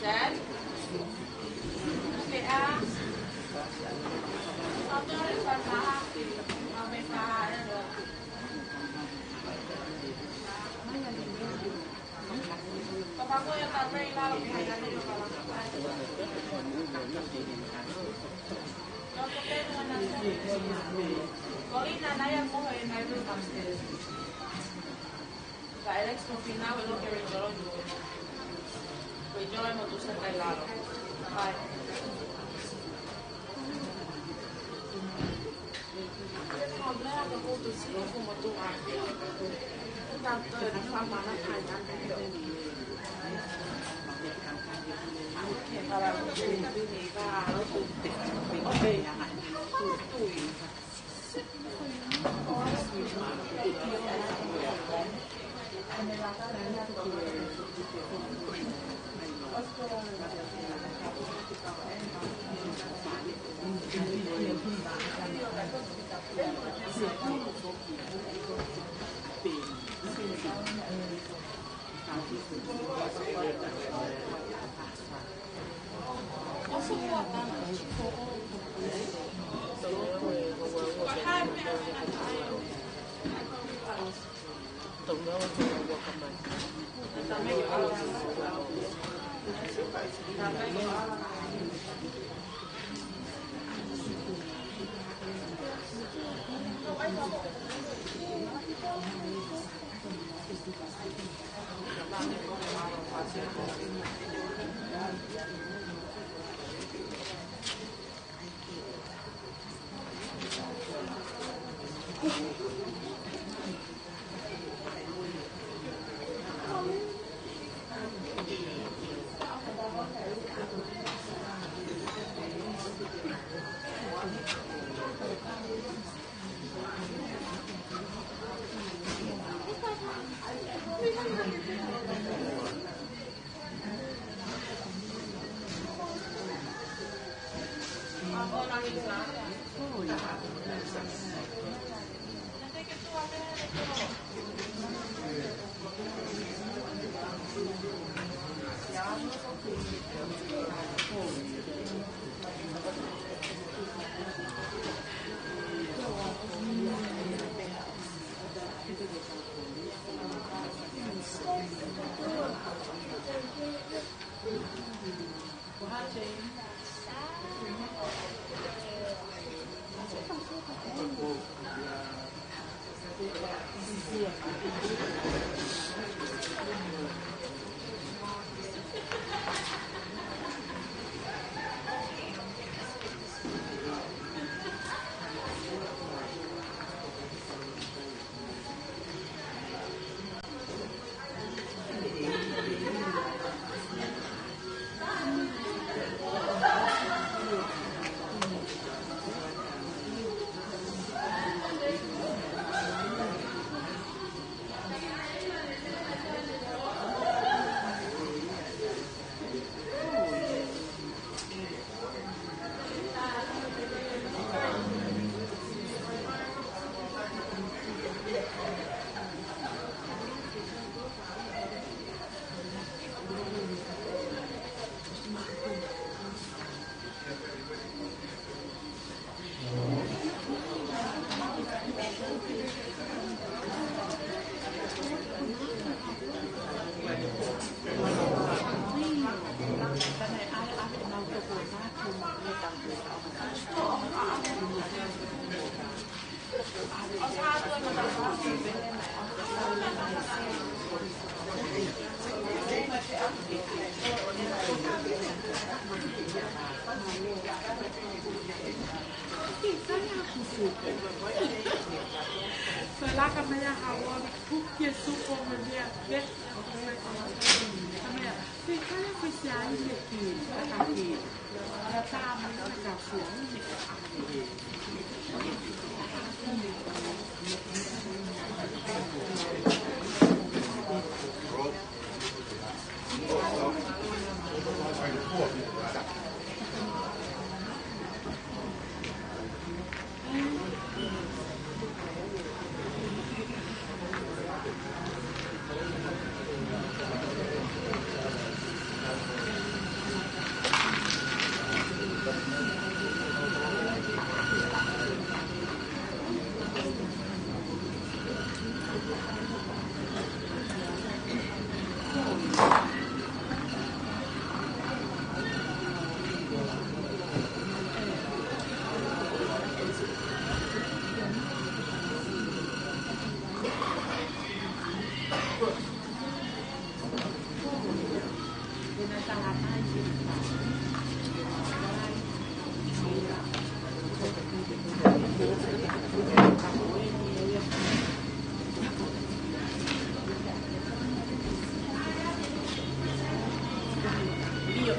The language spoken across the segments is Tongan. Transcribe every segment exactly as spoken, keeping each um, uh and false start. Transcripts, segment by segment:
Dad? Okay, ah. Ka Alex mo Fina, we look at Rachel. Rachel mo Tusa kai lalo. Hai.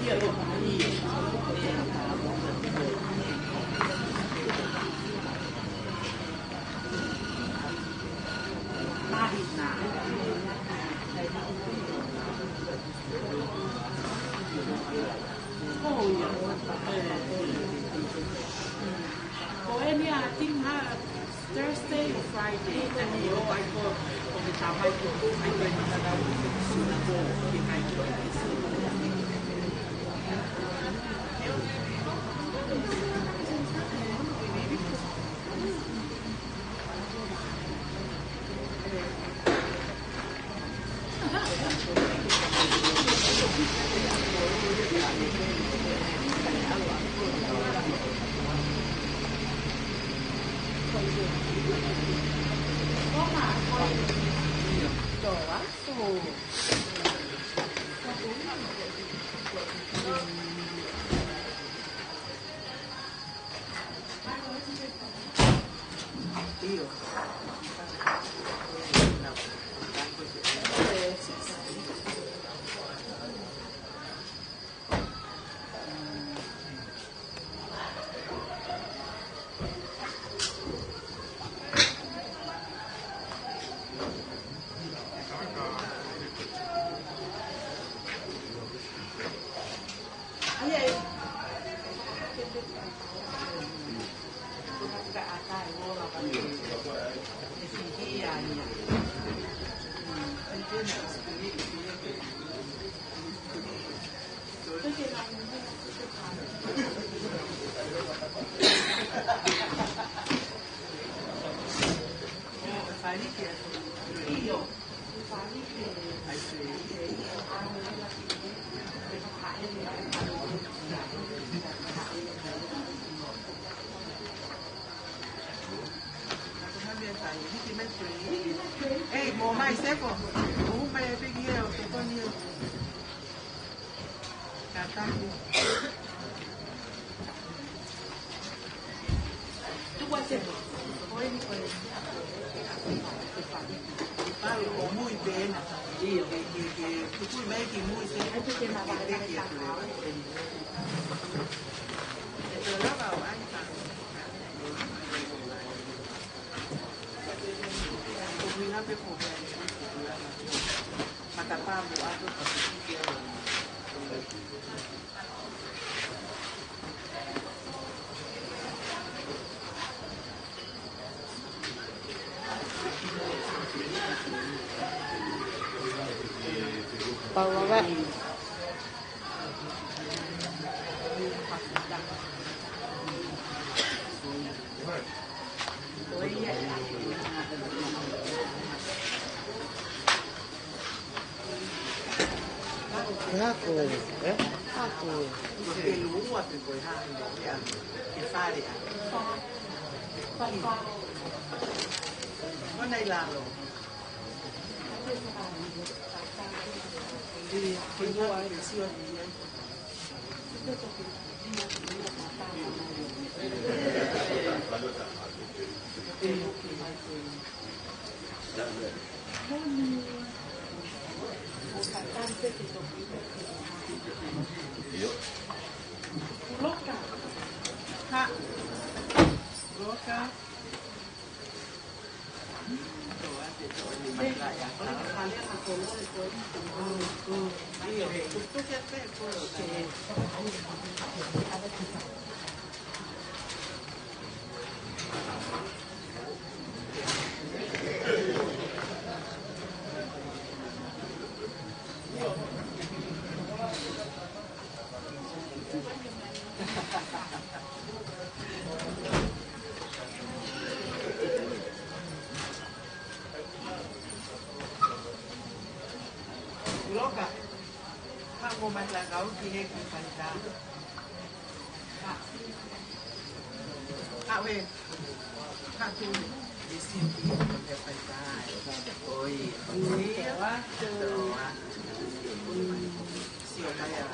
Ko eni, I think, ha, Thursday or Friday, and he, oh, I go, okay, I go, I go, Ei, mo mai seko. Upa e piki e o te koni e. Kataku. Tuku a seko. Oi, ni ko e. Pau o mui pena. Io. Ke, ke, ke, tuku mai ki mui seko. Ai, tuku mai. Ke, ke, ke, ke. E te lava o ai, pa. Pau a. Ako, eh? Ako. Ko e lua pe ko e hā, ke fale a. Ko ena ʻi lalo. Ke, ke lua, ke sio ni ai. Loka. Ha. Loka. Loka. Ka mo mai la kau ki he ki fai tā. Ka. Ka we. Ka tu. Isi ki he fai tā. Oi. Oi. Oi. Sio mai a.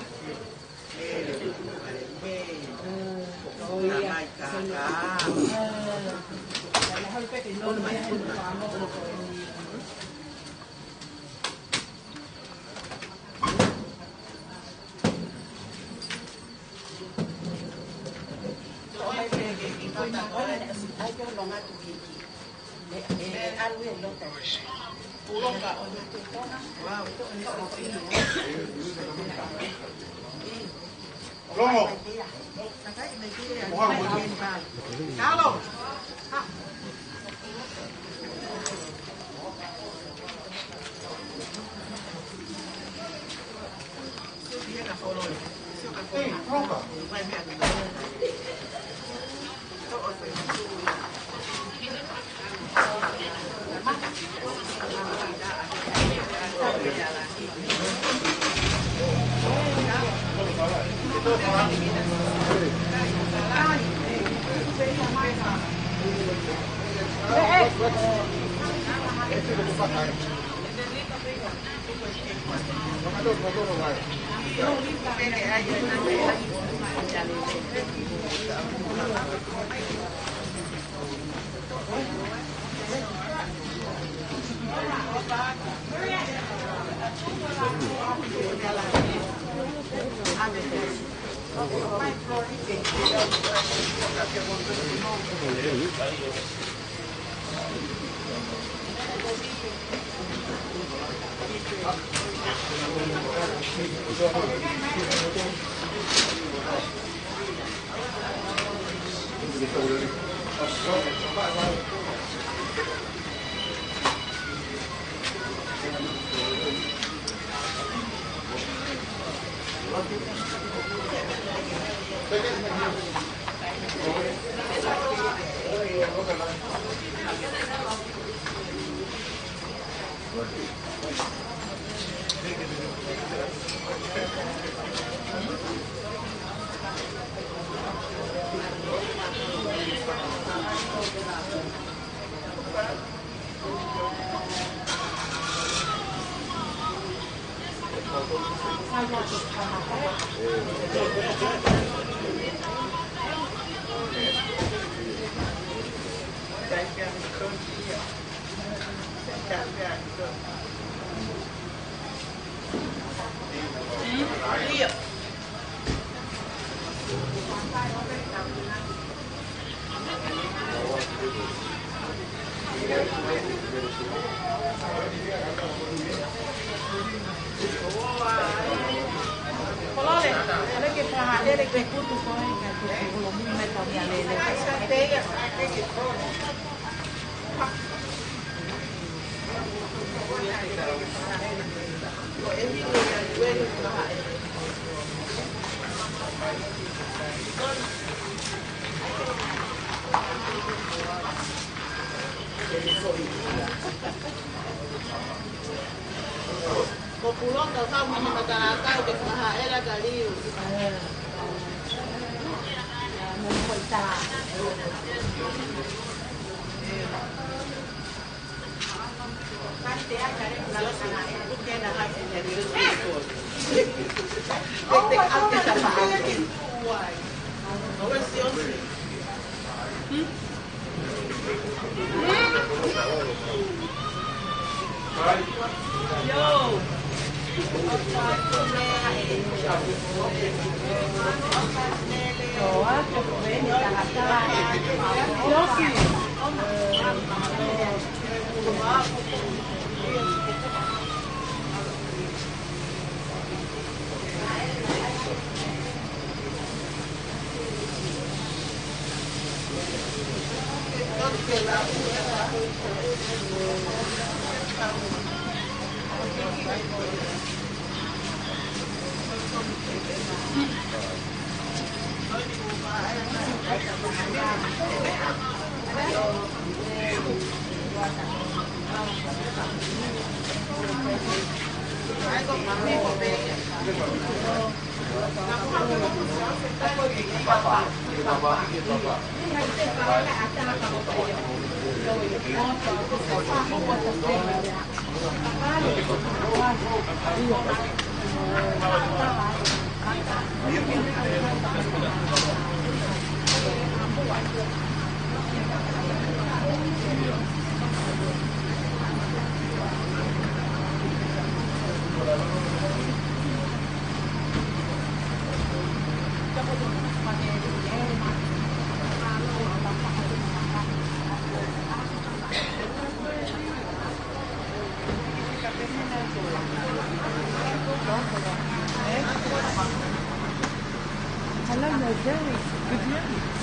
Ko Puloka, ka mene matala kau ke faha era ka liu. Hello, Mary. Good morning.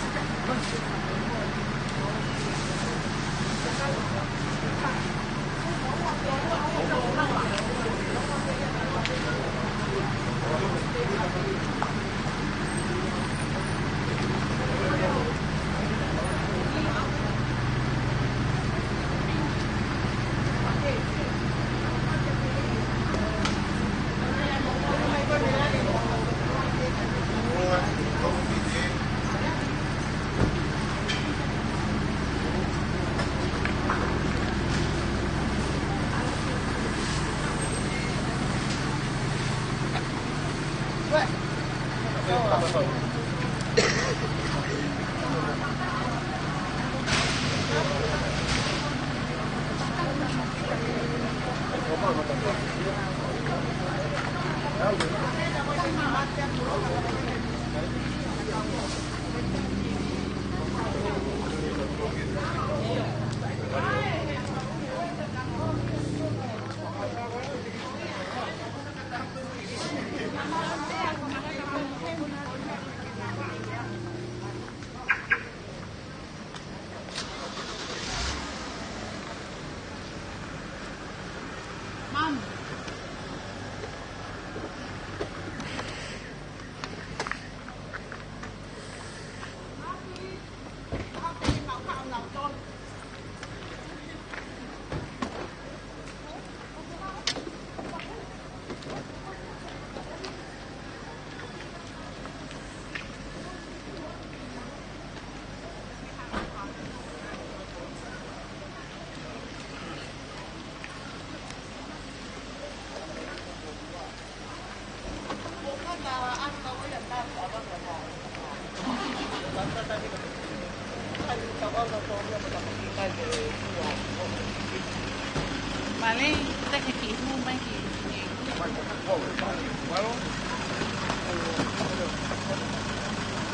Vale, te ke ki hu mai ki.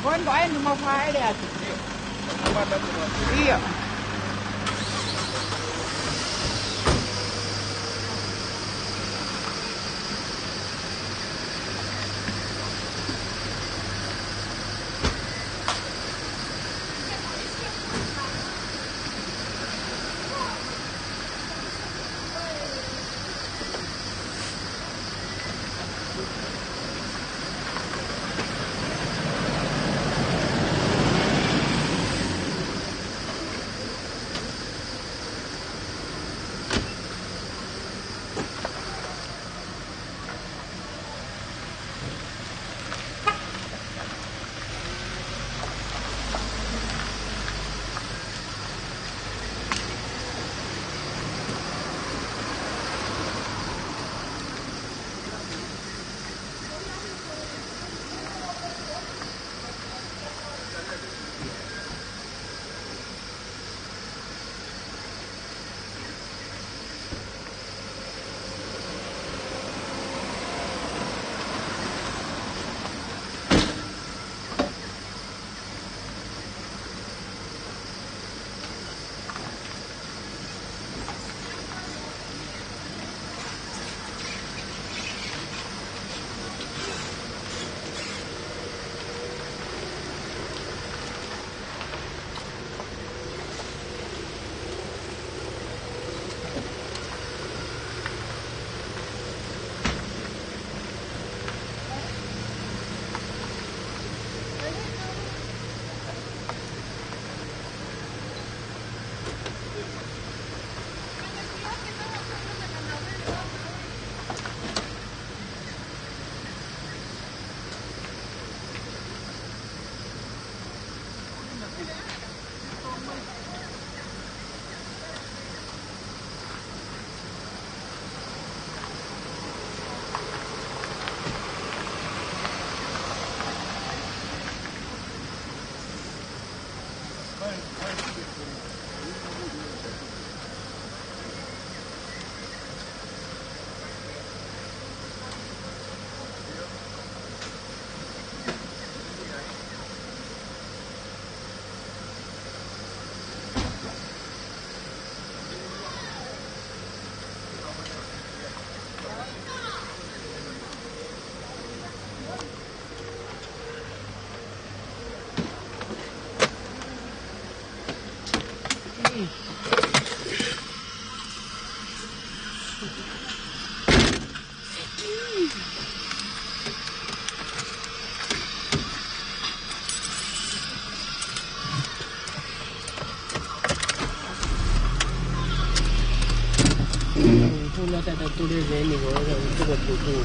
Bueno, ko eni mau fai atu. ʻIo. Lata ta tule veni ko e ka utu ko tutu.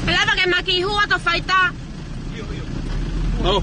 Pea lava ke maki hua ka faita. Oh.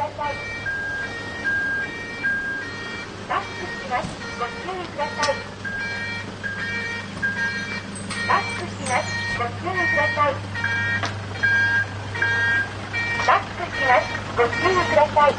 バスが来ます。ご注意ください。バスが来ます。ご注意ください。バスが来ます。ご注意ください。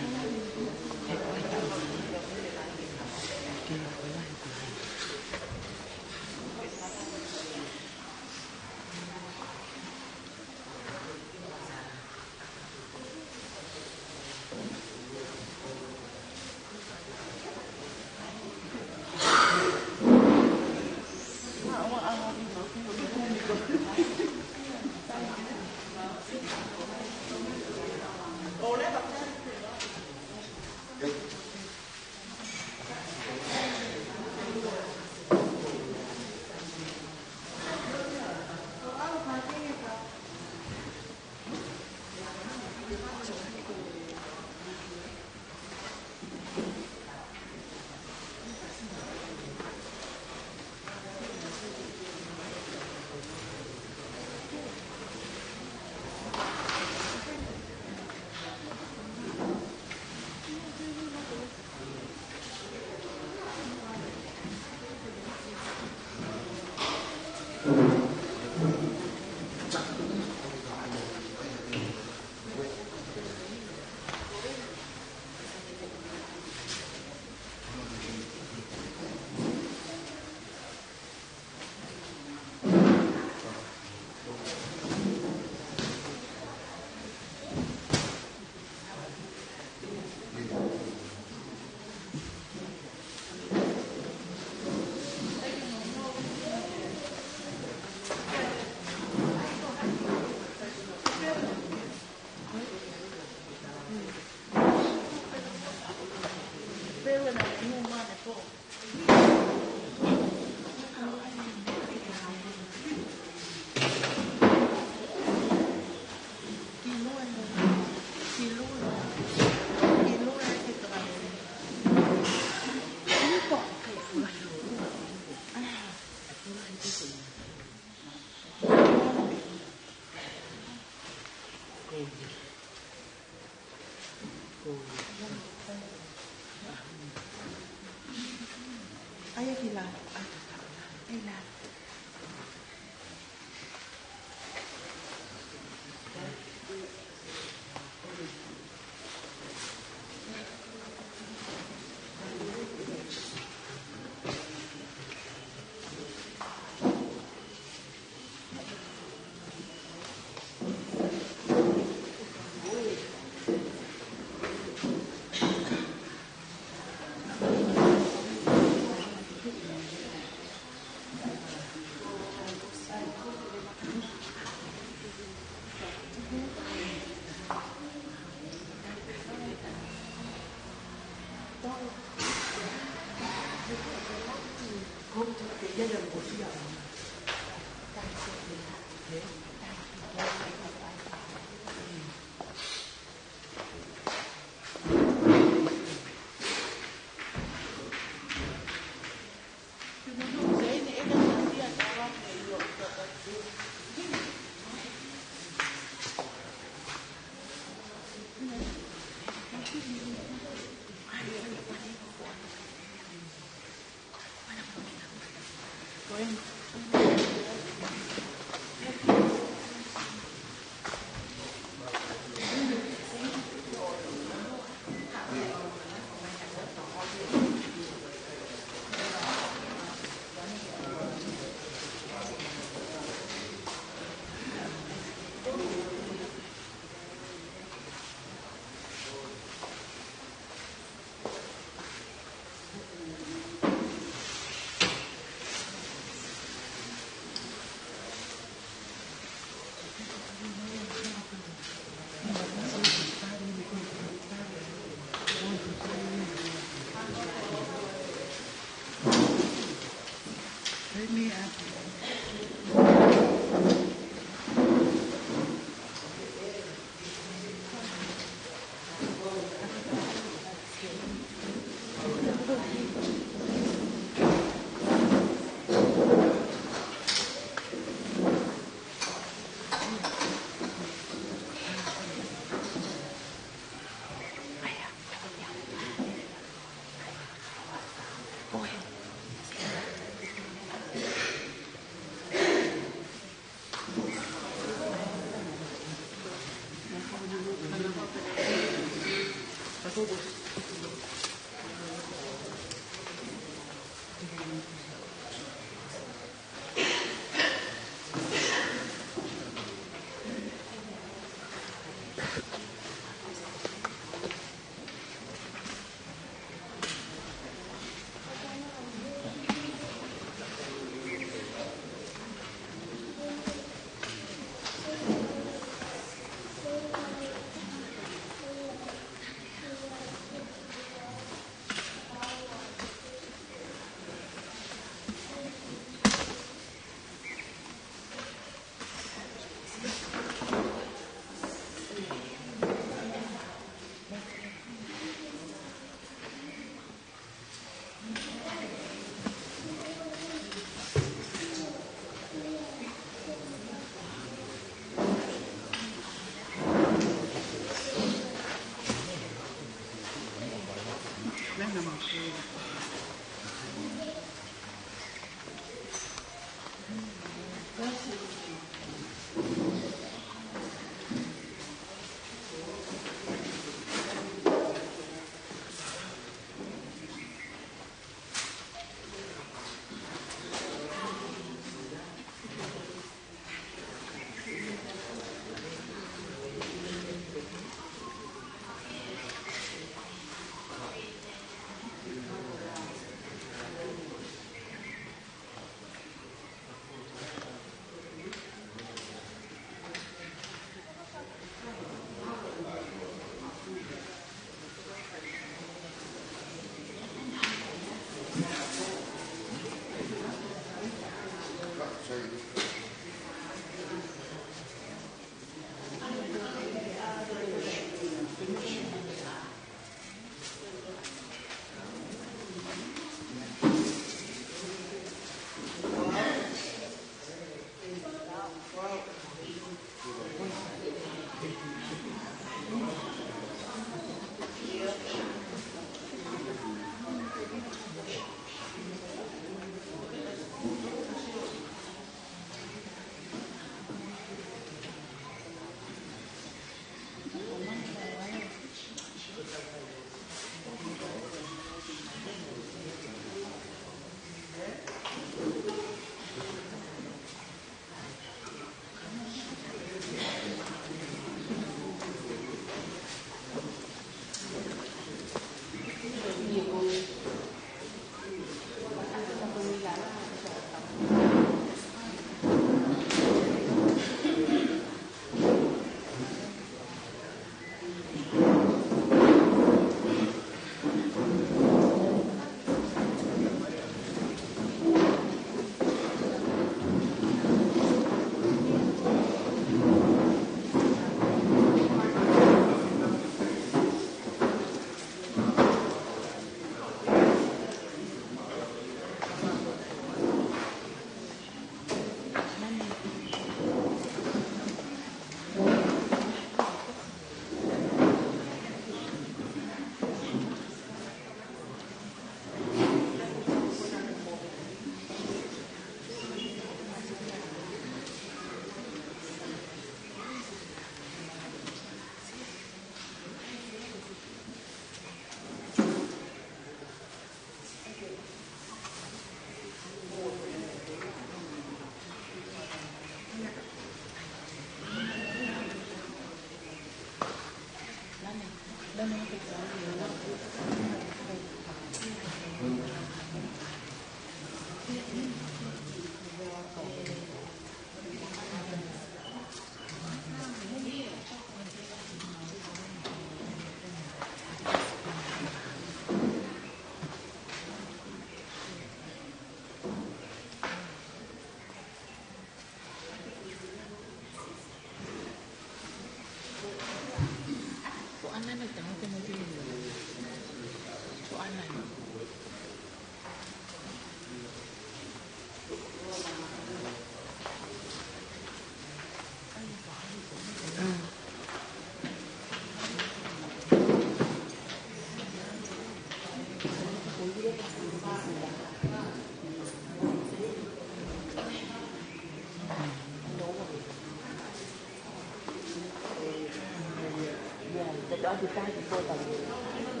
That all the time before that.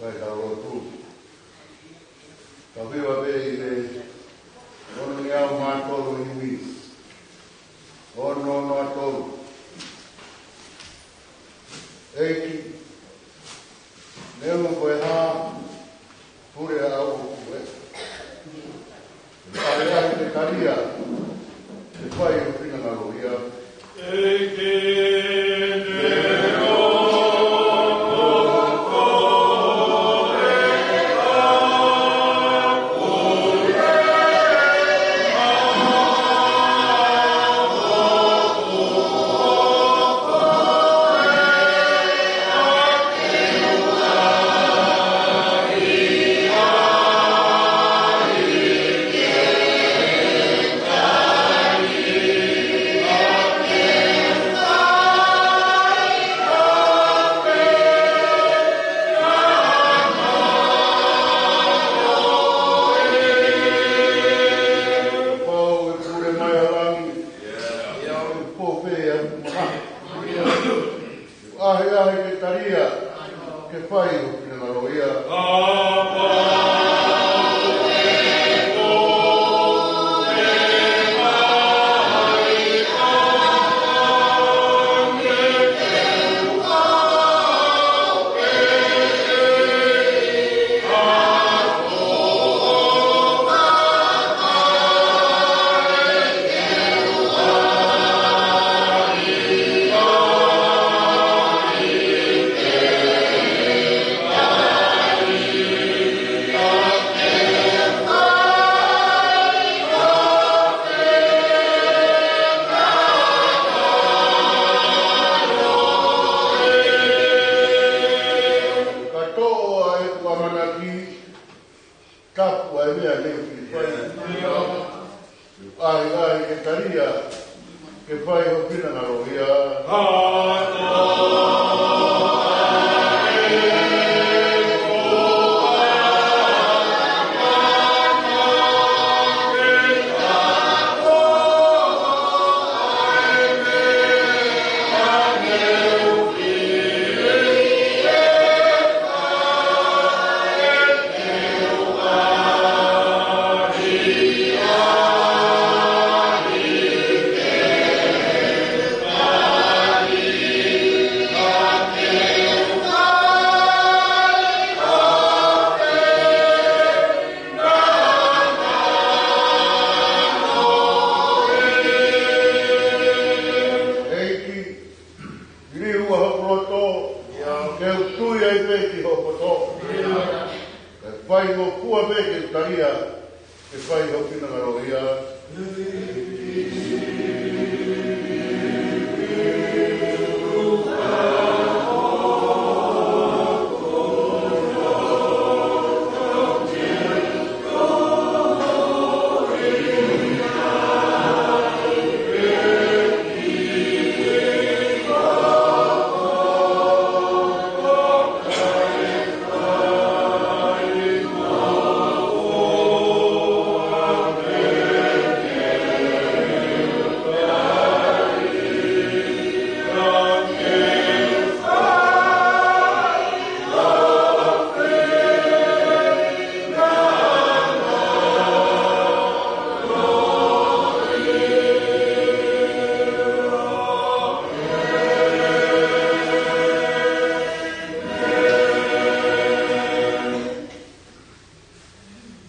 Kae tau lotu. Tau hiva pē ʻi he ono ngeau mā tolu ʻi he Misi. Ono noa tolu. ʻEiki, neongo ko e hā, pule ʻa au ʻoku ʻe. Pea ʻai ke talia, ke fai ho finangalo ia. Pau e pule mai ʻa langi, ʻio, ʻo pō pē ʻa e maha. ʻAhiʻahi ke talia, ke fai ho finangalo ia. Ka toʻo ʻa ʻeku ʻamanaki, tapu ʻa e meʻa ne u fai. ʻAhiʻahi ke talia, ke fai ho finangalo ia. ʻEiki, liliu ʻa hoku loto, ke u tui ai pē ki hoʻo poto. Kae faingofua pē ke u talia, ke fai ho finangalo ia.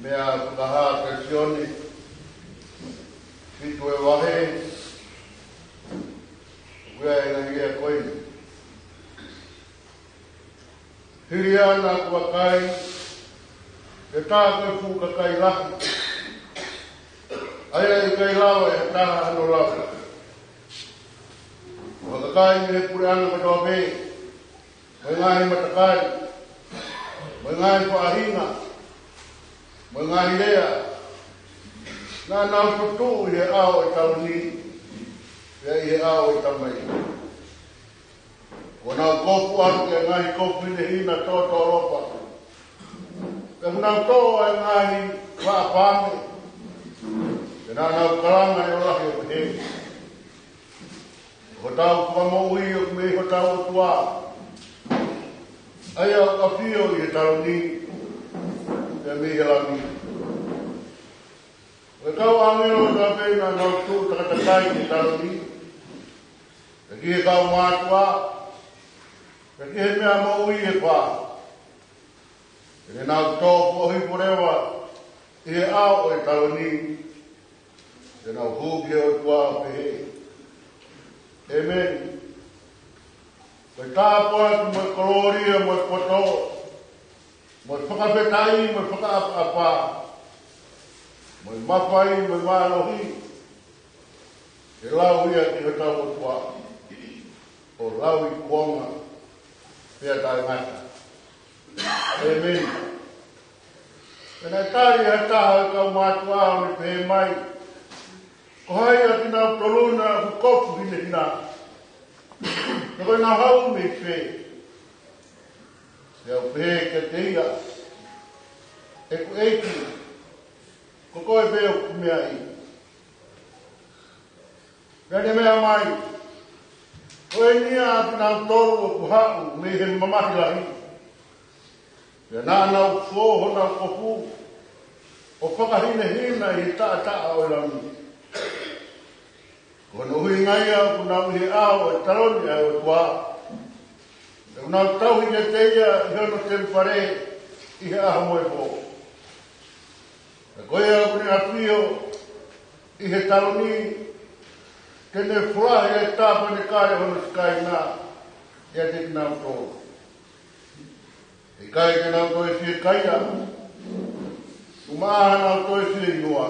Meʻa fakahā kia Sione, fitu e vahe, ʻoku ʻi ai e ngaahi lea ko eni. Hili ʻana kuo vakai, ʻe taha ko e fuʻu kakai lahi, ʻa ia ʻe ʻikai lava ʻe ha taha hano lau. Ko e kakai mei he puleʻanga kotoa pē, mo e ngaahi matakai, mo e ngaahi faʻahinga, mo e ngaahi lea, naʻa nau tutuʻu ʻi he ʻao ʻo e taloni, pea ʻi he ʻao ʻo e Tamai. Kuo nau kofu atu ki he ngaahi kofu hinehina tōtōlopa, pea kuo nau toʻo ʻa e ngaahi vaʻa paame, pea naʻa nau kalanga ʻi he lahi ʻo pehē: Ko hotau fakamoʻui ʻoku mei hotau ʻOtua, ʻa ia ʻoku ʻafio ʻi he taloni, pea mei he Lami. Ko e kau ʻāngelo kotoa pē naʻa nau tuʻu takatakai ki he taloni, pea ki he kau mātuʻa, pea ki he meʻa moʻui ʻe fā, pea ne nau tō foʻohifo leva ʻi he ʻao ʻo e taloni, pea nau hū ki he ʻOtua ʻo pehē: ʻĒmeni. Ko e tāpuaki, mo e kolōlia, mo e poto, mo e fakafetaʻi, mo e fakaʻapaʻapa, mo e mafai, mo e mālohi, ke lau ia ki hotau ʻOtua, ʻo lauikuonga pea taʻengata. ʻĒmeni. Pea naʻe tali ʻe ha taha ʻo e kau mātuʻa ʻo ne pehē mai: Ko hai ʻa kinautolu na ʻoku kofu hinehina? Pea ko ʻenau haʻu mei fē? Pea u pehē kiate ia: ʻEku ʻEiki, ko koe pē ʻoku meaʻi. Pea ne meʻa mai: Ko eni ʻa kinautolu ʻoku haʻu mei he mamahi lahi, pea naʻa nau fō honau kofu ʻo fakahinehina ʻi he taʻataʻa ʻo e Lami. Ko hono ʻuhinga ia ʻoku nau ʻi he ʻao ʻo e taloni ʻa e ʻOtua, pea ʻoku nau tauhi kiate ia ʻi hono temipale ʻi he ʻaho mo e pō. Pea ko ia ʻoku ne ʻafio ʻi he taloni, te ne folahi ʻa e tāpanekale ʻo hono Sikaina ʻiate kinautolu. ʻE ʻikai te nau toe fiekaia, ʻumaʻā haʻanau toe fieinua,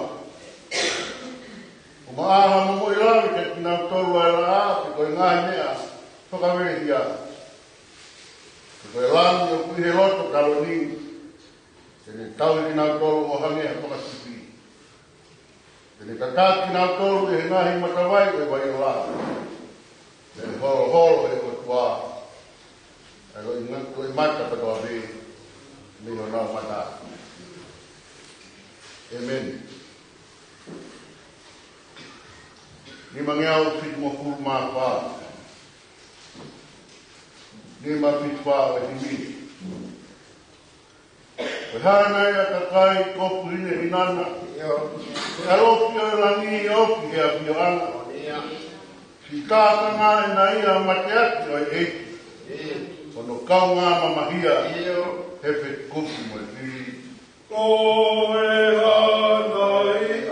ʻumaʻā ha momoʻi lave kiate kinautolu ʻa e laʻā pe ko e ngaahi meʻa fakavelehia. Pea ko e Lami ʻoku ʻi he loto taloni, te ne tauhi kinautolu ʻo hangē ha fakasipi. Te ne tataki kinautolu ʻi he ngaahi matavai ʻo e vai ola. Te ne holoholo ʻe he ʻOtua ʻa e loʻi nga-, loʻimata kotoa pē mei honau mata. ʻĒmeni. Nimangeau fitungofulu mā fā. Nima fitu fā ʻo e himi. Ko e hā nai ʻa e kakai kofu hinehina na? ʻE ʻalofi ʻo e langi ʻo ofi he ʻafioʻanga. Siʻi tākanga ʻe nai ʻa e mateaki ʻo e ʻEiki, hono kaungā mamahia he fetukupu mo e fili. Ko e hā nai ʻa e kakai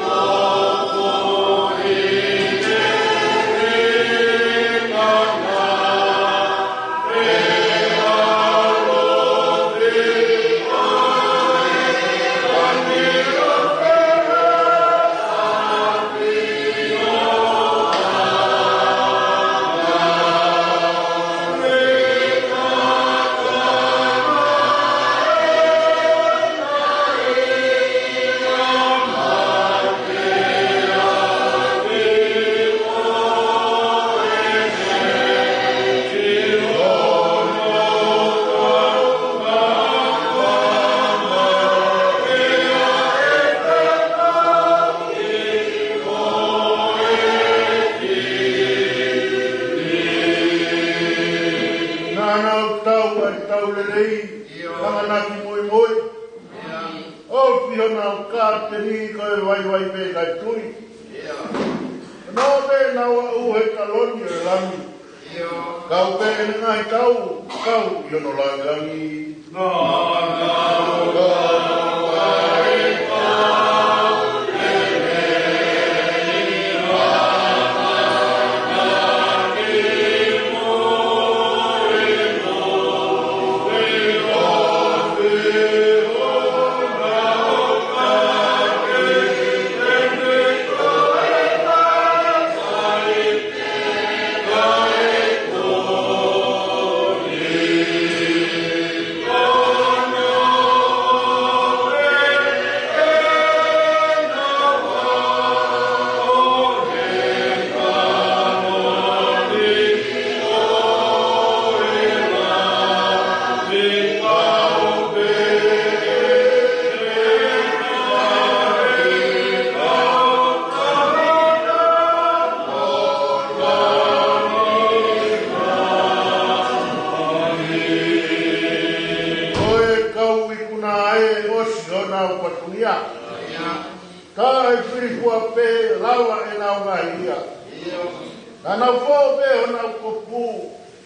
kofu hinehina na? Naʻa nau tau ʻa e tau lelei, ʻio, ʻamanaki moimoi. ʻIo. ʻOfi honau kapiteni ko e vaivai pē kae tui. ʻIo. Nau pē nau aʻu he taloni ʻo e Lami. Kau pē ʻene ngaahi tau, kau ʻi hono langilangi. Ko e kau ikuna ē, ʻosi honau fatongia. Ka ʻi he filifua pē lava ʻenau ngaahi hia. Naʻa nau fō pē honau kopu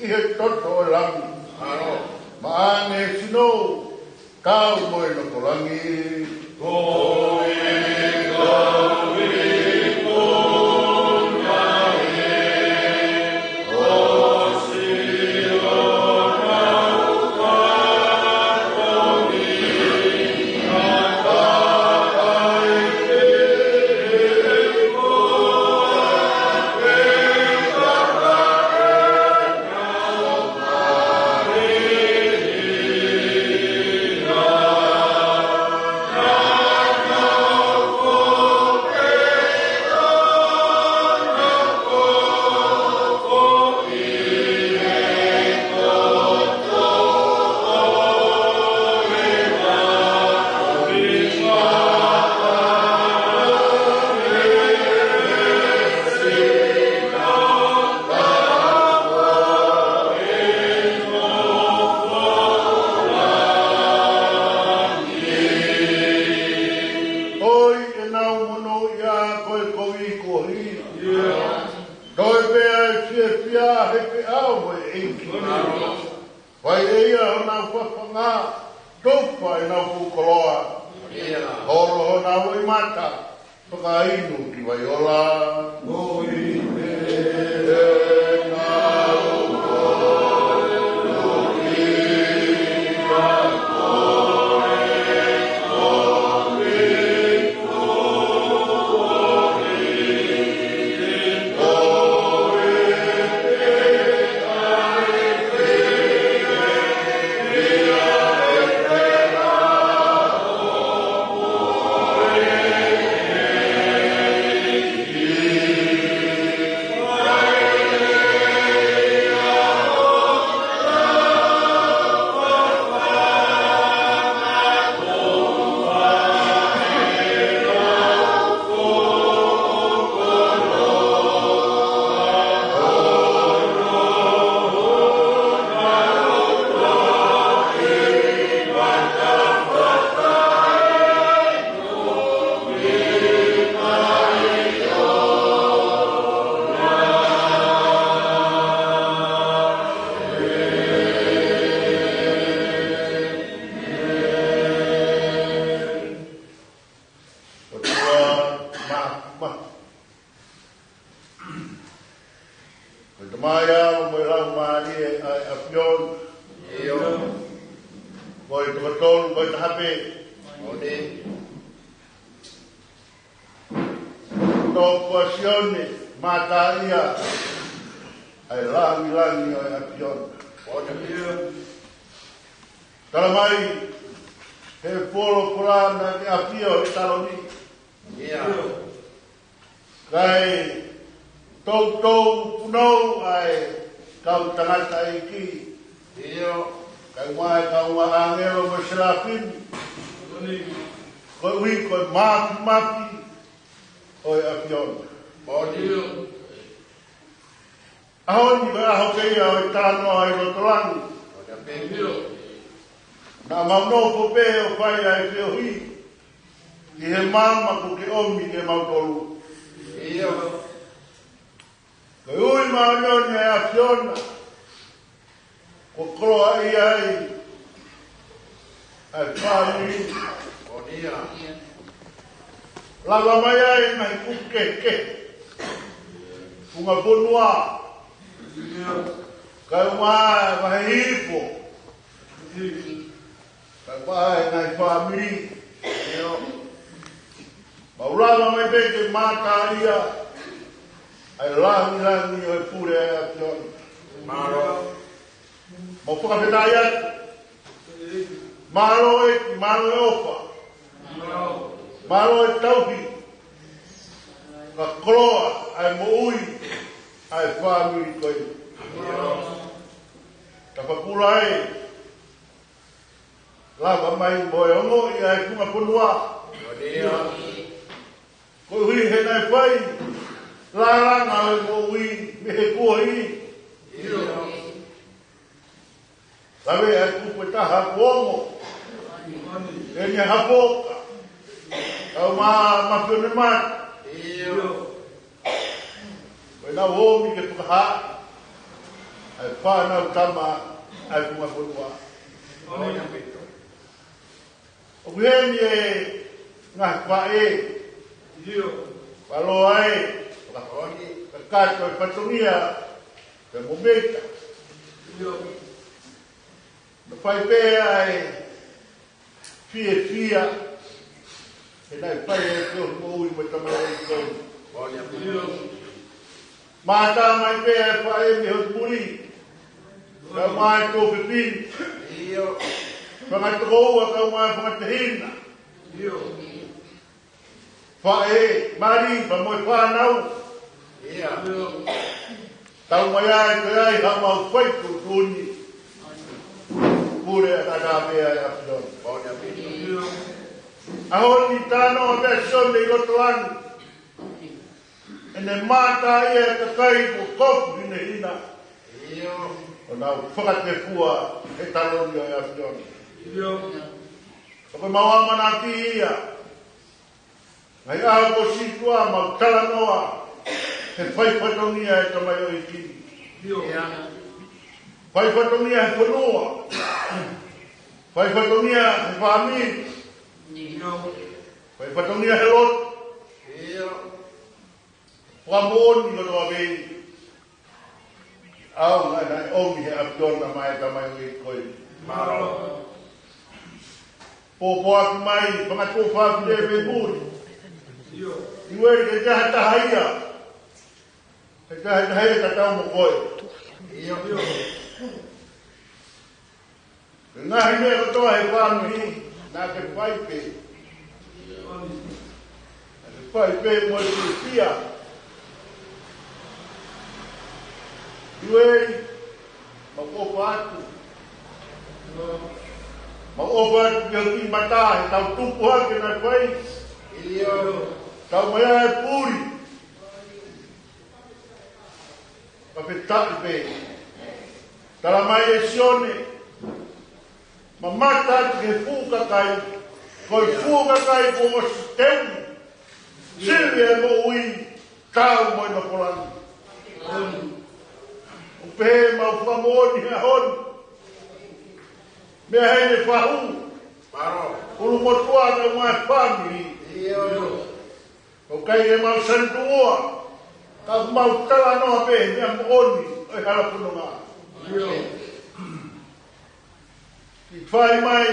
ʻi he toto ʻo e lami. Maʻa ange he sino, kau mo e nofo langi. ʻOi ʻenau monūʻia ko e kovi kuo hili. Toe pē ʻa e fiefia he feʻao mo e ʻEiki. Fai ʻe ia honau fafanga, tufa ʻenau fuʻu koloa. Holo honau loʻimata, fakainu ki vai ola. ʻOtua Māfimafi, ko e Tamai, ʻAlo mo e Laumālie ʻa e ʻAfiona. Ko e toko tolu, ko e taha pē. Tō ko Sione, mātā ia ʻa e langilangi ʻo e ʻAfiona. Tala mai he folofola naʻa ke ʻafio he taloni. Kae toutou punou ʻa e kau tangataʻeiki. Kae ʻumaʻā e kau ʻāngelo mo e selafimi. Koeʻuhi ko e māfimafi ʻo e ʻAfiona. ʻAho ni ko e ʻaho pē ia ʻo e talanoa ʻi loto langi. Naʻa mau nofo pē ʻo fai ʻa e feohi ʻi he maama kuo ke ʻomi kiate kimautolu. Ko Ko e ui māʻoniʻoni ʻa e ʻAfiona, kuo koloaʻia ai ʻa e fāmili. Lava mai ai e ngaahi kupu kehekehe, funga fonua, kae ʻumaʻā e vahe hihifo, kae ʻumaʻā e ngaahi fāmili. Mau lava mai pē ke mātā ia ʻa e langilangi ʻo e pule ʻa e ʻAfiona. Mau fakafetaʻi atu. Mālō e, mālō e ʻofa. Mālō e tauhi. Ka koloa ʻa e moʻui ʻa e fāmili ko eni. Tapa kula e lava mai mo e ongoʻi ʻa e funga fonua. Koeʻuhi he naʻe fai lālanga ʻo e moʻui mei he kuohili. Lave ʻa e kupu ʻe taha kuo ongo ʻe Hafoka, kae ʻumaʻā Mafionemata. Ko ʻenau omi ke fakahā ʻa e fānau tama ʻa e funga fonua. ʻOku ʻi heni e ngaahi faʻē. Paloa e, kakato e fatongia pea mo Meita. Naʻe fai pē ʻa e fiefia he naʻe fai e feohi moʻui mo e tamaioʻeiki ko eni. Mātā mai pē ʻa e faʻē mei Hotepuri, kae ʻumaʻā e tuofefine. Fanga tokoua kae ʻumaʻā e fanga tehina. Faʻē, mali, pea mo e fānau. Tau mai ai, ko ia ai haʻamau fai tuʻutuʻuni. Pule ʻa e ʻAfiona. ʻAho ni tānoa pē ʻa Sione ʻi loto langi. ʻEne mātā ia e kakai kuo kofu hinehina, ʻo nau fakatefua he taloni ʻo e ʻAfiona. Ko ʻemau ʻamanaki ia. Ngaahi ʻaho kuo sītuʻa mau talanoa he fai fatongia e tamaioʻeiki. Fai fatongia he fonua. Fai fatongia he fāmili. Fai fatongia he lotu. Fakamoʻoni kotoa pē. ʻAu, naʻe, naʻe ʻomi he ʻAfiona mai e tamaioʻeiki ko eni. Pōpoaki mai, fanga tuofāfine mei muli. ʻIo, ʻi he taha taha ia. He taha taha ia ka tau mo koe. Ngaahi meʻa kotoa he fāmili, naʻa ke fai pē. Naʻa ke fai pē mo e fiefia. ʻIo, mau ʻofa atu. Mau ʻofa atu ki he kiʻi mata, he tau tupu hake naʻe fai. Tau mai ʻa e puli. Fakafetaʻi pē. Tala mai ʻe Sione, mamata atu ki he fuʻu kakai, ko e fuʻu kakai kuo ʻosi teuteu, sivi e moʻui, tau mo e nofo langi. ʻOku pehē ʻemau fakamoʻoni he ʻaho ni. Meʻa heʻene fahu. ʻUlumotuʻa kae ʻumaʻā e fāmili. ʻOku ʻikai ke mau sanitungua, ka ʻoku mau talanoa pē he meʻa moʻoni ʻo e hala fononga. Kiʻi fai mai,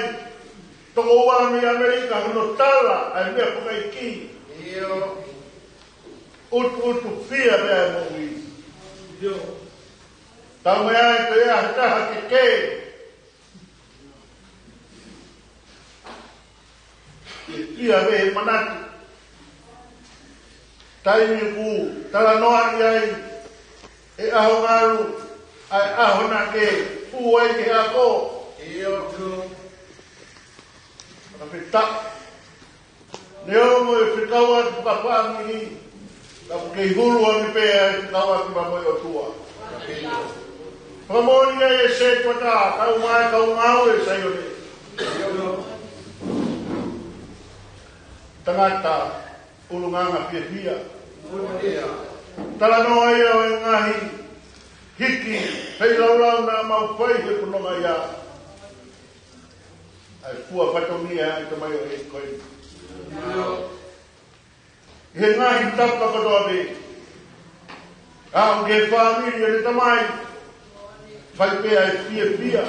tokoua mei ʻAmelika, hono tala ʻa e meʻa fakaʻeiki. ʻUtuʻutu fia pē ʻa e moʻui. Tau mai ai ko e ʻaho taha ke ke Ke fie ʻave he manatu. Taimi ʻoku talanoaʻi ai e ʻaho ngalu, ʻa e ʻaho naʻa ke hū ai ki he ako. ʻIo. Fakafetaʻi. Neongo e fekauʻaki fakafāmili, ka ʻoku kei hulu ange pē ʻa e fekauʻaki pea mo e ʻOtua. Fakamoʻoni ai e sētuata, kae ʻumaʻā e kau ngāue ʻa Saione. Tangata ʻulungaanga fiefia. Talanoa ia ʻo e ngaahi hiki feilaulau naʻa mau fai he pononga ia. ʻA e fua fatongia ʻa e tamaioʻeiki ko ē. ʻI he ngaahi tapa kotoa pē. ʻA ʻoku ke fāmili ʻene tamai. Fai pē ʻa e fiefia.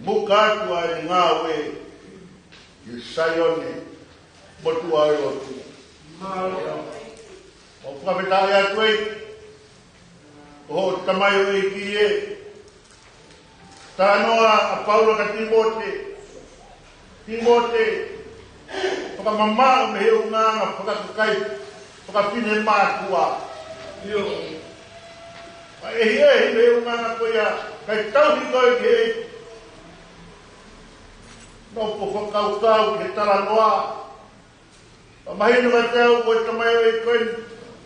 Muka atu ʻa e ngāue ʻi Saione, motuʻa ʻo e ʻOtua. ʻOku fakafetaʻi atu ē, ko hoʻo tamaioʻeiki ē. Talanoa ʻa Paula kia Tīmote. Tīmote, fakamamaʻu mei he ʻulungaanga fakakakai, fakafinemātuʻa. ʻIo. ʻEhiʻehi mei he ʻulungaanga ko ia, kae tauhi koe ki he ʻEiki. Naʻa ku fakakaukau ki he talanoa. Pea mahino kiate au ko e tamaioʻeiki ko ē,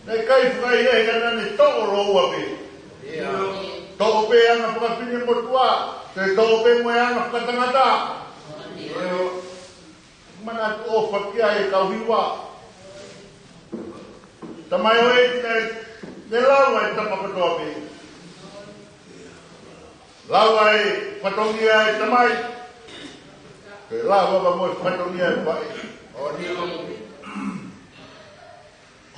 naʻe ʻikai fakaʻehiʻehi ka naʻa ne toʻo lōua pē. ʻIo. Toʻo pē anga fakafinemotuʻa, toe toʻo pē mo e anga fakatangata. ʻIo. Manatuʻi ʻofa ki ai e kau hiva. Tamaioʻeiki naʻe, ne lava e tapa kotoa pē. Lava e fatongia e tamai. Pea lava pē mo e fatongia e faʻē. ʻOku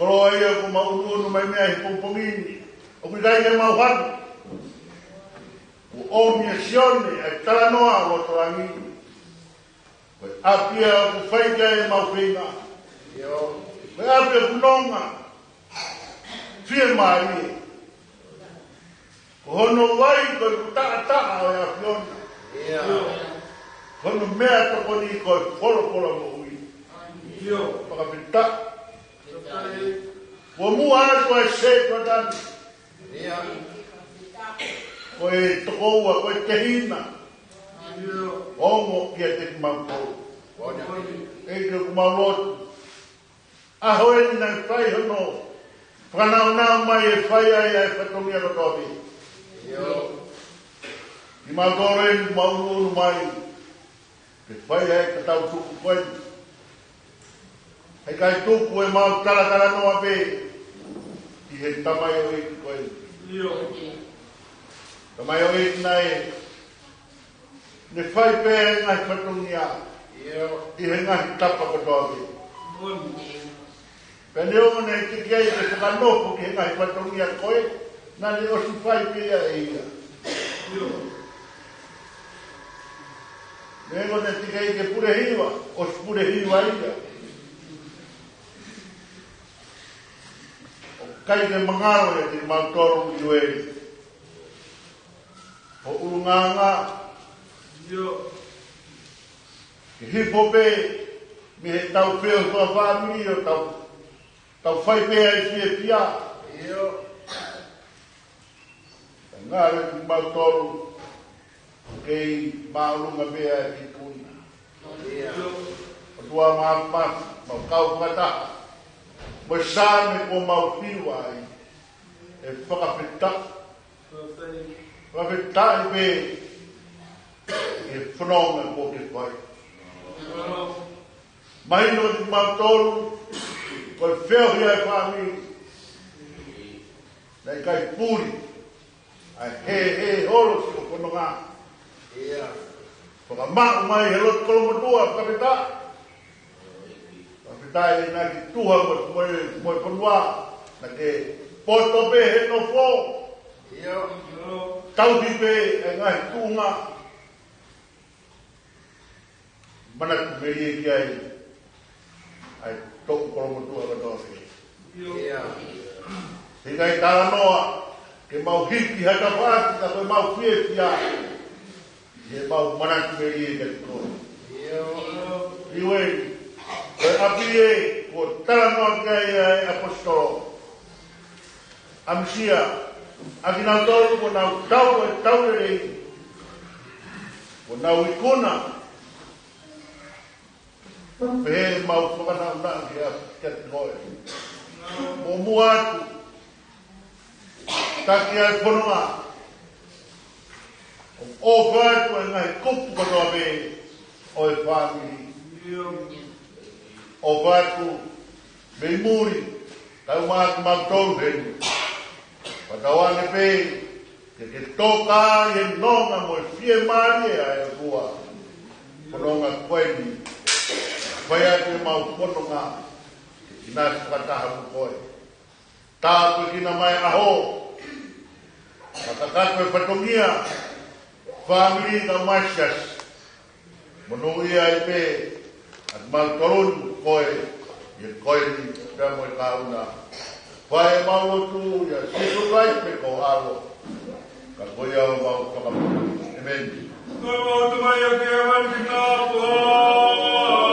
koloa ia ʻoku mau ʻunuʻunu mai mei ai he pongipongi ni. ʻOku ʻikai ke mau hanu. Kuo ʻomi ʻe Sione ʻa e talanoa ʻo e loto langi. Ko e ʻapi ia ʻoku fai ki ai ʻemau feinga. ʻIo. Ko e ʻapi ʻoku nonga. Fiemālie. Ko hono vai ko e taʻataʻa ʻo e ʻAfiona. ʻIo. Ko hono meʻatokoni ko e folofola moʻui. ʻIo. Fakafetaʻi. Kuo muʻa atu ʻa e Sētuata ni. ʻIo. Ko e tokoua, ko e tehina. ʻIo. Ongo kiate kimautolu. ʻEiki, ʻoku mau lotu. ʻAho eni naʻe fai hono fakanaunau mai e fai ai ʻa e fatongia kotoa pē. ʻIo. Kimautolu eni mau ʻunuʻunu mai. Ke fai ai ka tau tuku ko eni. He ʻikai tuku ʻemau talatalanoa pē ʻi he tamaioʻeiki ko eni. ʻIo. Tamaioʻeiki naʻe, ne fai pē ʻa e ngaahi fatongia. ʻIo. ʻI he ngaahi tapa kotoa pē. Moʻoni. Pea neongo naʻe teʻeki ai ke fakanofo ki he ngaahi fatongia ko ē, naʻa ne ʻosi fai pē ia ʻe ia. ʻIo. Neongo naʻe teʻeki ai ke pule hiva, ʻosi pule hiva ia. ʻOku ʻikai ke mangalo ia kiate kimautolu ʻi he ʻulungaanga. ʻIo. Ke hifo pē mei heʻetau feohi fakafāmili ʻo tau, tau fai pē ʻa e fiefia. ʻIo. Ngalo kimautolu, kei māʻolunga pē ʻa e ikuna. ʻIo. ʻOtua Māfimafi, mau kau fakataha mo e Saame kuo mau hiva ai, ʻe fakafetaʻi. Fakafetaʻi pē ʻi he fononga kuo ke fai. Mahino kiate kimautolu, ko e feohi ʻa e fāmili, naʻe ʻikai puli ʻa e hē, hē holo siʻo fononga. ʻIo. Fakamaʻu mai he lotu kolomotuʻa, fakafetaʻi. Fakafetaʻi naʻa ke tuha mo, mo, mo e fonua, naʻa ke poto pē he nofo. ʻIo. Tauhi pē ʻa e ngaahi tuʻunga. Manatu melie ki ai ʻa e toʻu kolomotuʻa kotoa pē. ʻIo. He ʻikai talanoa ke mau hiki ha tafaʻaki ka ko ʻemau fiefia. ʻI heʻemau manatu melie kiate koe. ʻIo. ʻIo ē, ko e ʻapi ē, kuo talanoa ki ai ʻa e ʻaposetolo ʻa Misia, ʻa kinautolu kuo nau tau e tau lelei, kuo nau ikuna. Pehē ʻemau fakanaunau ki he ʻapi kiate koe. Mou muʻa atu, taki ʻa e fononga. ʻOfa atu ʻa e ngaahi kupu kotoa pē ʻo e fāmili. ʻOfa atu mei muli, Tau maʻa kimautolu heni. Fakatauange pē ke ke toka ʻi he nonga mo e fiemālie ʻa e ʻOtua. Ko e nonga ko eni. Fai atu ʻemau fononga ke ʻinasi fakataha mo koe. Tāpuekina mai ʻaho. Fakakakato e fatongia. Fāmili kae ʻumaʻā e siasi. Monūʻia ai pē ʻa kimautolu koe, ʻi he ko eni pea mo e kahaʻu na. Fai ʻemau lotu ʻia Sīsū Kalaisi ko ho ʻAlo. Ka ko ia homau Fakamoʻui. ʻĒmeni. Ko e mau Tamai ʻoku ʻi hēvani, ke tāpuhā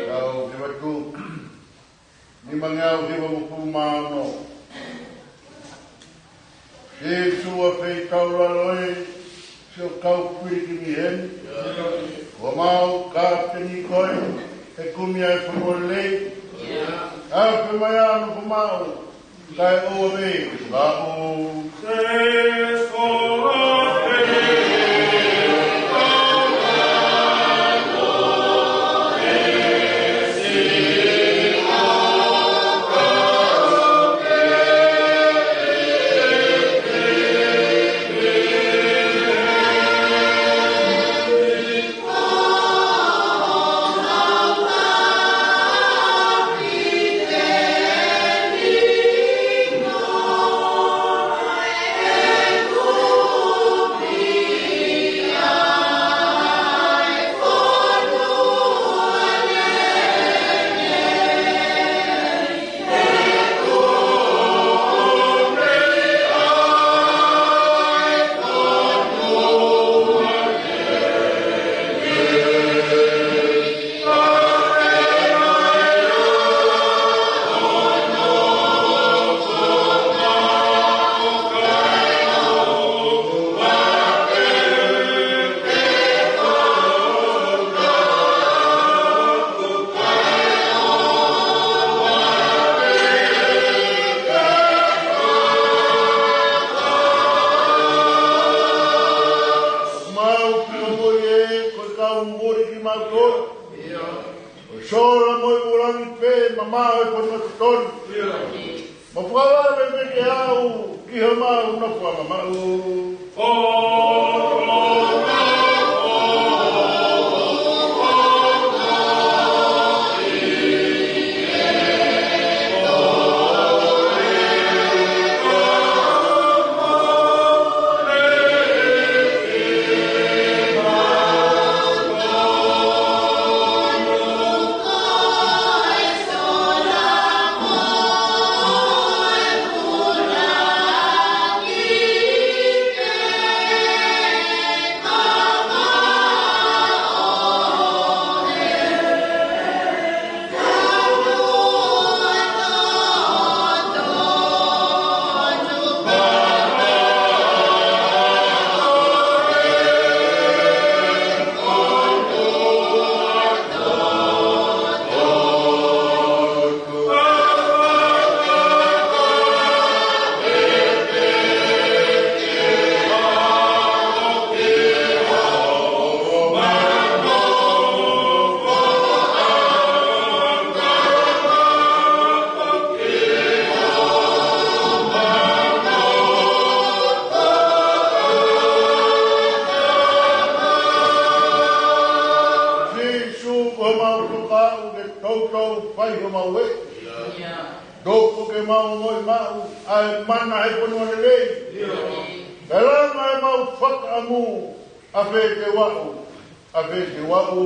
Tau ki he vaku. Nimangeau hivangofulu mā ono. Sīsū ʻa e feitaulalo ē, sio kau pili ki miheni. Ko homau kapiteni koe, ʻe kumi ai e fonua lelei. Afe mai ʻa e nofo maʻu, kae ʻoua pē ke laʻu. Mau piko mo e ko e kau mori kimautolu. ʻO e sola mo e ʻū langi pē, mamaʻo e fonua totonu. Mo fakalahi mai ke aʻu ki homau nofo ʻa mamaʻo. ʻo maʻu ē. Tuku ke mau ongoʻi maʻu ʻa e mana ʻi he fonua lelei. Pea lava ʻemau fakaʻamu, ʻa fē te u aʻu, ʻa fē te u aʻu.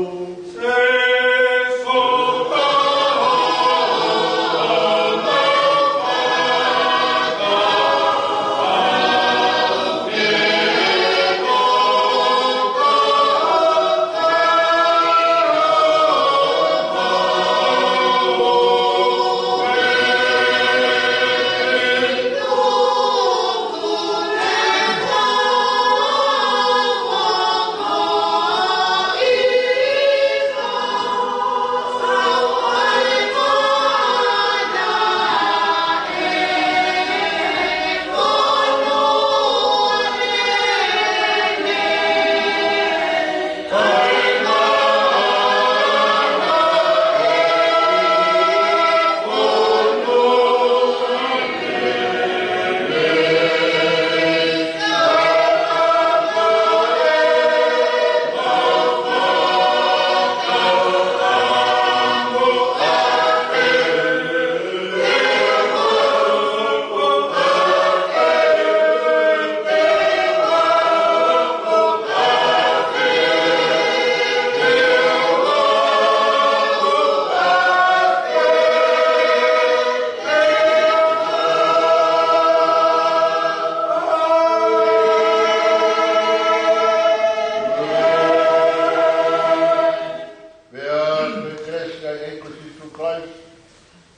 Pea ko e kelesi ʻa e ʻEiki ko Sīsū Kalaisi,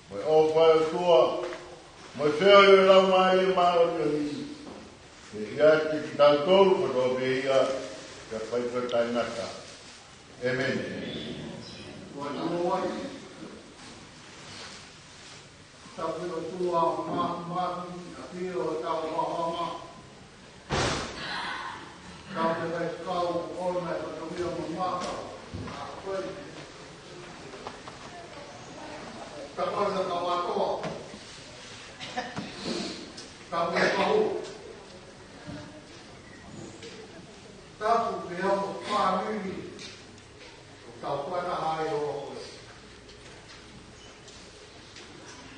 mo e ʻofa ʻa e ʻOtua, mo e feohi ʻa e Laumālie Māʻoniʻoni, ke ʻiate kitautolu kotoa pē ia, pea fai pē taʻengata. ʻĒmeni. Tapu ʻOtua Māfimafi, ʻa e ʻafio ʻo hotau Fakamoʻui. Tapu ʻEiki Sīsū, ʻoku ʻi ai e fatongia mo e mata ʻa koe. Tapu ʻEiki Sīsū, tapu ʻEiki Sīsū. Tapu ʻEiki Sīsū. Tapu pē mo e fāmili. ʻOku tau fakataha ai ʻo koe.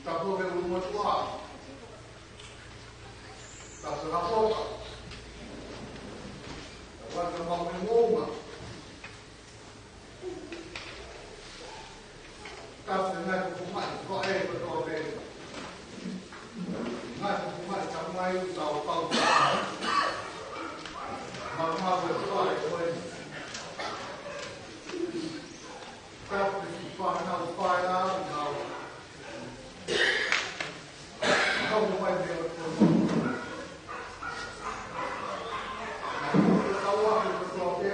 Tapu ke ʻulumotuʻa. Tapu ka poka. Tapu ka mau me moʻunga. Tapu ngaahi kupumaʻi, ko e kotoa pē. Ngaahi kupumaʻi, tapu ngaahi ʻū tau pau. Mau mau e kotoa e koe. Tapu ki he fānau, fānau, nau. Nau mai mei ʻOtua. Nau mai mei ʻOtua. Nau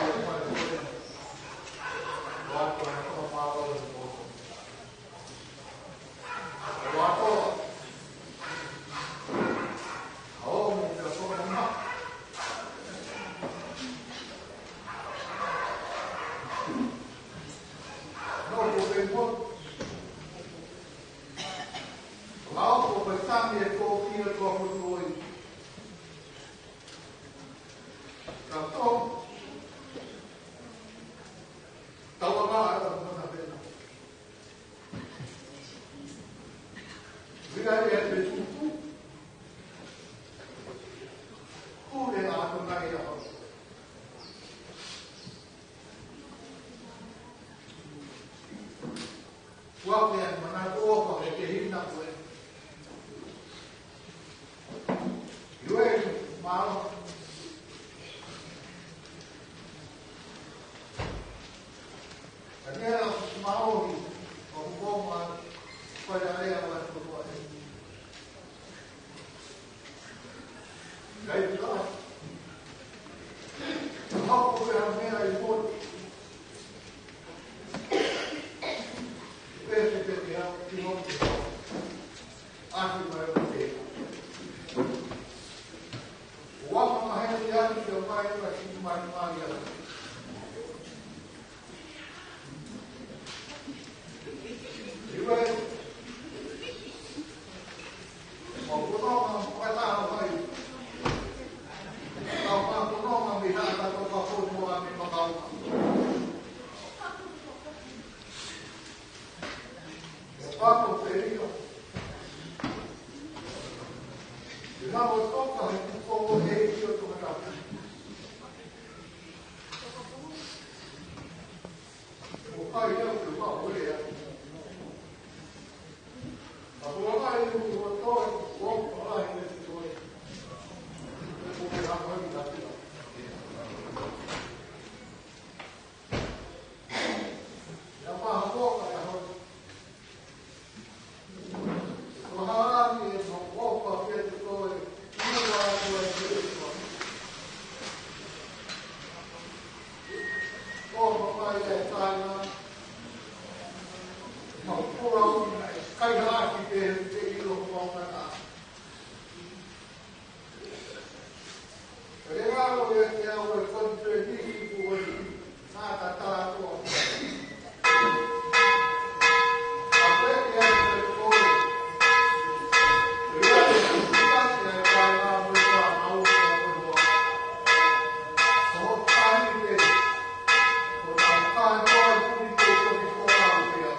mai mei ʻOtua. Tau anga ʻa e mana pena. Vila ia te tupu. Kule ʻa Atonai ʻa hau. Kua ke ʻai mana ko ʻofa ke ke hina koe. Iwe, mālō. Ka nea la mālō ni, ʻo kuko ma, ko ia lea wa kuko e. Kai ka. Hoko pē ha meʻa ʻi muʻa. Pese pē ke au, ki hoku. ʻAsi mai o te. Ua ma maheni atu ke mai ma si mai mai atu. Iwe. Mau kono ma, ua taha mai. Mau ma kono ma mi ha ta ko ka ko mo a mi ma kau. Mau toka he kuko he io toka tau. ʻO kai au ke mau lea. A kua kai au ke mau toi, ʻo kai au ke toi. ʻO ke hapa ni ka tila. Ia maha koka ia hoi. Ko Hālani e makopa kia te koe, ua atu e te ua. Ko papai e taina, mau kura una e kai haki te te ilo ko papai. Ka le ngalo ia ke au e koni te ni ki kuo ni. Nā ka tala tua. A pe ke ai te koe. Ia te kuka te ai ka ngā mo i ka mau ka mo i ka. Ko tani te. Ko tā ka koe kuni te koni ko au te ai.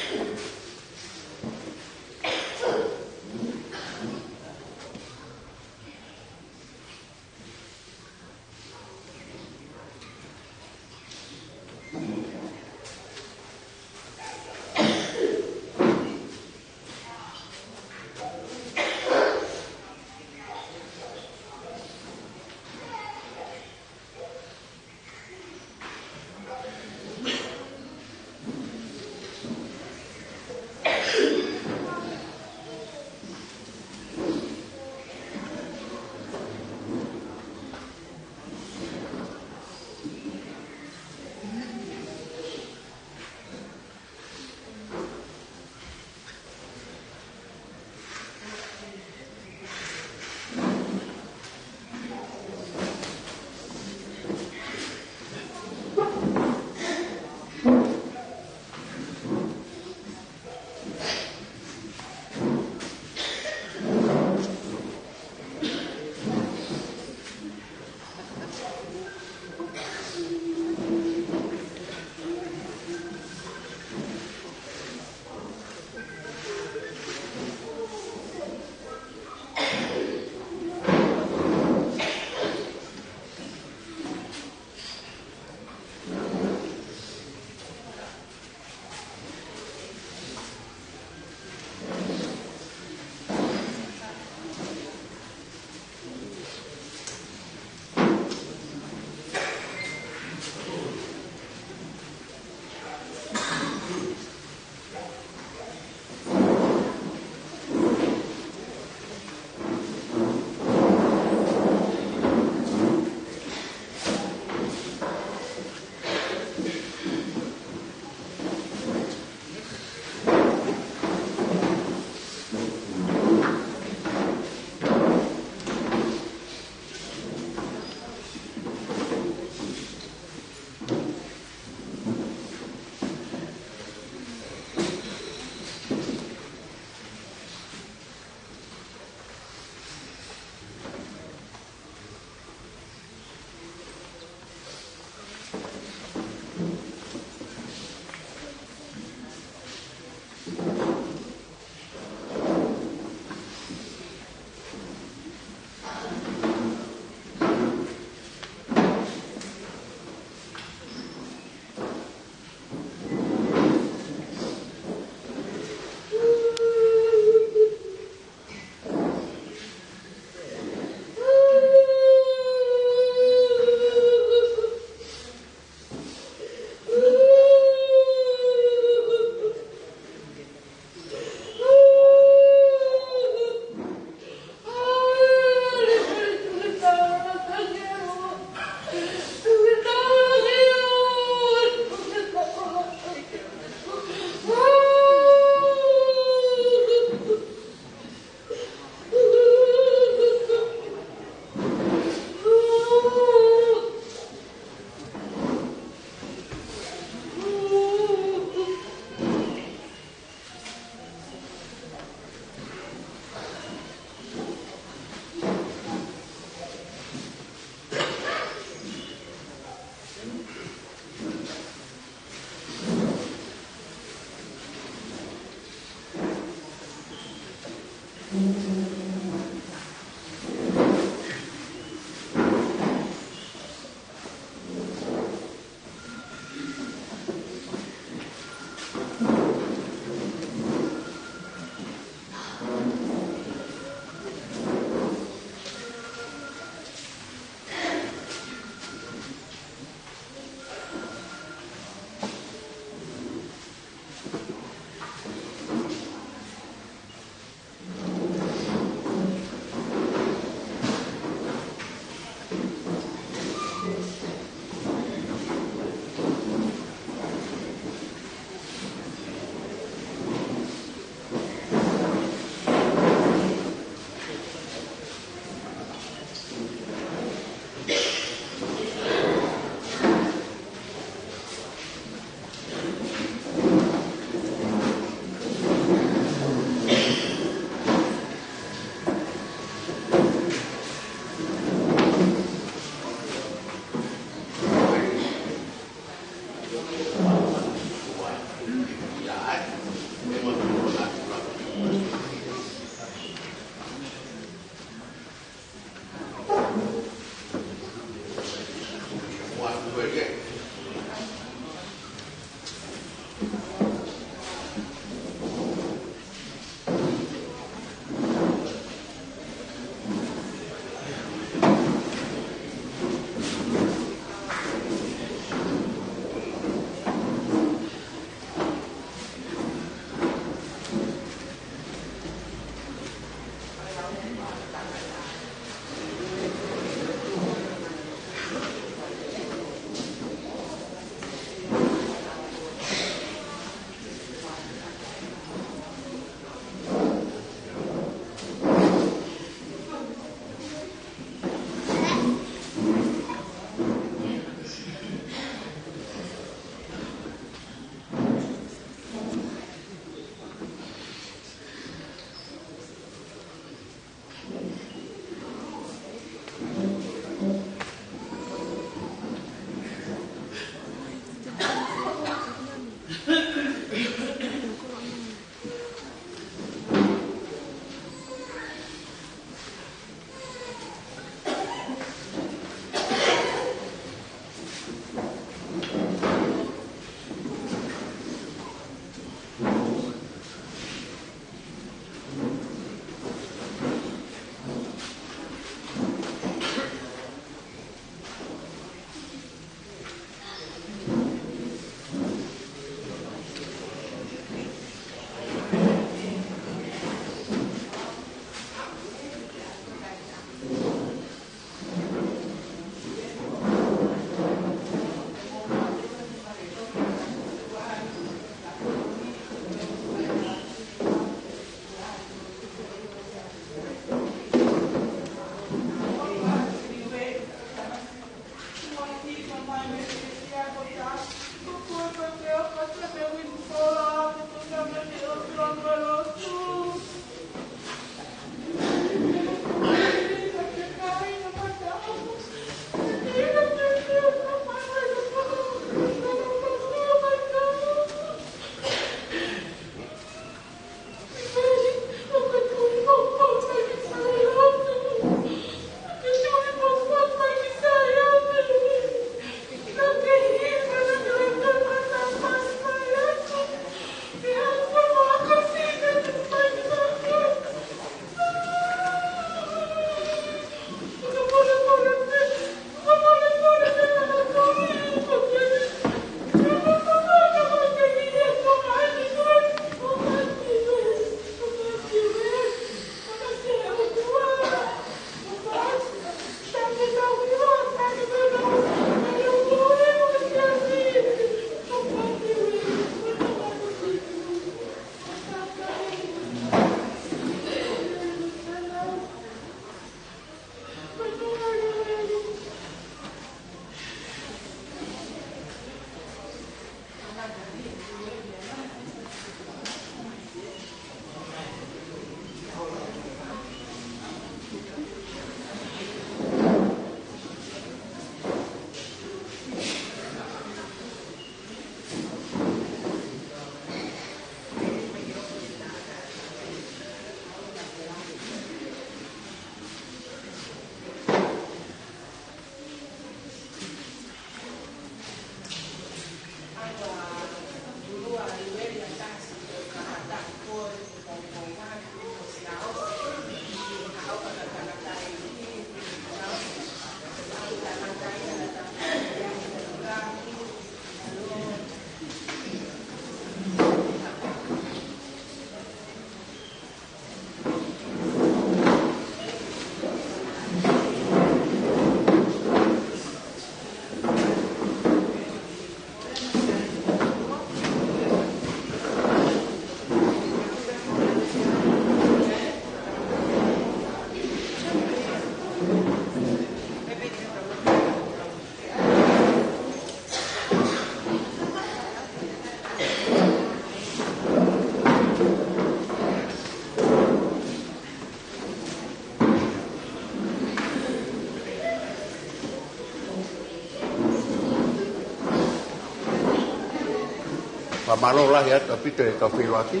Mālō lahi atu ʻaupito ʻetau feʻiloaki.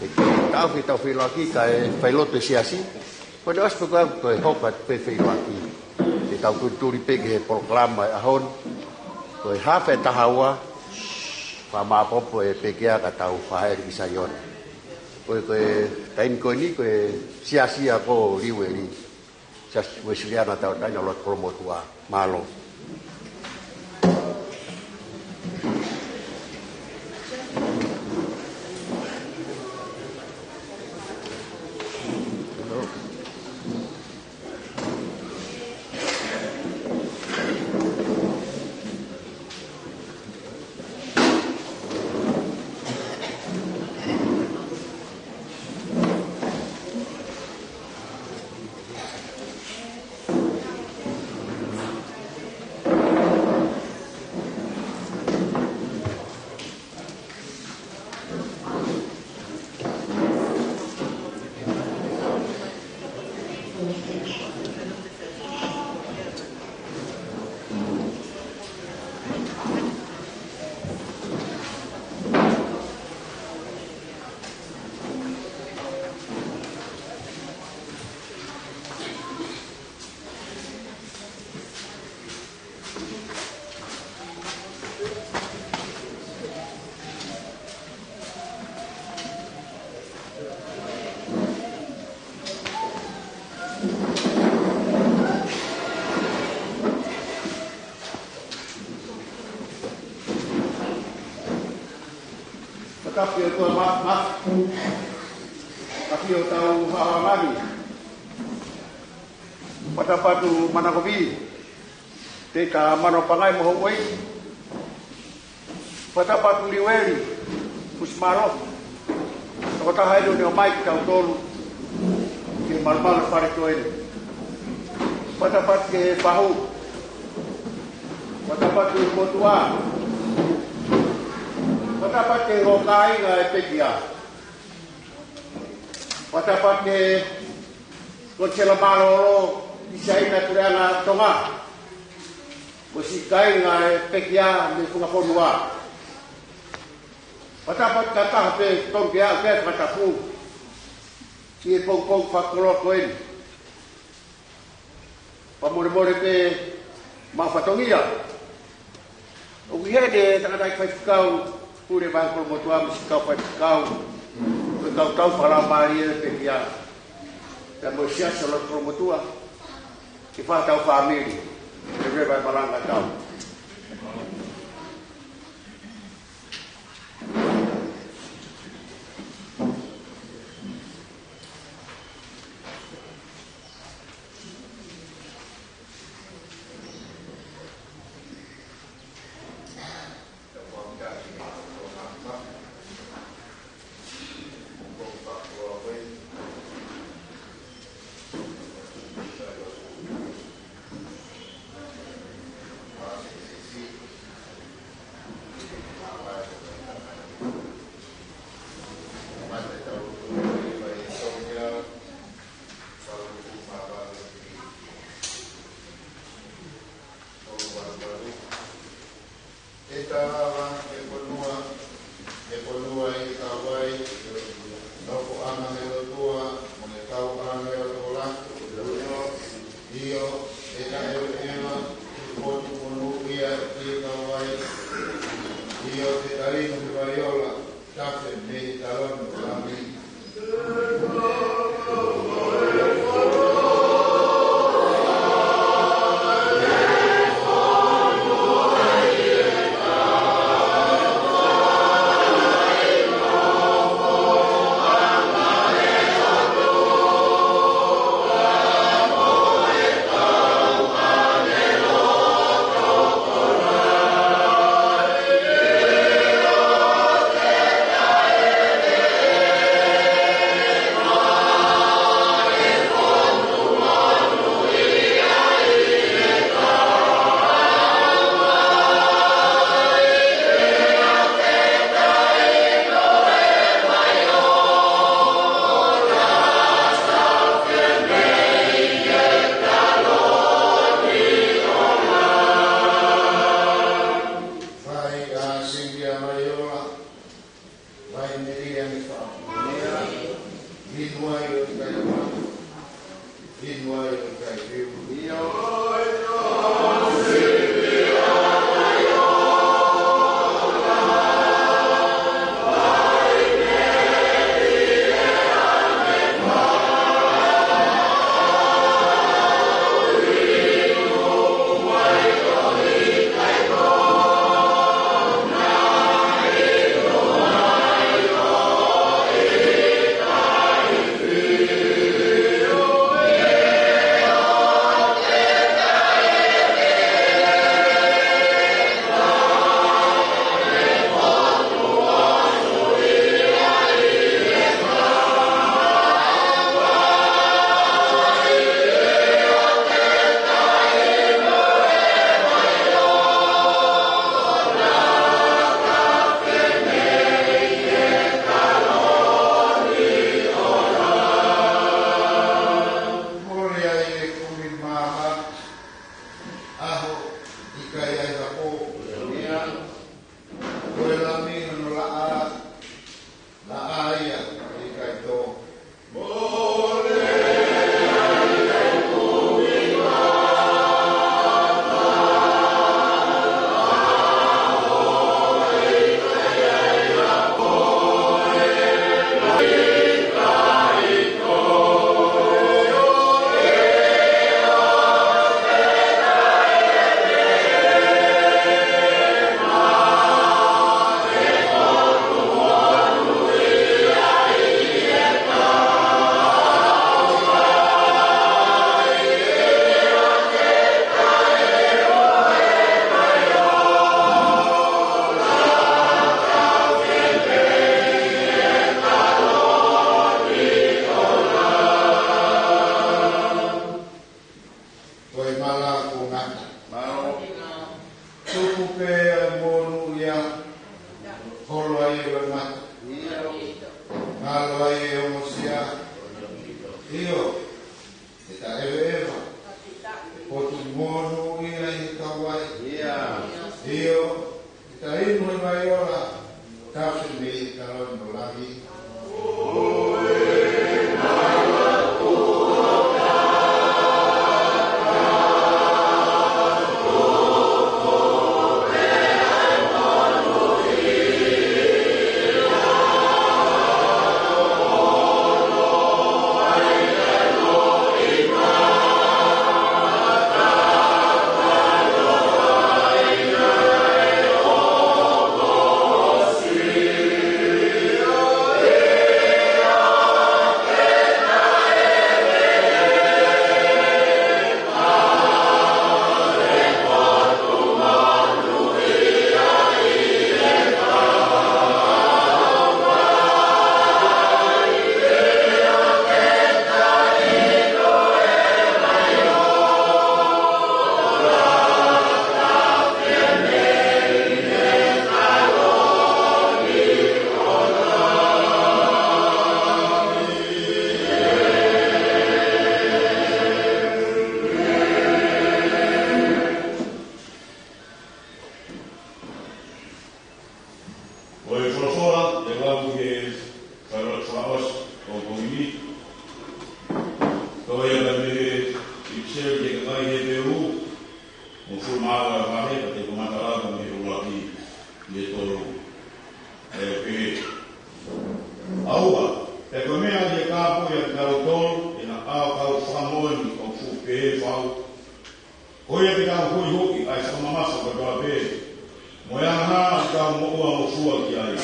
ʻE taʻofi ʻetau feʻiloaki kae failotu e siasi. Ko ʻene ʻosi pē ko ia ko e hoko atu pē feʻiloaki. Te tau tulituli pē ki he polokalama e ʻaho ni. Ko e hafe taha ua, fakamāopoopo e pekia ka tau faʻa heli ki Saione. Ko e, ko e taimi ko eni ko e siasi ia ko Liueli. Siasi Uēsiliana Tauʻatāina ʻo Lotu Kolomotuʻa. Mālō. Fakafeʻiloaki ʻa e ʻOtua Māfimafi. Fakafeʻiloaki ʻa hotau haohaoa ni. Fakatapu atu Manakovi, Teka Manopangai mo hoʻo ʻeiki. Fakatapu atu Liueli Fusimālohi, tokotaha eni ʻoku ne ʻomai kitautolu ki he malumalu fale ko eni. Fakatapu atu ki he fahu. Fakatapu atu ki he motuʻa. Fakatapu atu ki he ongo kāinga e pekia. Fakatapu atu ki he Konisela Mālōlō ʻi Siaina, Puleʻanga Tonga, mo e siʻi kāinga e pekia mei he funga fonua. Fakatapu atu ki ha taha pē ʻoku tonu ke aʻu ki ai e fakatapu ʻi he pongipongi fakakoloa ko eni. Fakamolemole pē maʻu fatongia. ʻOku ʻi heni e tangataʻeiki faifekau Pule Vahe Kolomotuʻa mo e siʻi kau faifekau, ko e kau tau fakalaumālie e pekia, pea mo e siasi ʻo Lotu Kolomotuʻa, ke fakatau fāmili, ke leva e malanga tau. Ai ora, tau se mei ka lau no langi. Ko e folofola ʻe lau ki he fale fakaʻosi ʻo e poini, ko ia ka mei he ʻipiseli ki he kakai Hepelū, hongofulu mā ua vahe, ka te u kamata lau mei he ʻuluaki ki he tolu. ʻE pehē: ʻAua, pea ko e meʻa ʻi he kāpui ʻa kinautolu ʻi he ʻao kau fakamoʻoni ʻoku fuʻu pehē fau, ko ia ke tau huʻihuʻi ʻa e fakamamafa kotoa pē, mo e angahala ʻoku tau moʻua ngofua ki ai.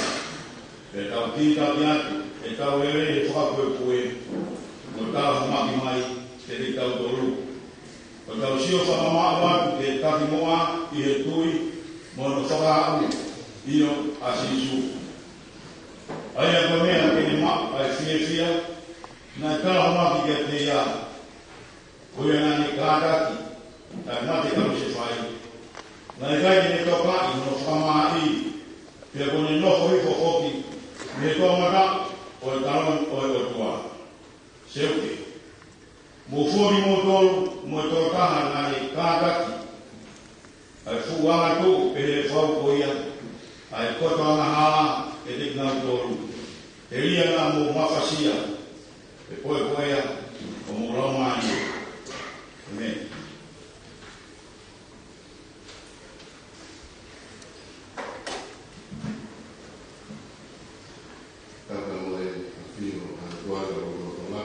Pea tau kītaki atu ʻetau lelei he fakapuepue, mo tala homaki mai kiate kitautolu. ʻO tau sio fakamamaʻu atu ki he takimoʻa ʻi he tui mo hono fakaʻamu, ʻio, ʻa Sīsū. ʻA ia ko e meʻa ke ne maʻu ʻa e fiefia naʻe tala homaki kiate ia, ko ia naʻa ne kātaki ʻa e mate kalusefai, naʻe ʻikai ke ne tokaʻi hono fakamāʻi, pea kuo ne nofo hifo foki mei he toʻomataʻu ʻo e taloni ʻo e ʻOtua. Seuke, mou foki moutolu mo e tokotaha naʻe kātaki ʻa e fuʻu angatuʻu pehē fau ko ia, ʻa e koto angahala kiate kinautolu, telia naʻa mou mafasia, pea poepoea ʻo mou laumālie. ʻĒmeni. Tapu mo e ʻafio ʻa e ʻOtua ʻi hotau lotolotonga.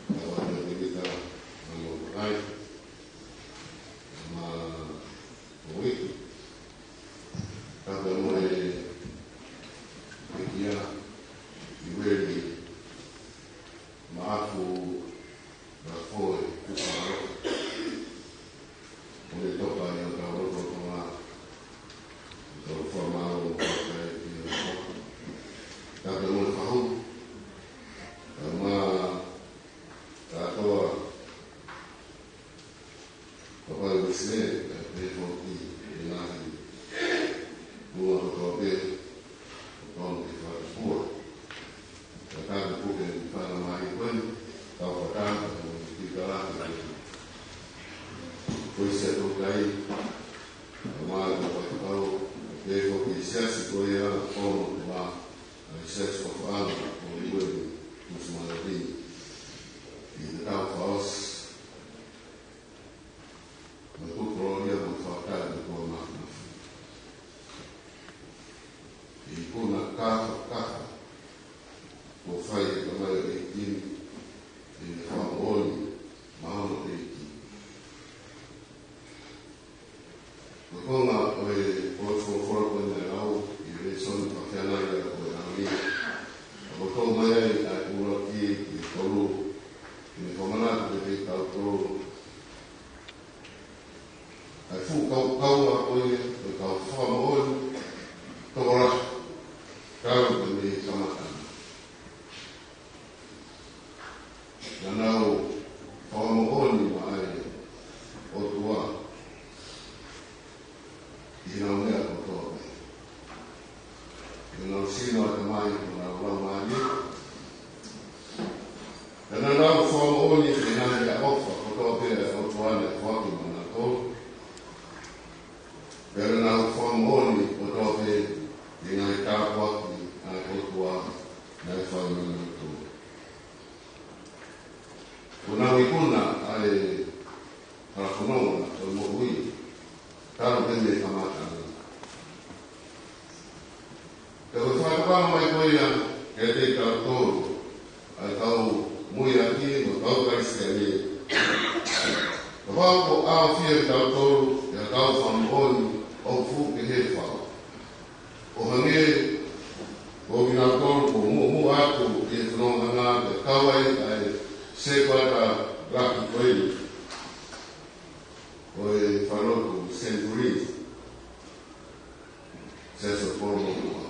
Tapu mo e ʻEiki ʻa e ʻOtua ʻi hotau lotolotonga. Tapu mo e ʻEiki ʻa e ʻOtua ʻi hotau lotolotonga. Mo e toka ʻi hotau lotolotonga, ʻetau fakamālō mo e kakai ʻi hotau. Tapu mo e fahu, tapu mo e kātoa, Papa Uesile, pea pehē foki ʻa e ngaahi tuʻunga kotoa pē, ʻoku totonu ke fakatupua. Ka tapu pē ki he fanga mali ko eni, tau fakataha mo e kiʻi kalake ko eni. Ko e siasi ʻoku tau kai, ʻa e mali ko e kau, pea ko e siasi ko ia ʻoku tau ʻi he siasi ʻofaʻanga ʻo Niueli, Tuʻisimalevini. ʻI he tau fakaʻosi, mo e tuku kolōlia mo e fakafetaʻi ki he ʻOtua Māfimafi. ʻI he ikuna kāfakafa kuo fai ʻe he Tamai ʻo e ʻEiki ni, ʻi he fakamoʻoni maʻa hono ʻEiki. Ko e konga ʻo e potu folofola ko eni naʻe lau ʻi he lēsoni fakafeangai ʻo e ʻaho ni, ʻoku tō mai ai ʻa e ʻuluaki ki he tolu, ʻi he fakamanatu kiate kitautolu ʻa e fuʻu kaukaua ko ia ʻo e kau fakamoʻoni tokolahi, talu mei he kamataʻanga. Naʻa nau fakamoʻoni maʻa e ʻOtua ʻi heʻenau meʻa kotoa pē. ʻI heʻenau sino ʻa e Tamai, ʻi heʻenau laumālie. Pea naʻa nau fakamoʻoni ki he ngaahi ʻofa kotoa pē ʻa e ʻOtua naʻe foaki maʻanautolu. Pea naʻa nau fakamoʻoni Ko e nau ikuna ʻa e hala fononga ʻo e moʻui, talu pē mei he kamataʻanga. Pea ko e fakatokanga mai ko ia kiate kitautolu, ʻa e kau muiaki mo e kau Kalisitiane. Kapau kuo ʻaofia kitautolu ʻe he kau fakamoʻoni ʻoku fuʻu kehe fau, ʻo hangē ko kinautolu kuo muʻomuʻa atu ʻi he fononga, pea kau ai ʻa e setuata lahi ko eni ʻo e falelotu Century, Siasi ʻo Kolomotuʻa.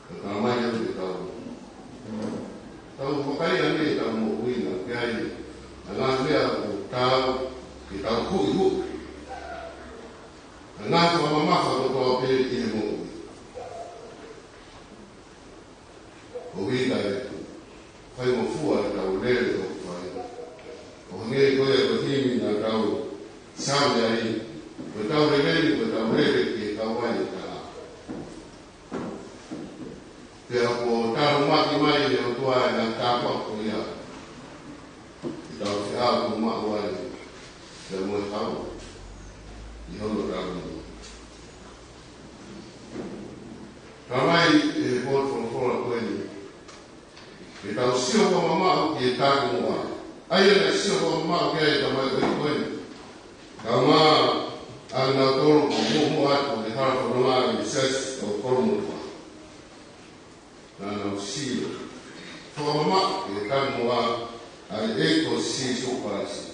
Ka talamai ʻe he tau, tau vakai ange ʻetau moʻui, naʻa ʻoku ʻi ai ʻa e ngaahi meʻa ʻoku taau ke tau huʻihuʻi, ʻa e ngaahi fakamamafa kotoa pē ʻi he moʻui. ʻOku ʻi ai e faingofua ʻetau lele ʻoku fai. ʻO hangē ko ia ko e himi naʻa tau sāme ai, ko ʻetau lele ni, ko ʻetau lele ke kau ai e tala. Pea kuo tala mai ʻe he ʻOtua ʻa e ngaahi tāpuaki ko ia, ke tau feʻao kuo maʻu ai, pea mo e hau ʻi hono talu ni. Talamai ʻe he potu folofola ko eni, ke tau sio fakamamaʻu ki he takimuʻa, ʻa ia naʻe sio fakamamaʻu ki ai e tamaioʻeiki ko eni, kaeʻumaʻā kinautolu kuo muʻomuʻa atu ʻi he hala fononga ʻi he Siasi ʻo Kolomotuʻa. Naʻa nau sio fakamamaʻu ki he takimuʻa ʻa e ʻEiki ko Sīsū Kalaisi,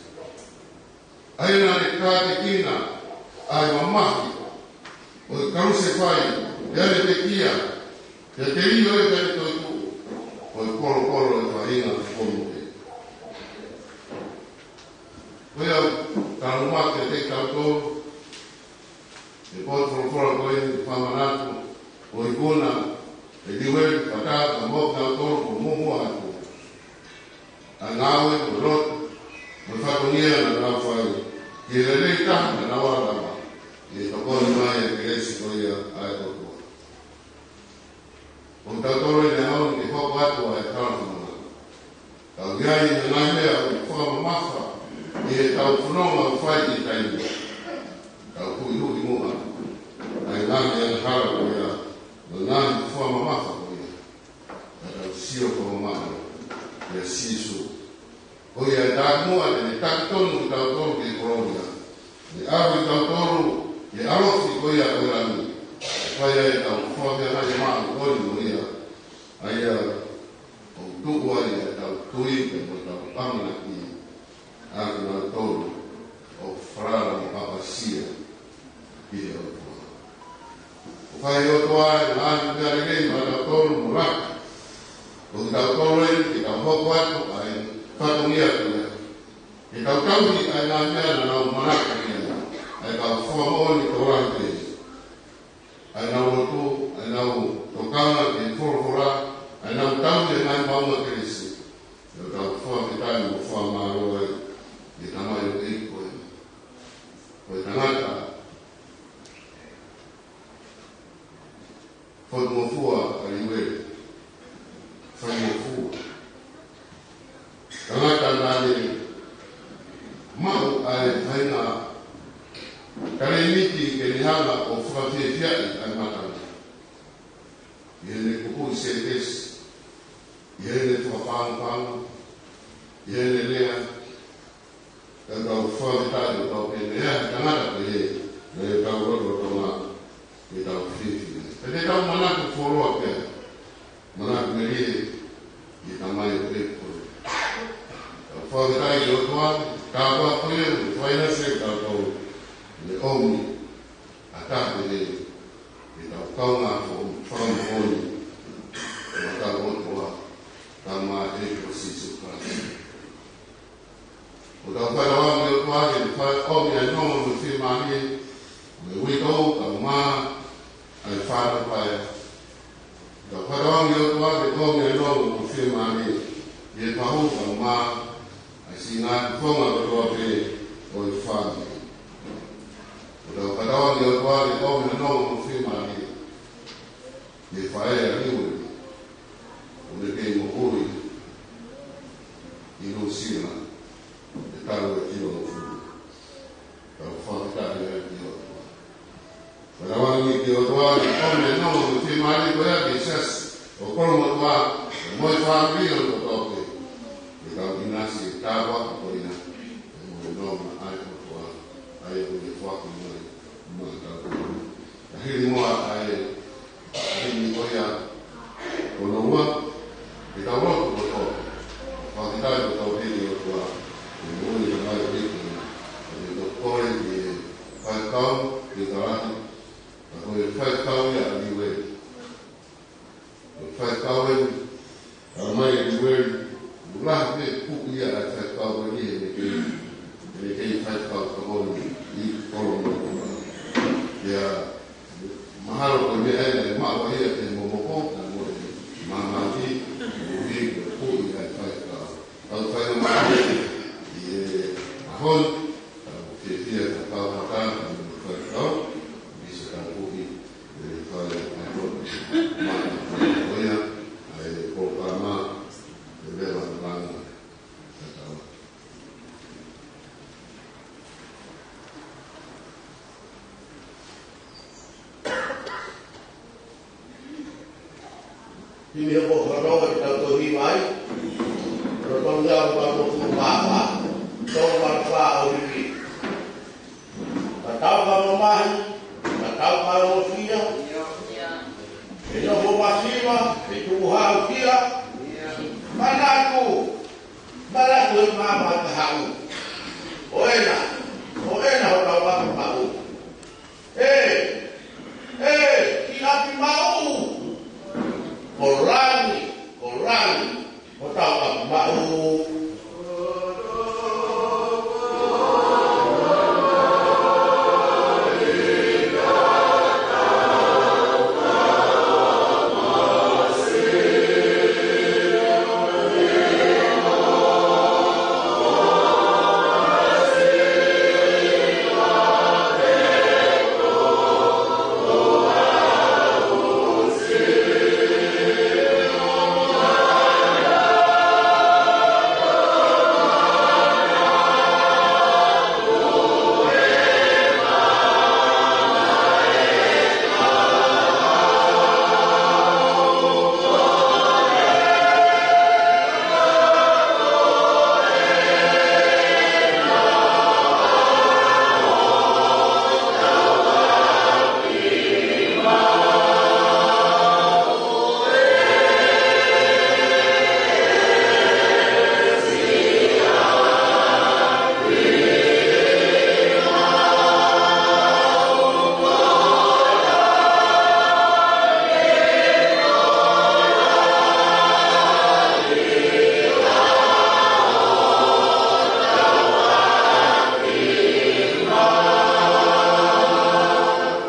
ʻa ia naʻa ne kātekina ʻa e mamahi ʻo e kalusefai, pea ne pekia, pea teʻeki ai ke ne toetuʻu, ko e kolokolo ʻo e faʻahinga foʻi mohe. Ko ia, talamai kiate kitautolu ʻe he potu folofola ko eni, fakamanatu ʻa e ikuna ʻe Liueli Fatata mo kinautolu kuo muʻomuʻa atu, ʻa e ngāue mo e lotu mo e fatongia naʻa nau fai ki he lelei taha naʻa nau lava ʻi he tokoni mai ʻa e kelesi ko ia ʻa e ʻOtua. ʻOku tautolu ʻi he ʻaho ni ke hoko atu ʻa e hala fononga, ka ʻoku ʻi ai e ngaahi meʻa ʻoku fakamamafa ʻi heʻetau fononga ʻoku fai ʻi he taimi ni. Tau huʻihuʻi muʻa ʻa e ngaahi angahala ko ia, mo e ngaahi fakamamafa ko ia, ka tau sio fakamamaʻu kia Sīsū. Ko ia ʻe takimuʻa te ne taki tonu kitautolu ki he kolonia, ne ʻave kitautolu ki he ʻalofi ko ia ʻo e langi, ʻo fai ai ʻetau fakafeangai māʻoniʻoni mo ia, ʻa ia ʻoku tuku ai ʻetau tui pea mo ʻetau ʻamanaki, ʻa kinautolu ʻoku falala mo ʻapasia ki he ʻOtua. ʻOku fai ʻe he ʻOtua e ngaahi meʻa lelei maʻatautolu mo laka. Ko kitautolu eni ke tau hoko atu ʻa e fatongia ko ia, ke tau tauhi ʻa e ngaahi meʻa naʻa nau manako ki ai ʻa e kau fakamoʻoni tokolahi pē, ʻa ʻenau lotu, ʻa ʻenau tokanga ki he folofola, ʻa ʻenau tauhi e ngaahi maʻunga kelesi. Pea tau fakafetaʻi mo fakamālō ai ki he tamaioʻeiki ko eni. Ko e tangata fotungofua ʻa Liueli, faingofua. Tangata naʻa ne maʻu ʻa e faʻahinga talēniti ke ne hanga ʻo fakafiefiaʻi ʻa e matanga, ʻi heʻene kupuʻi sēkesi, ʻi heʻene fakapangopango, ʻi heʻene lea. Ka tau fakafetaʻi ʻo tau pehē, ʻa e tangata pehē, naʻa tau lotolotonga ke tau fiefia. Pea te tau manako fuoloa pē, manako melie ki he tamaioʻeiki ko eni. Tau fakafetaʻi ki he ʻOtua, tāpuaki ko ia, mo e fainase kitautolu, ne ʻomi ʻa e taha pehē ke tau kaungā fo-, fakamoʻoni mo ʻetau ʻOtua, tamaioʻeiki ko Sīsū Kalaisi. ʻOku tau fakatauange ki he ʻOtua ke ne fai ʻomi ʻa e nonga mo e fiemālie, mo e uitou, kaeʻumaʻā ʻa e fānau paea. ʻOku tau fakatauange ki he ʻOtua ke ne ʻomi ʻa e nonga mo e fiemālie ʻi he fahu, kaeʻumaʻā ʻa e siʻi ngaahi founga kotoa pē ʻo e fāmili. ʻOku tau fakatauange ki he ʻOtua ke ne ʻomi ʻa e nonga mo e fiemālie ʻi he faʻē ʻa Liueli, ʻoku ne kei moʻui sila, ʻe talu e kilo o fulu. Tau fakafetaʻi ai ki he ʻOtua. Pea tau ʻoange ki he ʻOtua, ʻi he ʻomi e nonga mo e fiemālie ko ia ki he siasi ʻo Kolomotuʻa, mo e fāmili ʻo Toke. Ke tau ʻinasi e tāpuaki ko ia, ʻi he moʻui nonga ʻa e ʻOtua, ʻa ia ʻoku ne foaki mai maʻatautolu. Ka hili muʻa ʻa e himi ko ia hono ua, ke tau lotu kotoa. Fakafetaʻi kotoa pē ki he ʻOtua, ʻi he moʻoni ʻa e mai o hiki na, ʻa e tokoi ki he faifekau, ki he kalahi, ka ko e faifekau ia ʻa Liueli. Ko e faifekau eni, ʻa mai ʻa Liueli, ʻoku lahi pē kupu ia ʻa e faifekau eni, ʻene kei, ʻene kei faifekau tokoni ʻi Kolomotuʻa. Pea mahalo ko e meʻa eni ʻe maʻu ai ʻa e momoko, ka mo e māmani, mo e ui ko e kupu ia ʻa e faifekau. Tau fai ʻo maʻu ʻi he ʻaho ni, tau fiefia ka tau haka, ka mo e faifekau, ʻi se tau kupu, ʻe fai ʻa e kupu, maʻu ko ia, ʻa e polokalama, ʻe vela langa, ka tau. Himi ʻo ko hono ʻe tau tohi mai, ʻo tau ngā ʻo tau ʻo tau māfā, tau māfā ʻo hiki. Ka tau ka mamahi, ka tau ka ʻosia, ʻe nofo masiva, ʻe tuʻu haukia, manatu, manatu e maama ka haʻu. ʻO ena, ʻo ena hotau ʻapi maʻu. ʻE, ʻe, ki ʻapi maʻu. Ko langi, ko langi, hotau ʻapi maʻu.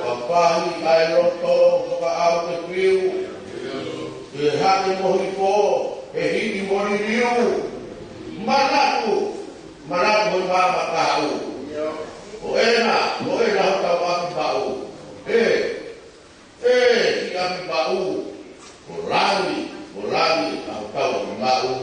Papahi ʻa e loto, fakaʻau ke piu. Ke haʻi mo hifo, he hiki mo liliu. Manatu, manatu he maama ka haʻu. ʻO ena, ʻo ena hotau ʻapi maʻu. ʻE, ʻe, ki ʻapi maʻu. Ko langi, ko langi, hotau ʻapi maʻu.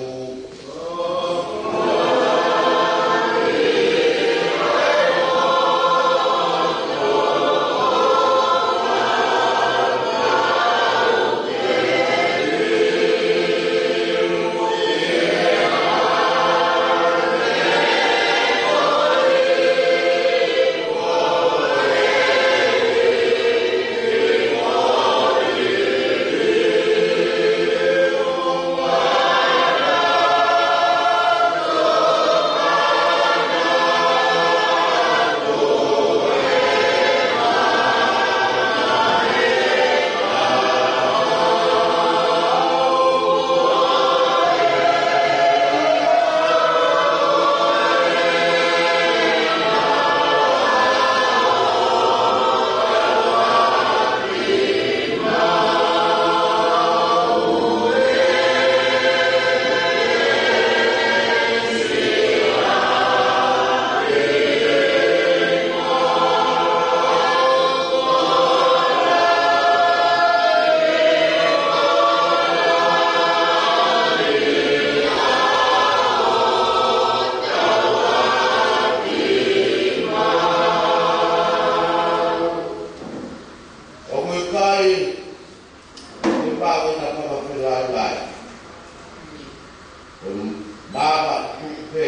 Maama tupe,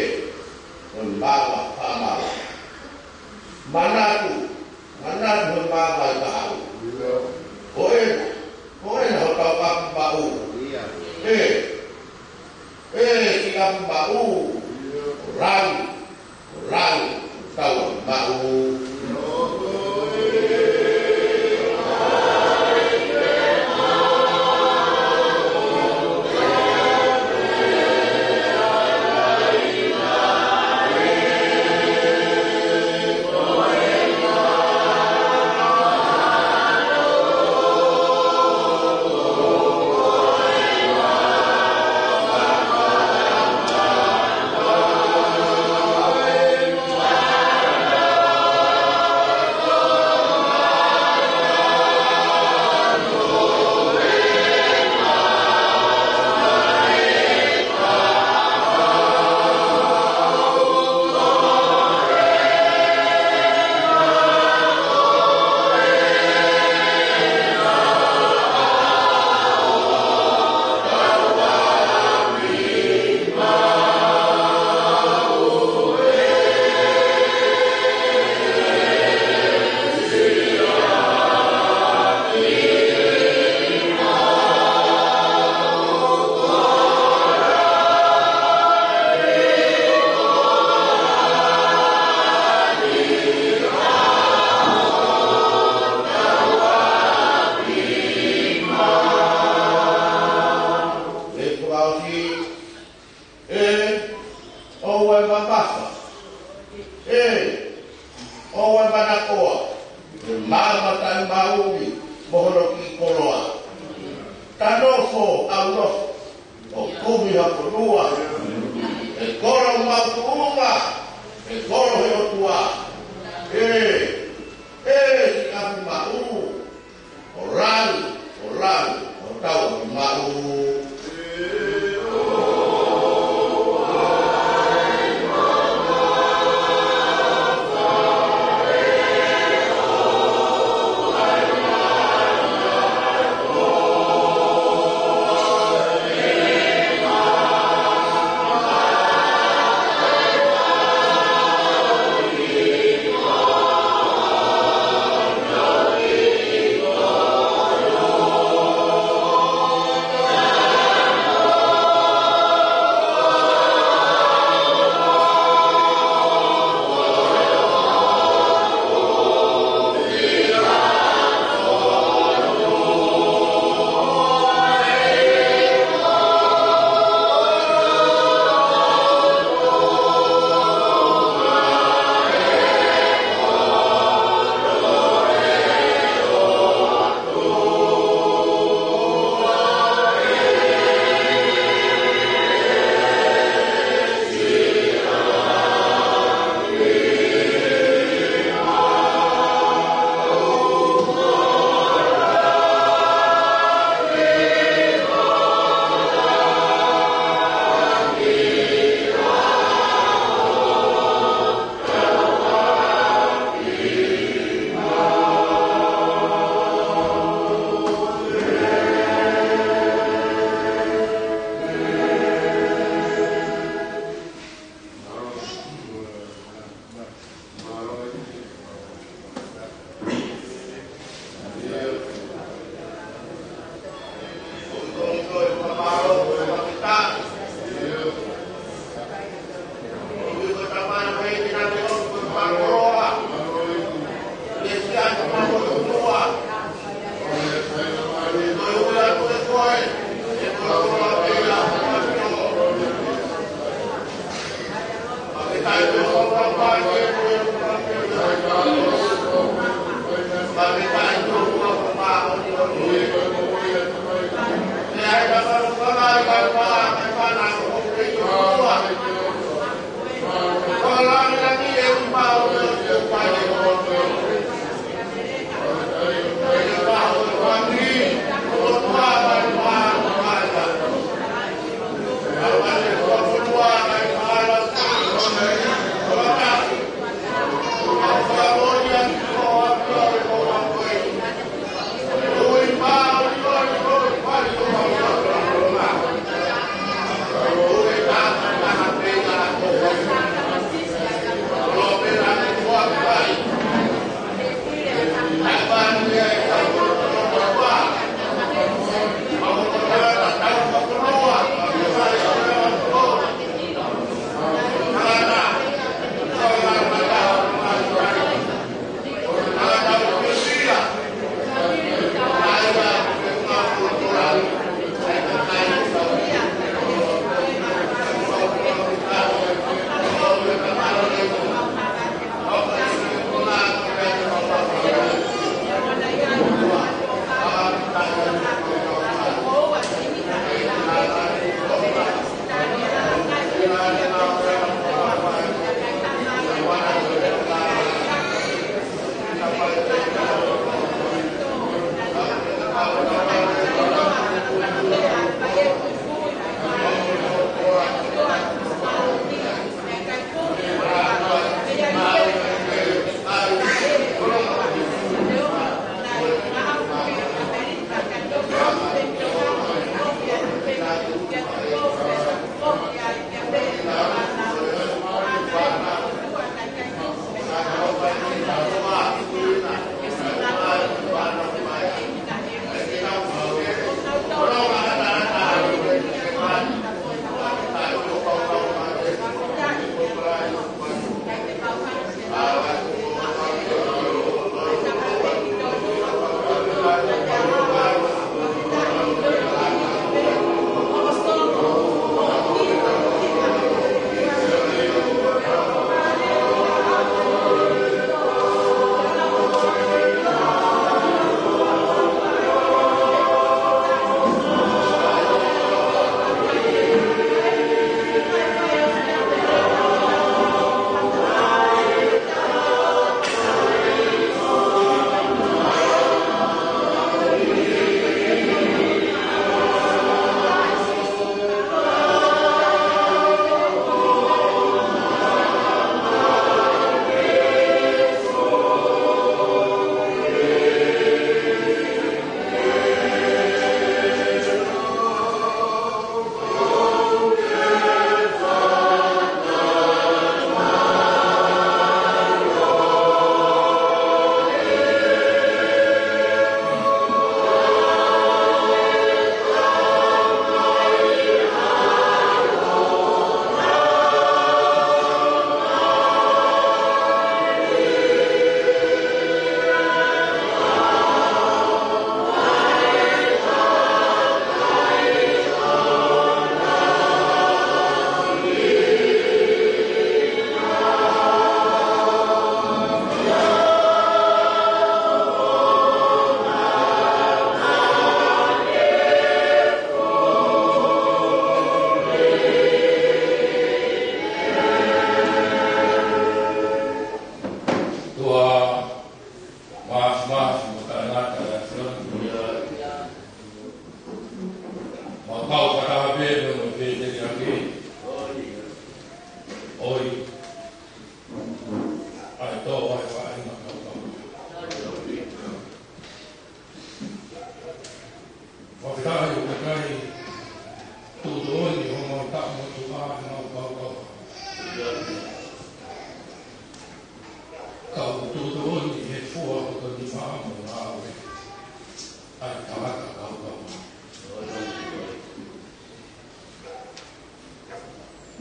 mo e maama fakamāu. Manatu, manatu he maama ʻi kahaʻu. Ko ena, ko ena hotau ʻapi maʻu. ʻE, ʻe, ki ʻapi maʻu. Langi, langi, tau maʻu. ʻE, ʻoua ʻe mamafa. ʻE, ʻoua ʻe manakoa. ʻE maama taʻemaʻuli mo hono kiʻi koloa. Ta nofo ʻo nofo ʻo kumi ha fonua. ʻE kolo maʻu tuʻunga, ʻe kolo he ʻOtua. ʻE, ʻe ki ʻapi maʻu. ʻO langi, ʻo langi, ʻo tau ʻapi maʻu.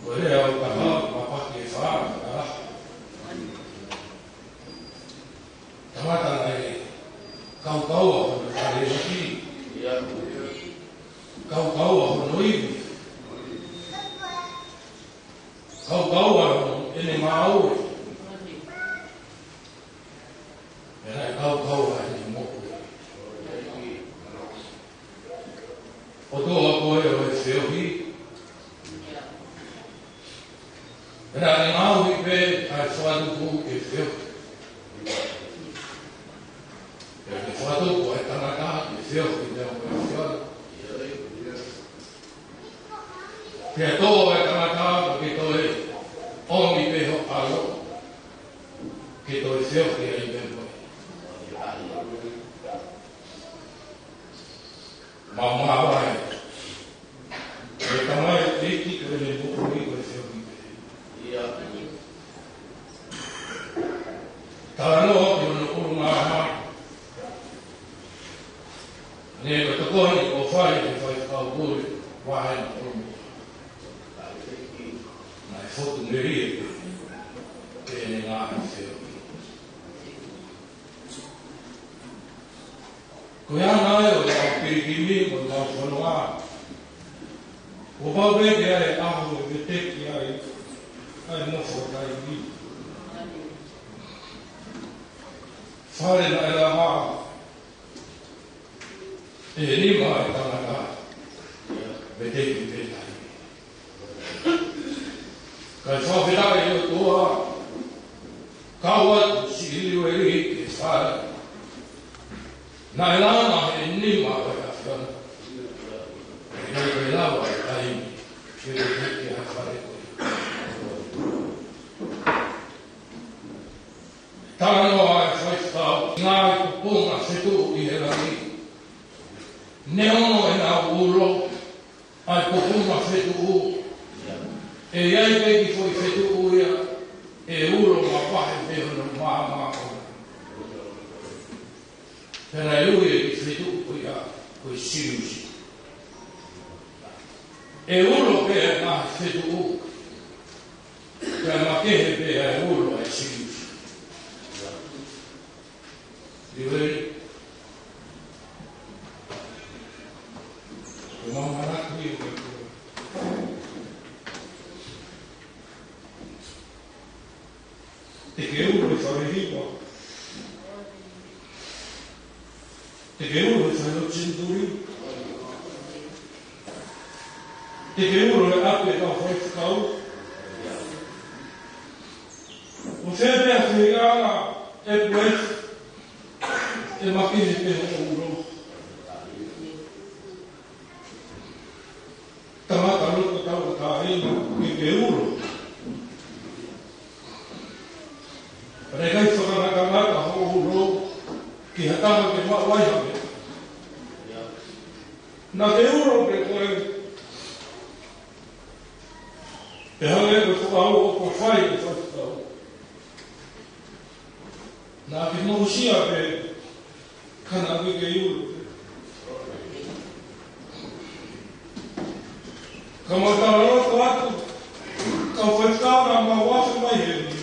Ko e lea ʻo e tangata, mapaki e fā, ka kamata naʻe kaukaua hono talēniti. Kaukaua hono ivi. Kaukaua hono ʻene ngāue. Pea naʻe kaukaua ʻene moʻui. ʻOtua ko e ʻo e feohi. Pea naʻe ngaohi pē ʻa e fakatupu ke feohi. Pea ke fakatupu ʻa e tangata ke feohi pea mo e ʻAfiona. Pea tō ʻa e tangata, pea ke toe ʻomi pē ho ʻAlo ke toe feohi ai pē mo ia. Maumau ai. Ko e tamaioʻeiki ko ʻene moʻui ko e feohi pē. Talanoa ki hono ʻulungaanga. Naʻe tokoni ʻo fai ʻe he faifekau pule, vahe hono ʻuluaki. Naʻe fotu melie pē ʻene ngaahi feohi. Ko e anga ia ʻo e pilikimi mo e fononga. Kuo pau pē ke ʻi ai e ʻaho ʻe veteki ai ʻa e nofo taimi. Fale naʻe lava ʻe he nima ʻo e tangata, veteki pē taimi. Kae fakafetaʻi ki he ʻOtua, kau atu Siliueli ki he fale. Naʻe langa he nima ʻo e ʻAfiona. Naʻe ʻikai lava e taimi ke veteki ai fale ko ia. Talanoa e faifekau, ngaahi pupunga fetuʻu ʻi he langi. Neongo ʻenau ulo ʻa e pupunga fetuʻu, ʻe ʻi ai pē kiʻi foʻi fetuʻu ia ʻe ulo mapahe pē hono maama ʻona. Pea naʻe ui e kiʻi fetuʻu ko ia ko e siliusi. ʻE ulo pē ʻa e fetuʻu, pea makehe pē ʻa e ulo ʻa e siliusi. Siliueli. Ko e mamanaki ʻo e, te ke ulo he fale hiva. Te ke ulo he fale ʻo e senituli. Te ke ulo he ʻapi ʻo e kau faifekau. ʻO fē pē ha fehiʻa ʻe puefu, ʻe makehe pē hoʻo ulo. Tangata loto tauʻatāina, ke ke ulo. Pea ʻikai fakangatangata hoʻo ulo ki ha taha ke maʻu ai ha meʻa. Naʻa ke ulo pē koe, pea hangē ko e fakaʻulo ʻoku fai ʻe he faifekau. Naʻa ke mokosia pē, ka naʻa ke kei ulo pē. Ka mau talaloto atu, kau faifekau naʻa mau afe mai heni.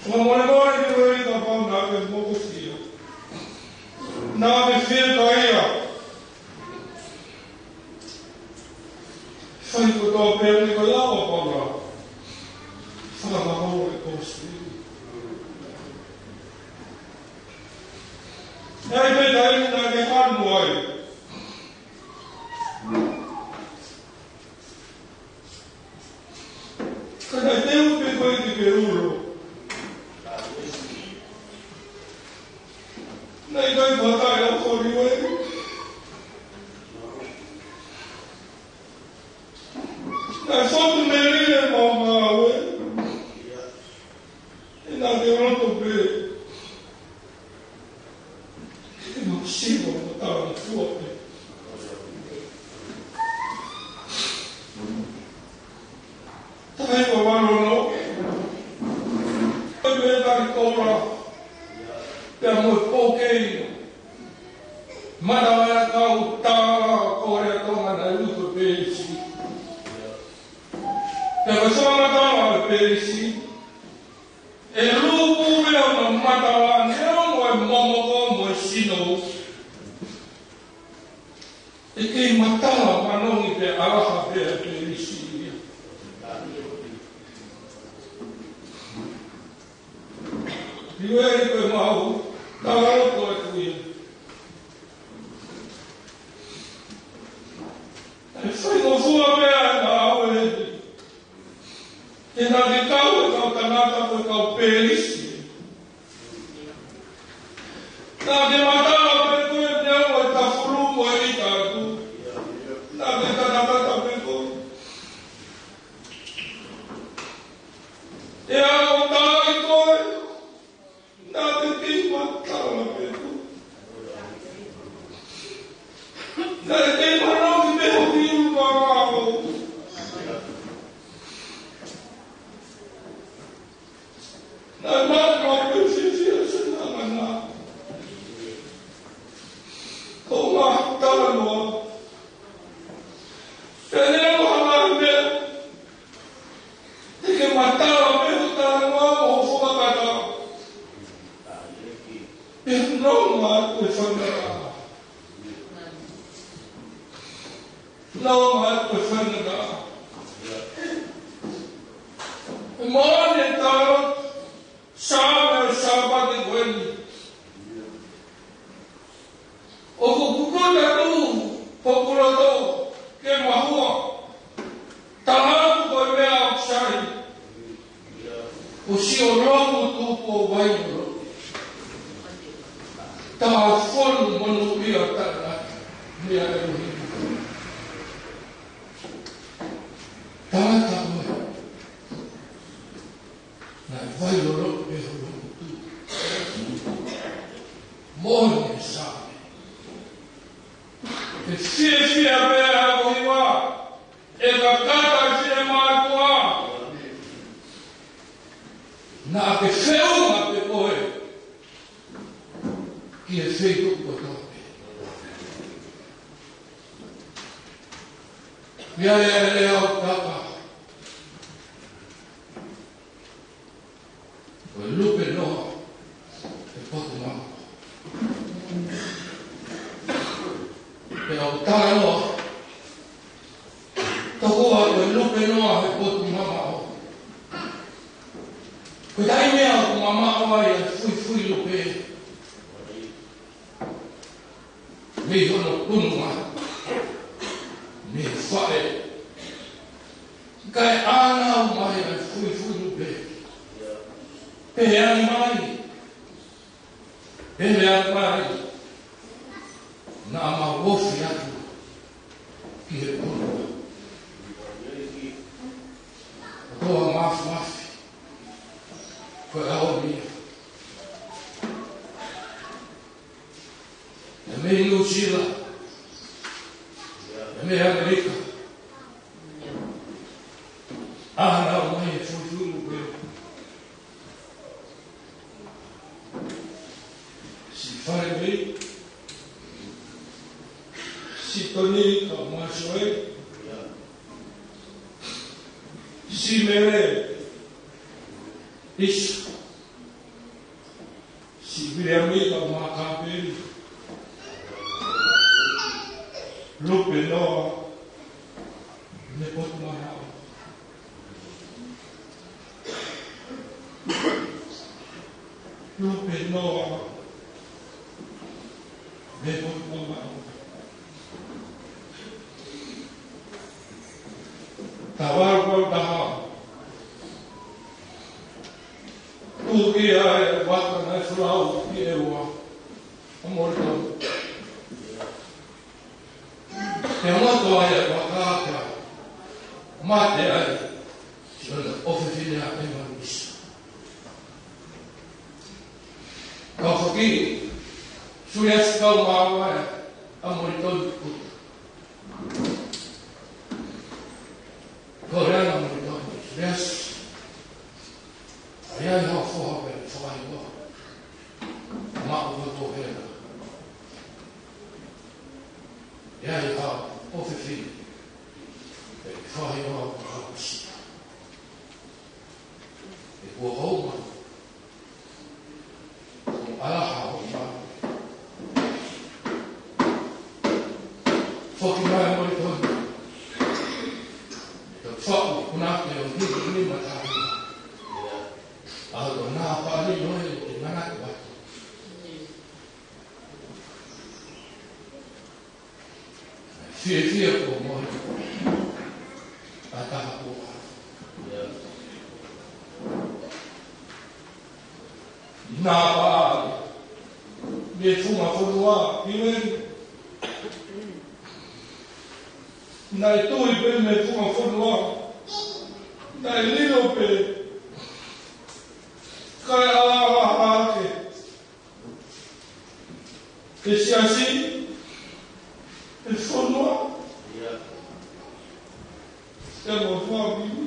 Fakamolemole Siliueli kapau naʻa ke mokosia. Naʻa ke fiekaia. Fai kotoa pē ʻoku ʻikai lava Paula. Fakamaholo e kōsipeli. ʻE ʻi ai pē taimi naʻa ke hanu ai. Ka naʻe teu pē koe ke ke ulo. Naʻe ʻikai fakataʻe ʻa Siliueli. Naʻe fotu melie ʻene maumau. ʻE naʻa ke loto pē ke mau siva mo talangofua pē. Taha hiva valu ono. Ko e meʻa tali koula pea mo e pōkei. Mana mai a kau tala ko e Tonga naʻe uto pē isi. Pea ko e fakamatala ʻo e pelisi, ʻe luku pē hono matala neongo e momoko mo e sino. ʻE kei matala manongi pē ʻalaha pē ʻa e pelisi ia. Liueli ko e mau, tala loto atu ia. ʻE faingofua pē ʻa e ngāue. He naʻa ke kau e kau tangata ko e kau pelisi. Naʻa ke matala pē koe neongo e tafulu mo e ʻita atu. Naʻa ke katakata pē koe. ʻE ʻalu ʻo taaʻi koe. Naʻa ke kei matala pē koe. Naʻa ke kei manongi pē ho kiu ma ngāue. Naʻe maʻu pē fiefia ʻa e fenāmana. Ko e ngaahi talanoa. Pea neongo ha ngaahi meʻa, te ke matala mei ho talanoa mo ho fakataha. Pea nonga atu e faingataʻa. Nonga atu e faingataʻa. ʻE moʻoni e tala, Saame ʻo e Sāpate ko eni. ʻOku kukuta atu hoku loto ke mahua. Tala atu ko e meʻa ʻoku sai. Ko siʻo lotu tupu ʻo vailolo. Tāfonu monūʻia taʻengata mei he ʻElohimi. Tangata koe. Naʻe vailolo pē ho lotu. Moʻoni e Saame. ʻE fiefia pē ʻa e hiva. ʻE kakata e finemātuʻa. Naʻa ke feʻunga pē koe ki he feituʻu kotoa pē. Pea ʻe lea ʻo kaka. Ko e lupe noa he potu mamaʻo. Pea ʻoku talanoa, tokua ko e lupe noa he potu mamaʻo. Ko e taimi ia ʻoku mamaʻo ai ʻa e fuifui lupe. Mei hono pununga, mei he faʻē. Kae ʻānaua mai ʻa e fuifui lupe. Pehē ange mai, pehē ange mai, naʻa mau ofi atu ki he pununga. Ko e mafimafi, ko e ʻaho ni. ʻE mei Nuʻu Sila, ʻe mei ʻAmelika, ʻānaua mai e fuifui lupe. Siʻi Falemei, siʻi Toni Kaumasoe, siʻi Mele, ʻIsa. Siʻi Viliami Kaumakapeli. Lupe noa he potu mamaʻo. Lupe noa he potu mamaʻo. Taha valu valu taha. Tuku ki ai e vaka naʻe folau ki ʻEua ʻa Molitoni. Pea moto ai e vaka pea mate ai siʻono ʻofefine ʻa ʻEmanu ʻIsa. Kau foki, Suliasi Kaumaʻaua ʻa Molitoni Kuta. Ko e anga Molitoni, Suliasi. ʻA ia ʻi hao foha pē fakahingoa. Maʻu ko Kohela. ʻA ia ʻi hao ʻofefine pē fakahingoa ko Hakusi. Faʻu, ko na ke o ni ni mata. ʻA ko na pali no e te mana ko atu. Fiefia ko mo. ʻA taha ko a. Naʻe pā mei he funga fonua, ʻi he naʻe tui pē mei he funga fonua. Naʻe lilo pē. Kae ʻalu ʻo ʻalu hake. Ke siasi, ke fonua. Ke mo fua mimi.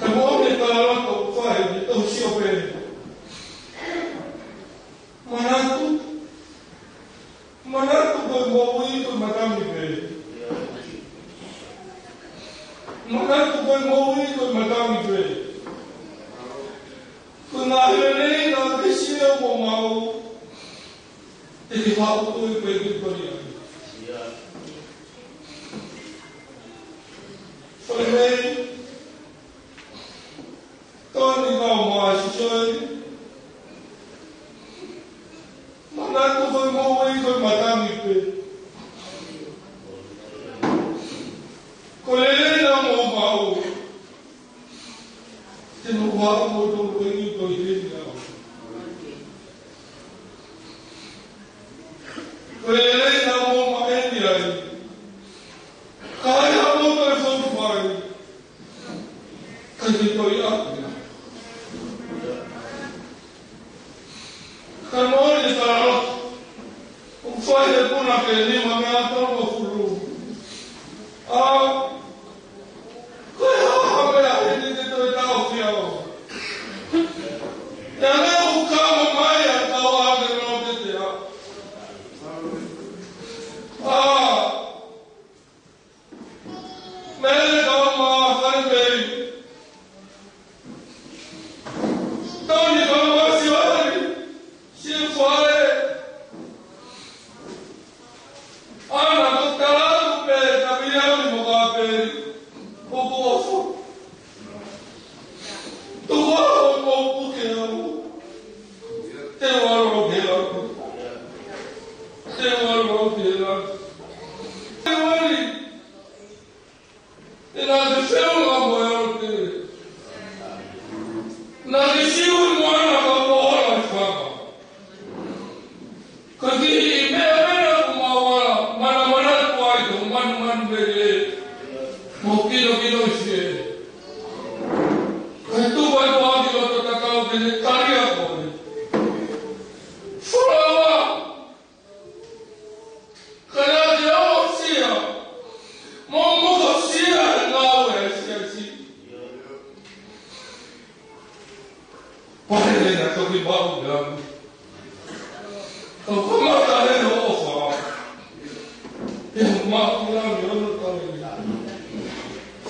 Ka mo me ka loto fai, me tau sio pē. Manatu, manatu ko e moʻui ko e matangi pē. Manatu ko e moʻui ko e matangi pē. Ko e ngaahi lelei naʻa ke sio mo maʻu, te ke faʻu ko e pē ki koni ai. Fai mei, Tony Kaumāsisoi, manatu ko e moʻui ko e matangi pē. Ko e lelei naʻa mo maʻu, te mo maʻu mo tō ko e ʻi ko e heni au. Ko e lelei naʻa mo maʻu eni ai. Ka ai ha mo tō e fonu mai. Ka te toi atu. Ka mo ni ka ʻoku fai he puna ke nima mea tau mo fulu. ʻA, ko e hā ha mea he te te toi tau fia o. Ia leo ʻoku kama mai ʻa tau ake no te te a. ʻA, Mele Kaumāfai mei. Tony Kaumāsisoi, si fai. ʻAna ko talatu pē ka Viliami mo ka pē. Ko ko ofo. Toko ofo mo puke au. Te walo ke la. Te walo ke la. Te wali. Te na te feu la mo e o te. Na te siu i moana ka mo ola i fama. Ka ki i mea mea ku ma wala, mana mana ku ai ko manu manu mele. Mo kino kino i fie. Ka tu mai ko aki o to takau ke ne karia ko e. Fulawa. Ka na te aʻusia, mo mokosia he ngāue ʻa e siasi. Pare le na toki maʻu ia. Ka ko mata he ho ofa. He ho maʻu ia mi ono tau ia.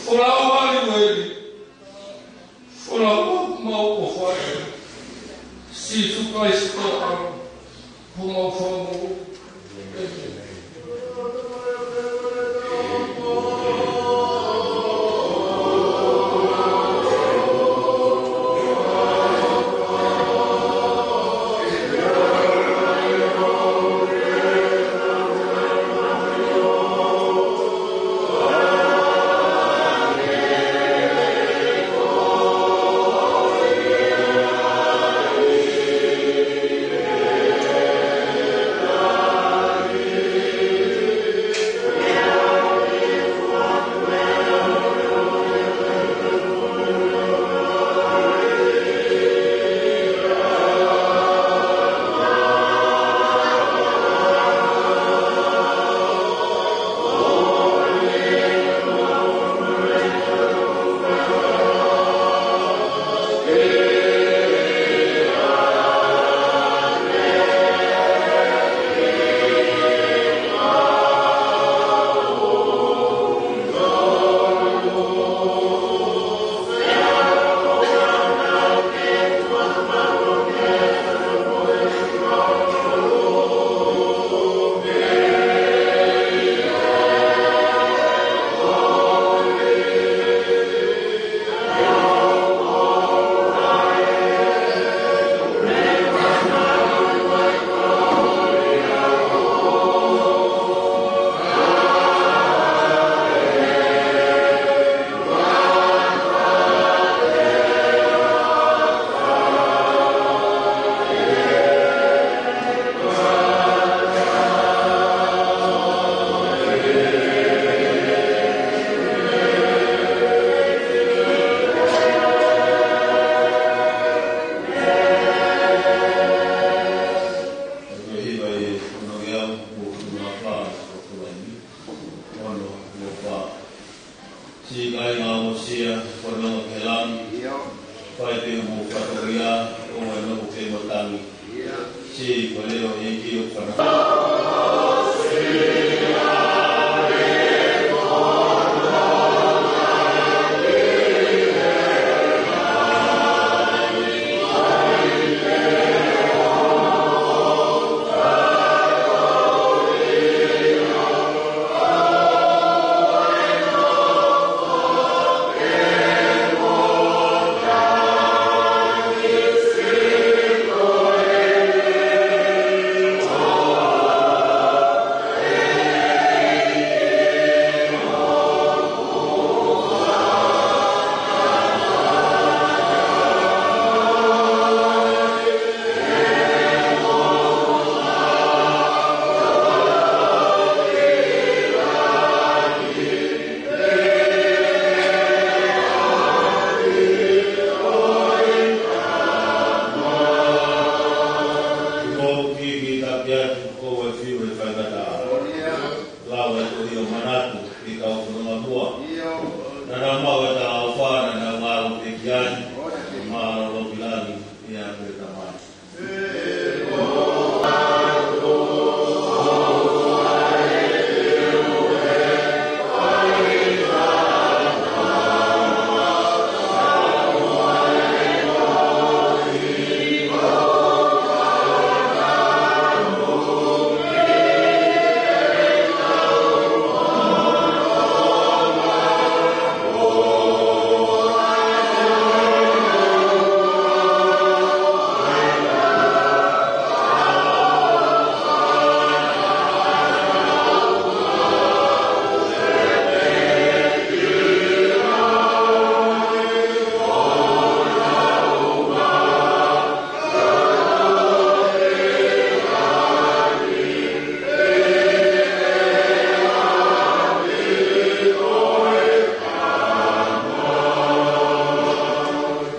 Folawa ni weli. Folawa mau ko fai. Sīsū Kalaisi ko au. Ko mau fai mau. Siʻi ko e leʻo ʻo e ʻEiki ʻoku fanafana. Ko e kiʻi tapu atu, ko e fiu e faingataʻa. Lau e tohi ʻo Manatu ki he kau fononga mua. Naʻa nau maʻu e talaʻofa, naʻa nau ngāue pē ki ai. Mālō ʻaupito, ʻia ʻApiako Tamai.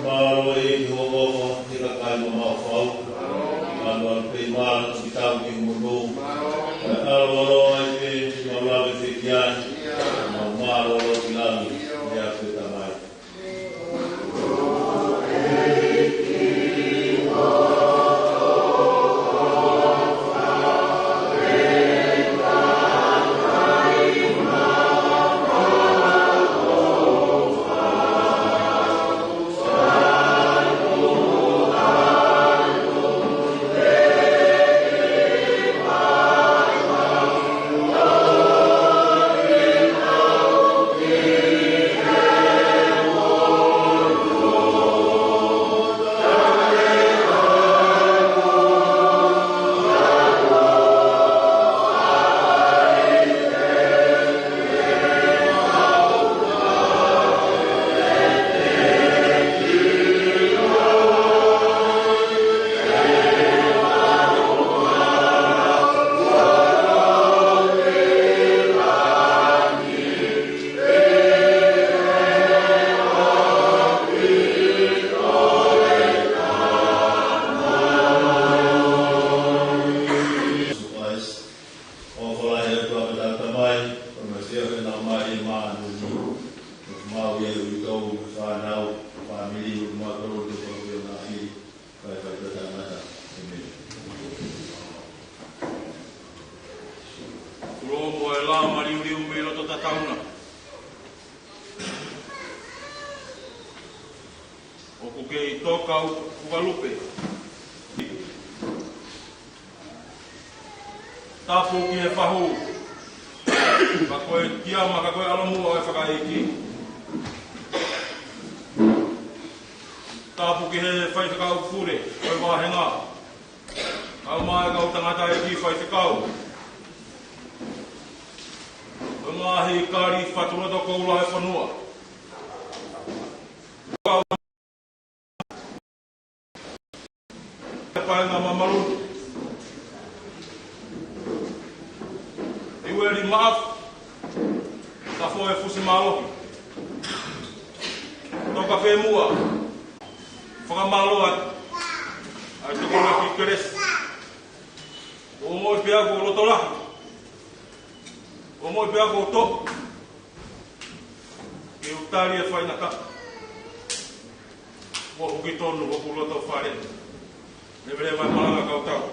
Mālō e ʻEiki hoʻo ʻofa ki he kakai mamaʻo fau. Mālō ʻa e pei mālō ki tau ki munu. ʻAlo ʻalo ai pē, mālō ʻa e fekiai. Mālō ʻaupito, ʻia ʻApiako Tamai. ʻOfa lahi ʻa e ʻOtua ko e Tamai, ʻo e Siasi, ʻa e Laumālie Māʻoniʻoni, ʻo mau ia ʻi he ʻū fānau, fāmili, ʻo mau tolu te pau ia na i, kai kai te tangata. ʻĒmeni. Kulo mo e lā maliuliu mei loto tatauna. ʻOku kei toka ukalupe. Tapu ki he fahu. Ka ko e kiama, ka ko e ʻalomuʻa ʻo e fakaʻeiki. Tapu ki he faifekau pule ʻo e vāhenga. Kau mai kau tangataʻeiki faifekau. Ko e ngaahi kali fatuloto koula he fonua. Kau paenga mamalu. Iweli Maʻafu. Ka foe fusi mālohi. Toka pē muʻa. Fakamālō atu. ʻA e tokolahi Kelesi. ʻOmai pē ʻa e loto lahi. ʻOmai pē ʻa e tō. Ke u tali e faingataʻa. Kuo huki tonu hoku loto fale. Leveleva e malanga kautau.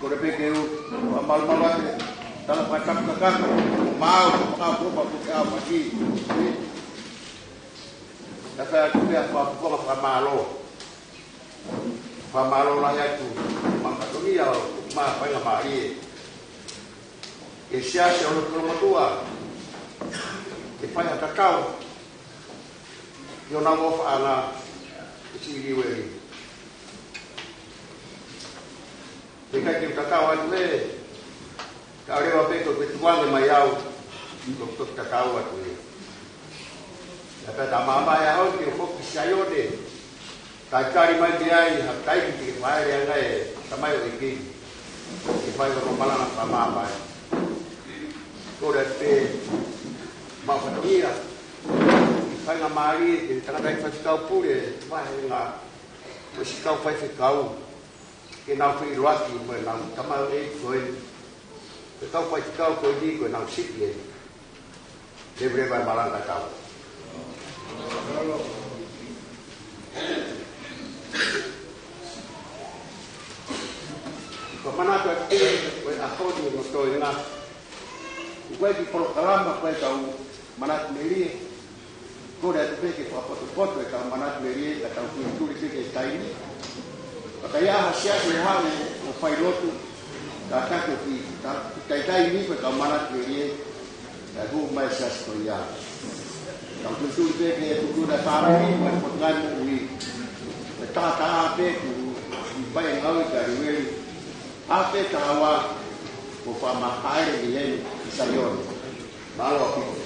Kole pē ke u fakamalumalu atu, tala fakatapu kakato, mau, fakapō, fakapō, fakapō. Tapa atu pē ʻa e fakafofonga fakamālō. Fakamālō lahi atu, Maʻu Fatongia ʻo e faingamālie ke Siasi ʻo Lotolotomotuʻa ke fai ha tatau ʻi honau ʻofaʻanga ʻi Siliueli. Pea ʻikai ke u tatau atu ē, ka ʻoua leva pē ke u tukuange mai au, ko e toki tatau atu ē. Pea pea ta māmā ʻe aho ke u foki ki Saione, talitali mai mei ai ha taimi ke fāʻeleʻi ange ʻe he tamaioʻeiki ke fai hono malanga fakamāmani. Kole pē Maʻu Fatongia, ʻi he faingamālie ke tangataʻi faifekau pule, vahenga, mo e siʻi kau faifekau, ke nau feʻiloaki mo ʻenau tamaioʻeiki ko eni. Ko e kau faifekau ko eni ko ʻenau siʻi eni. Leveleva e malanga tatau. Ko e manatu atu pē ko e ʻaho ni mo e toenga. ʻOku ʻi ai e kiʻi polokalama ko e kau manatu melie. Kole atu pē ke fakapotopoto e kau manatu melie, ka tau tulituli pē ki he taimi. Ka ʻi ai ha siasi ʻe haʻu ʻo fai lotu, kātaki ʻo kiʻi ta-, talitali ni ko e kau manatu melie, kae hū mai e siasi ko ia. Tau tulituli pē ki he tuʻutuʻuni ʻa e fāmili mo e Potungāue Moʻui. Ko e taha taha pē kuo ʻi ai e ngāue ʻi Siliueli. Afe taua, ko fama ai ni heni ʻi Saione. Mālō ʻaupito.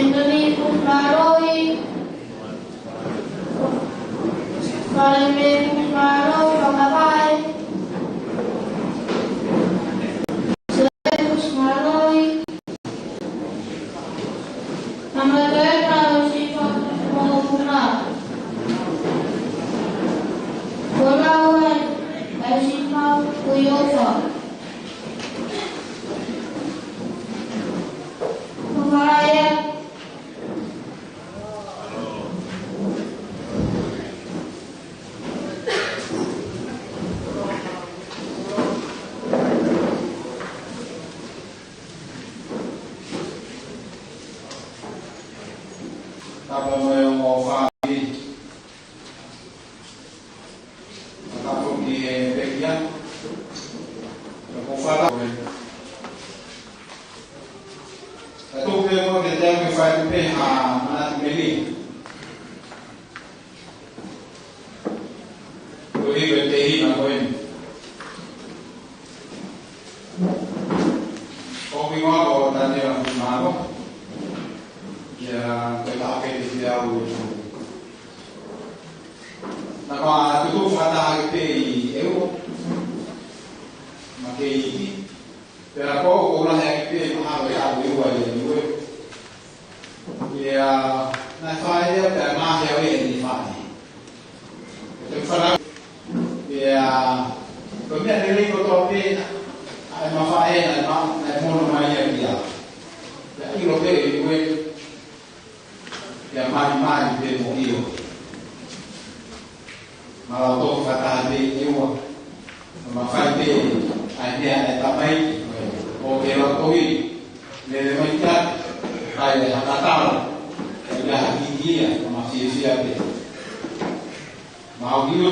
Anthony Kusimāloi, Fale Mei Kusimāloi, Fakafai, Sele Kusimāloi, Tama Tēna Sifa Mokuna, Kona Uai, Sifa Kuiofa. Fakafai. Tapu mo e ongo fāmili. Tapu ki he pekia. Tapu fala. Tapu pē mo e tētē ke fai pē ha manatu meli. Ko e hiva te hina ko eni. Ko e hingoa ko Taniela Kusimāloi. Ia, ko e taha pē te te au e tu. Naʻa ma tuku fakataha ke pē ʻi ʻEua. Ma ke ʻi ki. Pea ko, ko la he pē mahalo e au e ua e ue. Ia, naʻe fai ia pea ma he au e ni fai. Te fana. Ia, ko e meʻa lelei kotoa pē, ʻa e ma fai, naʻe ma, naʻe mono mai ia kia. Ia, ʻilo pē e ue. Ia mai mai pē mo ʻio. Ma lau tō fakataha pē ʻEua. Ma fai pē ʻa e meʻa ʻa e tamai. ʻO ke lau tō i. Lele mai kia. ʻAi le hakatalo. ʻAi le hakikia. Ma fiefia pē. Ma au hiu.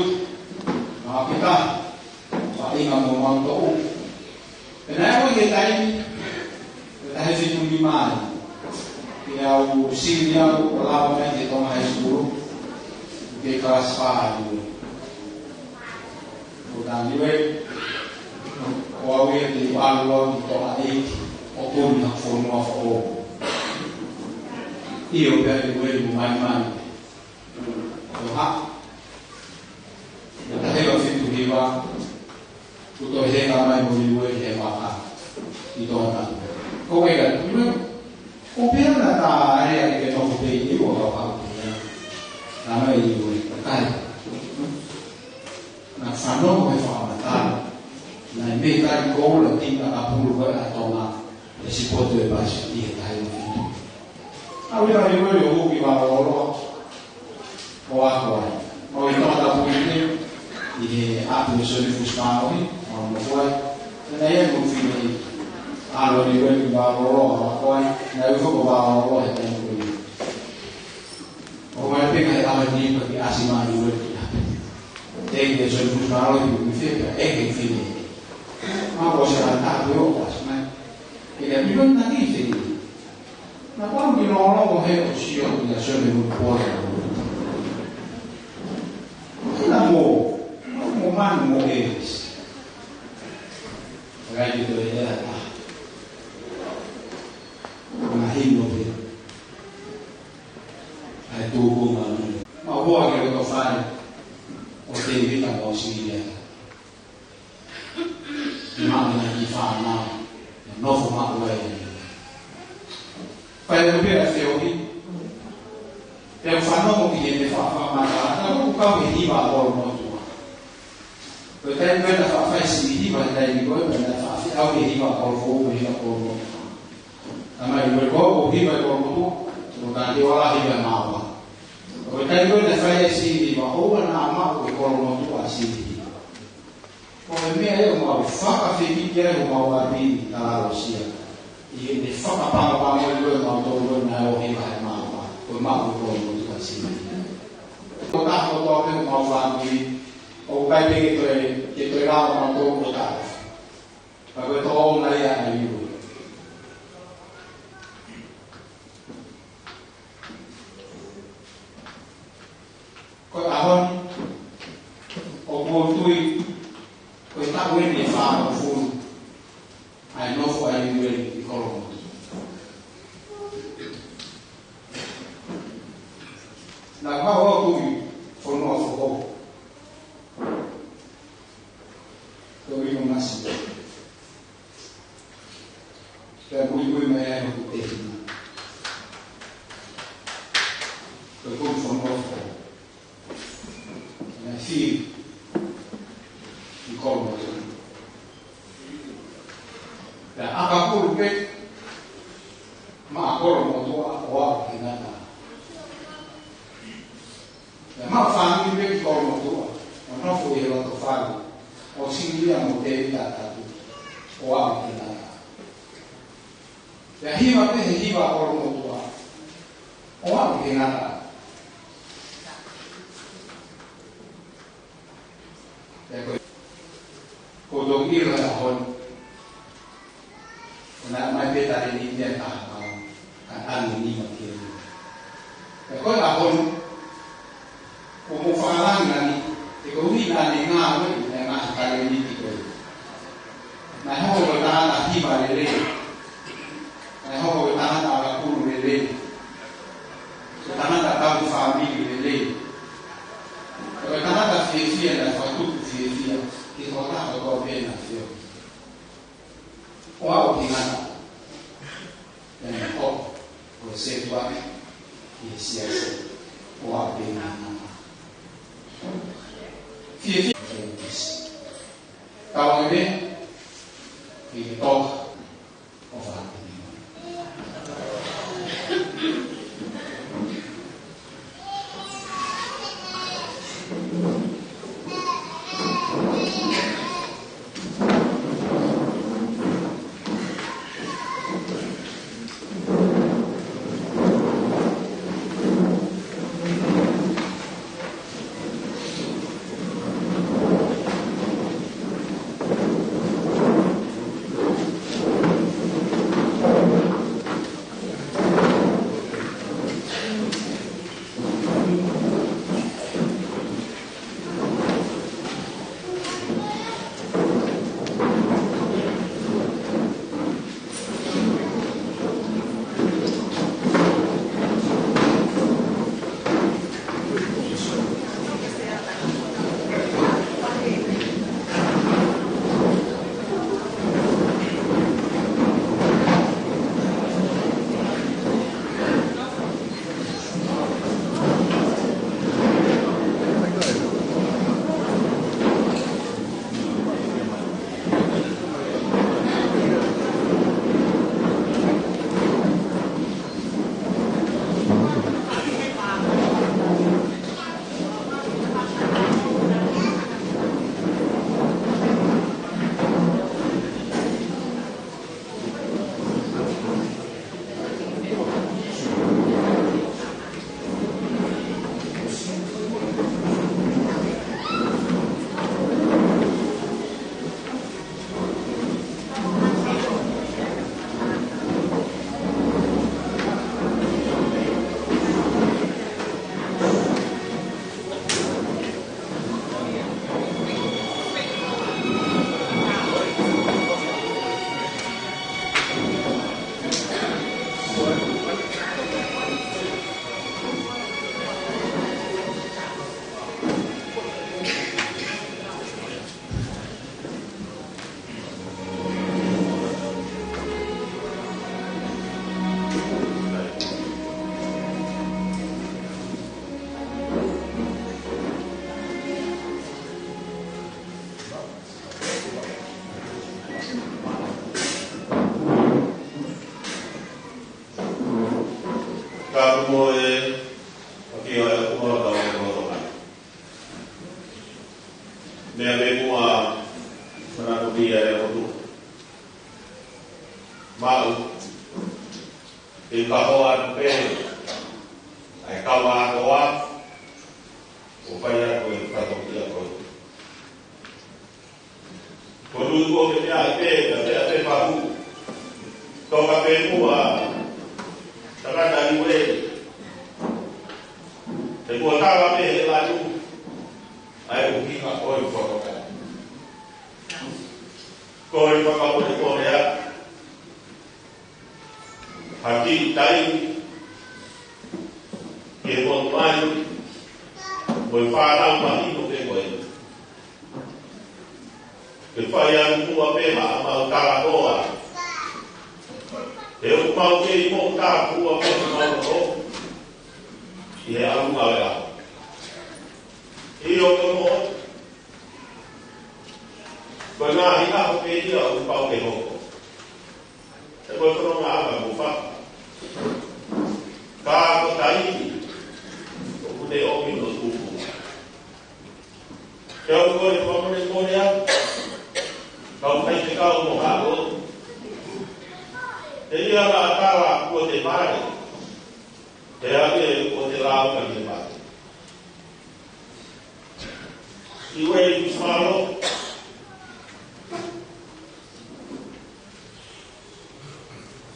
Ma au kita. Ma inga mo ma tō. Pea naʻe ʻi ai e taimi, ko e taha fitu nima ai. Pea u sili au ʻo lava mai ki Tonga High School, ke kalasi fā ai. Ko e taimi ē, ʻo au ia te u ʻalu au ki Tonga ʻEiki, ʻo puni ha fonua foʻou. ʻIo pea ʻi ue mo mai mai. Ko ha. Ko e taha fitu hiva, kuo toe heka mai mo Niue he vaka ʻi Tonga. Ko e ka Niue, ko pea na ta area ke nofo pē ʻi ua ka pau pē. Na mai Niue, kai. Na fanongo he fakamatala. Na e mei kai koula tina ka pulu ko e ʻa Tonga. E sipotu e pasi ʻi he taha fitu. ʻAlu ʻa Niue ʻo hū ki Vaololoa. ʻO ako ai. ʻO ʻi Tongatapu ʻi he ʻapi ʻo Sione Kusimāloi, ʻo mo ko ai. Naʻe ʻi ai mo fine ʻi ʻAlo ni ue ki Vaololoa, ʻo ako ai. Naʻe ui foki ko Vaololoa he taimi ko ia. ʻO mai pē ka he ʻaho ni ka ki ʻasi mai ue ki ʻapi. Tēngi e Sione Kusimāloi ki ui fie ka e ke fine. Ma ko se ʻa tapu ʻo ʻasi mai. Ke ka mino na ki fine. Na pau ki lōlō he ʻo sio ki a Sione mo Kuola. Kina mo, mo manu mo e. Rai ki to e ea ta. Na hino pē. Ai tō ko manu. Ma hoa ke to fai. ʻO te vita mo si ia. Maʻu na ki fānau, nofo maʻu ai. Fai atu pē ʻa e feohi. Pea u fanongo ki heʻene faʻa fakamatala, naʻe ʻoku kau he hiva ʻa Kolomotuʻa. Ko e taimi ko ē naʻe faʻa fai sivi hiva he taimi ko ē, pea naʻe faʻa fai au he hiva ʻa Kolofoʻou, he hiva ʻa Kolomotuʻa. Tamai, ko e ko, ko hiva ʻa Kolomotuʻa, ko tā te ola hiva ʻa Maʻoa. Ko e taimi ko ē naʻe fai ai sivi hiva, ʻoua naʻa maʻu ʻe Kolomotuʻa sivi hiva. Ko e meʻa ia ʻoku mau fakafekiki ai ʻoku mau ʻapi ʻi Talalosia. ʻI heʻene fakapangopango ʻi loto ʻo mau tolu ko ē naʻe ʻohi mai ʻa Maʻoa. Ko e maʻu ko e motu ʻa Sini. Ko e taha kotoa pē ʻoku mau fāmili. ʻOku ʻikai pē ke toe, ke toe lava mau tolu ko e taha. Ka ko e toʻo mai ia ʻa Iu. Ko e ʻaho ni, ʻoku ou tui, ko e taʻu eni ʻe fāngofulu, ʻa e nofo ʻa Iu eni ʻi Kolomotuʻa. Pea muimui mai ai hoku tehina. Ko e kumi fonofo. Naʻe fili ʻi Kolomotuʻa. Pea ʻakapulu pē maʻa Kolomotuʻa ʻo aʻu ki he ngataʻa. Pea maʻu fāmili pē ki Kolomotuʻa, ʻo nofo ʻi he loto fale ʻo Silia mo Tēvita Tatu, ʻo aʻu ki he ngataʻa. Pea hiva pē he hiva ʻa Kolomotuʻa, ʻo aʻu ki he ngataʻa. Pea ko e, ko e tō ʻilo he ʻaho ni, ʻo naʻe ʻomai pē talēniti ʻe taha pau, ka ʻange nima ki ai. Pea ko e ʻaho ni, ʻoku mou fakalangilangi, he koeʻuhi naʻa ne ngāueʻi ʻa e ngaahi talēniti ko ē. Naʻe hoko ko e tangata hiva lelei. Naʻe hoko ko e tangata ʻakapulu lelei. Ko e tangata tauhi fāmili lelei. Ko e tangata fiefia, naʻe fakatupu fiefia ki he tokotaha kotoa pē naʻe feohi. ʻO aʻu ki he ngataʻa, pea naʻe hoko ko e sētuata ʻi he siasi. ʻO aʻu ki he ngataʻa. Fiefia. Tau ange pē ki he toka ʻo fāmili. Ka kumo e, o ki o e kumo ka o e kumo ka. Meʻa pē kuo manako pē ʻa e ʻOtua. Maʻu, ʻe kahoa atu pē ʻa e kau ʻa koa, ʻo fai atu e fakapoʻuli ʻa koe. Ko e ui ko e meʻa pē, ka pea pē pahu. Toka pē mua, tangata Niueli. He kuo tala pē he lanu, ʻa e ʻuhinga ʻo e fakapoʻuli. Ko e fakapoʻuli ko ea, ha kiʻi taimi ke ʻoatu ai, mo e fānau mahino pē ko ē. Ke fai atu muʻa pē haʻamau talanoa. He ʻoku mau kei moʻutāpua mo mau ʻo ʻi he ʻalunga ʻo e ʻaho. ʻIo, ko e moʻoni. Ko e ngaahi ʻaho pē ia ʻoku pau ke hoko. He ko e fononga ʻa e ʻOtua. Ka ko e taimi ʻoku ne ʻomi hono tupu. Ke u kole fakamolemole atu, kau faifekau mo haʻo. He ʻi ai ha tala kuo te mare. He ʻa e kuo te lau ka te mare. ʻIo, ʻi he mālō.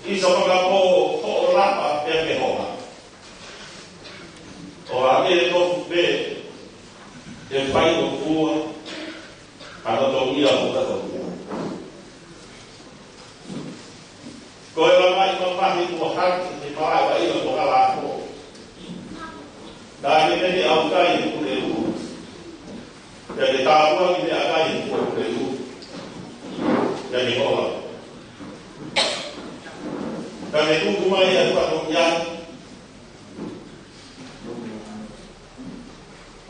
ʻI he fakapō hoʻo lapa pea ke hola. ʻO ʻa e tofu pē, te fai ʻo fua, ʻa e totongi ʻa e totongi. Ko e lamai mamahi kuo hake, te fai ʻa ia ko e hala ako. Naʻa ke mene au kai he pule ua. Pea ke tāpuaki meʻakai he pule ua. Pea ke hola. Ka ke tuku mai ʻa e fatongia.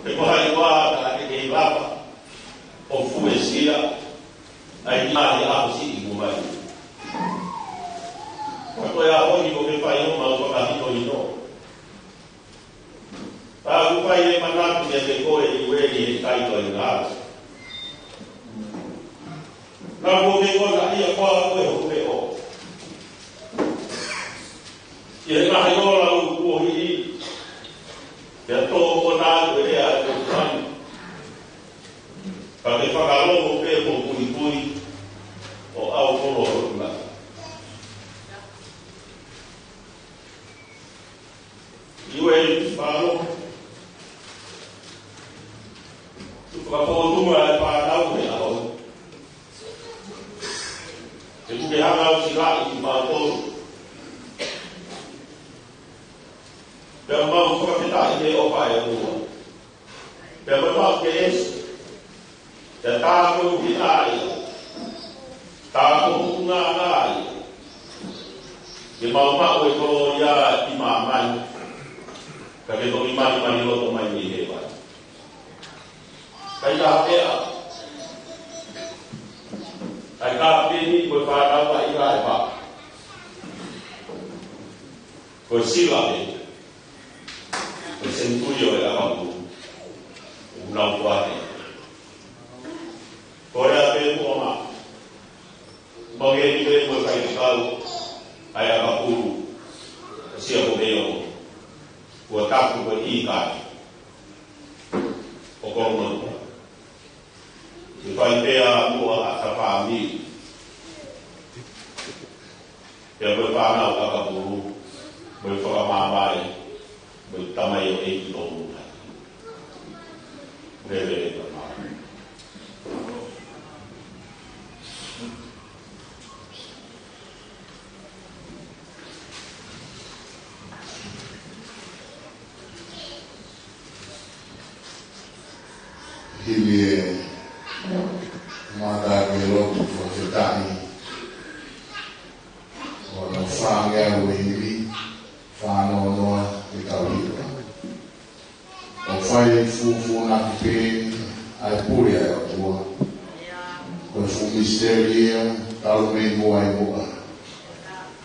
He ko hai ua ka ke kei lava ʻo fuesia ʻa e ngaahi ʻaho siʻi mo mai. Ka ko e ʻaho ni ko ke fai ʻo mau fakahinohino. Ka ʻoku fai e manatu ia ke koe ʻi ueli he kai ko e ngā. Na ko ke kona ia koa ko e hoku leʻo. ʻI he ngaahi ola ʻoku kuo hili. Pea tō kona atu e lea ʻa e tō kani. Ka ke fakalongo pē mo kuikui ʻo au kolo hoku ngā. ʻIo, ʻe fānau. Tuku ka fōtunga e fānau he ʻaho. He kuke hanga au silaʻi ki mātou. Pea mau fakafetaʻi he ʻofa ʻa e ʻOtua. Pea ko e mau ke esi. Pea tā ko e uhi ai. Tā ko e uhi ai. Ke mau maʻu e kolo ia ki māmani. Ka ke toki mani mani loto mai ni he vai. Kai tā pea. Kai tā peni ko e fānau ai ʻa e vai. Ko e sila pē. Ko e senituli ʻo e ʻakapulu. ʻOku nau kuate. Ko e ʻa pē muʻa mā. Mau ke ni pē mo e faifekau. ʻA e ʻakapulu. Sia ko pē ʻo. Kua taku ko e ʻikai. ʻO kolo mau. Ke fai pē ʻa muʻa ʻa ka fāmili. Pea ko e fānau ʻakapulu, mo e fakamāvae, mo e tamaioʻeiki ki tōmuʻa. Lele e tamai. Hili e mata ke lotu fakafetaʻi. ʻO nau fāngeau e hili, fānoanoa e tauhipa. ʻO fai fufūnaki pē ʻa e pule ʻa e ʻOtua. Ko e fuʻu misiteli ia, talu mei muʻa ʻi muʻa.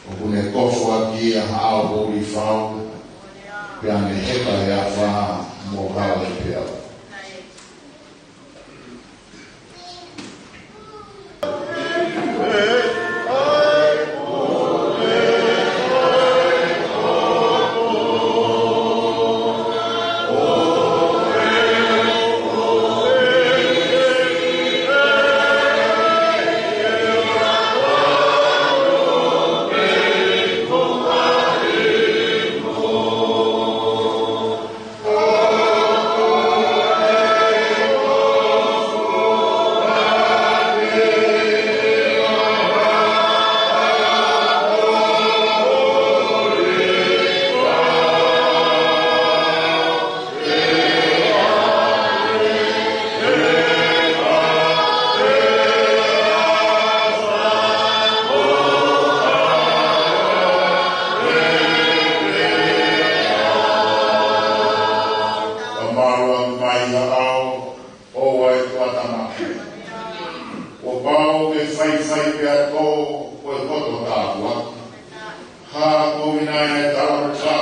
ʻOku ne kofu ʻaki ia ha ʻao poʻuli fau, pea ne heka he afā mo hala he peau. Ko ina e tala o ta,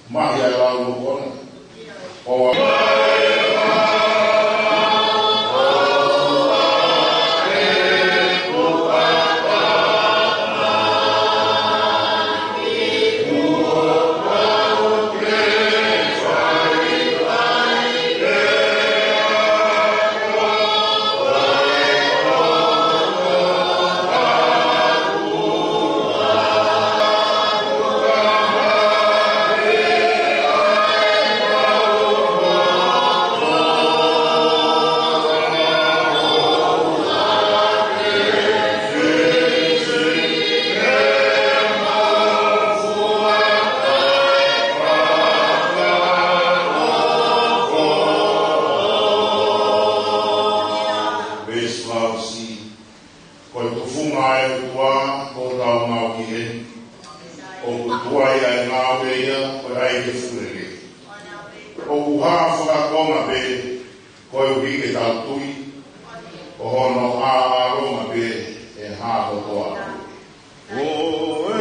mahi ai lau no kono. O a Veesi fakaʻosi. Ko e tufunga ʻa e ʻOtua ʻoku tau maʻu ki heni. ʻOku tuai ʻa e ngāue ia, ko e ʻai ke fulelei. ʻOku hā fakakonga pē, koeʻuhi ke tau tui, ko hono ʻāʻālonga pē ʻe hā kotoa. Ko e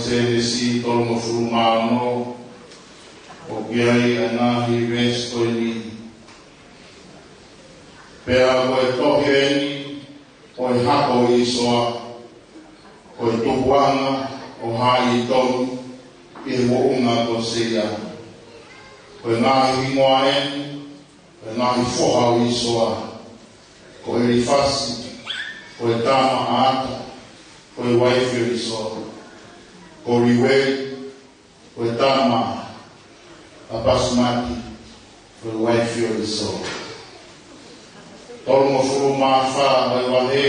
Sēnesi tolungofulu mā ono, ʻoku ʻi ai ʻa e ngaahi veesi ko eni. Pea ko e tohi eni ʻo e hako ʻo ʻĪsoa, ko e tupuʻanga ʻo haʻi tonu ʻi he moʻunga ko Seia. Ko e ngaahi hingoa eni, ko e ngaahi foha ʻo ʻĪsoa, ko ʻElifasi, ko e tama ʻa Ata, ko e uaifi ʻo ʻĪsoa, ko Liueli, ko e tama ʻa Pasimati, ko e uaifi ʻo ʻĪsoa. Tolungofulu mā fā ʻo e vahe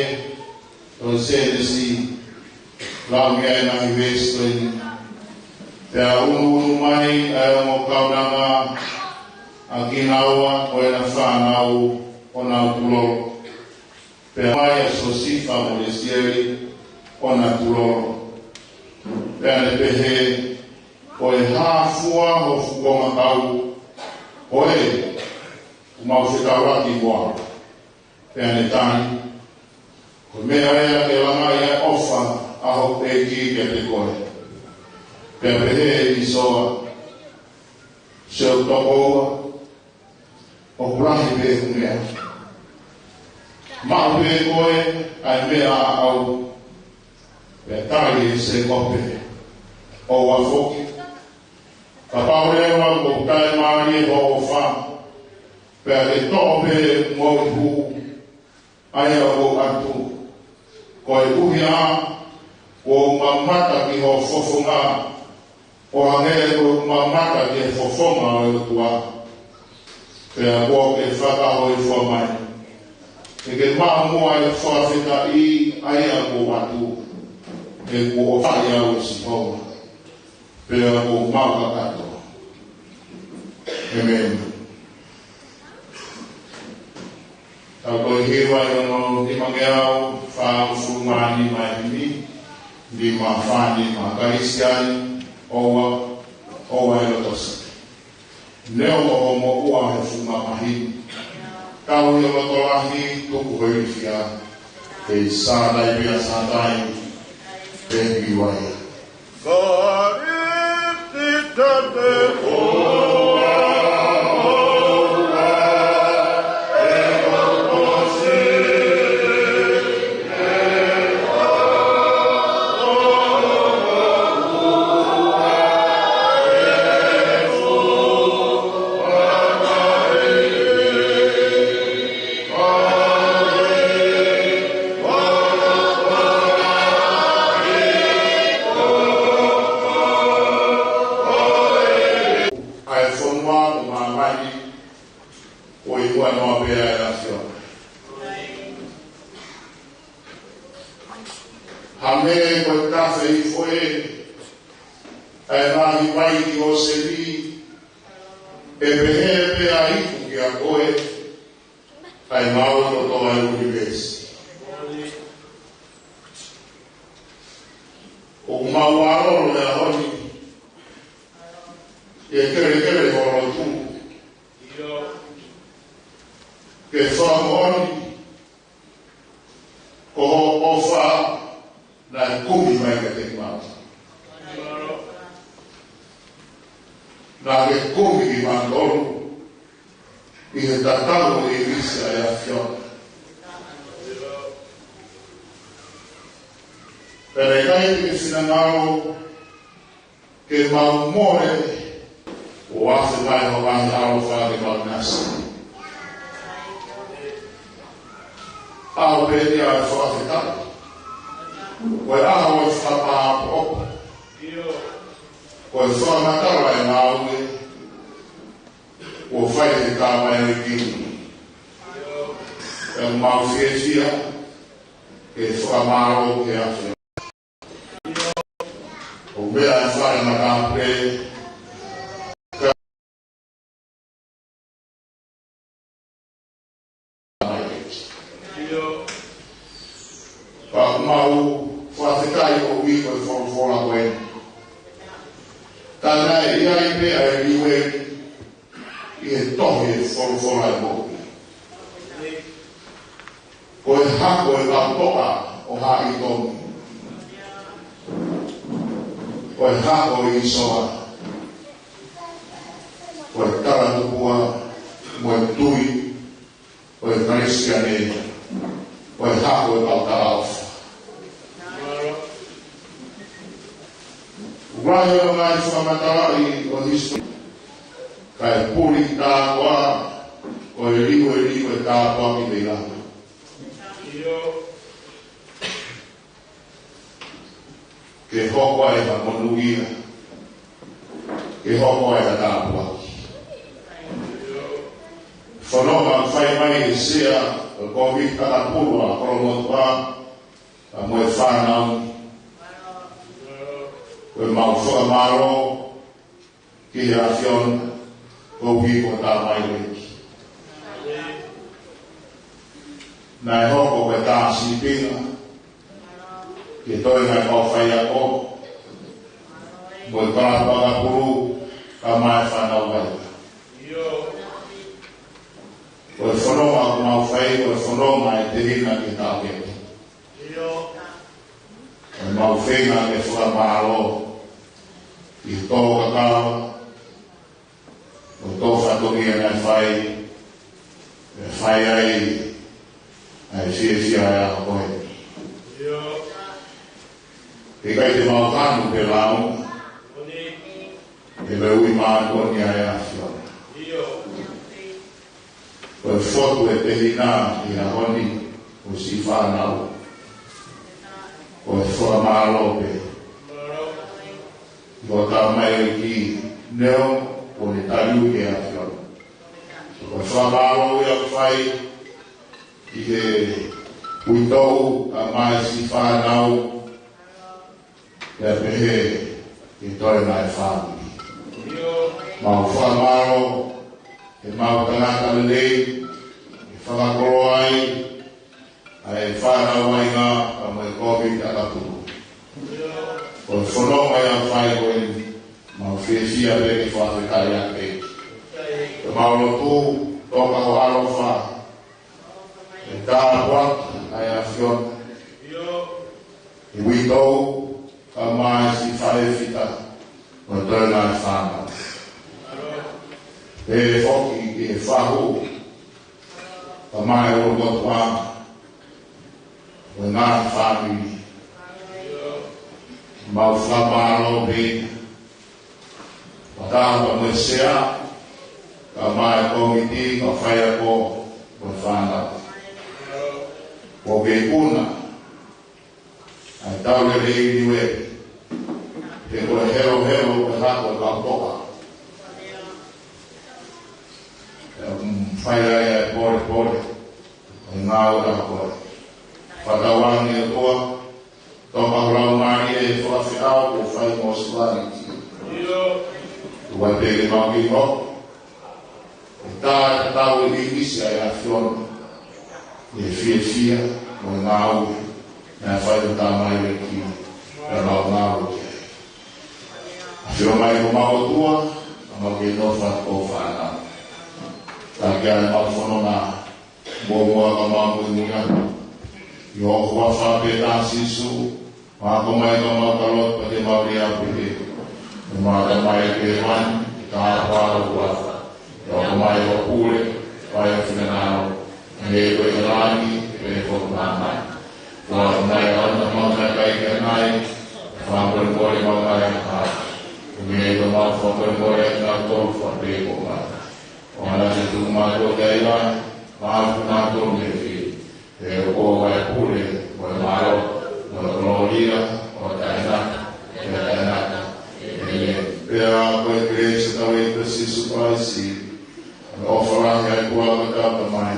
ʻo e Sēnesi, lau mei ai e ngaahi veesi ko eni. Pea unuunu mai ʻa e ongo kaunanga ʻa kinaua mo ʻena fānau ʻo nau tulolo. Pea mai ʻa Siosifa mo Lesieli ʻo na tulolo. Pea ne pehē, ko e hā fua hoʻo fuʻu konga kau, ko ē ʻoku mau fetaulaki mo au? Pea ne tali, ko e meʻa ia ke langaʻi ʻa e ʻofa ʻa hoku ʻEiki kiate koe. Pea pehē ʻe ʻĪsoa, Sēkope, ʻoku lahi pē hoku meʻa. Maʻu pē koe ʻa e meʻa ʻaʻau. Pea tali ʻe Sēkope, ʻoua foki. Kapau leva ʻoku taʻemālie hoʻo ʻofa, pea ke toʻo pē mo e hū ʻa ia ʻoku ou ʻatu, koeʻuhi ā kuo u mamata ki hoʻo fofonga, ʻo hangē ko ʻeku mamata ki he fofonga ʻo e ʻOtua. Pea kuo ke fakahōifua mai, ke ke maʻu muʻa ʻa e fakafetaʻi ʻa ia ʻoku ou ʻatu, he kuo ʻofaʻi au ʻe Sihova, pea kuo u maʻu kakato. ʻEmeni. Tau toe hiva ʻi hono nimangeau fāngofulu mā nima, ʻi he nima fā nima. Kalisi ai, ʻoua, ʻoua ʻe loto siki. Neongo hoʻo moʻua he funga mahino, tauhi ho loto lahi, tuku ho ilifia. Kei Sātai pē ʻa Sātai, pē pīwaia. ʻa e ngaahi vai ʻi ʻOseni, ʻe pehē pē ʻa e iku kiate koe, ʻa e ngāue kotoa ʻa e ʻunivēsi. ʻOku mau mālōlō he ʻaho ni, ʻi he kelekele ho lotu, ke fakamoʻoni, ko hoʻo ʻofa naʻe kumi mai kiate kimautolu. Naʻa ke kumi kimautolu ʻi he tatau ʻo e ʻEikisitia ʻa e ʻAfiona. Pea ʻikai te ke finangalo ke mau mole ʻo afe mai ho ngaahi ʻaloʻofa ke mau nasi. ʻAho pē ia ʻo e fakafetaʻi. Ko e ʻaho ʻo e fakamāʻopoʻopo. Ko e fakamatala ʻa e ngāue kuo fai ʻe he Tamai ʻo e Kingi. Pea mau fiefia ke fakamālō ki he ʻAfiona. ʻO meʻa e fale matāpule. Pea ʻoku mau fakafetaʻi ʻoku ʻi ai e folofola ko eni. Ka naʻe ʻi ai pē ʻa e liueli ʻi he tohi e folofola ʻo e moʻui. Ko e hako ʻo e kau toʻa ʻo Haʻitongi. Ko e hako ʻo e ʻīsoa. Ko e talatupuʻa mo e tui ʻo e Kalisitiane. Ko e hako ʻo e kau talaʻofa. Ulahi ʻo e ngaahi fakamatalaʻi ʻo e hisitōlia, kae puli tā koā, ko e liueli ʻo e tāpuaki mei lalo. Ke hoko ai ha monūʻia, ke hoko ai ha tāpuaki. Fononga fai mai ʻe he Sea ʻo e Kōmiti Takapulu ʻa Kolomotuʻa, pea mo e fānau, ko e mau fakamālō ki he ʻAfiona, koeʻuhi ko e Tamai ʻEiki. Naʻe hoko ko e tā sīpinga ki he toenga ʻo e kau faiako, mo e kalapu takapulu, kae ʻumaʻā e fānau vai. Ko e fononga ʻoku mau fai, ko e fononga ʻe tehina ki he taʻokete. ʻOku mau feinga ke fakamālō ʻi he tō kakava, ʻo e tō fatongia naʻe fai, ʻe fai ai ʻa e fiefia ʻa e ʻaho ko eni. ʻIkai te mau hanu pe lau, ʻe meʻa ui mātuʻa ni ʻa e ʻAfiona. Ko e fotu ʻe tehina ʻi he ʻaho ni ʻo e siʻi fānau, ko e fakamālō pē. Ko e Tamai ʻEiki, neongo kuo ne taliui ʻe he ʻAfiona. Ko e fakamālō ia ʻoku fai ki he uitou kae ʻumaʻā e siʻi fānau, pea pehē ki he toenga ʻo e fāmili. Mau fakamālō he mau tangata lelei, ʻe fakakoloa ai ʻa e fānau vaʻinga pea mo e Kōmiti Takapulu. Ko e fononga ia ʻoku fai ko eni, mau fiefia pē ke fakafetaʻi ʻaki. Ko e mau lotu, toka ho ʻaloʻofa, ʻe tāpuaki ʻa e ʻAfiona e uitou kae ʻumaʻā e siʻi fale fita mo e toenga ʻo e fānau. Pehē foki ki he fahu kae ʻumaʻā e ʻulukotuʻa mo e ngaahi fāmili. Mau fakamālō pē fakataha mo e Sea, kae ʻumaʻā e kōmiti, kau faiako mo e fānau. Kuo ke ikuna ʻa e tau lelei ni ē, he ko e helohelo ʻo e hako ʻo e kau toʻa. ʻOku fai ai ʻa e polepole ʻo e ngāue ʻa e hako. Fakatauange ʻe koe, toka ho laumālie he fakafeʻao kuo fai mo Sivani. Ua pē ke mau kiʻi hoko. ʻE tā e tau ʻi ʻIngisi ʻa e ʻAfiona. ʻI he fiefia, mo e ngāue, naʻe fai ʻe he Tamai ʻEiki, pea mau ngāue ki ai. ʻAfio mai ko homau ʻOtua, ka mau ke nofo ʻi ho fānau. Taki ʻa e mau fononga, mo mua ka mau muimui atu. ʻI ho huafa pē ʻe Sīsū, ʻoku mau ʻomai ʻemau koloa pea ke mau lea pē. ʻOku mau ʻomai pē ʻi he huafa ʻo ho huafa. ʻOku mau ʻomai ʻo pule, ʻo e finangalo. Hangē ko ia ʻi langi, pehē foki ʻi māmani. ʻOku mau ʻomai ʻa e ʻofa ʻa e kakai kiate kimautolu, fakamolemole ʻemau ngaahi angahala. Hangē ko ʻemau fakamolemole ʻa kinautolu fai pehē kiate kimautolu. ʻOua naʻa ke tuku kimautolu ki he ʻahiʻahi, kae ʻoua naʻa ke fili. He ʻoku ʻoʻou ʻa e pule, mo e mālohi, mo e kolōlia, ʻo taʻengata, ʻo taʻengata. ʻĒmeni. Pea ko e kelesi ʻa hotau ʻEiki ko Sīsū Kalaisi, mo e ʻofa lahi ʻa e ʻOtua ko hotau Tamai,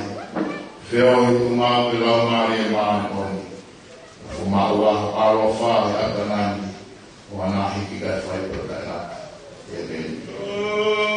feohi ʻa e ʻOtua mo e Laumālie Māʻoniʻoni, ʻoku maʻu ʻa e ʻaloʻofa ʻi he ʻaho ni, ʻo ʻamanaki kae fai pē ʻo taʻengata. ʻĒmeni.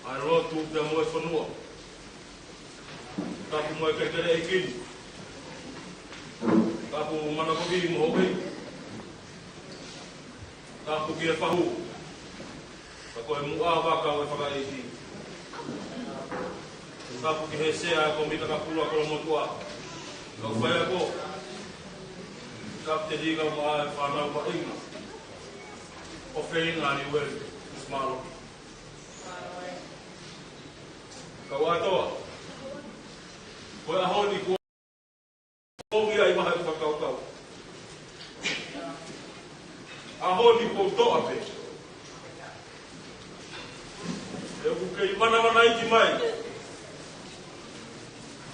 ʻA e lotu pea mo e fonua. Tapu mo e kelekele ʻeiki ni. Tapu Manakovi mo Hoʻei. Tapu ki he fahu. Ka ko e muʻa vaka ʻo e fakaʻeiki. Tapu ki he sea ʻo e kōmiti kakapulu ʻa Kolomotuʻa. Kau faiako. Kapiteni kae ʻumaʻā e fānau maʻinga. ʻO feinga ni ueli. Mālō. Kau ʻAtoa. Ko e ʻaho ni kuo ʻomi ai maha e fakakaukau. ʻAho ni kuo toʻa pē. ʻE ʻoku kei manamanaʻi mai.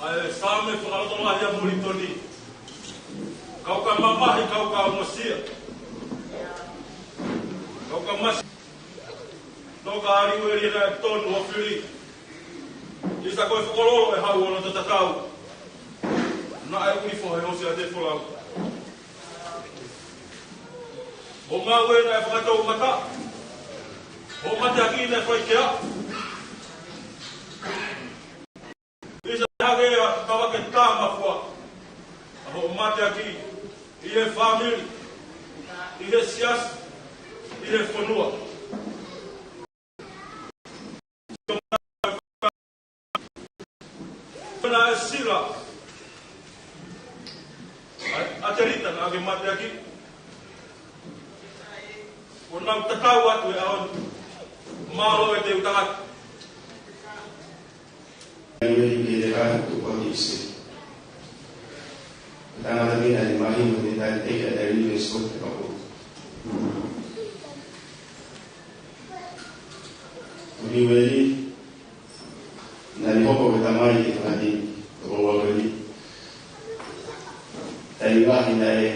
ʻA e Saame fakalotolahi ʻa Molitoni. Kau ka mamahi, kau ka ongosia. Kau ka masi. Toka aliu e lia naʻe tonu ʻo fili. ʻIsa ko e fokololo ʻe hau ʻo loto tatau. Naʻe ʻuli fohe ʻo sia te folau. ʻO ngāue naʻe fakatou mata. ʻO mateaki naʻe faikea. ʻIsa hake ʻa tava ke tā mafua. ʻA hoʻo mateaki, ʻi he fāmili, ʻi he siasi, ʻi he fonua. Naʻe sila, ʻa, ʻa Telita naʻa ke mateaki. ʻO nau tatau atu he ʻaho ni. Mālō e te utangata. Amen. Ke te kaha tu kwa kise. Tangata mena ni mahi mo te tai te ka tai ni me sot te kapo. Uni weli, naʻa ni hoko ke tamai ke fati, toko ua weli. Taimi lahi naʻe,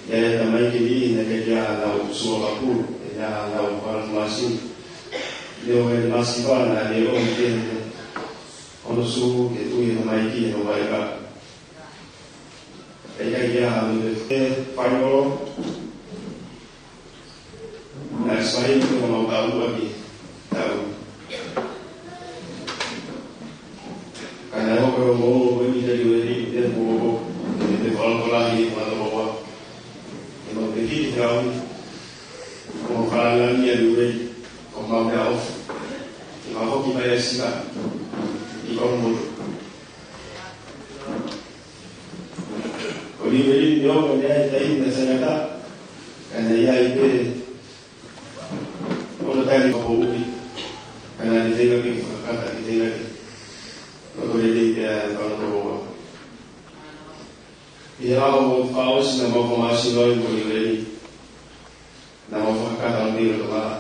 ʻi ai e tamaiki ni, naʻe ʻikai ke ʻi ai haʻanau sua kapu, ʻikai ke ʻi ai haʻanau fanga masi. Leo e masi pā naʻe ʻomi ke, hono sū ke tui e tamaiki he hovaika. ʻIkai ke ʻi ai haʻanau te fai ʻo. Naʻe sai ko mau tau ua ki tau. Ka naʻe hoko e ongoongo ko eni ʻikai ke ʻi ai te mō, ke te faloto lahi e mata ua. Ke mau te hiki tau. Mo Pālangi ʻa Niueli, ko homau meʻaʻofa. ʻI he hoki mai ʻa Sila ki Kolomotu. Ko Niueli ni o ko e meʻa ʻi taimi naʻe sai ʻatā, ka naʻe ʻi ai pē ʻo na tali ka poʻuli, ka naʻe feinga ke fakakata ke feinga ke. Ko e lelei pē ʻa e fanga tokouá. ʻI he ʻaho fakaʻosi naʻa mau fakamāsino ai mo Niueli, naʻa mau fakakata ʻo pilo tokala.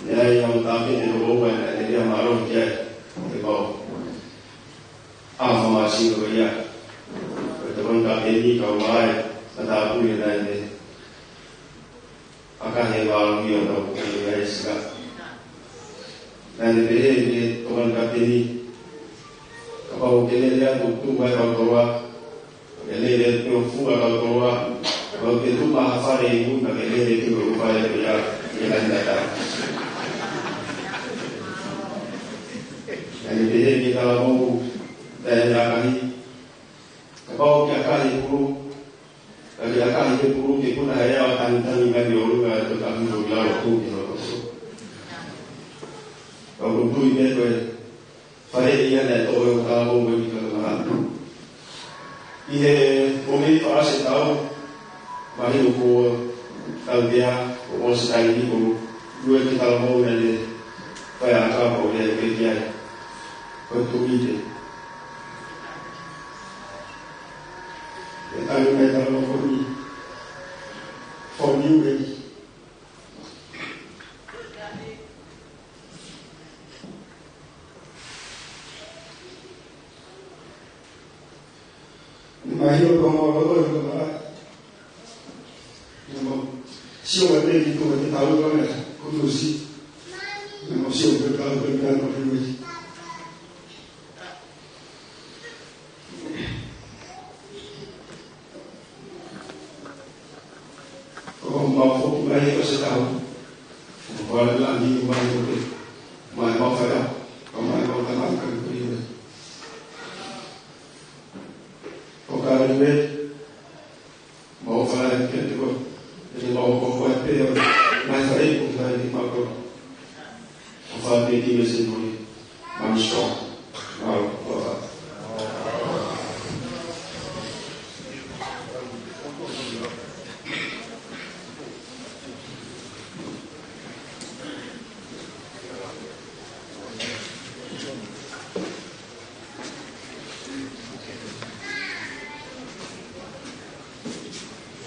Naʻe ʻi ai ʻa e tāpene ʻo ua naʻe lea mālohi ki ai, ʻe pau. ʻA e fakamāsino ko ia. Ko e tokoni kapeni kau mai, matāpule naʻe ne ʻakahi e mālohi ʻo tau kei ai Sila. Naʻa ne pehē ki he tokoni kapeni, kapau ʻokú ke lele atu ʻo tuku mai kau toloa, ke lele atu ʻo fua kau toloa, kapau ʻokú ke tuʻu mai ha fale ʻi mui, ke lele atu ʻo fale ʻo ia, ʻi he ngaahi taʻu. Naʻa ne pehē ki he talavou naʻe ʻakahi, kapau ʻokú ke ʻakahi e pulu, ka ke ʻakahi e pulu ke puna he ʻea ʻo tangitangi mai ʻi ʻolunga ʻo e toʻutangata ʻi lalo, tuku ki loto. Ka ʻoku ou tui pē ko e faleʻi ia naʻe toʻo ʻe he talavou ko eni ki Kalamalama. ʻI he ʻomi fakaʻosi e taʻu, mahino ko e taʻu pē ia, ʻo ʻosi taimi ko e lue ki he talavou naʻe fai ʻa e ʻakau ko e lea pē ki ai. Ko e tuʻi pē. ʻE tali mai e talavou ko eni, ko Niueli. Mahino ko homau loto ʻi he Kalamalama. Naʻa mau sio mai pē ki tuʻa ki he taʻu ko ē, ko Tusi. Naʻa mau sio mai pē ki he taʻu ko ē, ko Niueli. ʻO mau foki mai ʻo se tau. ʻO pale la ni mai ʻo te. Mai mau fai a. ʻO mai mau tamai ka ni ko Niueli. ʻO ka Niueli. Mau fai a ke te ko. Te mau ko ko e pē ʻo. Mai fai ko fai ni mau ko. ʻO fai pē ki he meʻa seni moni. Mami Sikoa. Mau ko fai.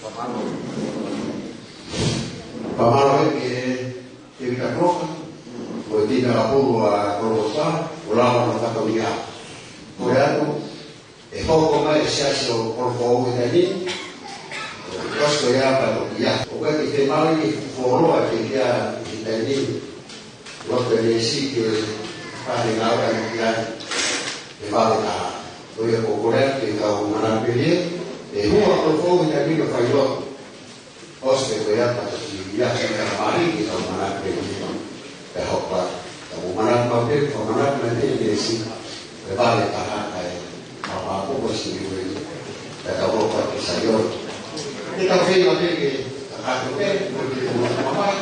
Fakamālō. Fakamālō ki he Tēvita Kuloka, ko e tēvita kapulu ʻa Kolokota, ʻo lava ʻo fatongia. Ko e atu, ʻe hoko mai e siasi ʻo Kolofoʻou he taimi ni, ʻo ʻosi ko ia pea toki ʻi ai. ʻOku ʻikai ke te maʻu ke fuoloa ke kia he taimi ni, ʻoku ʻikai ke siʻi ke pehē ngāue ʻa e kia he vale taha. Ko ia ʻoku ou kole atu ki he kau manako pē, ʻe hū ʻa Kolofoʻou he taimi ni ʻo fai lotu. ʻOsi pē ko ia pea toki ʻi ai e kau manako pē. Pea hoko atu. Kau manako maʻu pē, kau manako maʻu pē, pea siʻi. Pea vale taha kae. Pea pea ko ko siʻi ue. Pea tau hoko atu ki Saione. Te tau feinga pē ke, ka ka tu pē, mo te mo mo mai.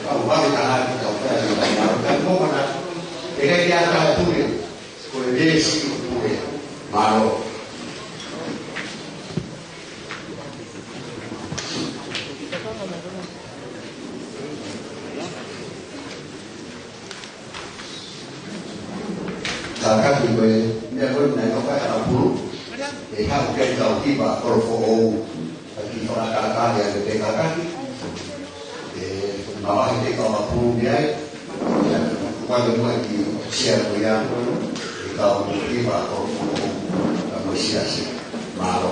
Kau vale taha ke tau pē, kau manako, kau manako. ʻE ʻikai ke ʻi ai ha taha pule. Ko e veesi ʻo e pule. Mālō. Kātaki ko e meʻa ko ē naʻe ʻoka ʻa e pulu. ʻE haʻu ke tau kipa Kolofoʻou. ʻA ki fakatātā ia ke te kātaki. ʻE, mavahe te kau mapū mei ai. Ia, kuate mua ki sia ko ia. ʻE kau kipa ko, ka mo sia sia. Mālō.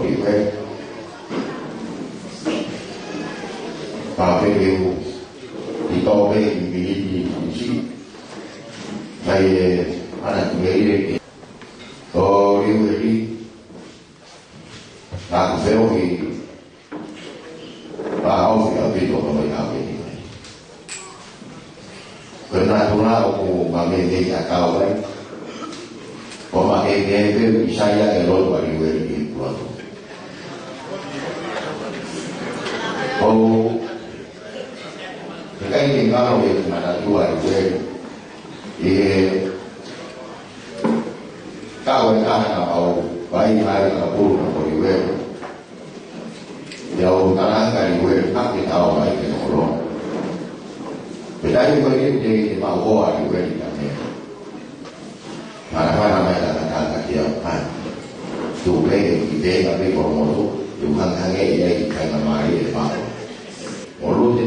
Olive. Pea pehē ʻoku ʻi tō pē ʻi miniti ʻi si. Kae ʻana ki he ʻi he ʻo Olive. Ka ku feohi. Pea ʻoku ʻi ʻapi tō pē ʻi ʻapi ni. Ko e natula ʻoku ma meimei ʻakau ai. ʻOku ma ke ke pe ʻi sai ʻa e lotu ʻa Olive ʻi he kuaku. ʻOku ʻikai ke ngalo e manatua ʻa Olive. ʻI he kau e kaha na mau, vai mai ka pulu na ko Olive. ʻIa ʻo talanga Olive, ka ke tau mai ke nolo. Pea taimi ko ē te, te mau hoa Olive ka me. Mana mana mai ka ka ka kia mai. Tu pe ki te ka pe ko mo tu, tu hang hang e ia i kai na mai e mau. Mo lu te,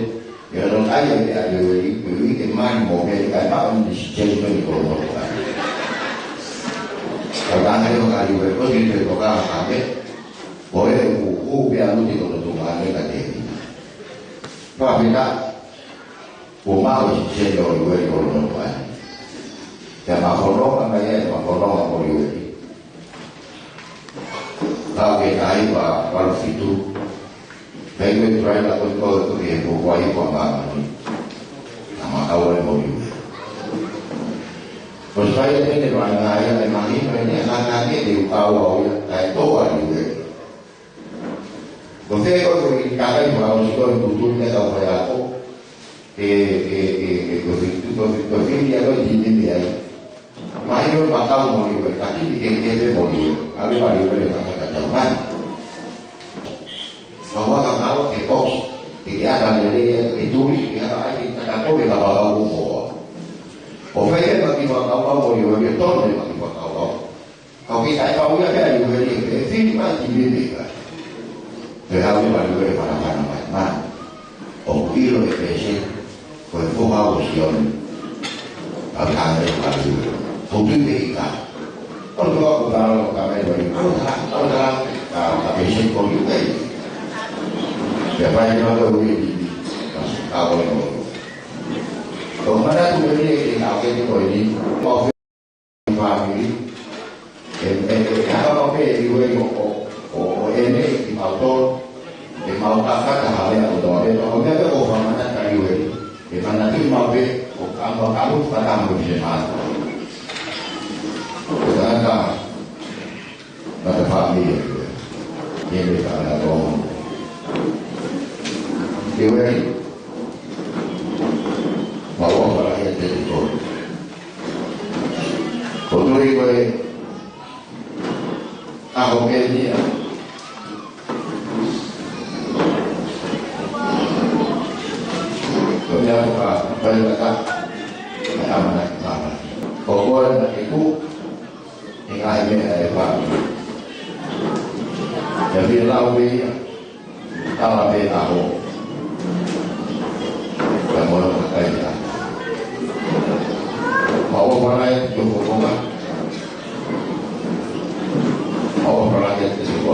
ia no ai e a Olive, Olive ke mai mo me ka ma on di si mo ni ko mo tu. Ka ka ne ka Olive, ko di pe ko ka ka me. Ko e ʻoku, ʻoku pea ʻalu ki loto Tonga ne ka te. Pea pita, ʻoku maʻu e sene ʻo Olive ʻi loto Tonga. Pea ma fononga mai ai, ma fononga mo Olive. Ka ke kai pa, pa lo fitu. Pea ʻi he tuai la ko ko ko ke ko ko ai ko ma ni. Na ma kau ai mo Olive. Ko sai e tene ma na ia e ma ni, ma ni, na na ni, e u kau au ia, kai to Olive. Ko te ko ko i kakai ma o si ko i kutu ne ka ko ya ko. E, e, e, e, ko te, ko te, ko te ia ko i ni ni ai. Ma i o ma kau mo i ko i kaki ni ke ke te mo i o. A le ma i o le ma ka ka mai. Ma wa ka ma o ke box. Ke ke aka le le e tui, ke aka ai ke ka ka ko le ka wa ka o ko. O fai e ma ki ma ka wa mo i o le tone ma ki ma ka wa. Ka ʻoku ʻikai pau ia pea i ueli e pē, fili mai ki mimi ka. Pea hau i mali ueli mana mana mai, mana. ʻOku ʻilo e pēseti, ko e foha ʻo Sione. Ka ʻikai hanga e mali ueli. ʻOku tui pē ʻi ka. ʻOku tui ʻoku tala ʻo ka mei ueli. ʻOku tala, ʻoku tala, ka, ka pēseti ko i ueli. Pea pai ni ma ko ueli. Ka si ka ueli. ʻOku mana tu ueli e ke ka ueli ko ueli. Fāmili. ʻE, ʻe, ʻe, ʻe, ʻa, ʻo, pē, ʻi ue, ʻo, ʻo, ʻo, ʻo, ʻene, ʻi mau tō, ʻe mau kakata hale ʻo tō, ʻe, ʻo, meʻa, ʻo, fāmana, ka ʻi ue, ʻe, mana, ʻi mau pē, ʻo, ka mau, ka mau, ka mau, se mā. ʻO, ka, ka, ka, ka, fāmili, ʻi ue. ʻE, me, ka, ka, tō. ʻI ue, mau, ʻo, fara, ʻe, te, te, tō. Ko tui ko e ʻaho ke nia. Ko e ʻaho ka, ko e ʻaho ka, ko e ʻamanaki papa. Ko koe na ke ku, ʻi he ngaahi meʻa ʻe fā. Ia pia lau pē ia. Tala pē ʻaho. Ka moe ka kai ta. Ma o mana e tu ko ko ma. Ma o mana e te se ko.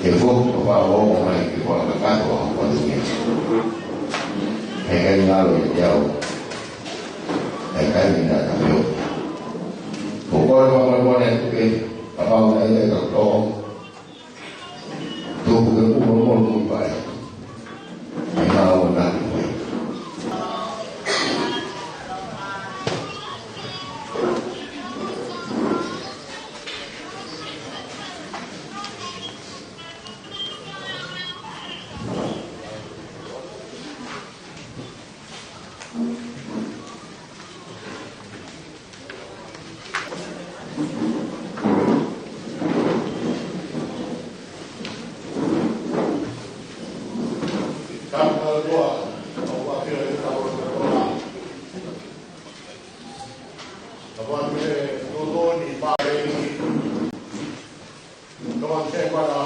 Ke ko ko pa o o mai ke ko ka ka ko a ko ni. He kai ngalo i te au. He kai ni na ka meo. Ko ko ma ma ma ne tu ke. Ka pa o na e ka ko. Tuku ke kumo mo mo pai. Ai na o na ki pai. Ka ʻoku ʻi ai e tuʻutuʻuni pale ni. Ka ʻoku ʻi ai e mana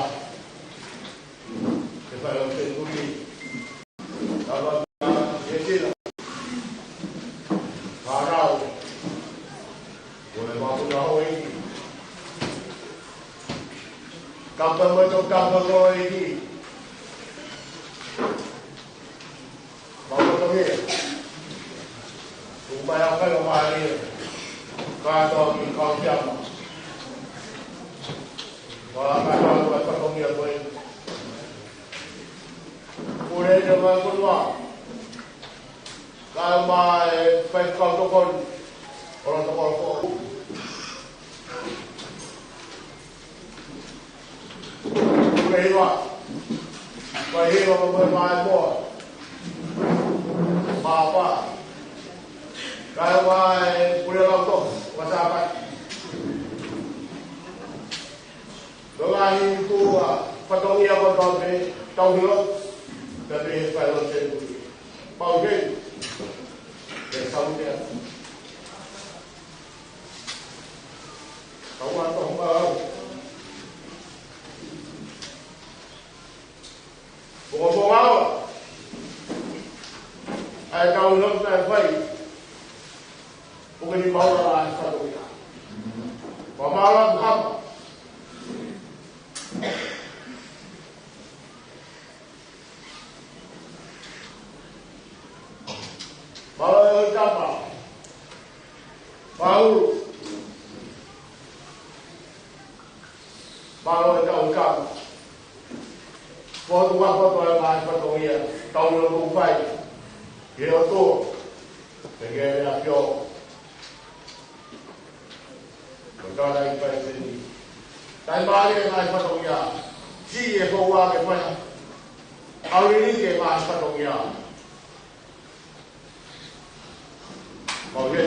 ke fai ʻo se tui. Ka ʻoku ʻi ai e sila. Ka rau. Ko e mātuʻa houʻeiki. Kapa mo e tau kapa houʻeiki. Mau koto mea. Tuku mai ʻa e faingamālie. Kātoa ki Kausiama. Ka kātoa ki he fatongia ko ē. Pule ʻi he vahefonua. Kae ʻumaʻā e faifekau tokoni. ʻO e tokoni ko ē. Pule hiva. Pule hiva mo e maʻimoa. Papa. Kae ʻumaʻā e pule lautohi. Ko Sāpate. Ko e ngaahi tuʻu ʻa e fatongia ko ē tau pehē, tau hilo. Tau pehē fai ʻo se tui. Pau heni. Ke sau te atu. Tau atu ʻo mau. Ko e pongipongi ʻa e kau nofo ʻe fai. Ko e kiʻi maʻu ʻa e fatongia. Ko e maʻu ʻa e hapa. Mālō e kapa. Pau. Mālō e kau kapa. Fotu wa fotu e maʻu e fatongia. Tau ʻilo ʻoku fai. Ke o tō. Ke ke le a pio. Ko e tala i kai seni. Taimi mālie e maʻu e fatongia. Siʻi e fou ake fai. ʻAuliliki e maʻu e fatongia. Mau hē,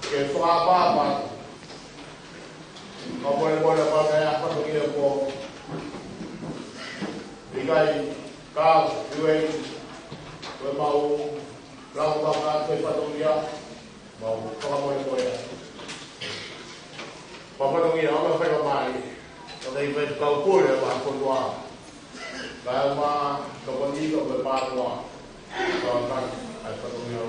ke fakapapa. Mau pole pole pale a fatongia ko. ʻIkai, ka, iwe, ko e mau, lau mau ka, ko e fatongia. Mau, fakamolemole. Fakamolemole, ʻoua ʻe fai ka mai. Ka fai fai kau pule, ʻa e fonua. Kae ʻumaʻā, tokoni ka ko e mātuʻa. Ka ʻoua ʻe fai ka mai.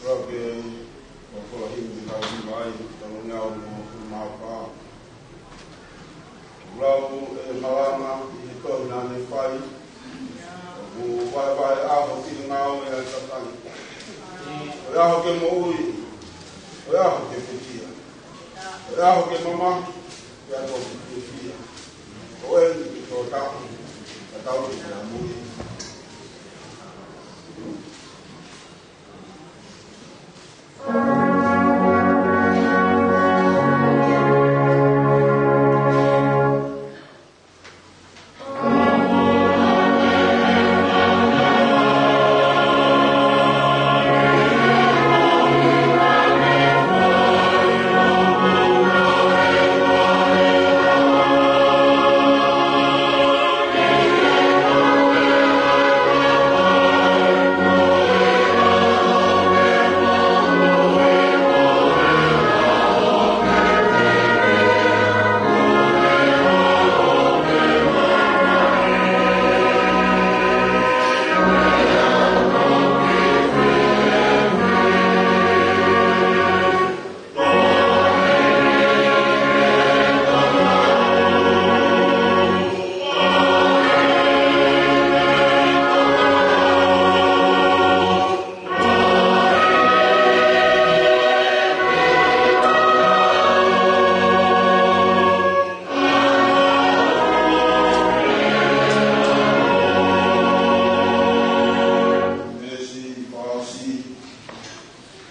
Lau ke, ʻo kola himi ki kau himi ai, tau ngau mo hulu mapa. Lau e malanga, ʻi he tohi naʻa ne fai, ʻoku vaevae ʻaho ki he ngāue ʻa e Sāpate. ʻO e ʻaho ke moʻui, ʻo e ʻaho ke pekia, ʻo e ʻaho ke mamahi, ʻo e ʻaho ke pekia. ʻO eni ke tō tapu, ka tau ke mui.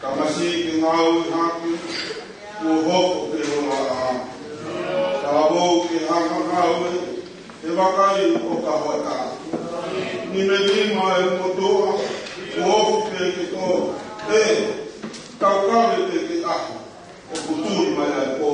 Kamasi ke ngāue hake, kuo hoko ke hola ā. Ka vou ke hanga ngāue, he vakai ʻo ka hoatā. Ni me ni ma e motoa, kuo hoko ke ke tō, e, tau kave ke ke ʻaho, ʻoku tui mai ai pō.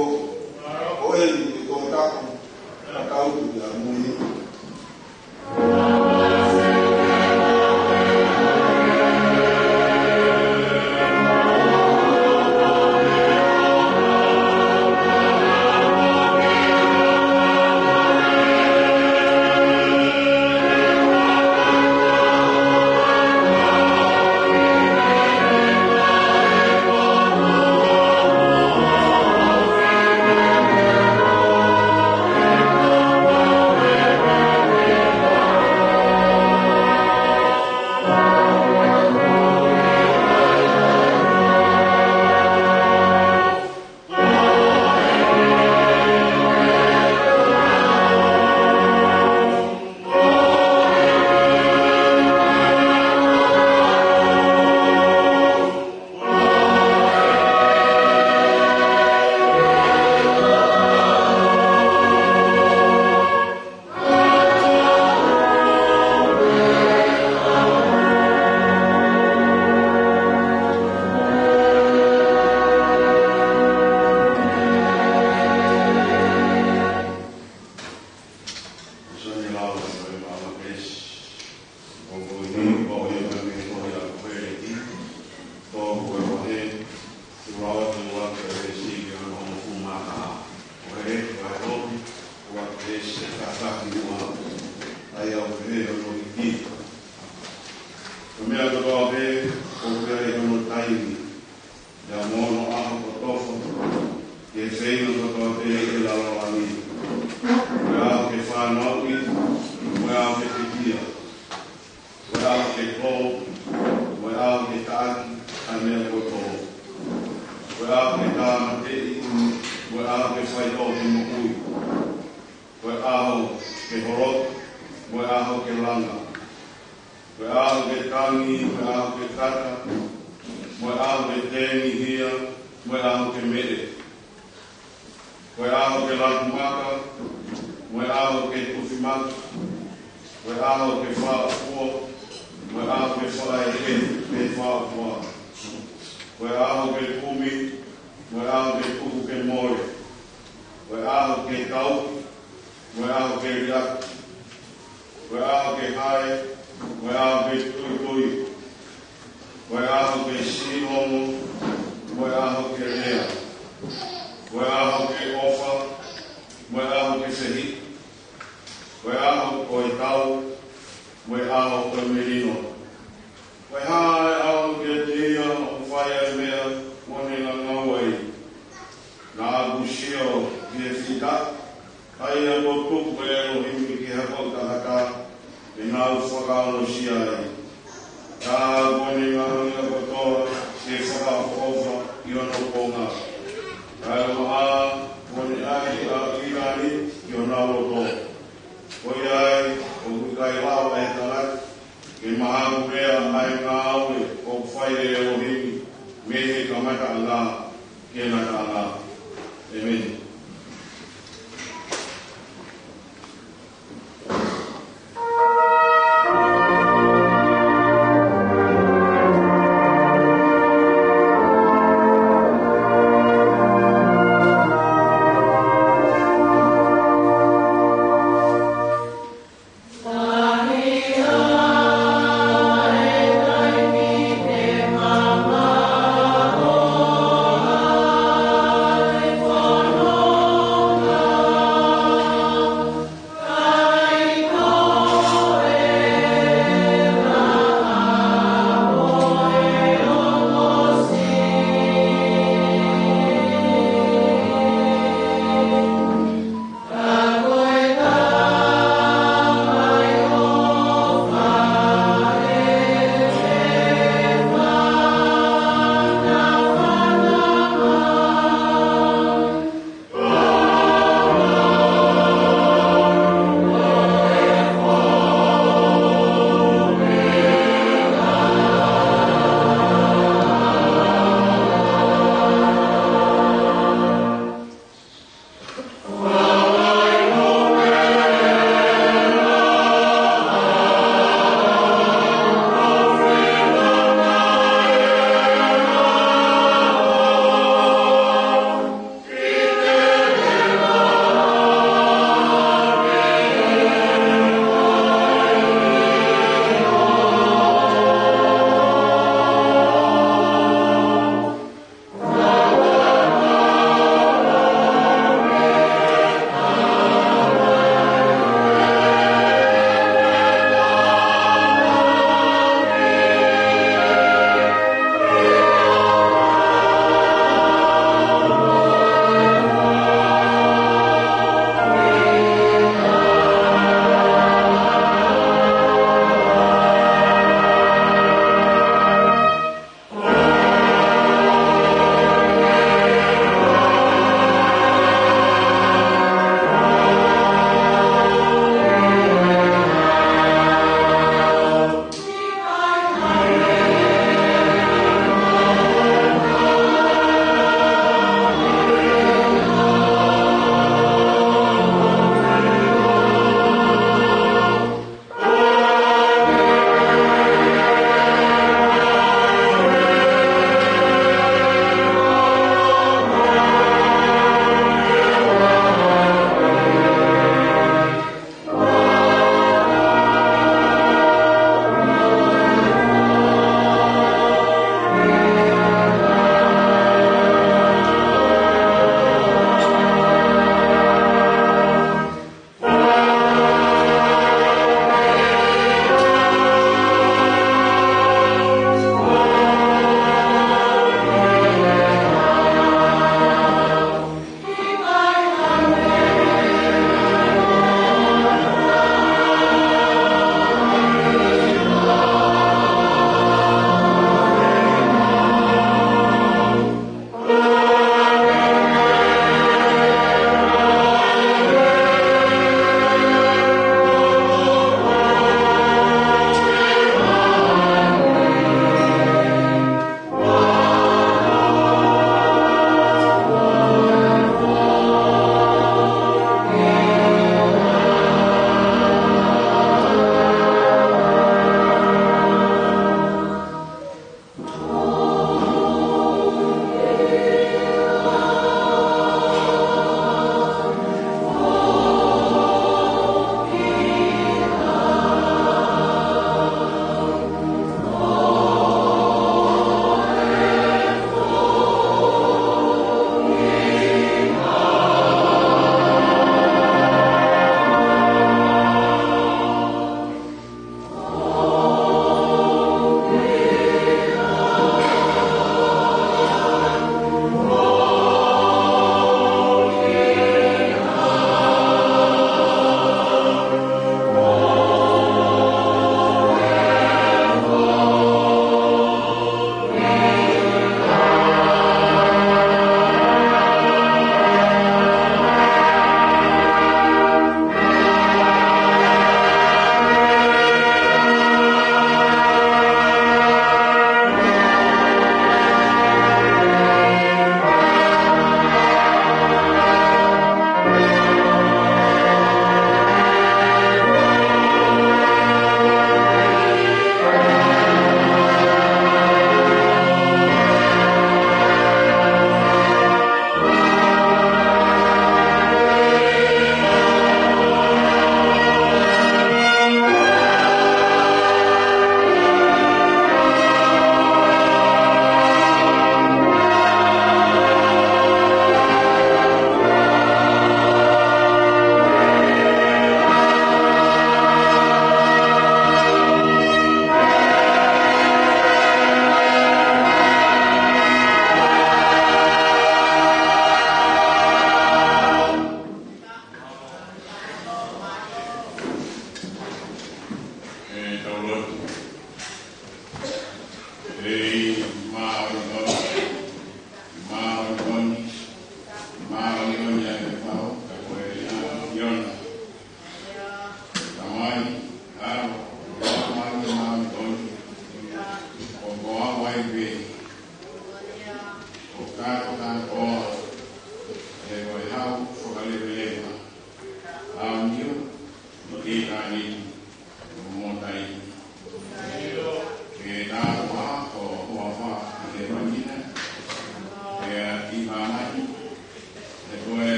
Kātaki muʻa, ʻa ia ʻoku pehē hono hiki. Ko e meʻa kotoa pē ʻoku ʻi ai hono taimi, pea mo hono ʻaho kotoa, ki he feinga kotoa pē ʻi he lalolagi. Ko e ʻaho ke fanauʻi, ko e ʻaho ke pekia, ko e ʻaho ke tō, ko e ʻaho ke taʻaki ʻa e meʻa kotoa. Ko e ʻaho ke tāmateʻi, ko e ʻaho ke fai ʻo ke moʻui. Ko e ʻaho ke holoki, ko e ʻaho ke langa. Ko e ʻaho ke tangi, ko e ʻaho ke kata. Ko e ʻaho ke tengihia, ko e ʻaho ke meʻe. Ko e ʻaho ke laku maka, ko e ʻaho ke tufi maka. Ko e ʻaho ke faʻa fua, ko e ʻaho ke faʻa ʻeʻe pe faʻa fua. Ko e ʻaho ke kumi, ko e ʻaho ke tuku ke mole. Ko e ʻaho ke tau, ko e ʻaho ke liʻaki. Ko e ʻaho ke hae, ko e ʻaho ke tuitui. Ko e ʻaho ke siʻi ongo, ko e ʻaho ke lea. Ko e ʻaho ke ʻofa, ko e ʻaho ke fehiʻa. Ko e ʻaho ko e tau, ko e ʻaho ko e melino. Ko e hā ʻa e ʻaho kiate ia ʻoku fai ʻa e meʻa kuo ne ngangau ai? Naʻa ku sio ki he fita, ʻa ia kuo tuku ʻe ʻElohimi ki he hako ʻo e tangata, ke nau fakaongosia ai. Ka kuo ne ngaohi ʻa kotoa ke fakaʻofoʻofa ʻi hono konga. Kae ʻumaʻā kuo ne ʻai ʻa ʻIlani ki honau loto. Ko ia ai, ʻoku ʻikai lava ʻe he tangata ke mahaku lea ʻa e ngāue ʻoku fai ʻe ʻElohimi mei he kamataʻanga ki he ngataʻanga. ʻEmeni.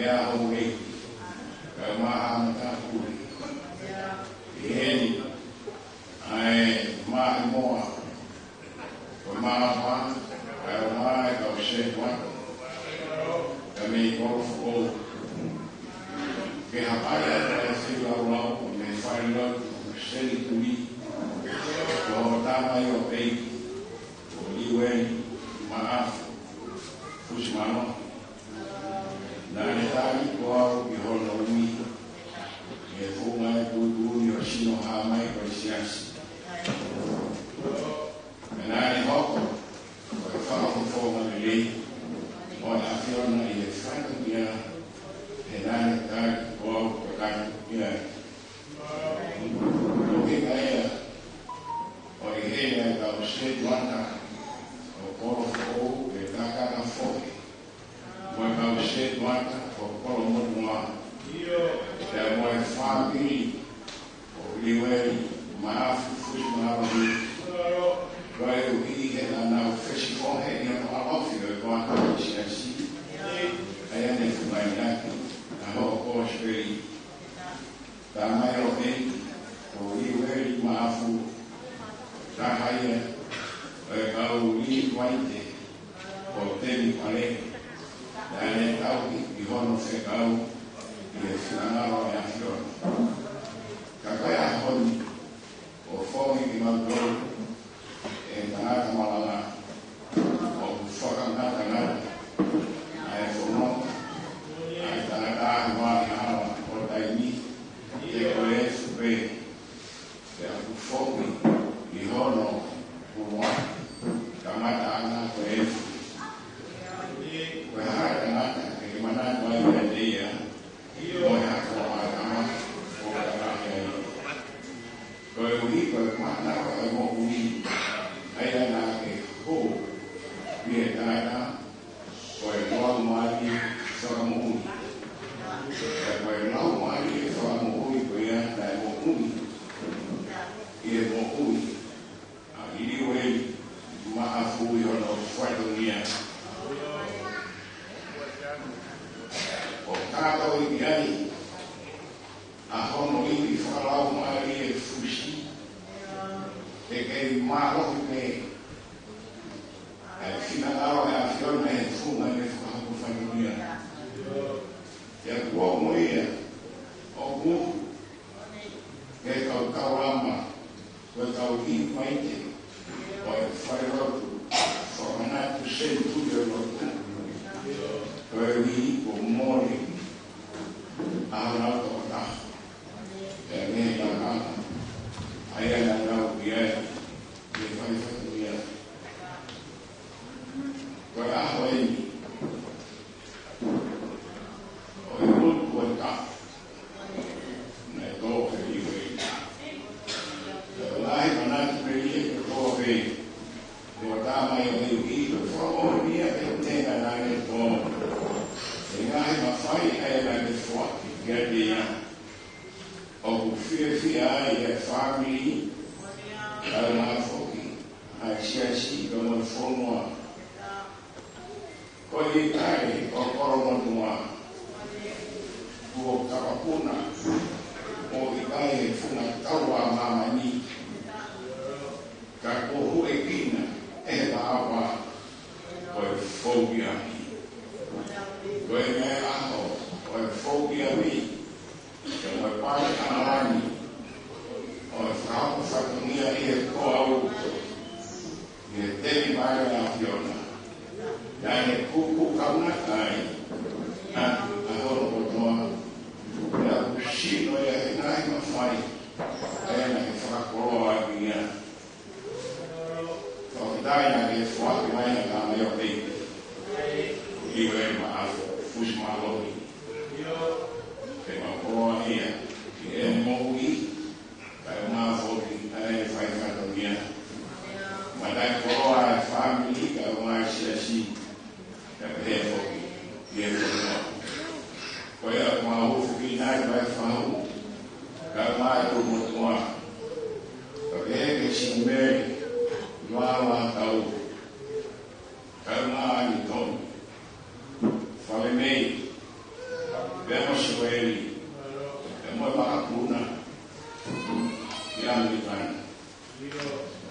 ʻa houʻeiki, kae ʻumaʻā haʻa matāpule. ʻI heni, ʻa e maʻimoa, ko e mālō pē, kae ʻumaʻā e kau sētuata, kae mei Kolofoʻou. Ke hapai atu ʻa e feilaulau mei he falelotu Senituli, ko hotau tamaioʻeiki, ko Liueli Maʻafu Fusimālohi. Naʻa ne tali ko au ki hono ui, ʻi he funga e tuʻutuʻuni ʻo sino hā mai ko e siasi. Pea naʻa ne hoko ko e fakafofonga lelei ʻo e ʻAfiona ʻi he fatongia, he naʻa ne tali ko au ke kau ki ai. Ko e ʻuhinga ia ʻo e ʻi heni ʻa e kau sētuata ʻo Kolofoʻou, ʻa e kākā foʻi, mo e kau sētuata ʻo Kolomotuʻa, pea mo e fāmili ʻo Liueli Maʻafu Fusimālohi, koeʻuhi he naʻa nau fesifohe ʻi hono ʻalofi ʻo e toʻa ʻo e siasi, ʻa ia ne fungani ʻaki ʻa hoʻo kosipeli. Tamaioʻeiki, ko Liueli Maʻafu, taha ia ʻo e kau līfuaite ʻo Temipale, naʻa ne tauhi ʻi hono fekau ʻi he finangalo ʻo e ʻAfiona. Ka ko e ʻaho ni, ʻoku foki kimautolu ʻe he tangata malanga, ʻoku fakangatangata ʻa e fononga ʻa e tangata ʻi he hala ʻo taimi, he ko e efu pē, pea ʻoku foki ʻi hono ʻuluaki kamataʻanga ko e efu. Ko e hā e tangata ʻe ke manatu ai kiate ia, ʻio, ʻi he hako ʻa e tama ʻo e tangata ia. Koeʻuhi ko e mana ʻo e moʻui, ʻa ia naʻa ke hū ʻi he tangata, ko e Laumālie Fakamoʻui. Pea ko e Laumālie Fakamoʻui ko ia naʻe moʻui ʻi he moʻui ʻa Liueli Maʻafu ʻi hono fatongia. ʻO kātaki ai ʻa hono ivi fakalaumālie fusi, ʻe kei mālohi pē ʻa e finangalo ʻo e ʻAfiona ʻi he funga ʻene fakahoko fatongia. Pea kuo ongo ia ʻoku ke kau tau ama, ko e kau līfuaite ʻo e falelotu, fakamanatu Senituli ʻo e lotu, koeʻuhi kuo mole ʻa honau tokotaha, pea mei he lakanga, ʻa ia naʻa nau ʻi ai, ʻi he fai fatongia. Ko e ʻaho eni, ʻo e lotu ʻo e taʻu, naʻe tō ʻe Liueli. Ko e ngaahi manatu pē ia ke tō pē, mo tamaioʻeiki, ko e fakamoʻoni ia ke tenga naʻa ne tō. ʻI he ngaahi mafai ʻa ia naʻa ne foaki kiate ia, ʻoku fiefia ai ʻa e fāmili, kae ʻumaʻā foki ʻa e siasi, kae ʻumaʻā e fonua. Ko e ʻikai ʻo Kolomotuʻa, kuo kapakuna mo ʻikai he funga taua ʻa māmani, ka kuo huʻekina ʻe he taʻapa ko e fou kiami. Ko e meʻa ʻaho ko e fou kiami, ke mo e pale ʻa māmani, ʻo e fakahoko fatongia ʻi he ko au, ʻi he temipale ʻa e ʻAfiona. Naʻa ne kūkū kaunga kai atu ʻa hono kotoa, pea ʻoku sino ia he ngaahi mafai, ʻa ia naʻa ke fakakoloa ʻaki ia. Fakafetaʻi naʻa ke foaki mai ʻa e tamaioʻeiki, Liueli Maʻafu Fusimālohi. Ke mau koloa ia ʻi heʻene moʻui, kae ʻumaʻā foki ʻa e fai fatongia. Mau koloa e fāmili, kae ʻumaʻā e siasi, kae pehē foki ki he fonua. Ko ia ʻoku mau hūfekina ai ʻa e fahu, kae ʻumaʻā e Kolomotuʻa. Kae pehē ki he Siʻi Mele Loaloa Tau, kae ʻumaʻā ʻa Anitoni Falemei, Eli, pea mo e makapuna ʻi ʻAmelika ni.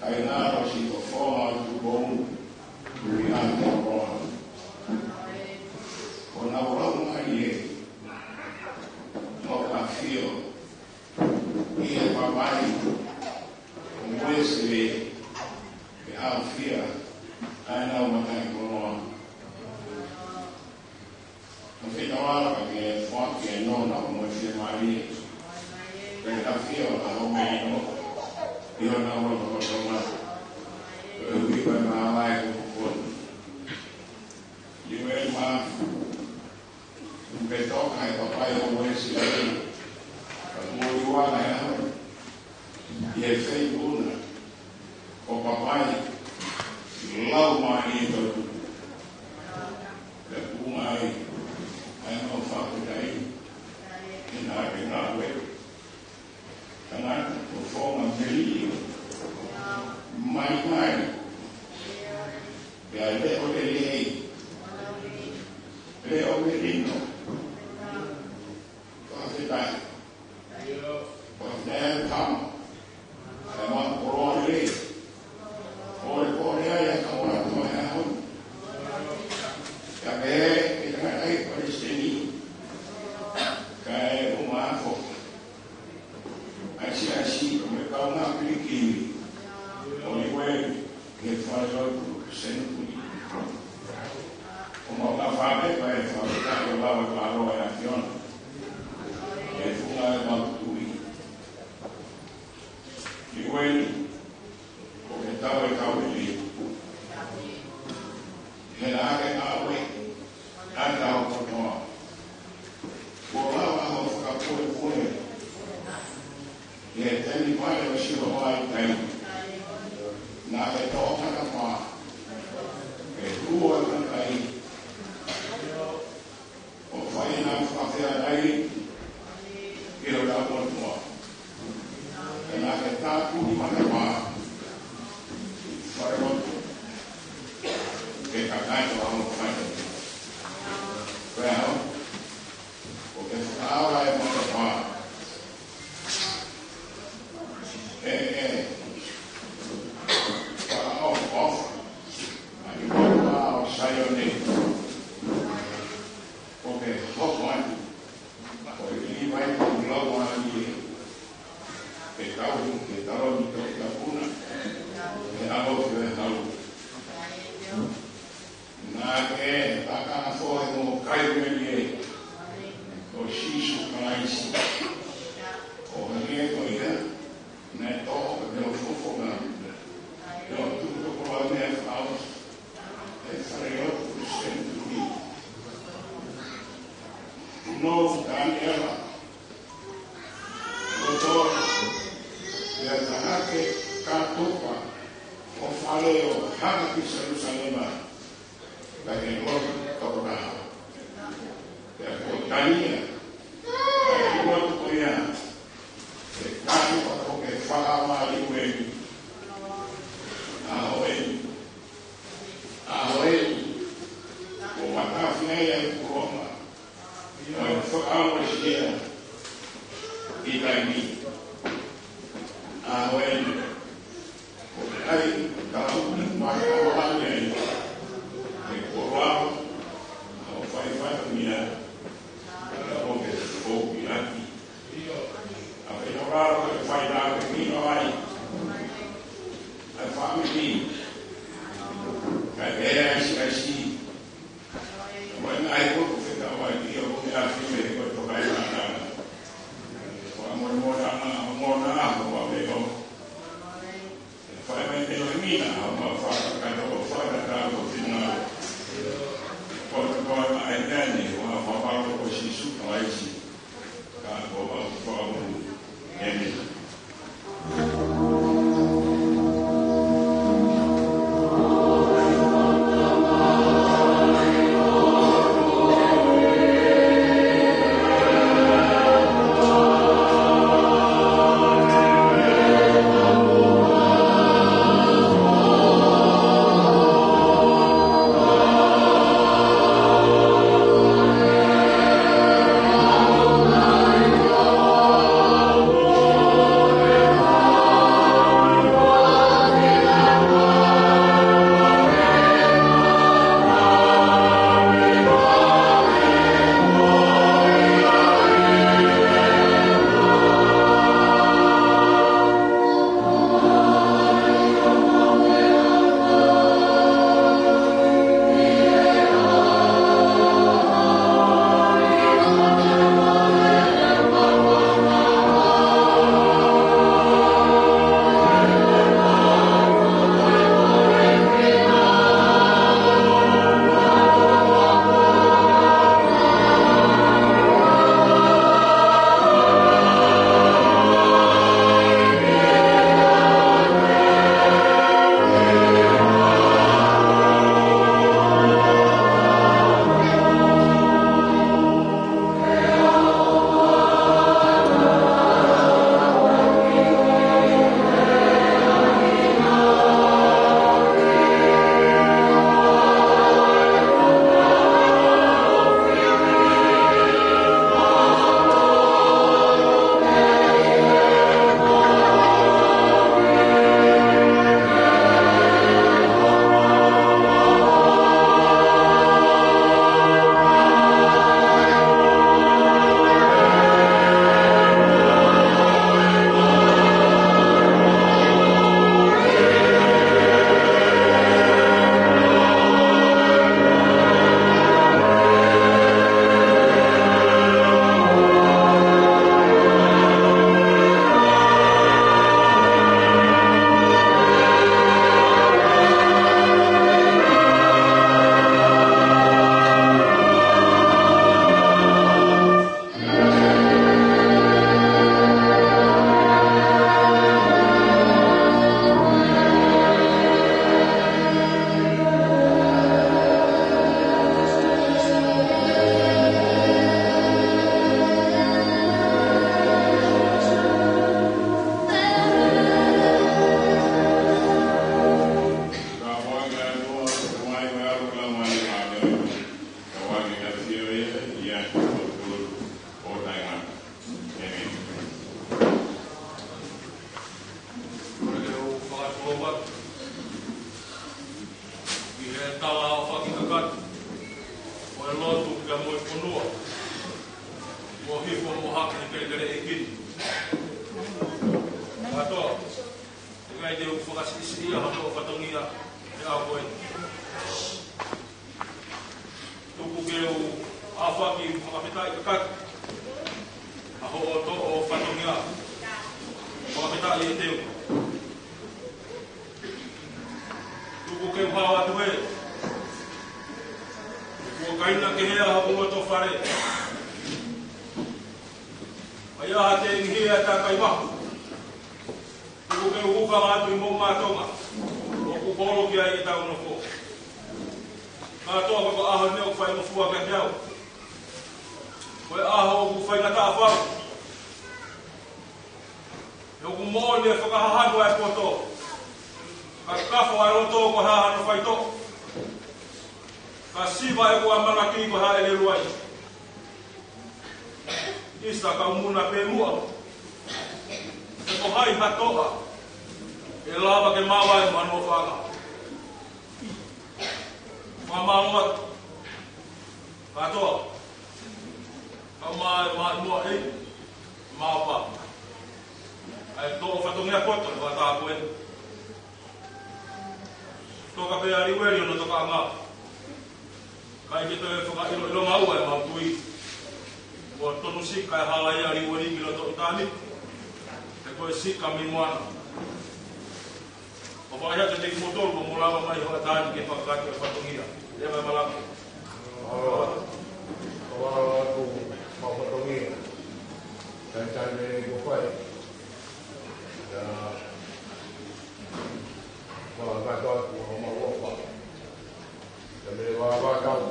Kāinga ʻo Siʻi Fofonga ʻo Tupou ʻi ʻAmelika ni. ʻO nau lau mai ē, ʻo ka fio ʻi he papai ʻo Uēsilī, ke ʻafio ʻa ʻenau mataʻikoloa. Ko e fetauʻaki ke foaki e nonga mo e fiemālie. Ke ʻafio ʻa Homeino ʻi honau lotolotonga. Ko e ui ko e māvae ko Pukoni. Liueli Mafi, ʻoku ke toka he papai ʻo Uēsilī, ka kuo liuanga he ʻaho ni. ʻI he feituʻu na, ko papai, lau mai ʻi he toetuʻu. Pea ʻoku ʻomai ʻa e mau fakafetaʻi, he naʻa ke ngāue, tangata ʻo Fofonga Melio, mai mai, pea leʻo lelei, leʻo melino, fakafetaʻi. Ko e tama, ʻa e mau koloa lelei. ʻO e kole ai ʻa e kau ʻato ʻa e ʻaho ni. Ka pehē ʻe he tangataʻeiki palesiteni, kae ʻumaʻā foki ʻa e siasi mo e kaungā pilikimi ʻo Liueli, ʻi he falelotu Senituli. ʻO mau ka fale, kae fakafetaʻi ʻo lau e pālō ʻa e ʻAfiona ʻi he funga ʻemau tuʻi. Liueli, ʻoku ke tau e tau ʻi he naʻa ke ngāue ʻa e tau kotoa. Kuo lava hoʻo fakapuepue ʻi he temipale ʻo Sihova ʻi Taimi. Naʻa ke toʻo matapā, ke tuʻu ʻa e kakai, ʻo fai ʻenau fakafeʻiloaki ki hotau ʻOtua. Pea naʻa ke tāpuni matapā, falelotu, ke kakato ʻa hoʻo fai. Pea ʻoku ke fakaava e matapā. ʻE, ʻe, fakaʻofoʻofa ʻa e matapā ʻo Saione. ʻOku ke hoko atu ko e liliu ʻa e kau lau ʻa e ʻEiki, ke tau, ke talo ni tau kapuna, he ʻalofi ʻo e halu. Naʻa ke taka fohe mo kai melie ʻo Sīsū Kalaisi. ʻO hangē ko ia naʻe toʻo ʻe hoʻo fofonga, ʻi hoʻo tuʻu tokolahi mei he fale, he falelotu Senituli. Tuʻunou Taniela, loto, pea tangata ke kātoa ʻo fale ʻo hanga ki Selūsalema, ka ke lotu toko taha. Pea ko Taniela, ʻa e lotu ko ia, ke kātoa ʻo ke fakaava ʻa Liueli. ʻAho eni, ʻaho eni, kuo matafi ai ʻa e kuonga ʻo e fakaʻosi ia ʻi Taimi. ʻAho eni, ʻoku ʻi ai e tau ni mai ʻa Lani ai, he kuo lava hoʻo faifai mia, ka ʻoku ke fou ʻi ʻapi. ʻA e fai ʻa e fai ʻa e kino ai ʻa e fāmili, kae pehē ʻa e siasi. Mo e ngaahi kolo fekauʻaki ʻo e ʻaho ni, ko e toka ʻi he mātanga. Fakamolemole ʻa e ngaahi ʻaho mo e ngaahi ʻaho ʻo e ʻaho. Fai mai te o mina, ʻa e mau fakakakato, fakakakato ʻo e finangalo. Ko e toka ʻi he ʻaho ni, ʻo e fakapalo ko Sīsū Kalaisi. Ka ko e mau fakamolemole. ʻĒmeni. ʻa e pulupulu ʻo taʻengata. ʻĒmeni. Ko e ke u fakatulou atu ʻi he tala ʻo fakakakato ʻo e lotu kia mo e fonua, mo hifo mo hake he kelekele ʻeiki ni. Kātoa, ʻikai te u fakasiʻisiʻia ha toʻo fatongia he ʻaho ko eni. Tuku ke u ʻafaki mo fakafetaʻi kakato ʻa hoʻo toʻo fatongia. Fakafetaʻi e teu. Tuku ke u hao atu he kuo kaina kehe ʻa hoku loto fale. ʻA ia ha te inihia e takai mahu. Tuku ke u hūfanga atu ʻi Moʻunga Tonga, ʻoku holo ki ai ʻetau nofo. Kātoa ko e ʻaho ni ʻoku faingofua kiate au. Ko e ʻaho ʻoku faingataʻa fau. He ʻoku moʻoni e fakahahanu ʻa e poto, ka kafo ʻa e loto ko e hā hano faitoʻo. Ka siva ʻeku ʻamanaki ko e hā ʻe lelu ai. ʻIsa, ka u muna pē muʻa. He ko hai ha toʻa ʻe lava ke maʻu ai mo hono ʻofaʻanga. Fakamālō atu. Kātoa. Ka u mā, mā, mua ei. Mā pa. ʻA e toʻo fatongia poto, ʻa e tā ko ē. Toka pē ʻa Liueli ʻo na toka anga. ʻIkai ke toe fakaʻiloʻilo maua ʻe mau tui. Ko tonu sika e hala ia ʻa Liueli ki loto ʻitāniti. He ko e sika mei Moana. ʻO fakaʻiha te te ki motolu, mo lava mai ho ʻatā ni ke fakakakato e fatongia. Leva e malanga. Alo. Alo, alo, atu, mau fatongia. Taitaine ko fai. Ia. Fakakakato atu, mau mau ʻofa. Ia me fakakakato.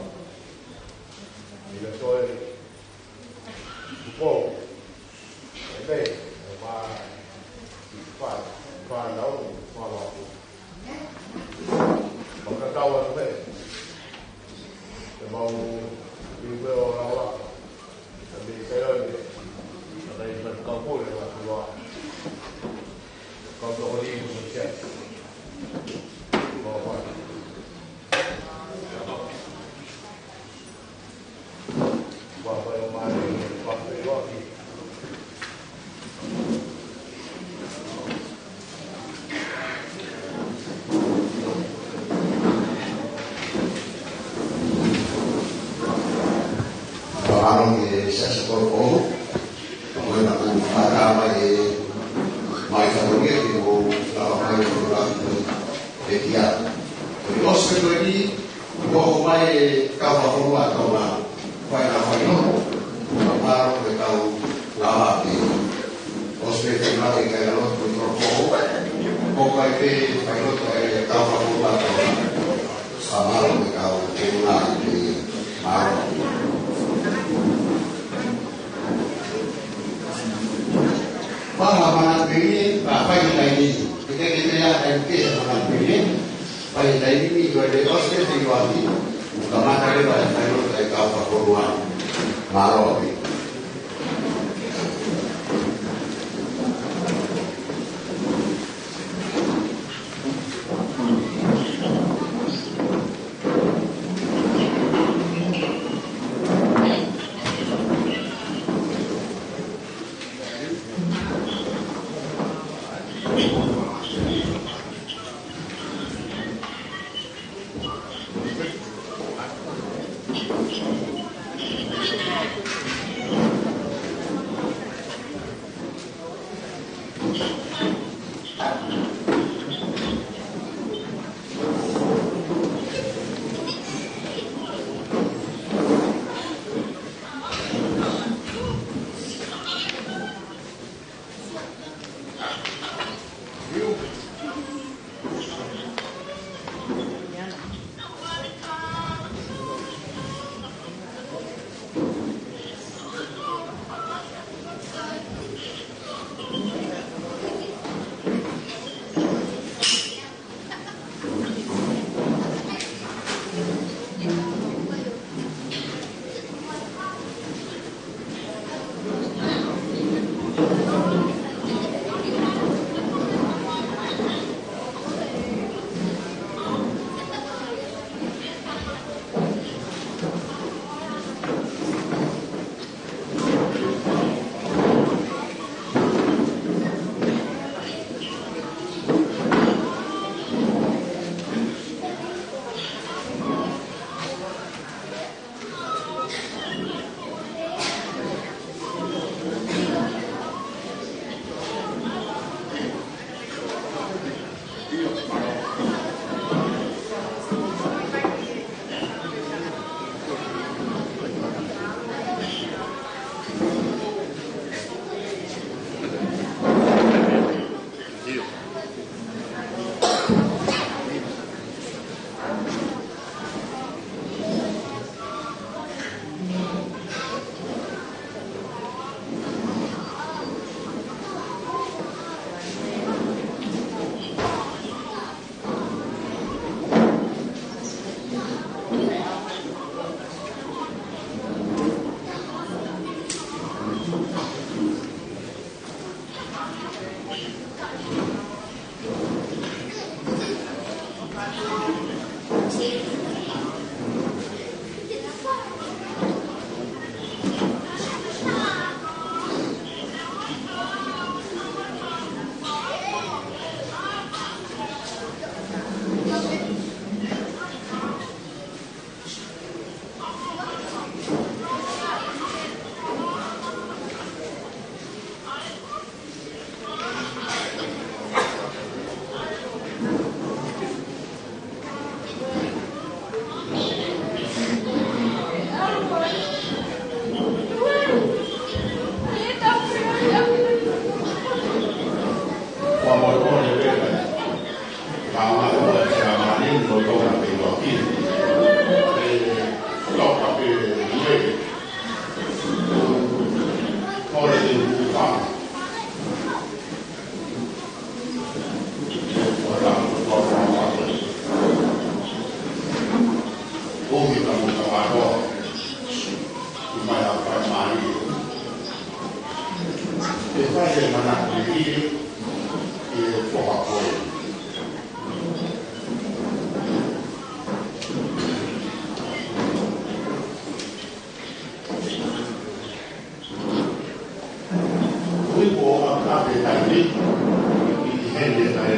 Ia toe. Tupou. Ebe, ʻe ma, i fa, fa lau, fa lau. Fakakau atu pē. Te mau, i ue o lau lau. Te me te oi, te me te kau pule, lau lau. Kau toko ni, mo te. Mau fa. Fakamālō ki he siasi kolo ʻoku, ko e na ku faka mai e mai fatongia ki mo ka mai ko la e kia. Ko e ʻosi ko eni, ʻoku hoko mai e kau fakafonua ʻa Tonga, fai na fai no, ka paro ko e kau lava pē. ʻOsi pē fai na e kai alo ko tro ko, ko kai pē fai no ko e kau fakafonua ʻa Tonga. Ka mālō e kau te na i pē, mālō. Fanga mana pē, ka fai na i, ke ke ke te a kai ke fanga pē. Pai taimi ni ko e ʻosi pē te ʻosi, ka mata leva e fai no e kau fakafonua. Mālō pē. Mai ʻa e fai mai. ʻE fai e mana ki he foha ko ē. Ui ko a ka te kai ni, i hende kai,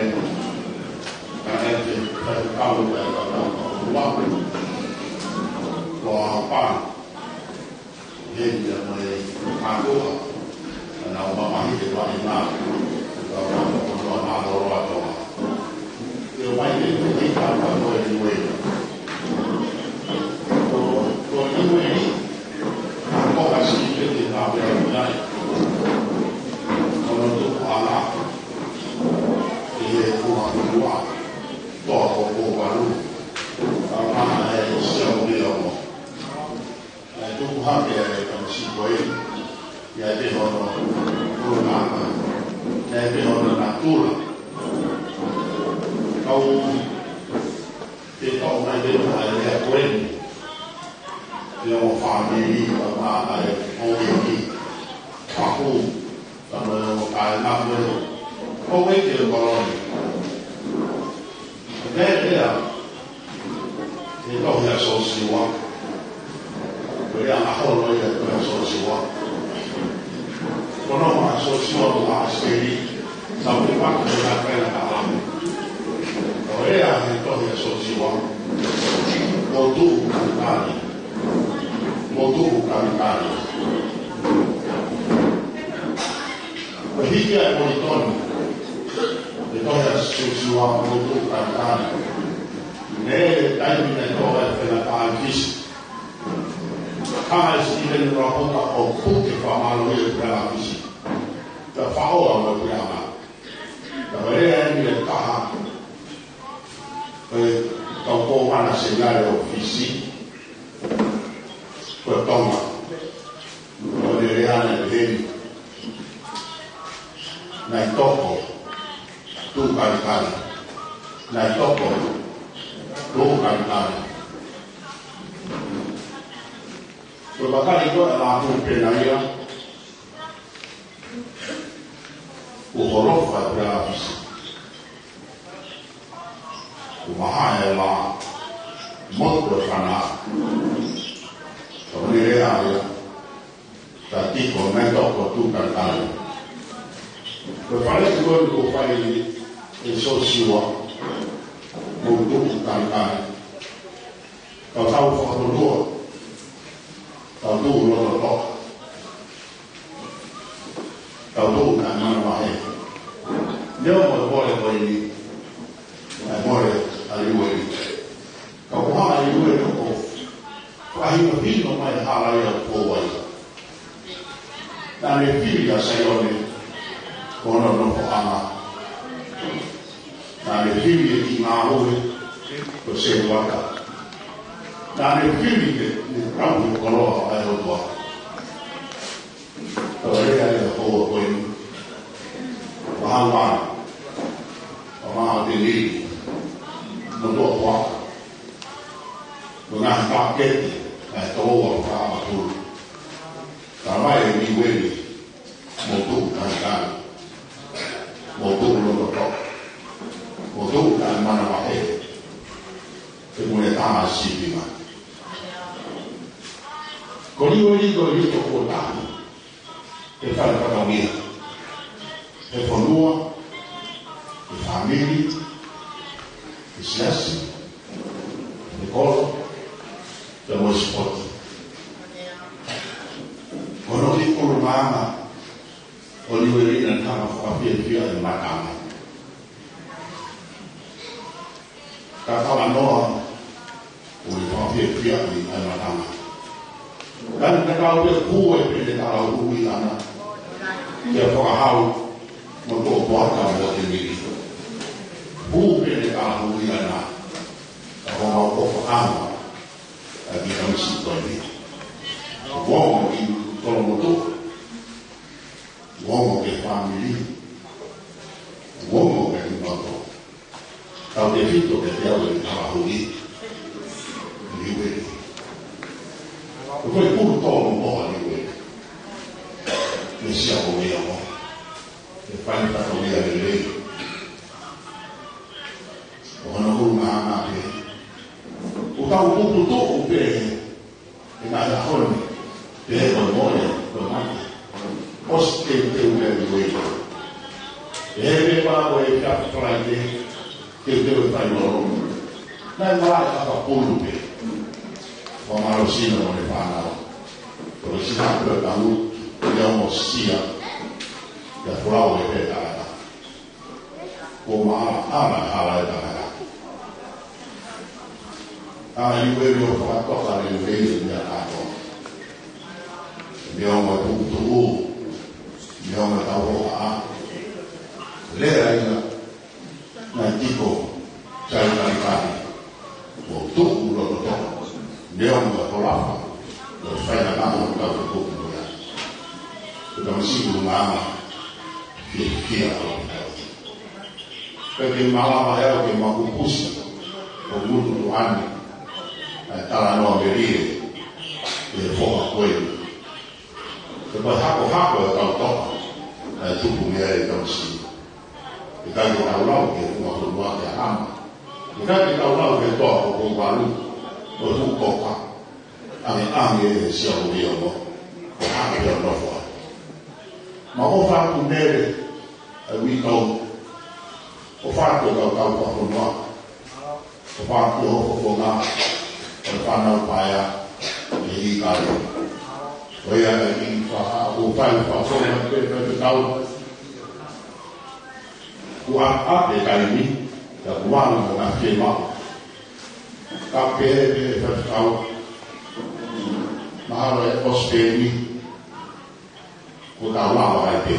ka e te kai kau kai ka kau kau kau. Ko a pa. Heni ia mai kātoa, ʻa nau mamahi te paʻi nā, ka ka ka ka ka ka ka ka. Te o mai te te te ka ka ko e niue. Ko, ko e niue ni, ko ka si te te ka pea mai. Ko no tu ana, e he kua kua, toa ko ko paru. Ka ka e sia o ni o mo. ʻA e tuku hake ʻa e tamasiʻi ko ē, ʻi ai pē hono kulunaʻanga, ʻi ai pē hono natula. Kau te tau mai pē ʻa e lea ko eni, ʻi hoʻo fāmili, ʻa e ʻa e ʻo e ki, paku, Tama o kai na mo. Ko e ke o koloni. Lea, lea. He tohi ʻa Siosiua. Ko e anga holo ia ko e Siosiua. Ko no ma Siosiua mo ʻAsiteli. Sa mo paka he na kai na ka ame. Ko e lea he tohi ʻa Siosiua. Ko tu kani. Mo tu kani kani. Ko e hiki ʻa e monitoni. He tohi ʻa Siosiua mo tu kani kani. Ne taimi naʻe tō ai e fenatā ʻi Fisi. Hanga ʻe Sitiveni Rabuka ʻo puke fakamālō ʻi he puleʻanga Fisi. Ka faʻo ʻa e puleʻanga. Ka ko e lea eni ʻe taha. Ko e kau kōvana seniale ʻo Fisi. Ko Tonga. Ko e lea ʻa e heni. Naʻe toko. Tuʻu kalikali. Naʻe toko. Tuʻu kalikali. Ko e vakali ko e la tuʻu pē na ia. Ko holofa e puleʻanga Fisi. Ko maha e la motu e fana. Ka mani lea ia. Ka tiko mai toko tuʻu kalikali. Ko e fale ko eni ko fai ʻe Siosiua. Mo tuʻu kalikali. Ka tau fakatonua. Tau tuʻu loto toka. Tau tuʻu na mana mahe. Leo mo e mole ko eni. Ai mole a liu eni. Ka ko hanga liu eni ko. Fahino hino mai hala ia ko wai. Naʻa ne fili ʻa Saione. Ko hono nofoʻanga. Naʻa ne fili e ki ngāue. Ko Seluata. Naʻa ne fili ke ne tau he koloa ʻa e ʻOtua. Ka lea ʻa e hoa ko eni. Mahalo. Mahalo te ni. Mo tua kua. Mo ngaahi paketi. ʻA e tō ua ka matulu. Ka mai e ni weni. Mo tuʻu kalikali. Mo tuʻu loto toka. Mo tuʻu kai mana mahe. Te mune tama sipi mai. Ko liu e liu ko liu ko tahi. He fale fatongia. He fonua. He fāmili. He siasi. He kolo. He mo sipoti. Ko no ki kolo mama. Ko liu e liu na tama fakafiefia e matanga. Ka talanoa, ʻo e fakafiefia ʻi ai matanga. Ka ne kau te kue pene kala ui ana. Kia fakahau, mo tō poata mo te mili. Hu pene kala ui ana. Ka homau ko fakama. A ki kamisi koe ni. Wongo ki kolomoto. Wongo ke fāmili. Wongo ke kimoto. Tau te fito ke te au e kala hui. Liu e. Ko e kulu tō mo Siakolia mo e fai fatongia lelei ʻo hono ʻulungaanga pē. ʻOku tau tuʻutuʻu pē ʻi he ngaahi ʻaho ni, pehē ko e Mōnite, ko e Mōnite, ʻosi teuteu e ueʻi. Pehē pē pea ko e Efiafi Falaite, teuteu e failolo. Naʻe malaʻe fakapulu pē. Fakamālō sino mo e fānau. Ko e sino pē ʻo tau, ia mo sia. Ia folau e pē tangata. Ko ma ala e hala e tangata. ʻA e ueʻi ʻo fakatoka lelei e meʻa kātoa. Meʻa mo e tuʻutuʻu. Meʻa mo e tauhohaʻa. Lea ia. Naʻe tiko, sai kalikali, mo tuʻu loto toka, neongo e holafa, mo e faingataʻa ʻo e kau tuku mo ia. Ko e tamasiʻi ʻulungaanga, fiefia ʻaupito. Pea ke malava ʻe au ke makupusi, ʻo ngutu tuʻane, ʻa e talanoa melie, ʻi he foha ko eni. Ko e hakohako e kau toka, ʻa e tupu mei ai e tamasiʻi. ʻIkai ke tau lau ki he funga fonua ki ʻAhama. ʻIkai ke tau lau ki he toa ko Pouvalu, ko Fukoka. Ange, ange e Siakolia mo, ko e hake pea nofo ai. Ma ko fatu mele, ʻa e uitou, ko fatu e kau kau funga fonua. Ko fatu e hokofonga, ko e fānau paea, ʻi he kale. Ko ia e ʻi faha, ko fai fafonga pe, pe, pe kau. Kuo ʻapaʻapa e taimi, ka kuo ʻalu mo na fie mau. Ka pehē pē faifekau. Mahalo e ʻosi pē eni, kuo tau lava ai pē.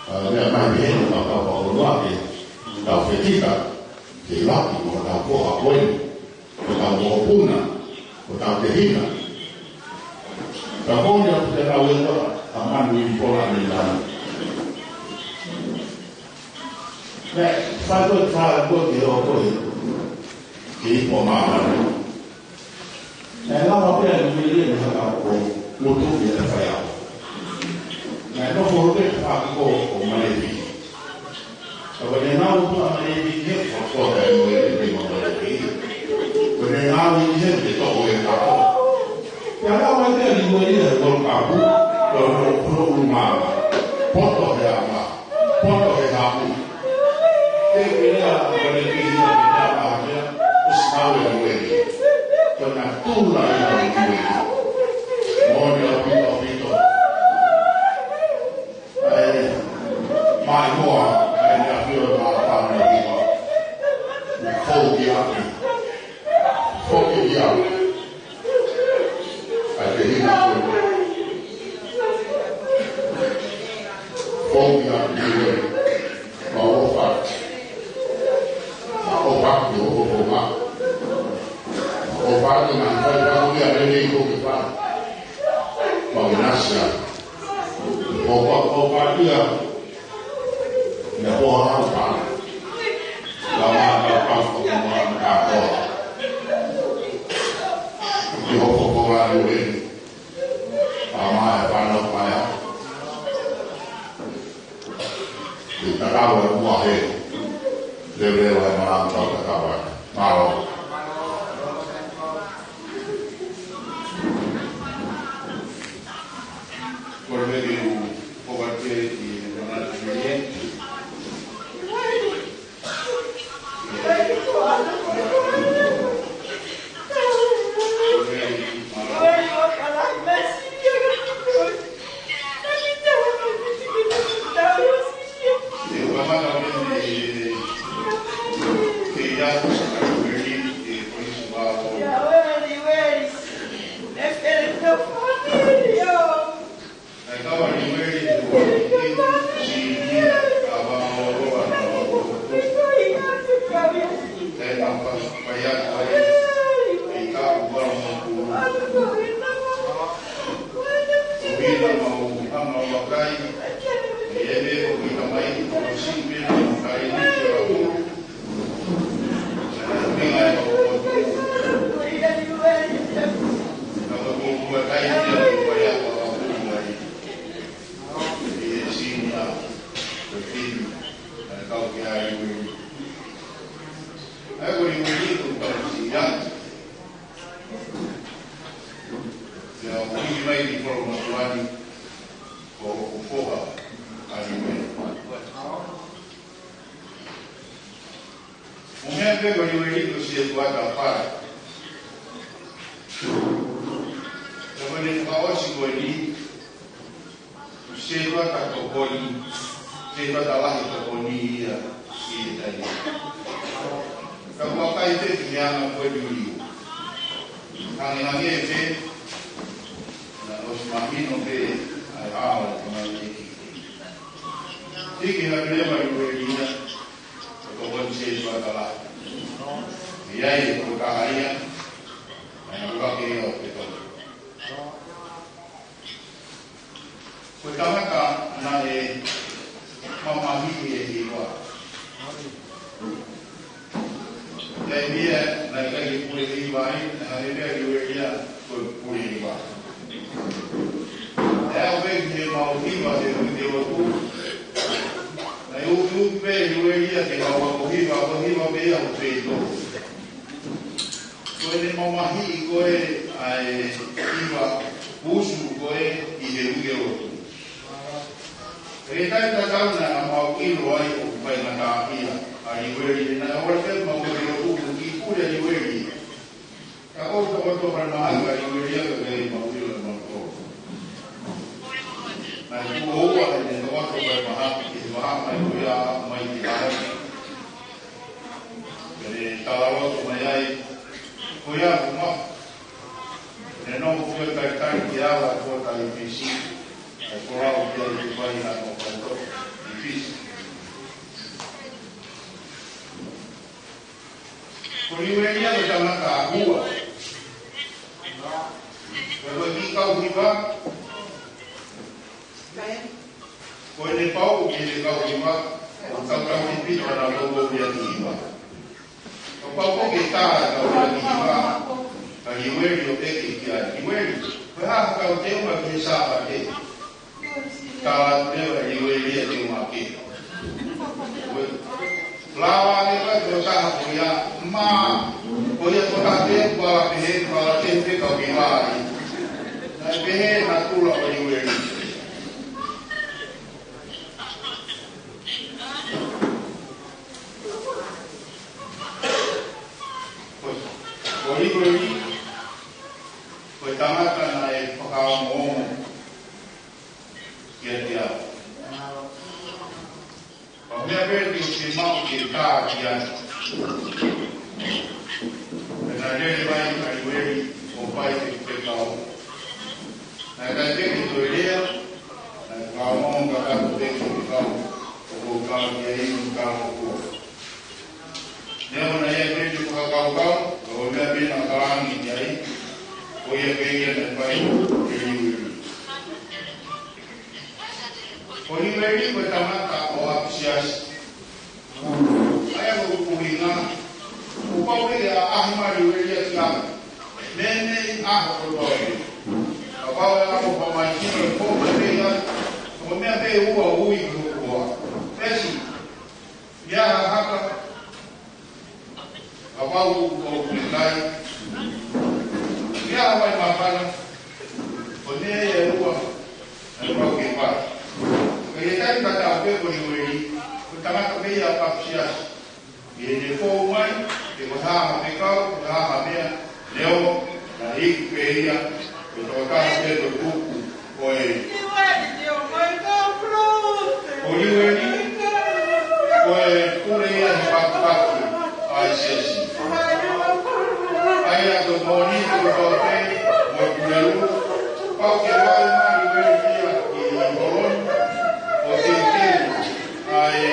Ka lea mai pē heni, ka tau fakalua ke tau fetita, ke laki mo tau koha ko eni. Ko tau mokopuna, ko tau tehina. Ka ko ia ʻoku te lau ʻe koe, ʻa Manuʻipola ni lana. Naʻe fai ko e fai ko e ke o ko e, ke ipo māmani. Naʻe lava pē ʻa Nuʻu Sila ni haka ko Lutu ia e fai ako. Naʻe nofo pē fakiko ʻo Malevi. Ka ko ʻene ngāue ʻa Malevi ke fakakota e moe e te ma Malevi. Ko ʻene ngāue he te toko e kako. Pea ngāue te ni mo ia e World Cup, ko e ʻulungaanga. Poto he anga, poto he haku. Ke pea Malevi ia ke ta ma mea, ʻosi ngāue e moe. Ko ʻena tula ia e moe. Moʻoni ʻaupito, ʻaupito. ʻA e, mai moa, ʻa e, ʻa e ʻafio ʻa e māfana ʻi ʻIva. Foki ake. Foki ake. ʻA e te hina ko. Foki ake. Ma ʻofa. Ma ʻofa ki hoʻo fofonga. Ma ʻofa ki na fai fai ia lelei ko ke fai. Ma ke nasia. Ko pa, ko pa ia. Ia ko ha pa. La ma ka pa ko ma ka ko. Ki hoʻo fofonga lelei. ʻA ma e fānau paea. Ke tatau e mua he. Leveleva e malanga tau tatau ai. Mālō. Kole ke u ʻoatu e manatu ni. Pea ʻoku hiki mai ki Kolomotuʻa ni, ko hoku foha ʻa Liueli. Ko e meʻa pē ko Liueli ko e sētuata pale. Pea ko ʻene fakaʻosi ko eni, sētuata tokoni, sētuata lahi tokoni ia ʻi he taimi. Ka ʻoku ʻikai pē ke anga ko e liliu. Hangehangē pē, naʻe ʻosi mahino pē ʻa e ʻao ʻo e tamaioʻeiki. Hiki hake leva ʻa Liueli ia, ʻo tokoni sētuata lahi. ʻI ai e tokotaha ia, naʻe ʻuluaki ia ʻo tokoni. Ko e tangata naʻe mamahiʻi e hiva. Taimi ia naʻe ʻikai ke pule hiva ai, naʻe hangē pē ʻa Liueli ia ko e pule hiva. Naʻe aʻu pē ki heʻemau hiva he uike ʻe ua. Naʻe ukiuki pē ʻe Liueli ia ke mau ako hiva, ako hiva pē ia ʻo feito. Ko ʻene mamahiʻi ko ē ʻa e hiva usu ko ē ʻi he uike ʻe ua. He taimi tatau naʻa mau ʻilo ai ʻoku faingataʻaʻia ʻa Liueli, naʻe ʻoua te mau ke ʻilo ʻoku kiʻi pule ʻa Liueli. Ka ʻoku tau ʻoatu ʻa e mahaki ʻa Liueli ia ka ʻikai mau ʻilo ʻe mautolu. Naʻe tuʻo ua ʻene tau ʻoatu ʻa e mahaki ki he vahaʻa mai ko ia mai ki ai. Pea talaloto mai ai, ko ia ko ma. Ne nofo ʻo talitali ki he ala ko ē ʻi Fisi. ʻO folau ki ai ke fai hano faitoʻo ʻi Fisi. Ko Liueli ia ko e tangata ʻa hua. Pea ko e kiʻi kau hiva. Ko ʻene pau ki he kau hiva, ʻoku tautau ʻaupito ʻa e kau hiva. Kapau ʻoku ke tā e kau hiva, ka Liueli ʻo ʻeke ki ai, Liueli, ko e hā haʻo teunga ki he Sāpate? Tala atu leva ʻe Liueli ia te u make. Lava ʻene pau ko e taha ko ia, mā, ko ia ko e taha te u pala pehē, pala te u pē kau hiva ai. Naʻe pehē natula ʻo Liueli. Ko Liueli, ko e tangata naʻe fakaongoongo kiate au. Ko e meʻa pē te u maʻu ke tā ki ai. Pea naʻe lele mai ʻa Liueli ʻo fai e fekau. Naʻe ʻikai pē ke toe lea, naʻe fakaongoongo kakato pē ki he fekau, ʻo kau ki ai ʻi he kau ko ē. Neongo naʻe ʻi ai pē ʻene fakakaukau, ka ko e meʻa pē naʻe talaange ki ai, ko ia pē ia naʻe fai ʻe Liueli. Ko Liueli ko e tangata ʻo ʻapisiasi. ʻA ia ko e ʻuhinga, kuo pau ke ʻaʻahi mai Liueli ia ki ai. Meimei ʻaho kotoa pē. Kapau ʻe ʻalu ʻo fai mai ki he ʻoku pau pē ia, ko e meʻa pē ʻe ua ʻoku ui ki hoku hoa. Pesi, ia haka, kapau ʻoku ʻikai, ia vai makana, ko e meʻa ia ʻe ua naʻe pau ke fai. Ka ʻi he taimi tatau pē ko Liueli, ko e tangata pē ia ʻo ʻapisiasi. ʻI heʻene fou mai, pe ko e hā ha fekau, pe ko e hā ha meʻa, neongo naʻe iku pē ia ko e tokotaha pē ko e tuku ʻo e, ko Liueli, ko e pule ia he pakipaki ʻa e siasi. ʻA ia ko e moʻoni ko e pau pē, mo e pule ulu, pau ke vai mai Liueli ia ki Holoni, ʻo teuteu ʻa e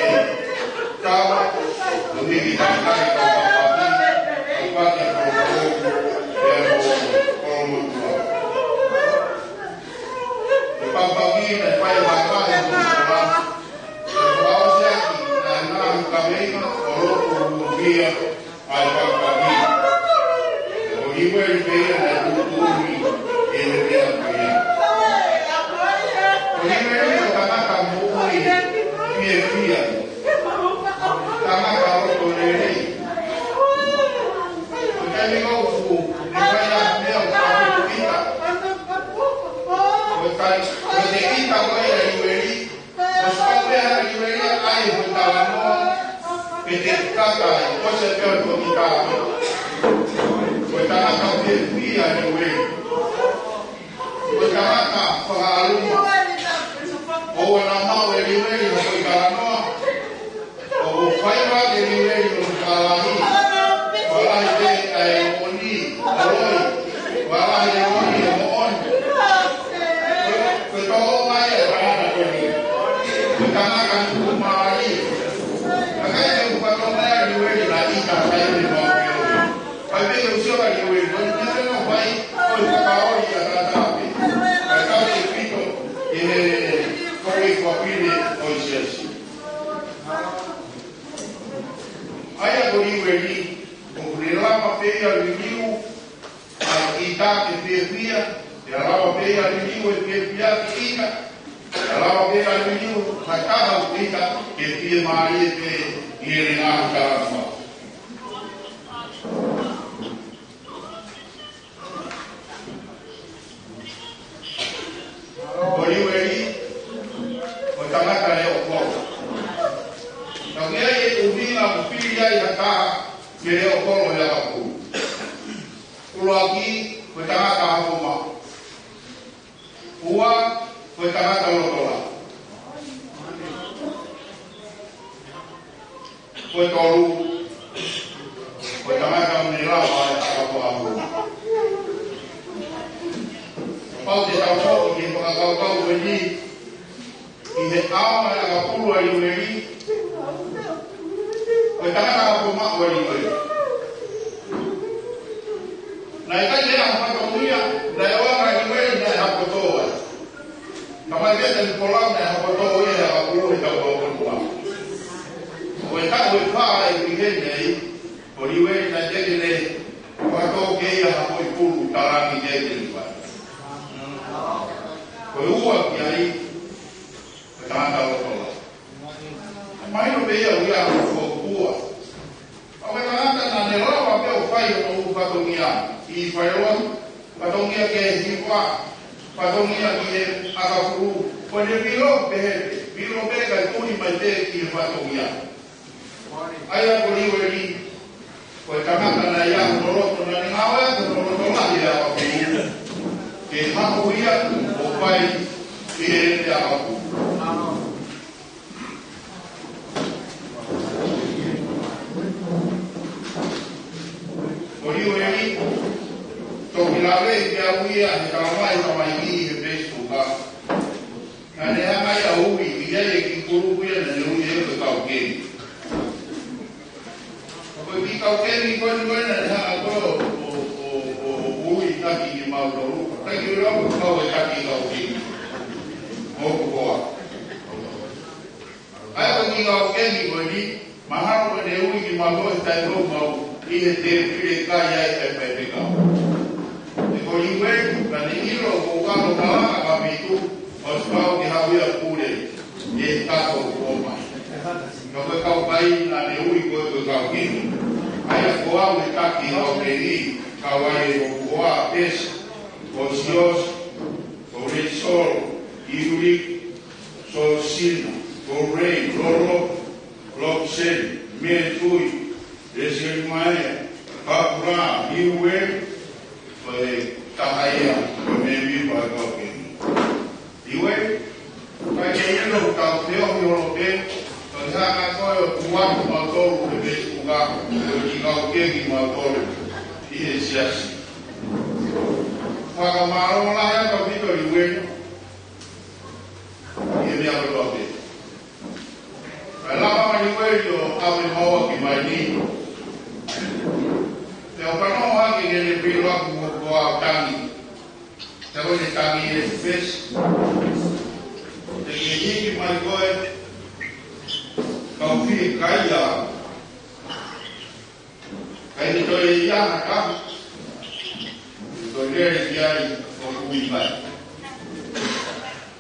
kava, ʻo hiki takai kau pakipaki, kau pakipaki ʻa Kolomotuʻa. Ko e pakipaki naʻe fai ʻe he vahevahe ʻo e sikola, ʻo fakaʻosi ʻaki ʻa e ngaahi kaveinga ʻo lotu hūfia ʻa e pakipaki. Ko Liueli pē ia naʻe tuʻutuʻuni ʻi he meʻa ko ia. Ko Liueli ko e tangata moʻui fiefia. Tangata loto lelei. Ko e taimi ʻoku ne fai ai e meʻa ʻoku fakapita. Kai, ko e ʻita ko ē ʻa Liueli, ʻosi pau pē ʻa Liueli ʻa e foʻi talanoa, ke te kaka ai, ko e se pea ko kita. Ko e tangata fiefia ʻa Liueli. Ko e tangata fakaʻaluma. ʻOua naʻa maʻu ʻe Liueli ha foʻi talanoa. ʻOku fai ʻa Liueli ʻo talahi. Talahi pē ʻa e moʻoni, ʻa e loi. Talahi e loi e moʻoni. Ko e, ko e tō mai e tangata ko eni. Ko e tangata tuʻumālie. Ka ʻikai ke u fatongia ʻa Liueli naʻe ʻita kai me mau ke oi. Kai pē ke u sio ʻa Liueli, ko e meʻa pē naʻe fai, ko e fakaoli ʻa tangata pē. Kai kau e pito, ʻi he kau e fafine ʻo e siasi. ʻA ia ko Liueli, ʻoku ne lava pē ia ʻo liliu ʻa e ʻita ke fiefia, ʻe lava pē ia ʻo liliu e fiefia ke ʻita, ʻe lava pē ia ʻo liliu ha taha ʻoku ʻita ke fiemālie pē ʻi heʻene ngaahi talanoa. Ko Liueli, ko e tangata leʻo kolo. Ka ʻoku ʻi ai e ʻuhinga ʻoku fili ai ha taha ke leʻo kolo he ʻakapulu. ʻUluaki, ko e tangata hako maʻu. Ua, ko e tangata loto lahi. Ko e tolu, ko e tangata ʻoku ne lava ʻa e ʻakapulu. Kapau te tau foki ki he fakakaukau ko eni, ʻi he ʻaonga ʻo e ʻakapulu ʻa Liueli, ko e tangata hako maʻu ʻa Liueli. Naʻe ʻikai ke ʻi ai ha fatongia, naʻe ʻoange ʻe Liueli, naʻe hako tō ai. Ka mai ke te polau naʻe hako tō ia he ʻakapulu he taʻu ua noa noa. Ko e taʻu ʻe fā ʻi heni ai, ko Liueli naʻe teʻeki ke ne hako tō ke ʻi ai ha foʻi pulu talangi ke ne fai. Ko e ua ki ai, ko e tangata loto lahi. Mahino pē ia ʻoku ʻi ai hono fokua. Ka ko e tangata naʻa ne lava pē ʻo fai hono ʻū fatongia ʻi falelotu, fatongia ki he hiva, fatongia ki he ʻakapulu, ko ʻene vilo pē he, vilo pē kae tuli mai pē ki he fatongia. ʻA ia ko Liueli, ko e tangata naʻe ʻi ai hono loto, naʻa ne ngāueʻaki hono loto lahi he ʻakapulu ke haʻu ia ʻo fai ʻi heʻene ʻakapulu. Ko Liueli, toki lave pē au ia he talamai ʻe he tamaiki he Facebook. Naʻa ne hanga ia ʻo ui, ʻi ai e kiʻi kulupu ia naʻa ne ui ia ko e kau kemi. Ko e kiʻi kau kemi ko eni ko ē naʻa ne hanga ko ē ʻo, ʻo, ʻo, ʻo ui taki kimautolu. Taki ʻo lau ko e kau e taki kau kemi. Moku hoa. ʻA ia ko e kiʻi kau kemi ko eni, mahalo ko ʻene ui kimautolu he taimi ʻoku mau ʻi he tēpile kai ai e faifekau. He ko Liueli, ka ne ʻilo ko e kau malanga ka pitu, ʻosi pau ke haʻu ia ʻo pule ʻi he taʻu kuo ʻomai. Ka ko e kau kai naʻa ne ui ko e, ko e kau kemi. ʻA ia ko au he taki kau kemi, kau ai e moku hoa, Pesi, ko Siosi, ko Leisolo, Iuliki, Sosina, ko Rei, Lolo, Lopseni, Metui, Leseli Maea, Papura, Liueli, ko e taha ia, ko e mēmipa ʻo e kau kemi. Liueli, ʻikai ke ʻilo, tau feohi holo pē, ko e hanga ko ē ʻo tuku atu mautolu he Facebook, ko e kiʻi kau kemi mautolu ʻi he siasi. Fakamālō lahi ʻaupito Liueli, ʻi he meʻa kotoa pē. Kae lava mai Liueli ʻo ʻave maua ki mai ni. Pea u fanongo hake ki heʻene vilo ʻaku mo ko au tangi. Te ko ʻene tangi e Pesi. Te ke hiki mai koe. Kau fie kai ia. Kai ke toe ʻi ai ha taha. Toe lele ki ai ʻo ui mai.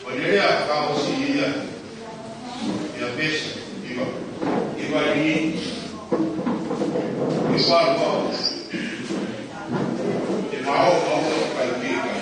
Ko e lea fakaʻosi ia ʻia Pesi, ʻiva, ʻiva ni, ʻiva lua, te mao mao kai ki kai.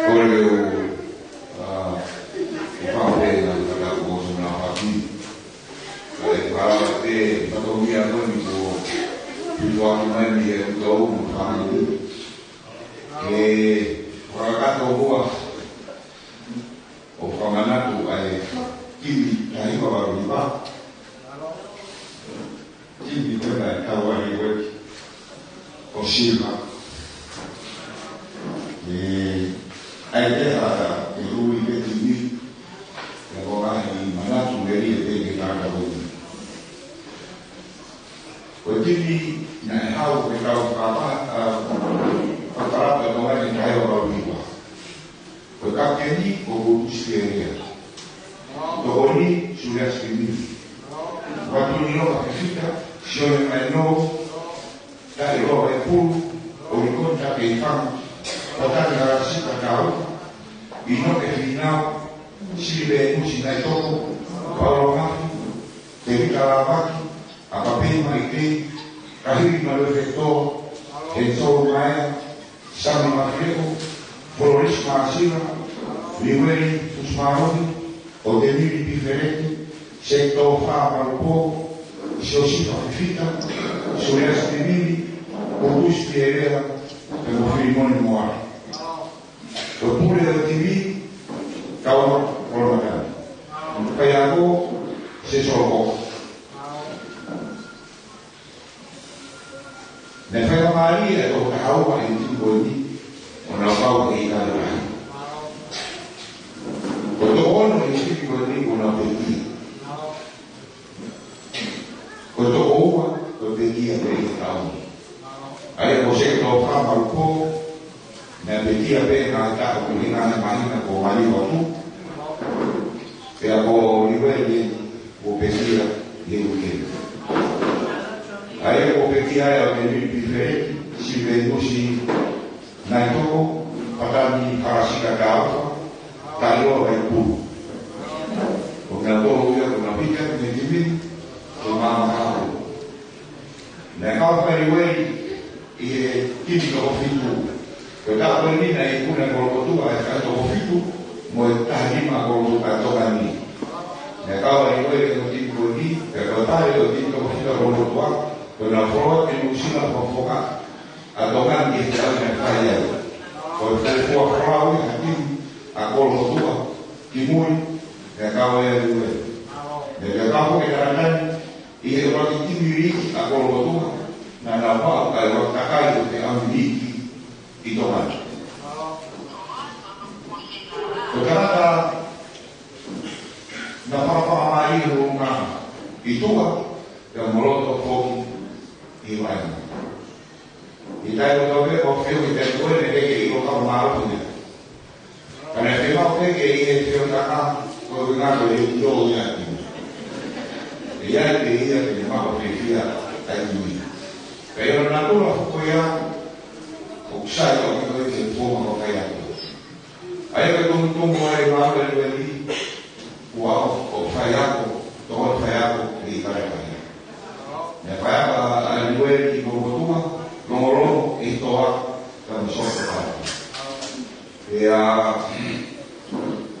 Ko e leʻo, ʻa, ʻo Fafena, ka ko Sona Faki. Ka e pala te, ka ko mia ko ni ko, ki tua ki mai ni e uta o mo fānau. E, fakakato mua, ʻo fakamanatu ʻa e timi taha hiva valu hiva. Timi ko ena ʻe tau ai ʻo e, ʻo Silva. E, ʻa e te hata, e ui ke timi, e ko ngaahi manatu e li e te ke tata ui. Ko e timi naʻe hau ke tau kapa, ʻa, kapa pe ko ngaahi taha hiva valu hiva. Ko e kapiteni ko Kutusi Pielea. Tokoni, Suliasi Kimui. Vatu ni o ka fifita, Sione Maino, Taʻiloa Vaipulu, ʻOlikoni Takeifanga, Patani Halasika Tau, ʻInoke Finau, Silivenusi Naitoko, Paolo Mafi, Tevita Lavaki, ʻApapei Maikei, Kahili Maluefetoa, Hensolo Maea, Sami Mafileko, Florence Masila, Liweli Fusimaoni, ʻOtemili Pifeleti, Seitofa Malupo, Siosifa Fifita, Suliasi Kimui, Kutusi Pielea, pea mo Filimoni Moale. Ko e pule ʻo e timi, Kaua Kolomatani. Faiako, Sesolo Koka. Naʻe faingamālie ʻa e toko taha ua ʻi he timi ko eni, ʻo nau kau he ʻIkale Lahi. Ko e toko ono ʻi he timi ko eni, ʻo nau pekia. Ko e toko ua, ko e pekia pē ʻi he taʻu ni. ʻA ia ko Seitofa Malupo, naʻe pekia pē ngaahi taʻu, ʻi he ngaahi māhina kuo maliu atu. Pea ko Liweli kuo pekia ʻi he uike. ʻA ia kuo pekia ai ʻa ʻOtemili Pifeleti, Silivenusi Naitoko, Patani Halasika Tau, Taʻiloa Vaipulu. Ko kinautolu ia ko e kapiteni ʻo e timi, ko Mama Kapu. Naʻe kau ʻa Liweli ʻi he timi toko fitu. Ko e taʻu ko eni naʻe ikuna ʻe Kolomotuʻa e toko fitu, mo e taha nima ʻa Kolomotuʻa ʻa Tonga ni. Naʻe kau ʻa Liweli ʻi he timi ko eni, pea ko e pale ʻo e timi toko fitu ʻa Kolomotuʻa, ko ʻena folofola ki Nuʻusila Fofonga, ʻa Tonga ni ke tau naʻe fai ai. Ko e folofola folau ia ʻa e timi ʻa Kolomotuʻa, kimui, naʻe kau ai ʻa Liweli. Naʻe kau foki ʻa Talatani, ʻi he ʻuluaki timi liiki ʻa Kolomotuʻa, naʻa nau maʻu ʻa e ʻuluaki takai ʻo e ʻaho ni liiki ʻi Tonga ni. Ko e tangata naʻe fakafakamālie ʻi he ʻulungaanga ʻi tuʻa, pea mo loto foki ʻi vaenga. ʻI he taimi kotoa pē ʻoku feʻunga ʻi he taimi ko ē naʻe ʻikai ke ʻilo ka ʻoku mālohi ia. Ka naʻe fiemaʻu pē ke ʻi he feʻunga ko e ʻuhinga ko e ʻilo ia ki. ʻE ʻi ai pē ia ke ne maʻu fiefia ʻa e ʻuhinga. Pea ʻi hono natula foki ia, ʻoku sai ʻaupito ia ke fuofua faiako. ʻA ia ko e tumutumu ʻa e ngāue ʻa Liweli, ʻo aʻu ʻo faiako, tokoni faiako ʻi he ʻIkale Lahi. Naʻe faiako ʻa Liweli ʻi Kolomotuʻa, Longolongo, ʻi Toa, ka mo Soto Pala. Pea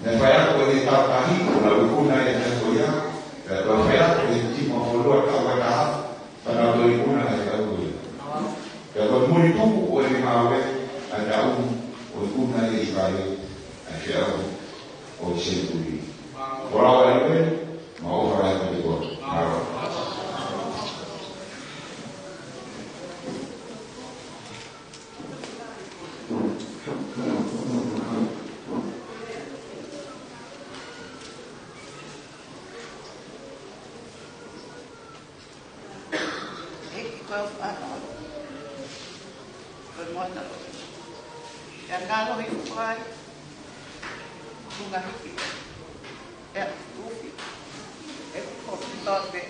naʻe faiako ʻi he taʻu tahi, ʻo nau ikuna ʻi he taʻu ko ia, pea toe faiako ʻi he timi ʻo e fonua taʻu ua taha, pea nau toe ikuna ʻi he taʻu ko ia. Pea ko e muli tupu ʻo ʻene ngāue, ʻa e taʻu ʻo ikuna ʻi he ʻIkale, ʻa e feʻauhi ʻo e senituli. Ko e lau ʻa Liweli, Ko e moana loa. ʻIa ngalo i kuai. Kunga hiki. ʻIa ufi. ʻE ko ki tote.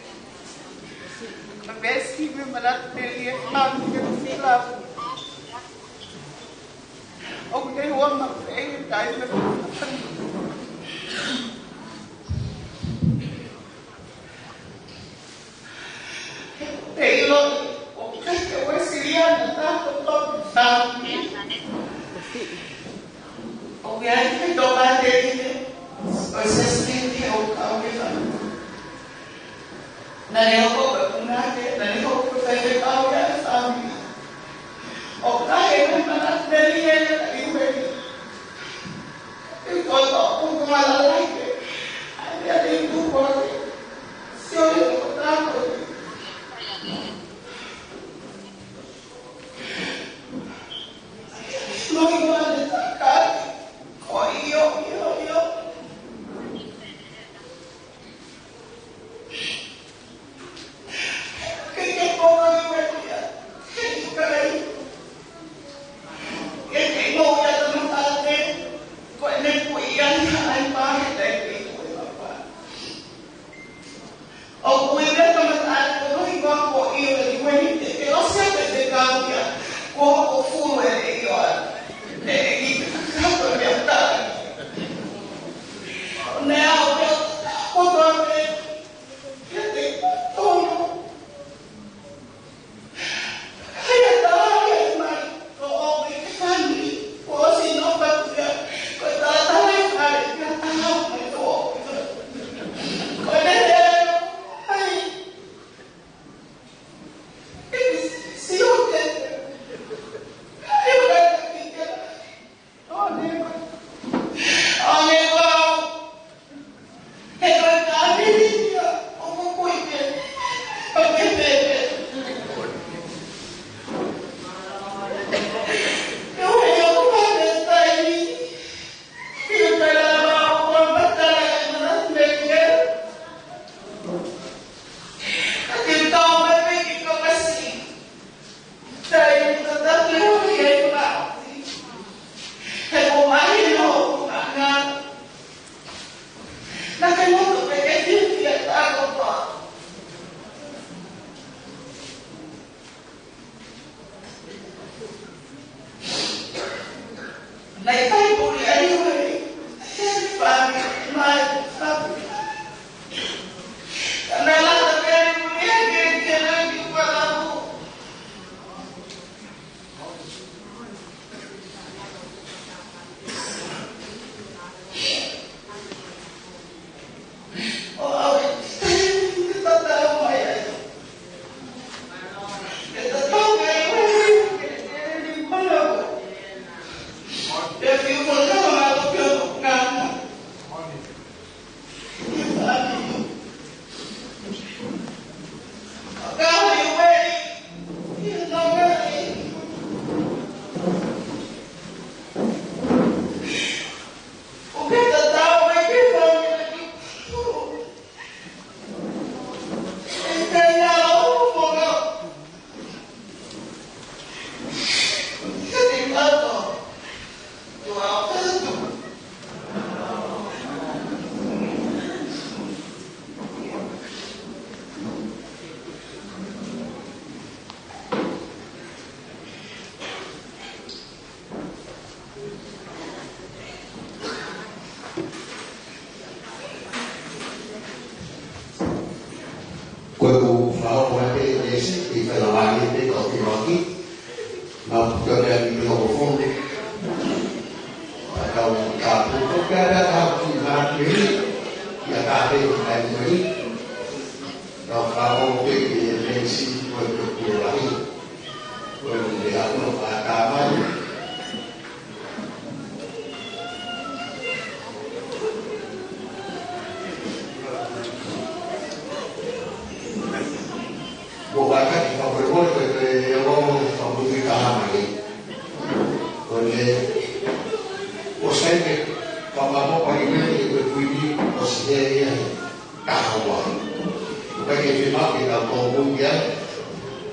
Ka pesi me manatu peli e fami ke ufi lafu. ʻOku ne hua ma pei tai me. Te ʻilo, ʻoku ʻikai ke Uēsiliana taha kotoa pē fami. ʻOku ʻi ai ke tokāteline, ʻo e sesini ke ʻo kau ke fami. Naʻe hoko ko e punake, naʻe hoko ko e faifekau ia e fami. ʻOku ʻi ai e meʻa manatu peli e ka i ueni. ʻOku ʻi ai e kamataʻanga ko e ʻikai ko e ʻikai ke ʻosi ʻa e te kau ia, ko hoʻo fulu e ʻio ʻa e ʻi kakato e meʻa tā. Ne au ke kotoa pē, ke te tonu. Ko e ku fao ko e te esi, i fela wani te ko ki roki, ma puto te ani te ko fonu. Ka u ka puto ka ka ka ki ma ki, ia ka te ka ni. Ka u fao te ki e esi, ko e ku wani. Ko e ku te aku no ka ka mai. Ko e kaka ki ka pole pole ko e ko e o ka pole ki ka hama ki. Ko e ko sai ke ka ma mo pa ni me ko e kuini ko si he ia ka hawa. Ko e ke ke ma ke ka ko mo ia.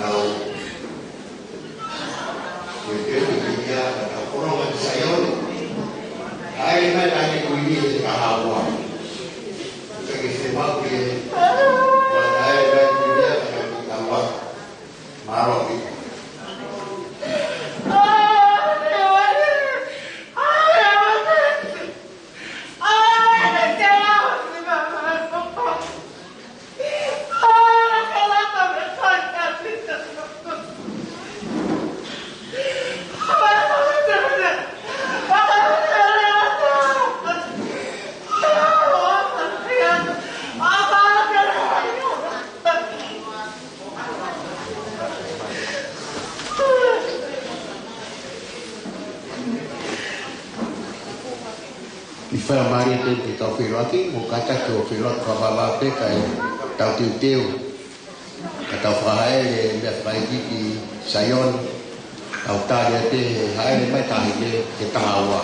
Tau ke teu ke kinia ka tau fononga ki Saione. Hāʻele mai e Taʻahine Kuini he taha ua. Ka ke fiemaʻu ke hāʻele mai e Kuini ka tau kiʻi tau ua. Mālō ʻaupito. ʻI he faingamālie ko eni ke tau feʻiloaki, mou kātaki ʻo feʻiloaki fakavavevave pē kae tau teuteu ka tau fakahāʻele e meʻafakaʻeiki ki Saione, tau tali atu e hāʻele mai e Taʻahine he taha ua.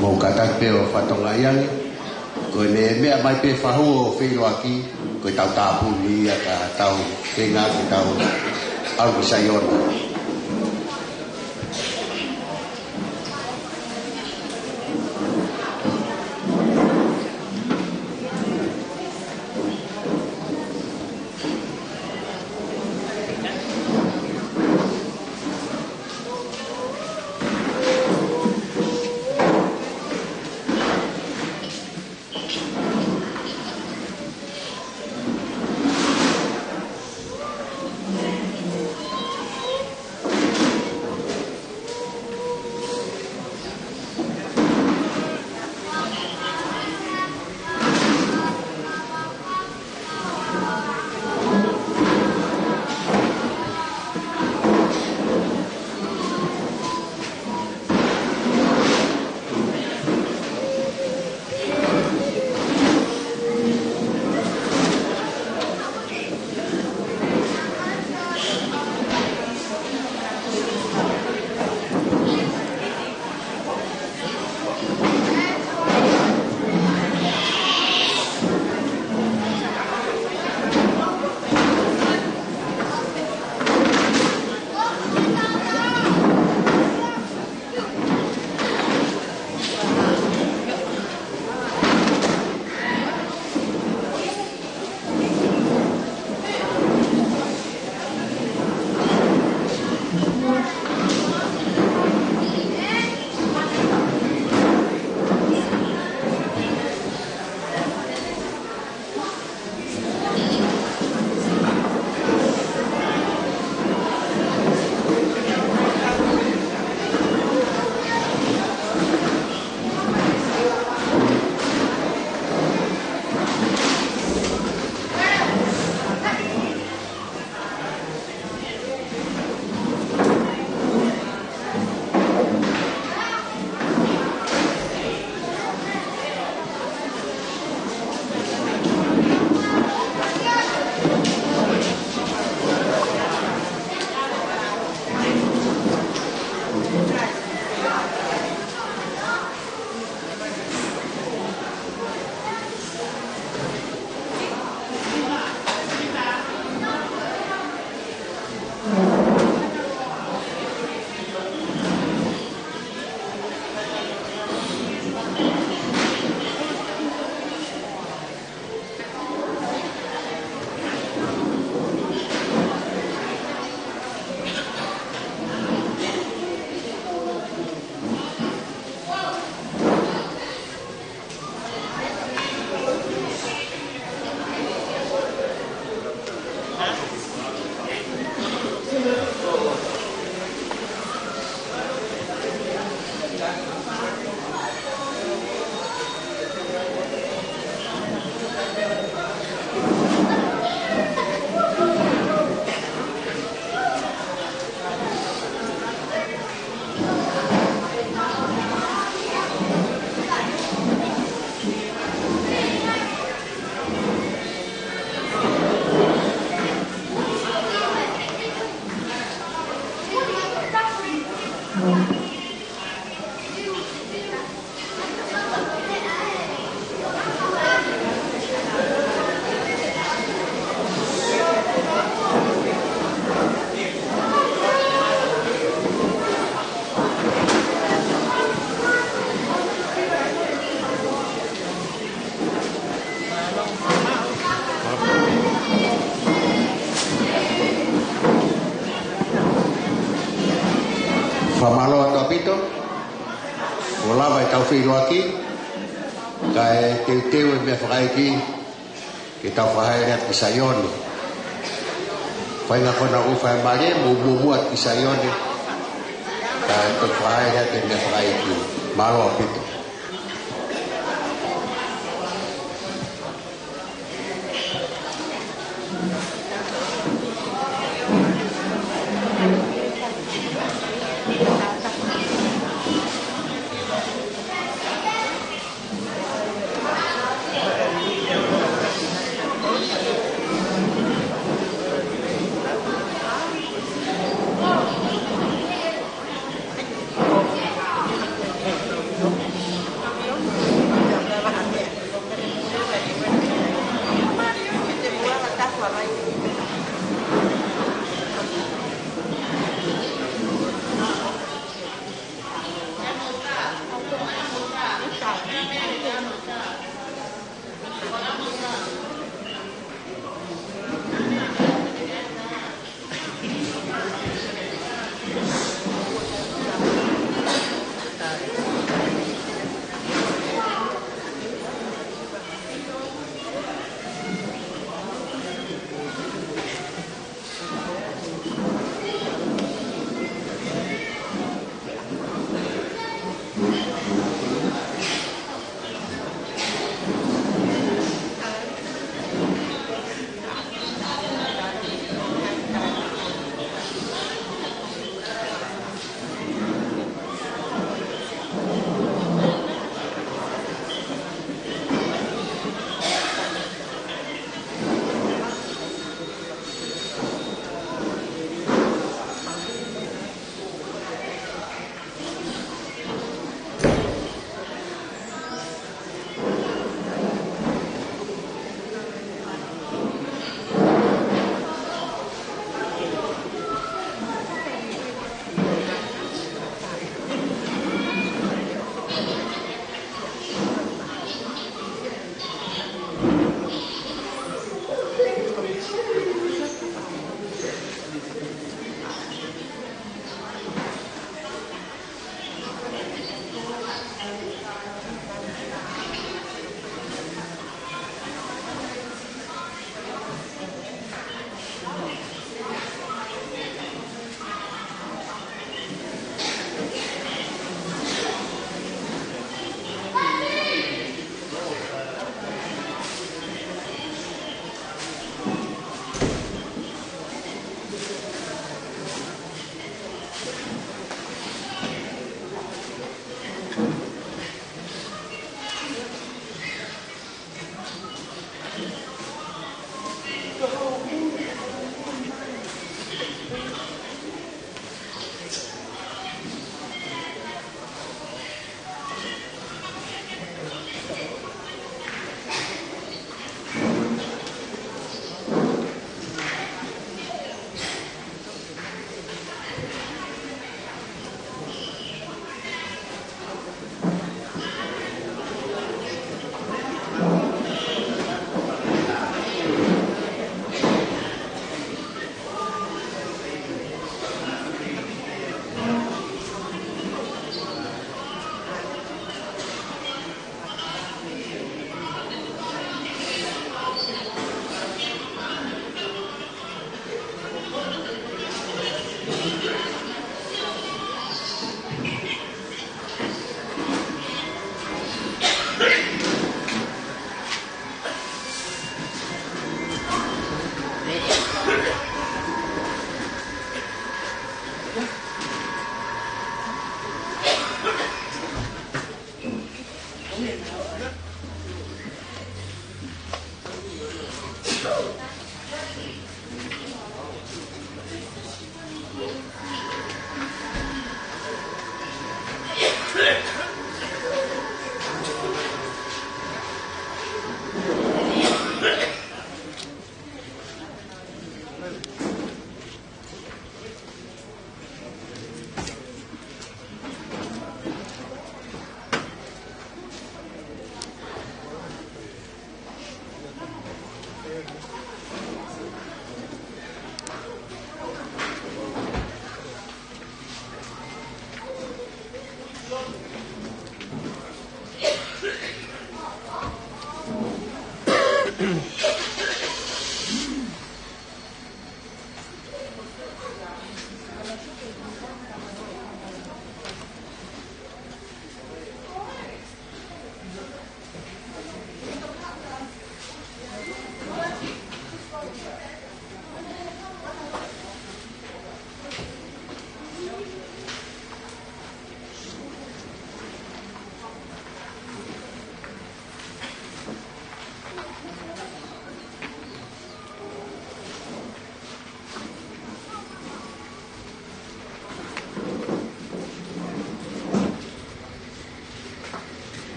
Mou kātaki pē ʻo fakatokangaʻi ange. Ko ʻene meʻa mai pē fahu ʻo feʻiloaki, ko ʻetau tāpuni ia ka tau tenga ke tau ʻalu ki Saione. Kuo lava ʻetau feʻiloaki, kae teuteu e meʻafakaʻeiki ke tau fakahā e lea ki Saione. Fai ngā kona ʻofa e mālie, mou muʻomuʻa ki Saione, kae tau fakahā e lea ki he meʻafakaʻeiki. Mālō ʻaupito.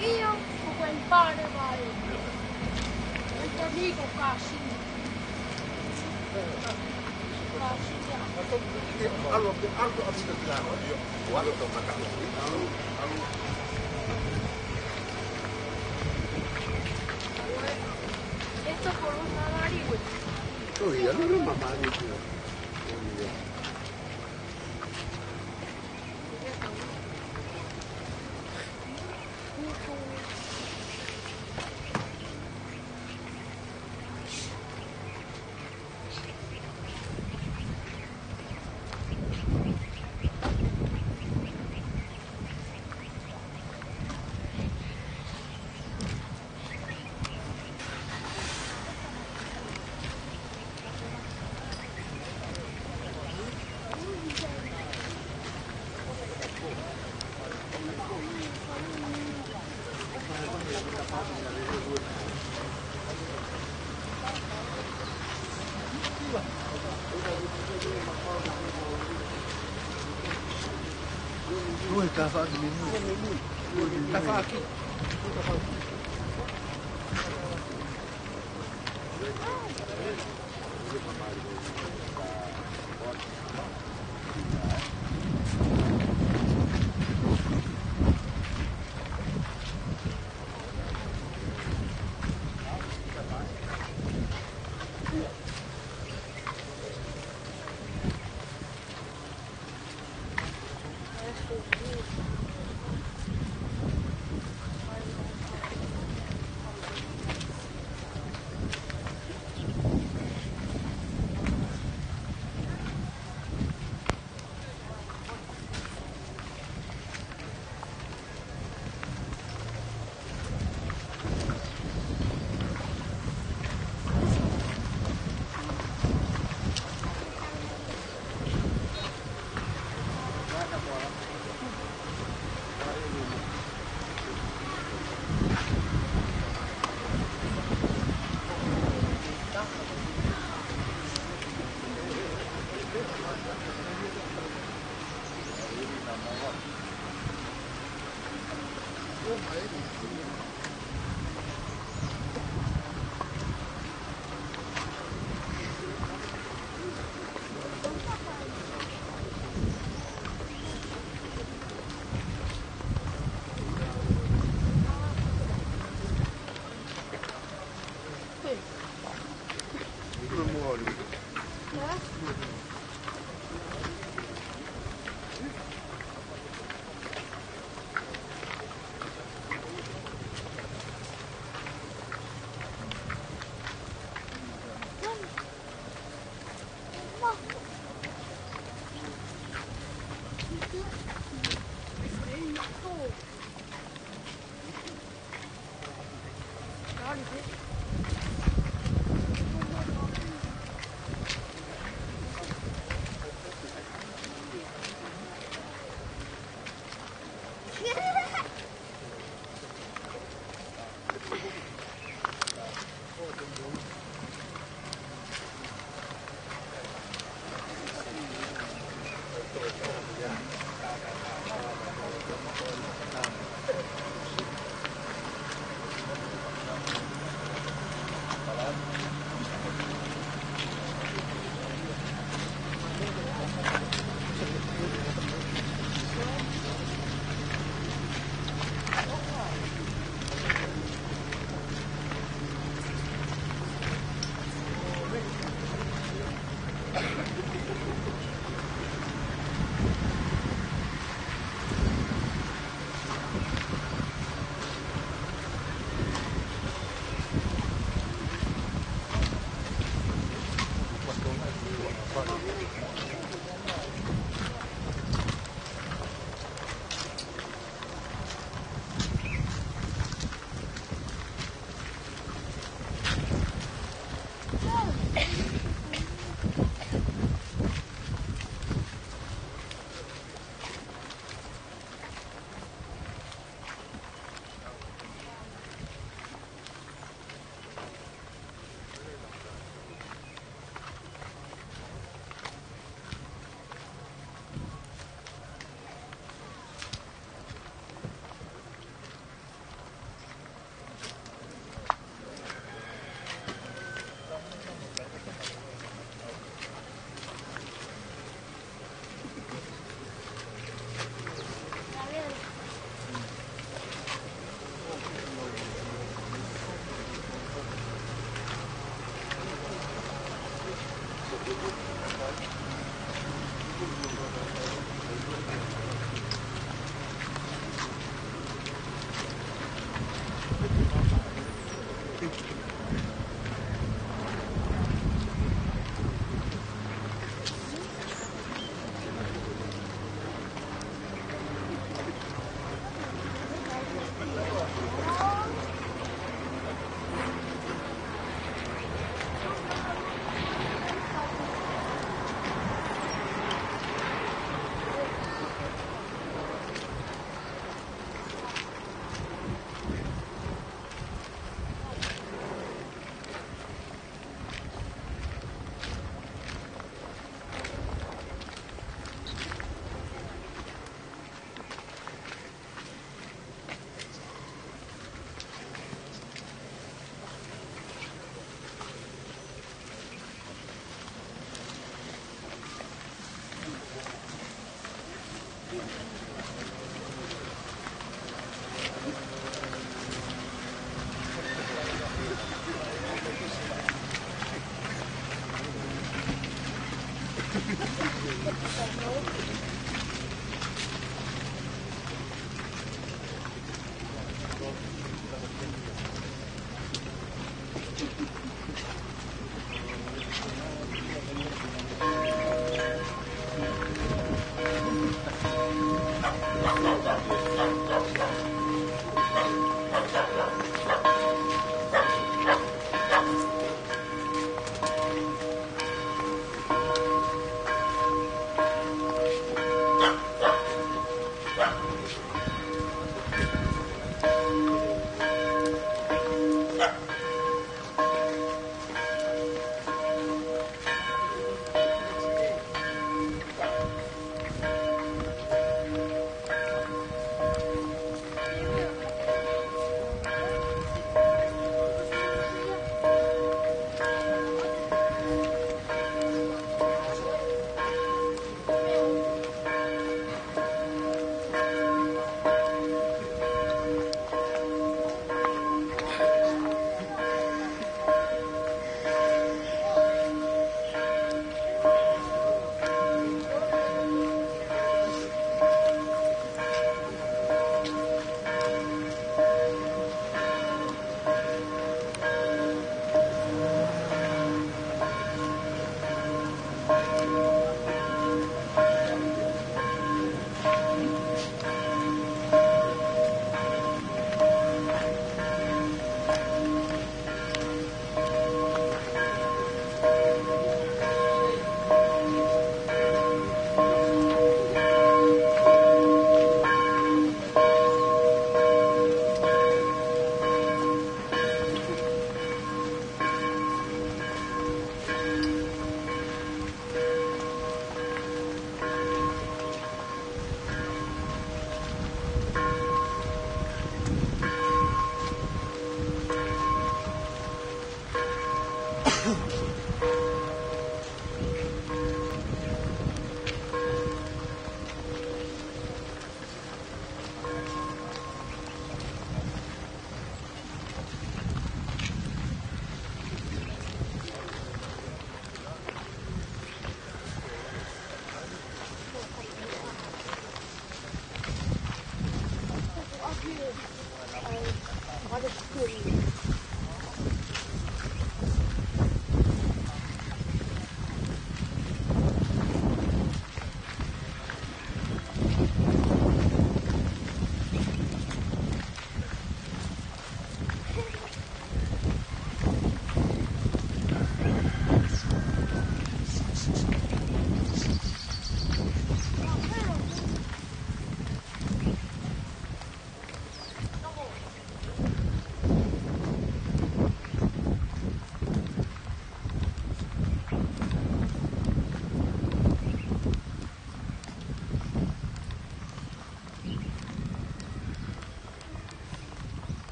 Io, con quel padre vai. Questo amico qua, sì. Ui, tafaʻaki menu. Tafaʻaki.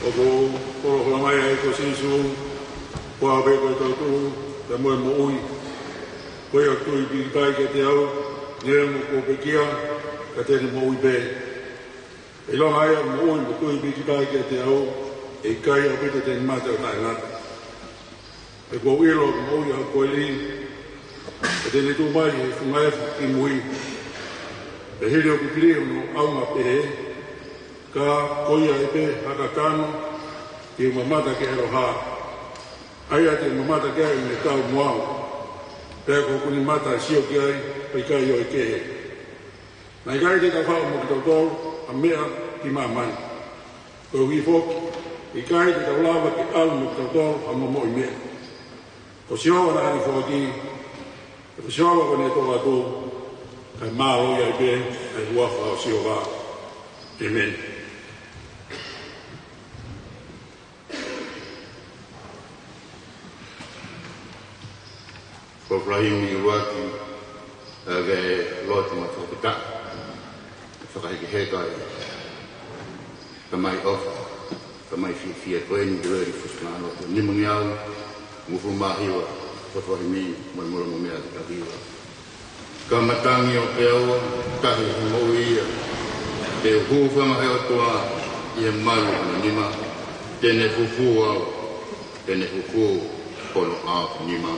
ʻOku ou holoholomai ai ko Sīsū, ko au pē ko e toetuʻu, pea mo e moʻui. Ko ia ʻoku tui pīkitai kiate au, neongo kuo pekia, ka te ne moʻui pē. ʻIlonga ia ʻoku moʻui mo tui pīkitai kiate au, ʻe ʻikai ʻaupito te ne mate ʻo taʻengata. He kuo u ʻilo ʻoku moʻui ʻa hoku koeli, pea te ne tuʻu mai he funga efu ki mui. Pea hili ʻoku pili hono ʻaonga pehē, ka ko ia ʻe pehē ha kakano, te u mamata ki he ʻaloha. ʻA ia te u mamata ki ai ʻi he kau mo au. Pea ko hoku nima te u sio ki ai, pea ʻikai ʻo e kehe. Naʻe ʻikai te tau faʻu mo kitautolu ha meʻa ki māmani. Koeʻuhi foki, ʻikai te tau lava ke ʻalu mo kitautolu ha momoʻi meʻa. Ko Sihova naʻa ne foaki, ko Sihova ko ʻene toʻo atu, kae mālō ia ai pē ʻa e huafa ʻo Sihova. ʻĒmeni. Ko e fakaʻamu ʻuluaki, ʻa e lotu mo e fakafetaʻi. Fakahekeheka ʻa e Tamai ʻofa, Tamai fiefia ko eni, te u ʻi he fusi mālohi. Nimangeau mo e hongofulu mā hiva, ko e fakaʻamu, mo e molo mo e meʻa ki takiwa. Ka matangi ʻo peaua, tahi he moʻui ia. Te u hūfanga he ʻOtua ʻi he malu ʻo hono nima. Te ne fufū au, te ne fufū hono ʻao nima.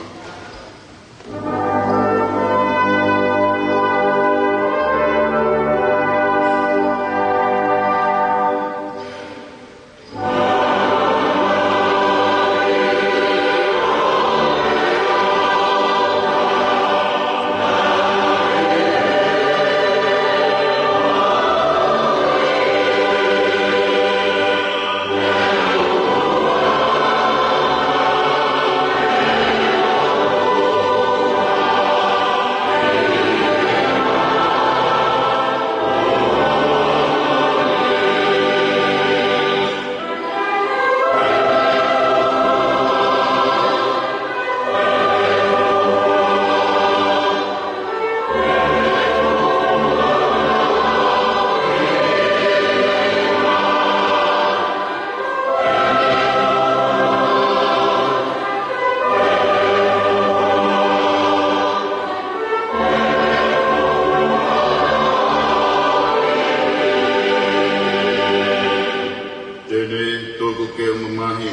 Te ne tuku ke u mamahi,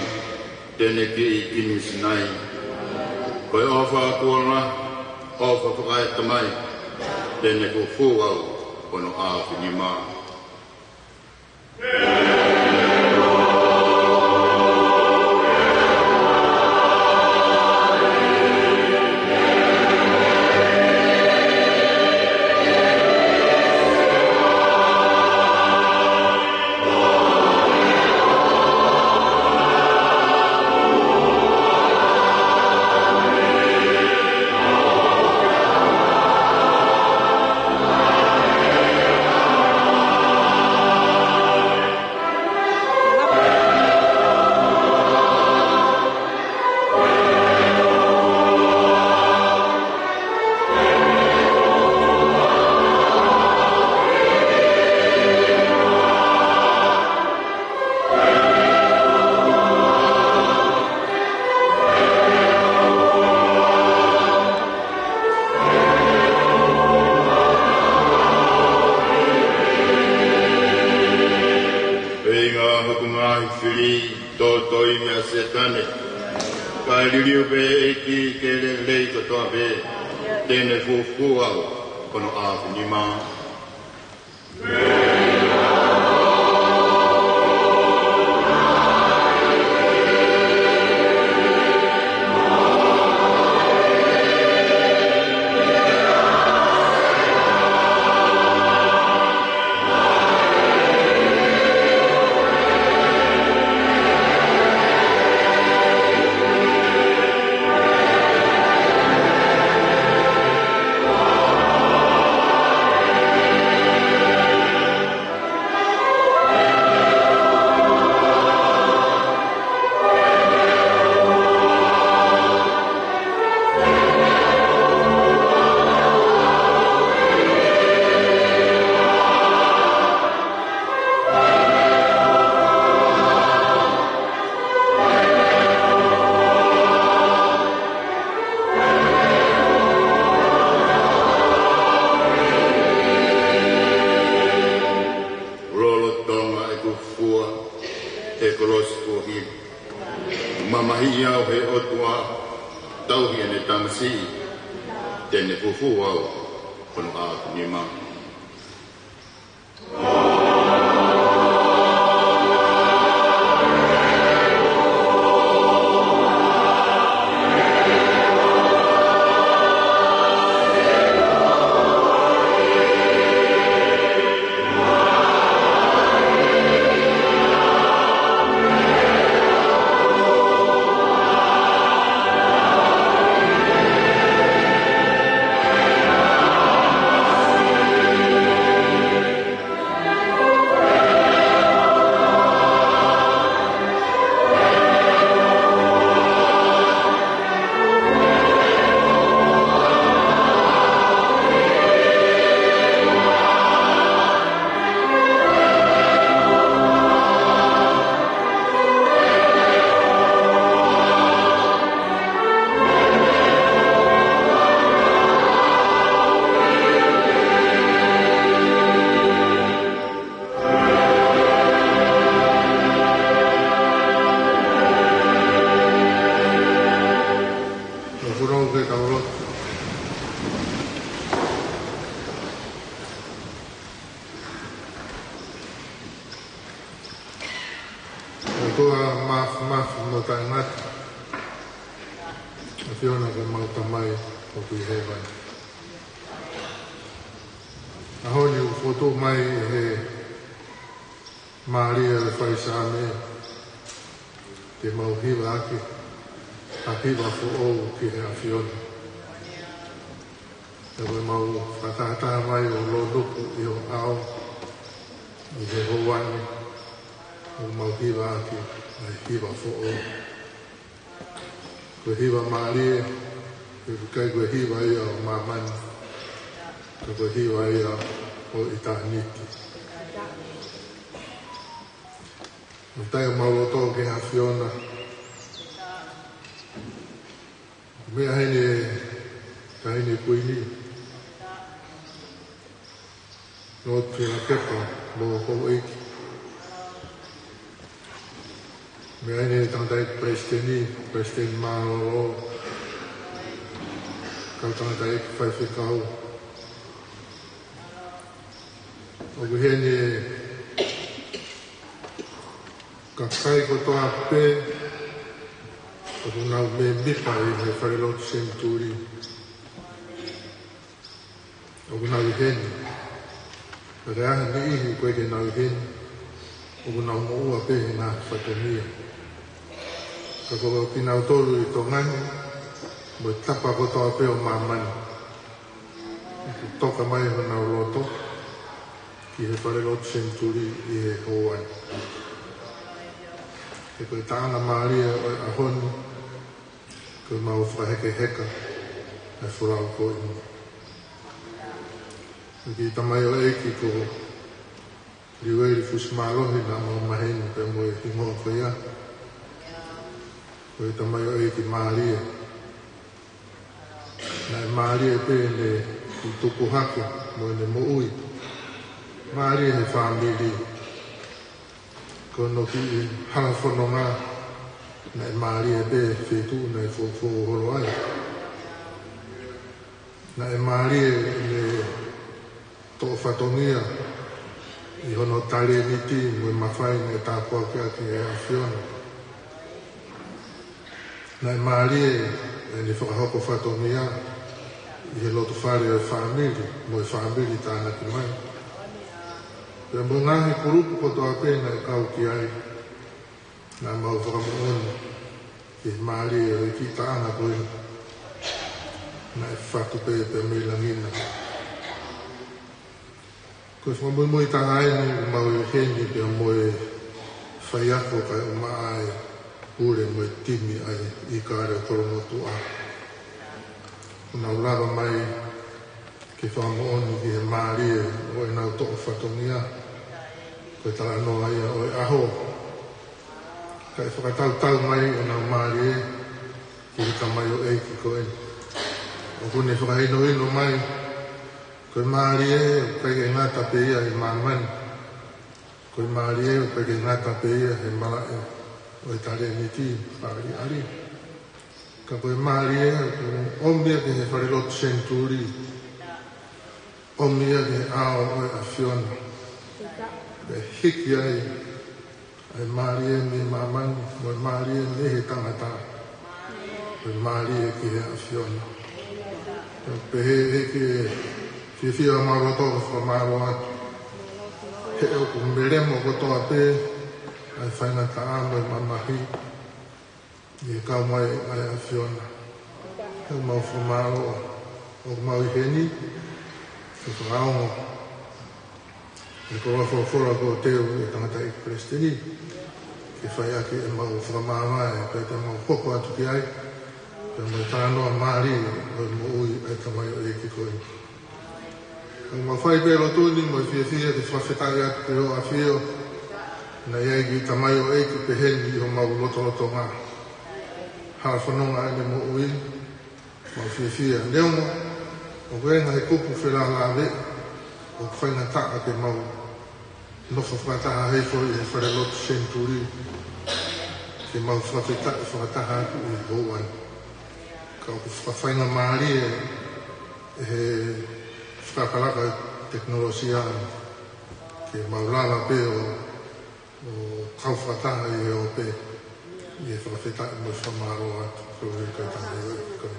te ne kiʻi inu Sinai. Ko e ʻofa ʻa e ʻOtua, ʻofa fakaetamai, te ne fufū au hono ʻao nima. Pea ʻi he ngaahi hoku ngaahi fili, tōtōivi ʻa Sētane. Kae liliu pē ʻEiki ki he lelei kotoa pē, te ne fufū au hono ʻao nima. Mamahi au he ʻOtua, tauhi ʻene tamasiʻi, te ne fufū au hono ʻaofinima. ʻOtua māfimafi mo taʻengata, ʻAfiona ko ʻemau Tamai ʻoku ʻi hēvani. ʻAho ni ʻoku fotu mai ʻi he mālie ʻo e faisaame, te mau hiva ʻaki ha hiva foʻou ki he ʻAfiona. Pea ko ʻemau fakatahataha mai ʻo lōnuku ʻi ho ʻao ʻi he houa ni, ʻoku mau hiva ʻaki ʻa e hiva foʻou. Ko e hiva mālie, he ʻoku ʻikai ko e hiva ia ʻo māmani, ka ko e hiva ia ʻo ʻitāniti. ʻOku tauhi ʻemau loto ki he ʻAfiona. Meʻa heni, taʻahine Kuini, Lord Fielakepa mo houʻeiki. Meʻa heni tangataʻeiki palesiteni, palesiteni mālōlō, kau tangataʻeiki faifekau. ʻOku ʻi heni kakai kotoa pē ʻoku nau mēmipa ʻi he Falelotu Senituli. ʻOku nau ʻi heni. Ka ko e niʻihi ʻoku ʻikai ke nau ʻi heni, ʻoku nau moʻua pē he ngaahi fatongia. Ka ko kinautolu ʻi Tonga ni, mo e tapa kotoa pē ʻo māmani, ʻoku toka mai honau loto ki he Falelotu Senituli ʻi he houa ni. He ko e taʻanga mālie ʻo e ʻaho ni, ko ʻemau fakahekeheka ʻa e folau ko eni. Ko e kiʻi tamaioʻeiki ko Liueli Fusimālohi naʻa mau maheni pea mo e hingoa ko ia. Ko e tamaioʻeiki mālie. Naʻe mālie pē ʻene tupu hake mo ʻene moʻui. Mālie he fāmili. Ko hono kiʻi hala fononga, naʻe mālie pē he feituʻu naʻe foʻofoʻou holo ai. Naʻe mālie ʻene toʻo fatongia ʻi hono talēniti mo e mafai naʻe tāpuakiʻaki ʻe he ʻAfiona. Naʻe mālie ʻene fakahoko fatongia ʻi he loto fale ʻo e fāmili, mo e fāmili tānaki mai. Pea mo e ngaahi kulupu kotoa pē naʻe kau ki ai, naʻa mau fakamoʻoni ki he mālie ʻo e kiʻi taʻanga ko eni. Naʻe fatu pē pea mei langi na. Ko e fakamuimui taha eni ʻoku mau ʻi heni pea mo e faiako kae ʻumaʻā e pule mo e timi ʻa e ʻIkale ʻo Kolomotuʻa. ʻOku nau lava mai ke fakamoʻoni ki he mālie ʻo ʻenau toʻo fatongia. Ko e talanoa ia ʻo e ʻaho. Kae fakatautau mai ʻenau mālie ki he tamaioʻeiki ko eni. ʻOku ne fakahinohino mai, ko e mālie ʻoku ʻikai ke ngata pē ia he māmani. Ko e mālie ʻoku ʻikai ke ngata pē ia he malaʻe. ʻo e talēniti fakaʻaliʻali. Ka ko e mālie ia ʻoku ʻomi ia ki he falelotu senituli, ʻomi ia ki he ʻao ʻo e ʻAfiona. Pea hiki ai ʻa e mālie mei māmani, mo e mālie mei he tangata, mo e mālie ki he ʻAfiona. Pea pehē ʻEiki, fiefia ʻemau loto ke fakamālō atu, he ʻoku melemo kotoa pē ʻa e faingataʻa mo e mamahi ʻi he kau mai ʻa e ʻAfiona. He ʻoku mau fakamālō ʻoku mau ʻi heni ke fakaongo e koloa folofola kuo teu ʻe he tangataʻeiki palesiteni, ke fai ʻaki ʻemau fakamāvae, pea te mau hoko atu ki ai, pea mo e talanoa mālie ʻo e moʻui ʻa e tamaioʻeiki ko eni. ʻOku mau fai pē lotu ni mo e fiefia ke fakafetaʻi atu ki hoʻo ʻAfio, naʻe ʻi ai e kiʻi tamaioʻeiki peheni ʻi homau lotolotonga. Halafononga ʻene moʻui, mau fiefia. Neongo ʻoku ʻi ai e ngaahi kupu felāveʻi, ʻoku faingataʻa ke mau nofo fakataha hifo ʻi he falelotu senituli, ke mau fakafetaʻi fakataha atu ʻi he houa ni. Ka ʻoku fakafaingamālie ʻe he fakalakalaka tekinolosia ke mau lava pē ʻo, ʻo kau fakataha ʻi he ope, ʻi he fakafetaʻi mo e fakamālō atu ki he kakai tamaioʻeiki.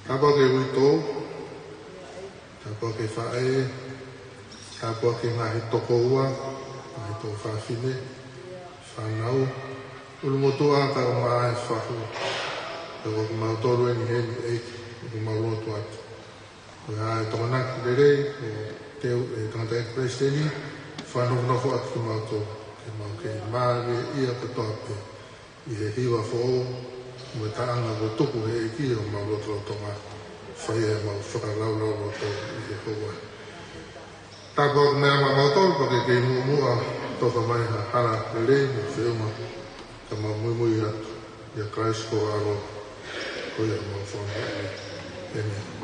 Tāpuaki e uitou, tāpuaki e faʻē, tāpuaki e ngaahi tokoua, ngaahi tuofāfine, fānau, ʻulumotuʻa kae ʻumaʻā e fahu, ʻa kimautolu ʻe niʻihi heni ʻEiki, ʻoku mau lotu atu. Ko e hā e tokonaki lelei kuo teu ʻe he tangataʻeiki palesiteni, fakanofonofo atu kimautolu, ke mau kei mālieʻia kotoa pē ʻi he hiva foʻou mo e taʻanga kuo tuku ʻe he ʻEiki ʻi homau lotolotonga, fai ʻemau fakalaulauloto ʻi he houa. Tāpuaki mai ʻa kimautolu, pea ke kei muʻomuʻa, toka mai ha hala lelei mo feʻunga, ka mau muimui atu ʻia Kalaisi ko ho ʻAlo, ko ia homau Fakamoʻui. ʻĒmeni.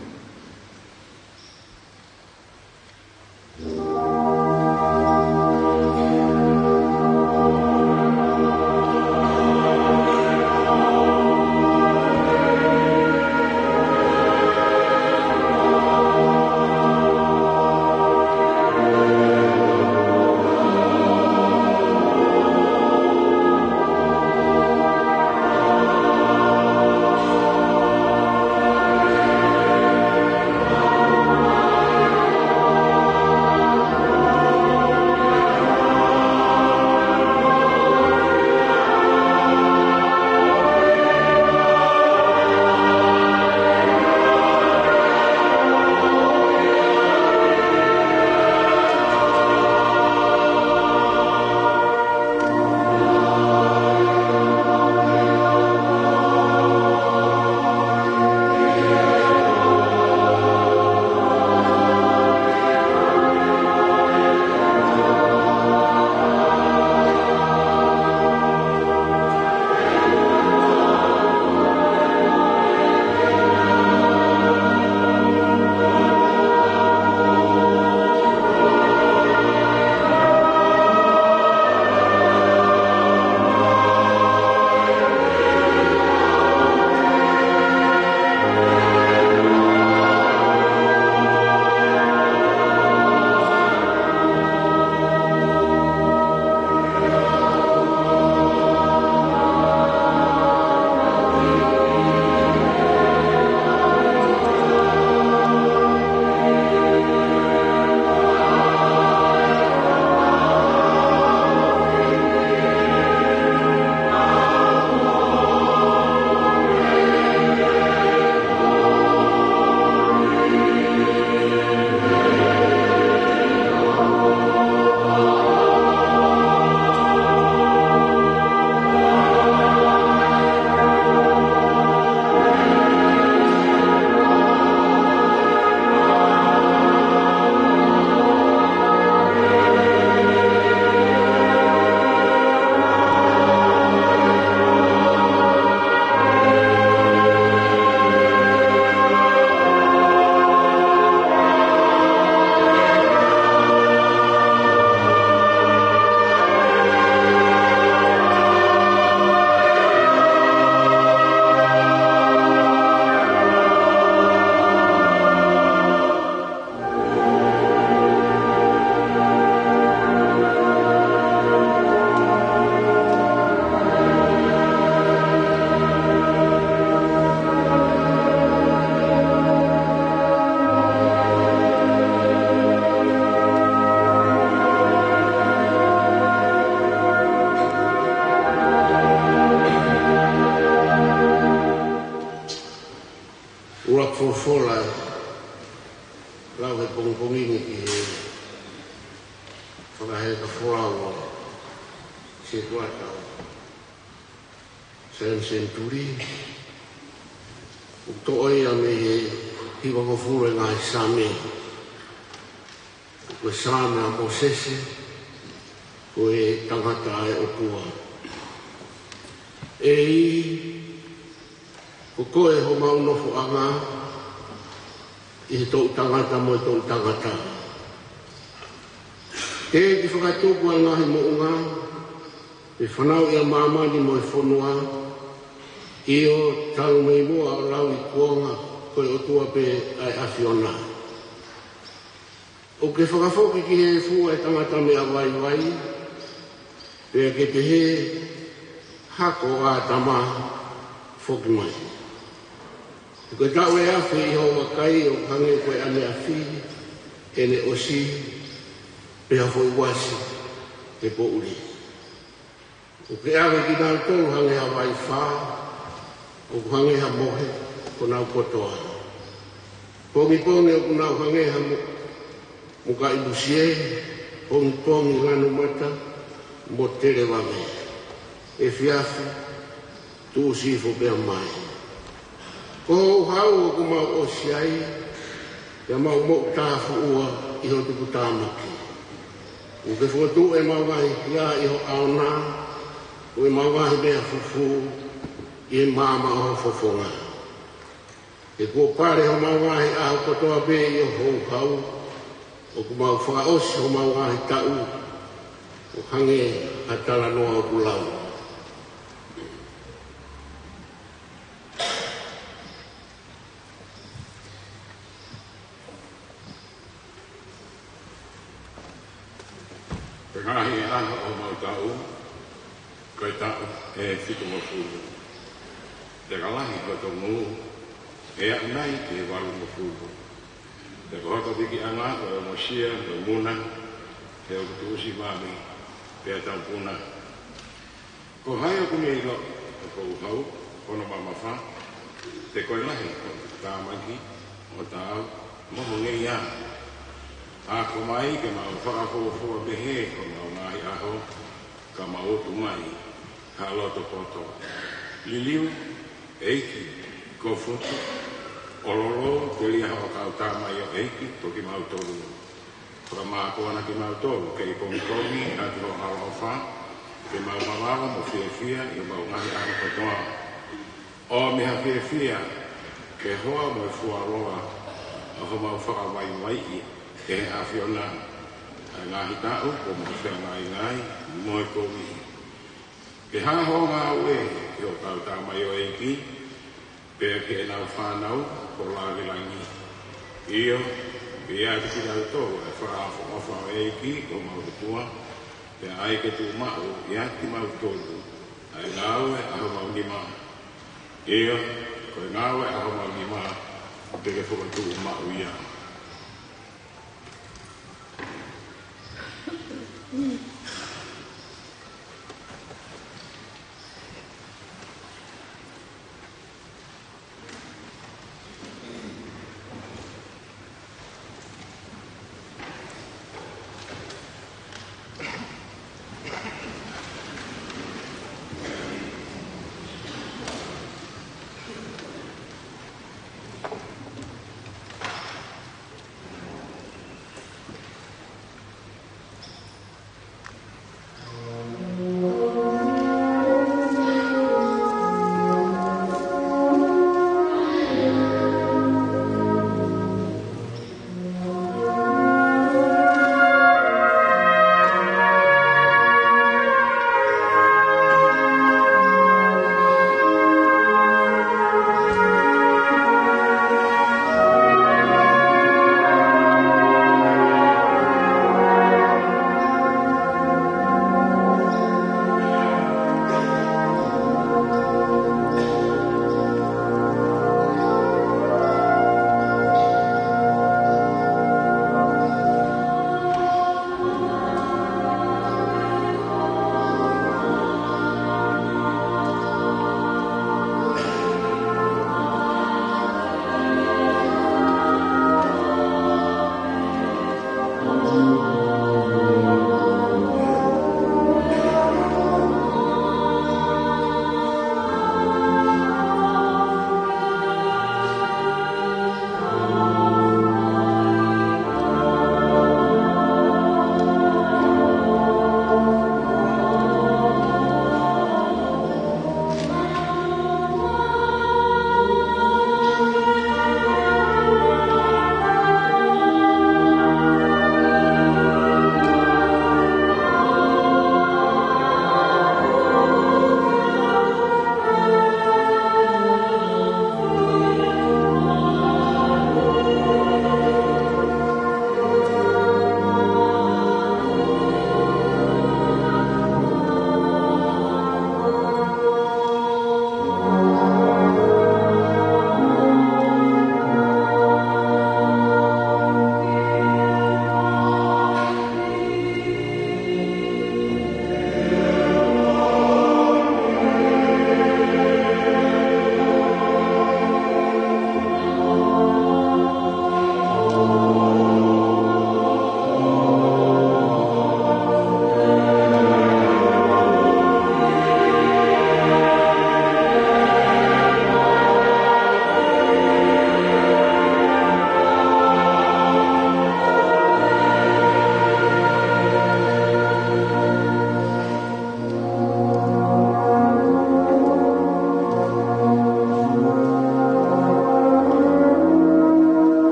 Ngaahi ka folau ʻo e sētuata ʻo e Senituli. ʻOku toʻo ia mei he hivangofulu ʻo e ngaahi Saame. Ko e Saame ʻa Mōsese, ko e tangata ʻa e ʻOtua. ʻEiki, ko koe homau nofoʻanga ʻi he toʻutangata mo e toʻutangata. Teʻeki fakatupu ʻa e ngaahi moʻunga, pe fanauʻi ʻa māmani mo e fonua, ʻio, talu mei muʻa ʻo lau ʻi kuonga, ko e ʻOtua pē ʻa e ʻAfiona. ʻOku ke fakafoki ki he efu ʻa e tangata meʻa vaivai, pea ke pehē, hako ʻo ʻĀtama, foki mai. He ko e taʻu ʻe afe ʻi hoʻo vakai ʻoku hangē ko e ʻaneafi, ʻene ʻosi, pe ha foʻi uasi he poʻuli. ʻOku ke ʻave kinautolu hangē ha vaifā, ʻoku hangē ha mohe, ko honau kotoa. Pongipongi ʻoku nau hangē ha mo-, mukaʻi musie, pongipongi lanu mata, mo televave. Efiafi, tuʻusi hifo pea mai. Ko e houhau ʻoku mau ʻosi ai, pea mau moʻutāfuʻua ʻi hoʻo tuputāmaki. ʻOku ke fokotuʻu ʻemau ngaahi hia ʻi ho ʻao na, ko ʻemau ngaahi meʻa fufū ʻi he maama ʻo ho fofonga. He kuo pale homau ngaahi ʻaho kotoa pē ʻi ho houhau, ʻoku mau fakaʻosi homau ngaahi taʻu, ʻo hangē ha talanoa ʻoku lau. Ko e ngaahi ʻaho ʻo homau taʻu, ko e taʻu ʻe fitungofulu. Pea ka lahi hoto ngū, ʻe aʻu nai ki he valungofulu. Pea ko hoto pikiʻanga, ko e ongosia, ko e muna, he ʻoku tuʻusi mami, pea taupuna. Ko hai ʻoku ne ʻilo ʻa e houhau, hono mamafa, pe ko e lahi ʻo e tāmaki, ʻo taau, mo ho ngeia. Ako mai ke mau fakafuofua pehē homau ngaahi ʻaho, ka mau utu mai ha loto poto. Liliu, ʻEiki, ko Futu, ʻo lolo, telia hoʻo kau tamaioʻeiki, ko kimautolu. Fakamākona kimautolu, kei pongipongi, ʻaki hoʻo ʻaloʻofa, ke mau mavava mo fiefia, ʻi homau ngaahi ʻaho kotoa. ʻOmi ha fiefia, ke hoa mo e fuoloa, ʻa homau fakavaivaiʻi, ʻe he ʻAfiona, ʻa e ngaahi taʻu, kuo mau feangaingai, mo e kovi. Ke hā hoʻo ngāue, ʻi hoʻo kau tamaioʻeiki, pea ki heʻenau fānau, ʻo lāngilangi. ʻIo, pea ʻiate kitautolu, ʻa e fakaʻofoʻofa ʻo e ʻEiki, ko homau ʻOtua, pea ʻai ke tuʻu maʻu, ʻiate kimautolu, ʻa e ngāue, ʻa homau nima. ʻIo, ko e ngāue, ʻa homau nima, te ke fokotuʻu maʻu ia.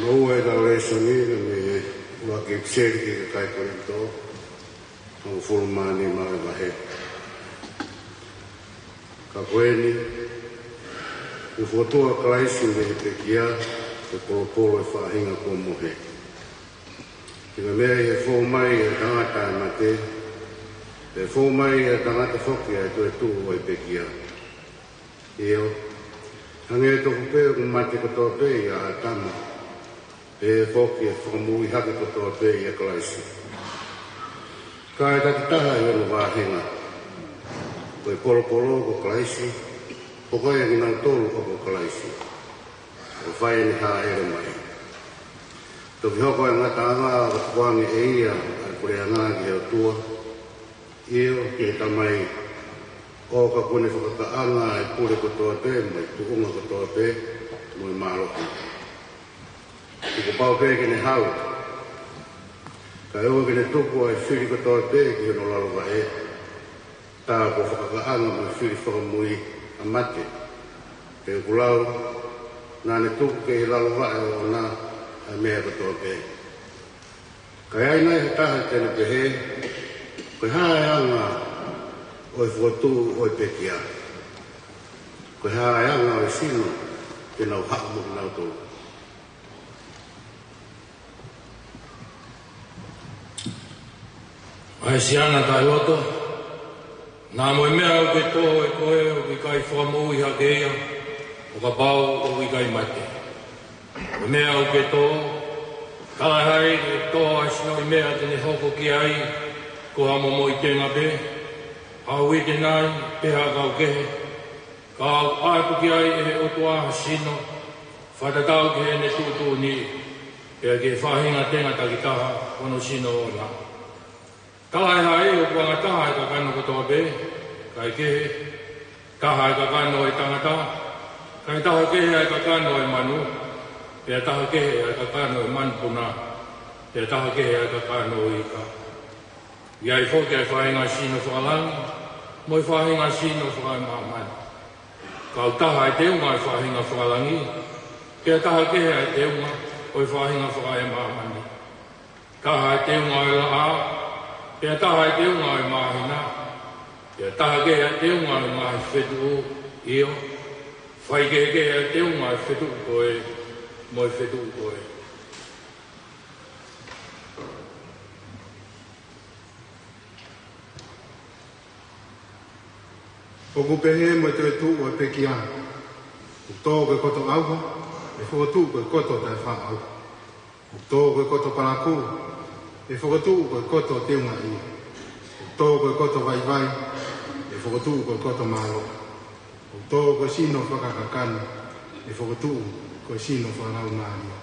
ʻOku ʻi ai ʻetau lēsoni mei he ʻuluaki ʻipiseli ki he kakai Kolinitō, hongofulu mā nima ʻo e vahe. Ka ko eni, kuo fokotuʻu ʻa Kalaisi mei he pekia, ko e polopolo ʻo e faʻahinga kuo mohe. Pea ko e meʻa ʻi he fou mai ʻa e tangata ʻa e mate, pea fou mai ʻa e tangata foki ʻa e toetuʻu ʻo e pekia. ʻIo, hangē tofu pē ʻoku mate kotoa pē ʻia ʻĀtama, pehē foki ʻe fakamoʻui hake kotoa pē ʻia Kalaisi. Ka ʻe taki taha ʻi hono vāhenga, ko e polopolo ko Kalaisi, ʻo ko e ʻa kinautolu ʻoku ʻo Kalaisi, ʻo fai ʻene hāʻele mai. Toki hoko ʻa e ngataʻanga ʻo tukuange ʻe ia ʻa e puleʻanga ki he ʻOtua, ʻio, ki he Tamai, ʻo ka kuo ne fakakaʻanga ʻa e pule kotoa pē, mo e tuʻunga kotoa pē, mo e mālohi. Kuo pau pē ke ne hau, kae ʻoua ke ne tuku ʻa e fili kotoa pē ki hono lalo vaʻe, tā kuo fakakaʻanga mo e fili fakamui ʻa mate. Pea ʻoku lau, naʻa ne tuku ki he lalo vaʻe ʻoʻona ʻa e meʻa kotoa pē. Ka ʻi ai nai ha taha te ne pehē, ko e hā ʻa e anga ʻo e fokotuʻu ʻo e pekia? Ko e hā ʻa e anga ʻo e sino te nau haʻu mo kinautolu? ʻA e siana taʻeloto, naʻa mo e meʻa ʻoku ke tō ʻe koe ʻoku ʻikai fakamoʻui hake ia, ʻo kapau ʻoku ʻikai mate. Ko e meʻa ʻoku ke tō, talaʻehai ke tō ʻa e sinoʻi meʻa te ne hoko ki ai, ko ha momoʻi tenga pē, ha uite nai, pe ha kau kehe, ka ʻoku ʻoatu ki ai ʻe he ʻOtua ha sino, fakatatau ki heʻene tuʻutuʻuni, pea ki he faʻahinga tenga takitaha ʻo hono sino ʻoʻona. Talaʻehai ʻoku anga taha ʻa e kakano kotoa pē, kae kehe, taha ʻa e kakano ʻo e tangata, kae taha kehe ʻa e kakano ʻo e manu, pea taha kehe ʻa e kakano ʻo e manupuna, pea taha kehe ʻa e kakano ʻo e ika. ʻI ai foki ʻa e faʻahinga sino fakalangi, mo e faʻahinga sino fakaemāmani. Ka ʻoku taha ʻa e teunga ʻo e faʻahinga fakalangi, pea taha kehe ʻa e teunga ʻo e faʻahinga fakaemāmani. Taha ʻa e teunga ʻo e laʻā, pea taha ʻa e teunga ʻo e māhina, pea taha kehe ʻa e teunga ʻo e ngaahi fetuʻu, ʻio, faikehekehe ʻa e teunga ʻo e fetuʻu ko ē mo e fetuʻu ko ē. ʻOku pehē mo e toetuʻu ʻo e pekia, ʻoku tō ko e koto ʻauha, ʻe fokotuʻu ko e koto taʻefaʻaʻauha. ʻOku tō ko e koto palakū, ʻe fokotuʻu ko e koto teungaʻi. ʻOku tō ko e koto vaivai, ʻe fokotuʻu ko e koto mālohi. ʻOku tō ko e sino fakakakano, ʻe fokotuʻu ko e sino fakalaumālie.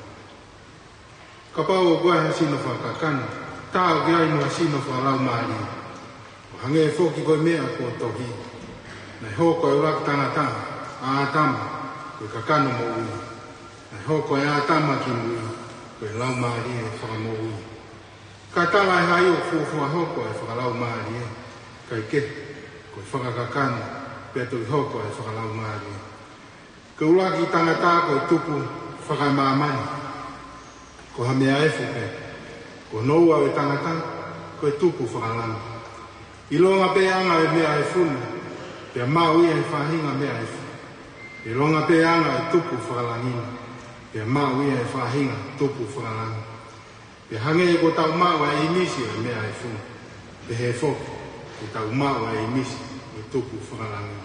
Kapau ʻoku ʻi ai ha sino fakakakano, tā ʻoku ʻi ai mo ha sino fakalaumālie. ʻO hangē foki ko e meʻa kuo tohi, naʻe hoko ʻa e ʻuluaki tangata, ʻa ʻĀtama, ko e kakano moʻui. Naʻe hoko ʻa ʻĀtama ki mui, ko e laumālie fakamoʻui. Ka talaʻehai ʻoku fuofua hoko ʻa e fakalaumālie, kae kehe, ko e fakakakano, pea toki hoko ʻa e fakalaumālie. Ko e ʻuluaki tangata ko e tupu fakaemāmani, ko ha meʻa efu pē. Ko hono ua ʻo e tangata, ko e tupu fakalangi. ʻIlonga pē anga ʻo e meʻa efu na, pea maʻu ia ʻe he faʻahinga meʻa efu. ʻIlonga pē anga ʻo e tupu fakalangi na, pea maʻu ia ʻe he faʻahinga tupu fakalangi. Pea hangē ko ʻetau maʻu ʻa e ʻīmisi ʻo e meʻa efu na, pehē foki ko ʻetau maʻu ʻa e ʻīmisi ʻo e tupu fakalangi.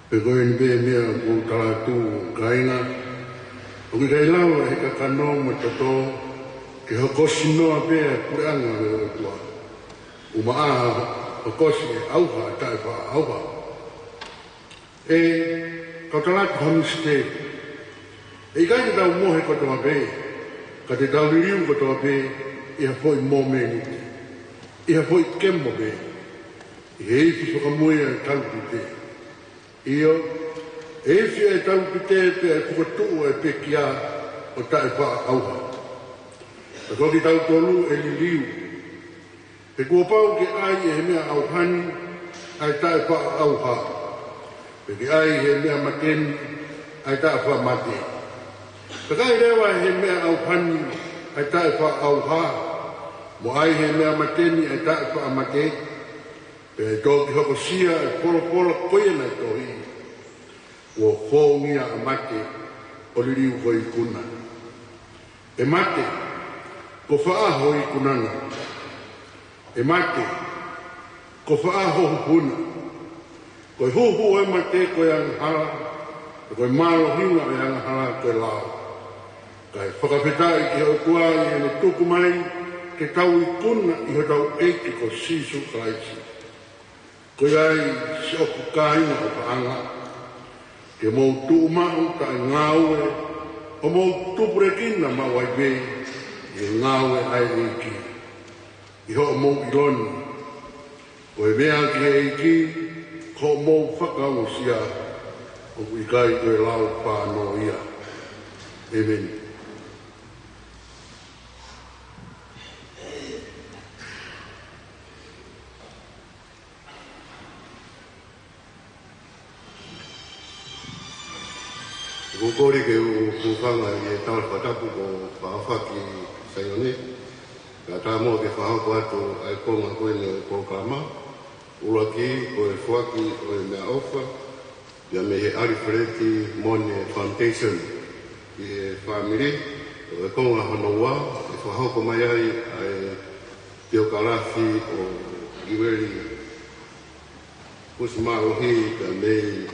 Pea ko eni pē meʻa ʻoku ou tala atu, kāinga, ʻoku ʻikai lava ʻe he kakano mo e toto ke hokosi noa pē ʻa e puleʻanga ʻo e ʻOtua. ʻUmaʻā hokosi ʻe he ʻauha ʻa e taʻefaʻaʻauha. ʻE, kau tala atu ha misiteli. ʻE ʻikai te tau mohe kotoa pē, ka te tau liliu kotoa pē ʻi ha foʻi momeniti, ʻi ha foʻi kemo pē, ʻi he ifi fakamui ʻa e talupite. ʻIo, ʻe ifi ʻa e talupite pea ʻe fokotuʻu ʻa e pekia ʻo taʻefaʻaʻauha. Ka ko kitautolu ʻe liliu. He kuo pau ke ʻai ʻe he meʻa ʻauha ni ʻa e taʻefaʻaʻauha. Pea ke ʻai he meʻa mate ni ʻa e taʻefaʻamate. Pea ke ʻai leva he meʻa ʻauha ni ʻa e taʻefaʻaʻauha. Mo ʻai he meʻa mate ni ʻa e taʻefaʻamate. Pea ʻe toki hokosia ʻa e folofola ko ia naʻe tohi. Kuo foungia ʻa mate ʻo liliu ko e ikuna. ʻE mate, ko fē ho ikunanga? ʻE mate, ko fē ho hūhuna? Ko e huhu ʻo e mate ko e angahala, pea ko e mālohinga ʻo e angahala ko e lao. Kae fakafetaʻi ki he ʻOtua ʻi heʻene tuku mai ke tau ikuna ʻi hotau ʻEiki ko Sīsū Kalaisi. Ko ia ai siʻoku kāinga ʻofaʻanga, ke mou tuʻu maʻu taʻengāue, ʻo mou tupulekina maʻu ai pē ʻi he ngāue ʻa e ʻEiki. ʻI hoʻomou ʻilo ni, ko e meʻa ki he ʻEiki, ko hoʻomou fakaongosia, ʻoku ʻikai ko e lao fānau ia. ʻĒmeni. ʻOku ou kole ke u hūfanga ʻi he tala fakatapu kuo fakaʻofa ki Saione. Kae ʻatā muʻa ke fakahoko atu ʻa e konga ko eni ʻo e polokalama. ʻUluaki ko e foaki ʻo e meʻaʻofa, ia mei he ʻAlifeleti Mone Foundation ki he fāmili. ʻO e konga hono ua, ʻe fakahoko mai ai ʻa e piokalafi ʻo Liueli Fusimālohi, ka mei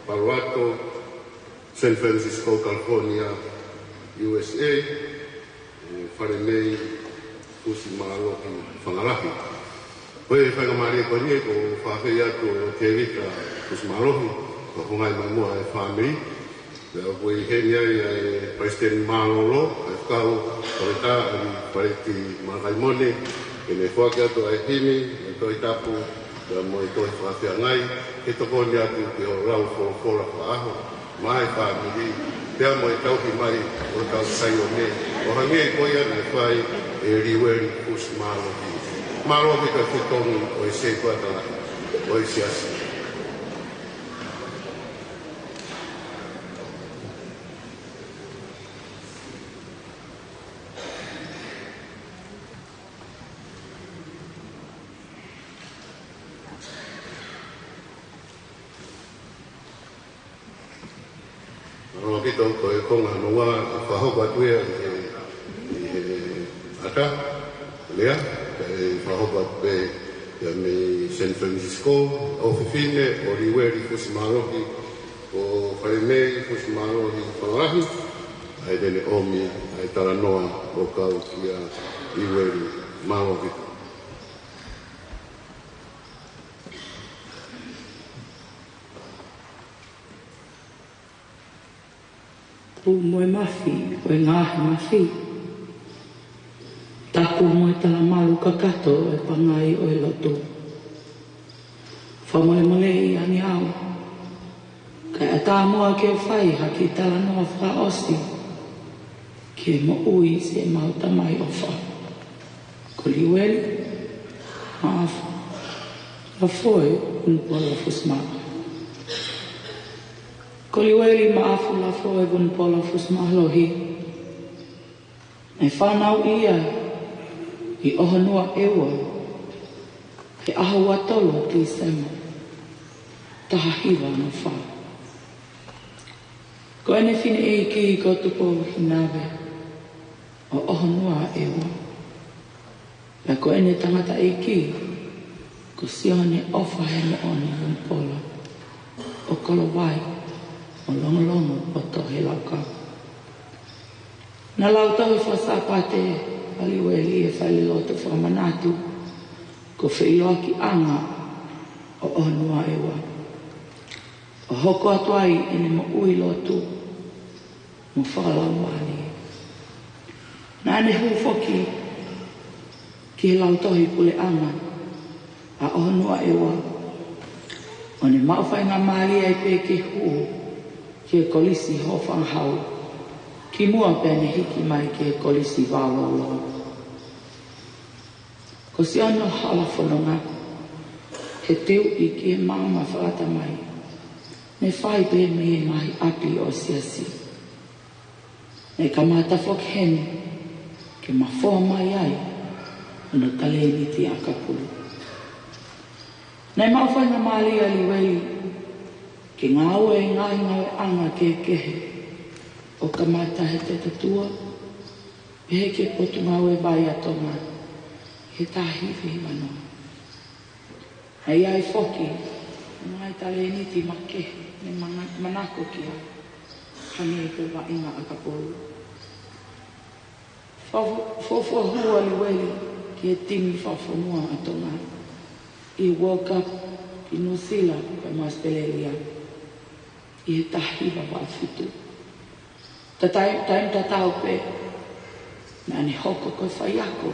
Palo Alto, San Francisco, California, U S A, ʻe Falemei Fusimālohi Fangalahi. Ko e faingamālie ko eni ʻoku ou fakaafeʻi atu ʻa Tēvita Fusimālohi, kae hūfanga mai muʻa e fāmili. Pea ʻoku ʻi heni ai ʻa e Palesiteni Mālōlō, ʻa e kau palesiteni ʻa e Palesiteni Malakai Mone, ke ne foaki atu ʻa e himi, ʻa e Tohi Tapu, pea mo e tohi fakafeangai, ke tokoni atu ki hoʻo lau folofola fakaʻaho, maʻa e fāmili, pea mo e tauhi mai ʻo e kau Saione, ʻo hangē ko ia naʻe fai ʻe Liueli Fusimālohi. Mālō ki he fetongi ʻo e Setuata ʻo e Siasi. Mālō ʻaupito. Ko e konga hono ua, ʻe fakahoko atu ia ʻi he, ʻi he ʻata lea, kae fakahoko atu pē ia mei San Francisco, ʻofefine ʻo Liueli Fusimālohi, ko Falemei Fusimālohi Fangalahi, ʻa ia te ne ʻomi ʻa e talanoa ʻo kau kia Liueli. Mālō ʻaupito. Tuʻu mo e mafi ʻo e ngaahi mafi. Taku mo e talamalu kakato ʻo e pangai ʻo e lotu. Fakamolemoleʻi ange au, kae ʻatā muʻa ke u fai ha kiʻi talanoa fakaʻosi ki he moʻui siʻemau tamai ʻofa, ko Liueli Maʻafu Lafoe Vunipola Fusimālohi. Ko Liueli Maʻafu Lafoe Vunipola Fusimālohi, naʻe fānau ia ʻi ʻOhonua ʻEua, he ʻaho ua tolu ʻo Tīsema, taha hiva ono fā. Ko ʻene fineʻeiki ko Tupou Hinave ʻo ʻOhonua ʻEua. Pea ko ʻene tangataʻeiki ko Sione ʻOfa Hemoʻoni Vunipola ʻo Kolovai ʻo Longolongo ʻo Tohelaukau. Naʻa nau tohi faka-Sāpate ʻa Liueli ʻi he falelotu fakamanatu ko Feʻiloakiʻanga ʻo ʻOhonua ʻEua, ʻo hoko atu ai ʻene moʻui lotu mo fakalaumālie. Naʻa ne hū foki ki he Lautohi Puleʻanga ʻa ʻOhonua ʻEua, ʻo ne maʻu faingamālie ai pē ke hū ki he Kolisi Hofangahau, kimuʻa pea ne hiki mai ki he Kolisi Vaololo. Ko Sione ʻo Halafononga, he teuʻi ki he maama fakatamai, Ne fai pē mei he ngaahi ʻapi ʻo e siasi. Ne kamata foki heni ke mafoa mai ai hono talēniti ʻakapulu. Ne maʻu faingamālie ʻa Liueli ke ngāue ʻi he ngaahi ngāueʻanga kehekehe, ʻo kamata he Tetatuʻa, pehē ki he Potungāue Vai ʻa Tonga, he taha hiva hiva noa. ʻA ia ʻi ai foki ngaahi talēniti makehe ne manga-, manako ki ai, hangē ko e vaʻinga ʻakapulu. Fo-, fo-, fuofua hū ʻa Liueli ki he timi fakafonua ʻa Tonga ʻi he World Cup ʻi Nuʻusila pea mo ʻAositelēlia ʻi he taha hiva valu fitu. Tatai-, taimi tatau pē, naʻa ne hoko ko e faiako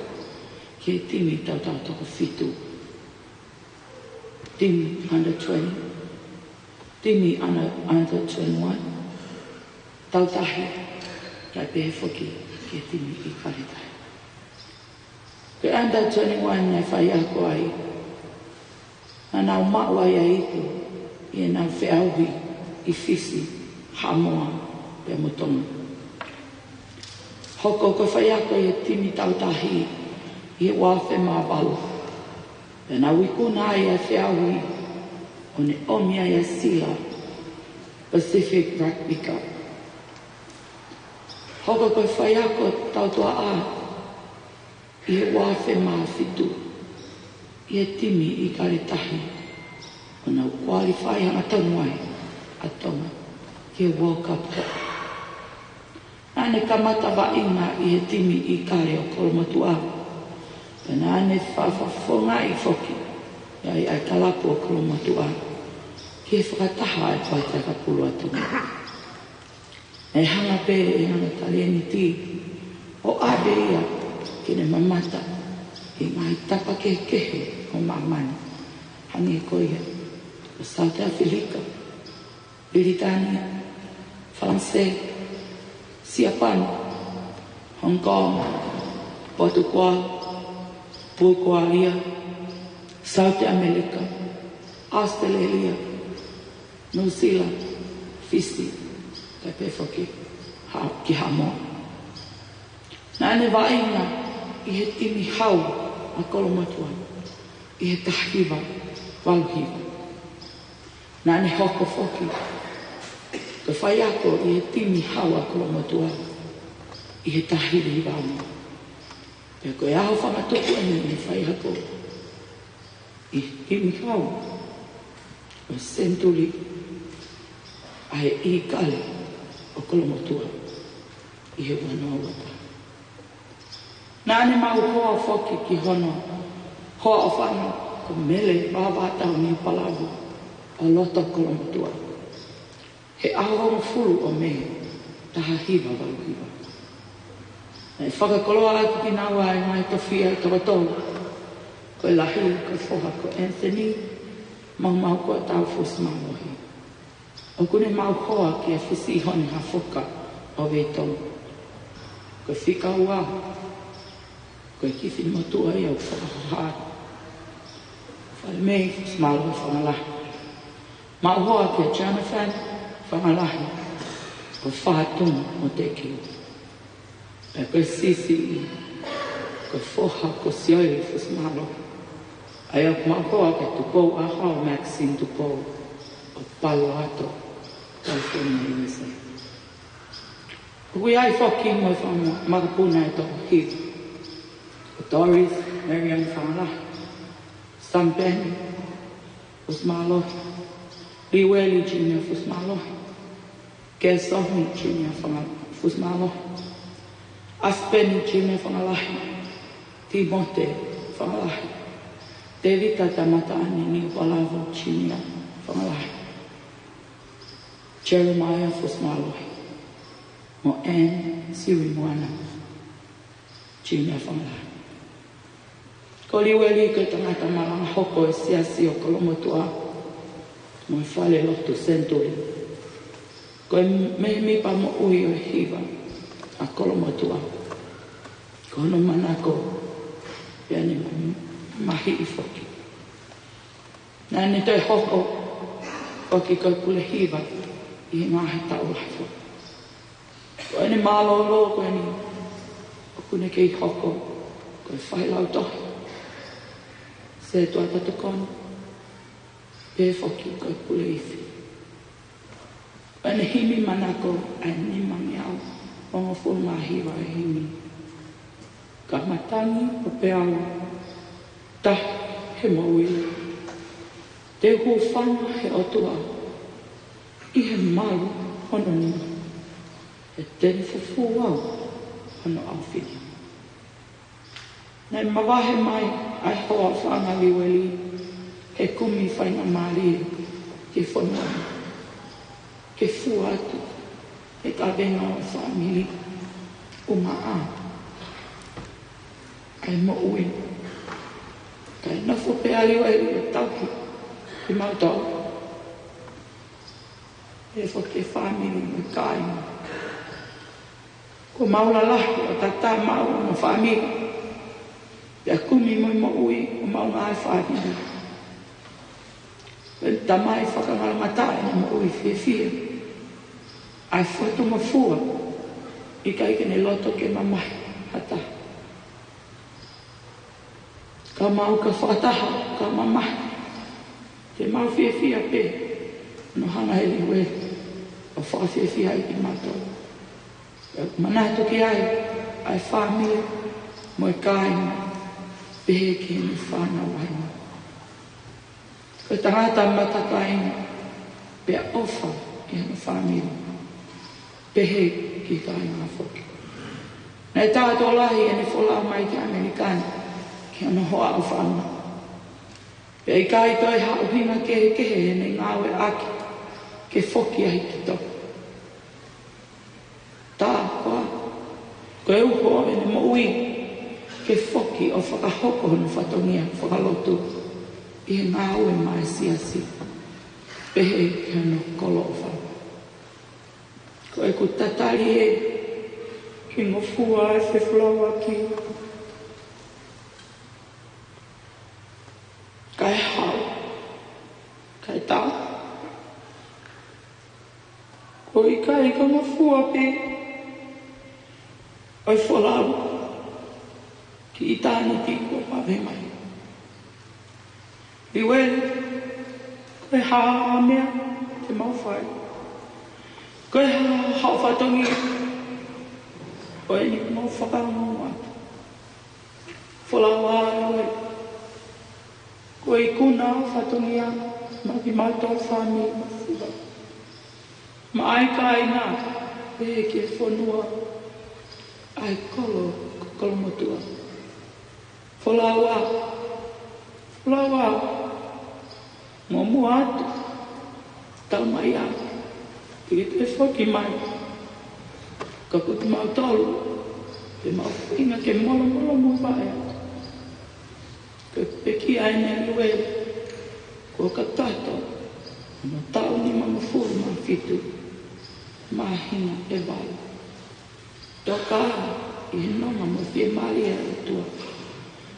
ki he timi tautau toko fitu, timi under twenty, timi under, under twenty-one, tautahi, kae pehē foki ki he timi ʻIkale Tahi. Ko e under twenty-one naʻe faiako ai, naʻa nau maʻu ai ʻa e ipu ʻi heʻenau feʻauhi ʻi Fisi, Haʻamoa pea mo Tonga. Hoko ko e faiako ʻi he timi tautahi ʻi he ua afe mā valu, pea nau ikuna ai ʻa e feʻauhi ʻo ne ʻomi ai ʻa e sila Pacific Rugby Cup. Hoko ko e faiako tautuaʻa ʻi he ua afe mā fitu ʻi he timi ʻIkale Tahi, ʻo nau qualify hangatonu ai ʻa Tonga ki he World Cup. Naʻa ne kamata vaʻinga ʻi he timi ʻIkale ʻo Kolomotuʻa, pea naʻa ne fakafofongaʻi foki ʻa e, ʻa e kalapu ʻo Kolomotuʻa ki he fakataha ʻa e Paeti ʻAkapulu ʻa Tonga. ʻE hanga pē ʻe hono talēniti ʻo ʻave ia ke ne mamata ʻi he ngaahi tapa kehekehe ʻo māmani, hangē ko ia ko South Africa, Pilitānia, Falanisē, Siapani, Hong Kong, Pōtukuala, Pulukūlia, South America, ʻAositelēlia, Nuʻusila, Fisi, kae pehē foki ha-, ki Haʻamoa. Naʻa ne vaʻinga ʻi he timi hau ʻa Kolomotuʻa ʻi he taha hiva valu hiva. Naʻa ne hoko foki ko e faiako ʻi he timi hau ʻa Kolomotuʻa ʻi he taha hiva hiva ono. Pea ko e ʻaho fakatupu ʻeni ʻene faiako ʻi he timi hau ʻo e senituli ʻa e ʻIkale ʻo Kolomotuʻa ʻi he ua noa ua taha. Naʻa ne maʻu hoa foki ki hono hoa ʻofaʻanga ko Mele Vavatauniupalavu ʻo loto Kolomotuʻa he ʻaho hongofulu ʻo Mē, taha hiva valu hiva. Naʻe fakakoloa ʻaki kinaua ʻe he ngaahi tofiʻa ʻe toko tolu, ko e lahi ko e foha ko Anthony Maumaukuatau Fusimālohi. ʻOku ne maʻu hoa kia Fisiʻihone Hafoka ʻo Veitongo. Ko e fika ua, ko e kiʻi finemotuʻa ia ʻoku fakahoha, Falemei Fusimālohi Fangalahi. Maʻu hoa kia Jonathan Fangalahi ʻo Fatumu ʻo Tekiu. Pea ko e siʻisiʻi, ko e foha ko Siaosi Fusimālohi. ʻA ia ʻoku maʻu hoa kia Tupou ʻAhau Maxine Tupou ʻo Palo Alto, California, U S A. ʻOku ʻi ai foki mo e fanga makapuna ʻe toko hiva, ko Doris Marion Fangalahi, Sampeni Fusimālohi, Liueli Junior Fusimālohi, Kesomi Junior Fanga-, Fusimālohi, ʻAsipeni Junior Fangalahi, Timote Fangalahi, Tēvita Tamataʻane Niupalavu Junior Fangalahi, Jeremiah Fusimālohi, mo Anne Sirimuana Junior Fangalahi. Ko Liueli ko e tangata malanga hoko ʻo e siasi ʻo Kolomotuʻa mo e falelotu senituli. Ko e mēmipa moʻui ʻo e hiva ʻa Kolomotuʻa. Ko hono manako, pea ne ma-, mahiʻi foki. Naʻa ne toe hoko ʻOku ʻikai ko e pule hiva ʻi he ngaahi taʻu lahi foki. Ko ʻene mālōlō ko eni ʻoku ne kei hoko ko e failautohi, sētuata tokoni, pehē foki ko e pule ifi. Ko ʻene himi manako ʻa e nimangeau hongofulu mā hiva e himi. Ka matangi ʻo Peau, tahi he moʻui, te u hūfanga he ʻOtua ʻi he malu hono nima, he te ne fufū au hono ʻaofina. Naʻe mavahe mai ʻa e hoa ʻo Fanga Liueli he kumi faingamālie ki he fonua ni, ke fua atu e kavenga ʻo e fāmili ʻumaʻā ʻa e moʻui. Kae nofo pē ʻa Liueli ʻo tauhi kimautolu, pehē foki ki he fāmili mo e kāinga. Kuo mau lalahi ʻo tatā maʻu mo e fāmili, pea kumi mo e moʻui ʻo mau ngaahi fāmili. Ko e tamai fakangalongataʻa ʻene moʻui fiefia, ʻa e fotungofua, ʻikai ke ne loto ke mamahi ha taha. Ka mau ka fakataha, ka mamahi, te mau fiefia pē hono hanga ʻe Liueli ʻo fakafiefia ai kimautolu. Pea manatu ki ai ʻa e fāmili mo e kāinga, pehē ki heʻene fānau vaʻinga. Ko e tangata matakainga pea ʻofa ki hono fāmili, pehē ki he kāinga foki. Naʻe tā tokolahi ʻene folau mai ki ʻAmelika ni ki hono hoa ʻofaʻanga, pea ʻikai toe ha ʻuhinga kehekehe heʻene ngāueʻaki ke foki ai ki Tonga. Tā koā, ko e uho ʻene moʻui ke foki ʻo fakahoko hono fatongia fakalotu ʻi he ngāue maʻa e siasi, pehē ki hono kolo ʻofaʻanga. Ko ʻeku tatali ē, ke ngofua e fefulauaki, kae hao, kae tā. Ko e ʻikai ko e ngofua pē ʻo e folau ki ʻitāniti kuo vave mai. Liueli, ko e hā ha meʻa te mau fai? Ko e hā haʻo fatongia? Ko eni mau fakaongo atu. Folau ā Liueli, ko e ikuna ho fatongia maʻa kimautolu fāmili mo e fefine, maʻa e kāinga, pehē ki he fonua, ʻa e kolo, Kolomotuʻa. Folau ā, folau ā, muʻomuʻa atu, tau mai ā, te ke toe foki mai. Ka ko kimautolu, te mau feinga ke molomolomuʻa atu. Ko e pekia eni ʻa Liueli, kuo kakato hono taʻu nimangofulu mā fitu, māhina ʻe valu. Toka ʻi he nonga mo e fiemālie ʻa e ʻOtua,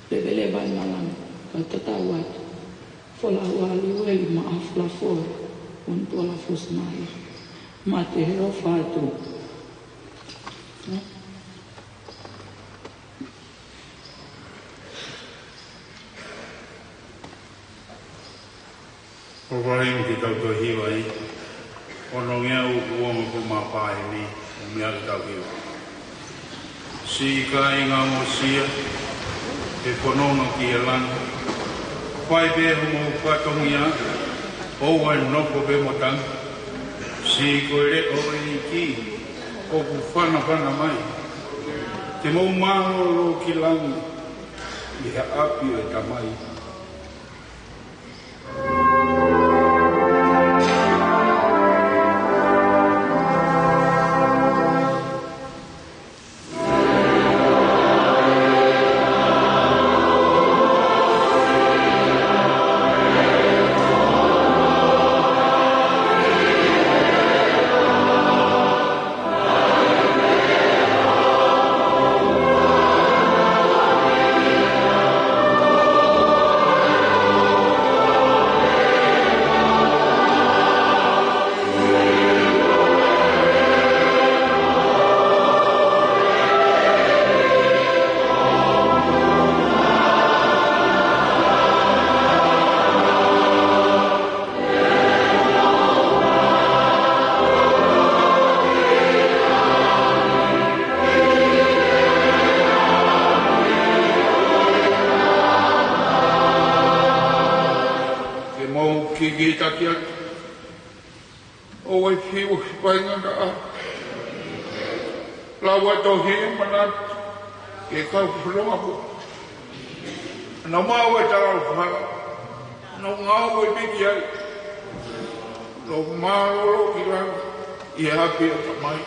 leveleva ʻi malanga, kae tatau atu. Folau ā Liueli maʻa Falafoa, unu tuala fusi mahi. Mate he ʻofa atu. ʻOku ʻi ai ke tau toe hiva ʻi he onongeau uofulu mā fā ʻeni, ʻo meʻa ke tau hiva. Siʻi kāinga Mosia, ʻe fononga ki he langi, fai pē homou fatongia, ʻoua ʻe nofo pē mo tangi. Siʻi ko e leʻo ʻo e ʻEiki, ʻoku fanafana mai. Te mou mālōlō ki langi, ʻi he ʻapi ʻo e Tamai. Kikitaki atu. ʻOua ʻe fiu ki he faingataʻa. Lau ʻa e tohi ʻo manatu ki he kau fononga ko ē. Naʻa mau ʻi he talafala. Naʻa mau ʻi he piki ai. Naʻa mau mālōlō ki langi ʻi he ʻapi ʻo e Tamai.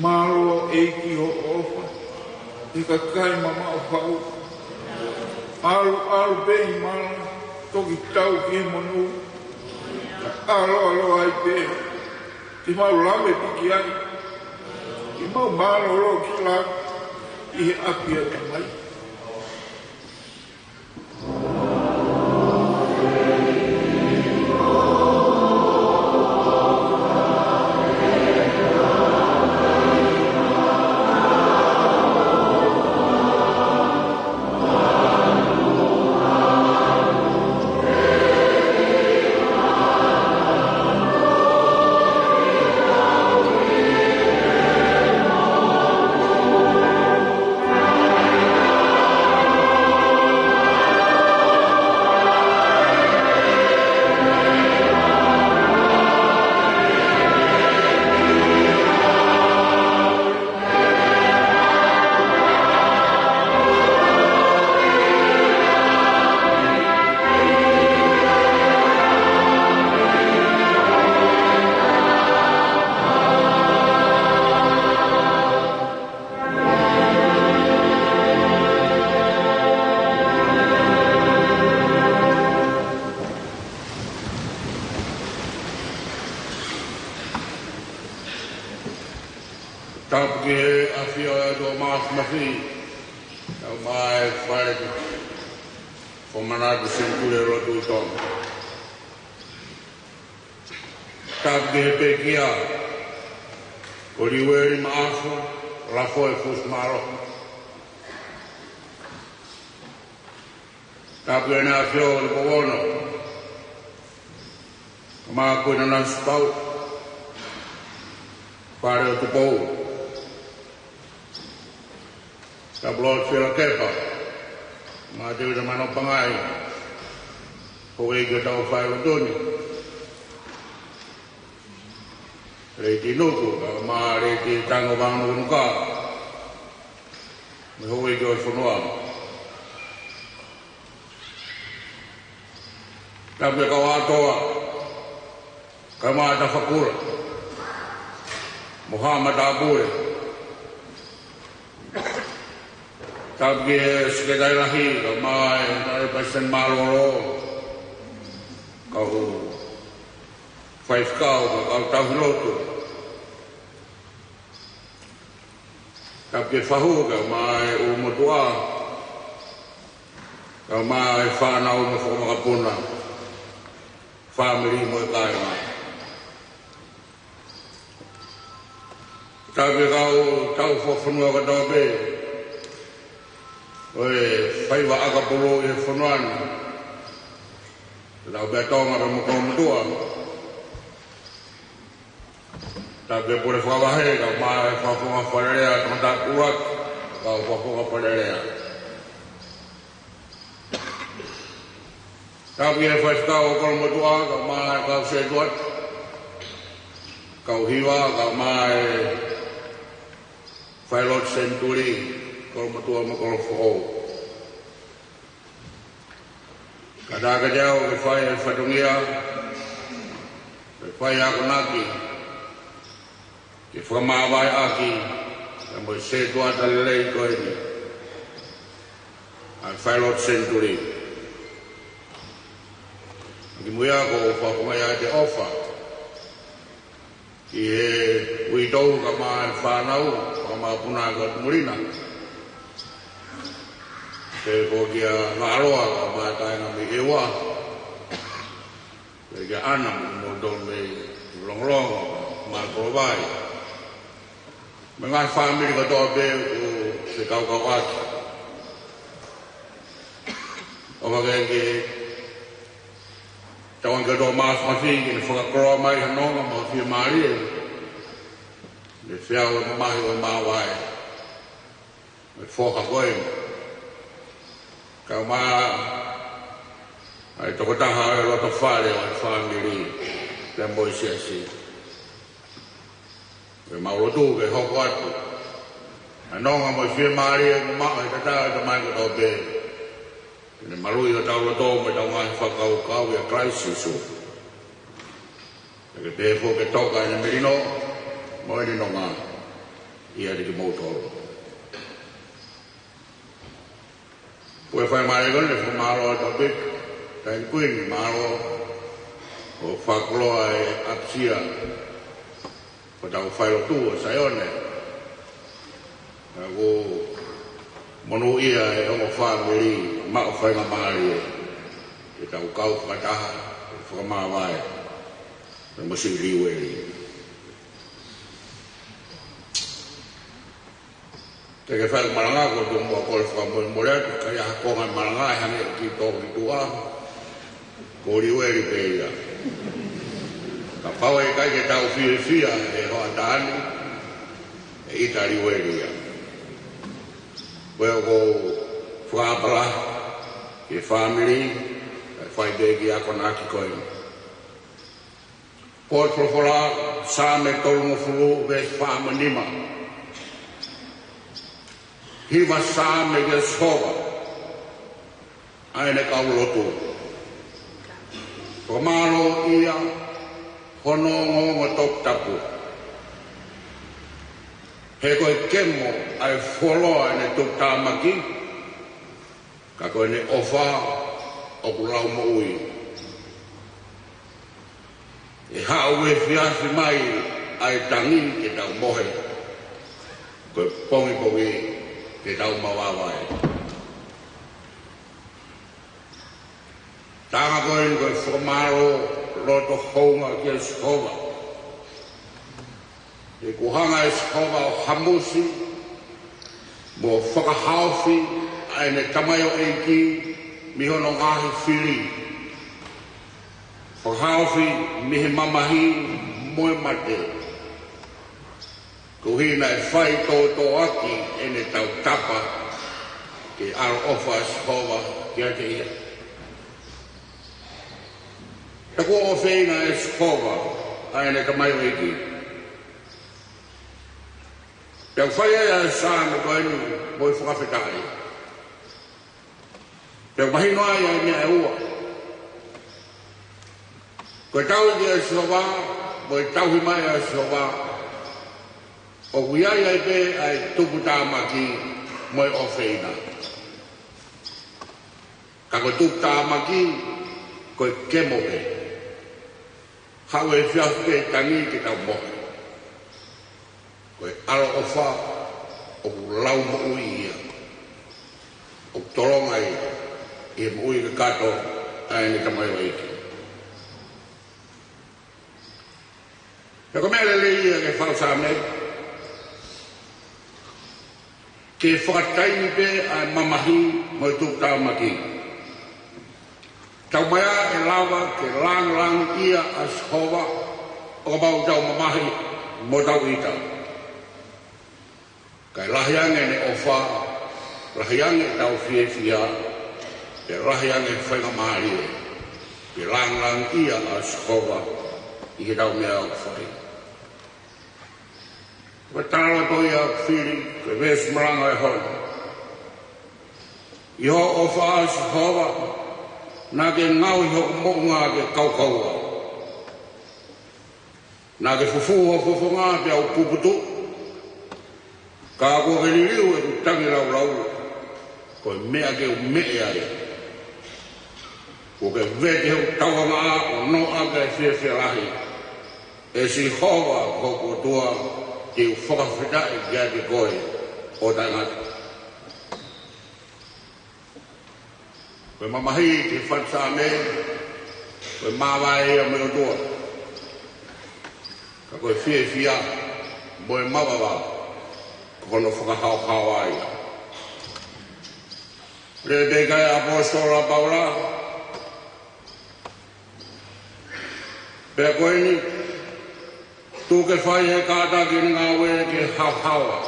Mālō ʻEiki hoʻo ʻofa ki he kakai mamaʻo faʻu. ʻAlu, ʻalu pē ʻi mala, toki tau ki he monū. Ka ʻaloʻalo ai pē, te mau lave piki ai. Te mau mālōlō ki langi ʻi he ʻapi ʻo e Tamai. Tapu ki he ʻafio ʻa e ʻOtua Māfimafi, kae ʻumaʻā e Fale Tuʻi, Fakamanatu Senituli ʻo e Lotu ʻi Tonga. Tapu ki he pekia ko Liueli Maʻafu, Lafoe Fusimālohi. Tapu ki heʻene ʻAfio ʻi Tupou Ono, kae ʻumaʻā Kuini Nanasipauʻu, Fale ʻo Tupou. Tapu Lord Fielakepa, mo Tevita Manopangai, houʻeiki ʻo e Tauʻatāina ʻo Tonga ni. Lady Nuku, kae ʻumaʻā Lady Tango Vānunuka, mo e houʻeiki ʻo e fonua. Tapu ki he kau ʻAtoa, kae ʻumaʻā Tafakura, mo Haʻa Matāpule. Tapu ki he Sekelitali Lahi, kae ʻumaʻā e Tangataʻeiki Palesiteni Mālōlō, kau faifekau, mo e kau tauhi lotu. Tapu ki he fahu, kae ʻumaʻā e ʻulumotuʻa, kae ʻumaʻā e fānau mo e fanga makapuna, fāmili mo e kāinga. Tapu ki he kau tauhi fakafonua kotoa pē ʻo e faiva ʻakapulu ʻi he fonua ni, tau pē Tonga pea mo Kolomotuʻa. Tapu ki he pule fakavahe, kae ʻumaʻā e fakafofonga Fale Alea, tangata ʻuluaki, kau fakafofonga Fale Alea. Tapu ki he faifekau ʻo Kolomotuʻa, kae ʻumaʻā e kau setuata, kau hiva, kae ʻumaʻā e failotu senituli, Kolomotuʻa mo Kolofoʻou. Kātaki au ke fai e fatongia, ke fai e akonaki, Ke fakamāvaeʻaki ʻa e moʻui sētuata lelei ko eni ʻa e Failotu Senituli. Kimuʻa ʻoku ou fakafofongaʻi ʻa e ʻofa ki he uitou kae ʻumaʻā e fānau, fakamāpuna ko Mulina. Pea ko kia Ngaloa kae ʻumaʻā e kāinga mei ʻEua. Pea kia ʻAna mo kimoutolu mei Longolongo, Makolovai. Mo e ngaahi fāmili kotoa pē ʻoku fekauʻaki. ʻOfa ke ke tauange kotoa mafimafi ke ne fakakoloa mai ha nonga mo e fiemālie. Ne feau e mamahi ʻo e māvae. Mo e foha ko eni. Kae ʻumaʻā ʻa e tokotaha ʻo e loto fale ʻo e fāmili pea mo e siasi. Pea mau lotu ke hoko atu ʻa e nonga mo e fiemālie ʻoku maʻu ʻe he tangata ʻo e Tamai kotoa pē. Ke ne maluʻi hotau loto mo ʻetau ngaahi fakakaukau ʻia Kalaisi Sīsū. Pea ke pehē foki ke toka ʻene melino mo ʻene nonga ʻiate kimoutolu. Ko e faingamālie ko eni ke fakamālō atu pē, Taʻahine Kuini, mālō hoʻo fakakoloa e ʻapisia ʻo hotau failotu ʻo Saione. Pea ʻoku monūʻia e ongo fāmili, maʻu faingamālie ke tau kau fakataha, fakamāvae, pea mo siʻi Liueli. Te ke fai malanga ko e tomuʻa kole fakamolemole atu, ka ʻi ai ha konga malanga ʻe hangē ʻoku tō ki tuʻa, ko Liueli pē ia. Kapau ʻe ʻikai ke tau fiefia he hoʻatā ni, ʻe ʻita Liueli ia. Pea ʻoku ou fakaʻapaʻapa ki he fāmili, kae fai pē ki he akonaki ko eni. Potu folofola, Saame tolungofulu, veesi fā mo nima. Hiva Saame kia Sihova ʻa ʻene kau lotu. Fakamālōʻia hono ongoongo toputapu. He ko e kemo ʻa e fuoloa ʻene tuputāmaki, ka ko ʻene ʻofa ʻoku lau moʻui. ʻE haʻu efiafi mai ʻa e tangi ke tau mohe. Ko e pongipongi ke tau mavaevae. Taʻanga ko eni ko e fakamālō loto houngaʻia kia Sihova. He kuo hanga ʻe Sihova ʻo hamusi mo fakahaofi ʻa ʻene tamaioʻeiki mei hono ngaahi fili. Fakahaofi mei he mamahi mo e mate. Koeʻuhi naʻe fai tōtōaki ʻene tautapa ke ʻaloʻofa ʻa Sihova kiate ia. He kuo ʻofeina ʻe Sihova ʻa ʻene tamaioʻeiki. Pea ʻoku fai ai ʻa e Saame ko eni mo e fakafetaʻi. Pea ʻoku mahino ai ʻa e meʻa ʻe ua. Ko e tauhi ʻa Sihova, mo e tauhi mai ʻa Sihova. ʻOku ʻi ai ai pē ʻa e tuputāmaki mo e ʻofeina. Ka ko e tuputāmaki, ko e kemo pē. Haʻu efiafi pē tangi ke tau mohe. Ko e ʻaloʻofa ʻoku lau moʻui ia. ʻOku tolonga ia ʻi he moʻui kakato ʻa ʻene tamaioʻeiki. Pea ko e meʻa lelei ia ki he faisaame. Ke fakataimi pē ʻa e mamahi mo e tuputāmaki. Tau maʻu ʻe lava ke lāngilangiʻia ʻa Sihova ʻo kapau ʻoku tau mamahi mo tau ʻita. Kae lahi ange ʻene ʻofa, lahi ange ʻetau fiefia, pea lahi ange e faingamālie ke lāngilangiʻia ʻa Sihova ʻi heʻetau meʻa ʻoku fai. Ko e talaloto ia ʻoku fili, ko e veesi malanga ʻe hono. ʻI hoʻo ʻofa ʻa Sihova, naʻa ke ngaohi hoku moʻunga ke kaukaua. Naʻa ke fufū ho fofonga pea u puputuʻu, ka kuo ke liliu ʻeku tangilāulau, ko e meʻa ke u meʻe ai. Kuo ke vete hoku tauangaʻa ʻo noaʻa ʻa e fiefia lahi. ʻE Sihova ko hoku ʻOtua, te u fakafetaʻi kiate koe ʻo taʻengata. Ko e mamahi ki he fatu Saame, ko e māvae ia mo e ʻOtua. Ka ko e fiefia mo e mavava, ko hono fakahaohaoa ia. Lea pē ʻa e ʻaposetolo ʻa Paula, pea ko eni, tuku ke fai ʻe he kātaki ʻene ngāue ke haohaoa,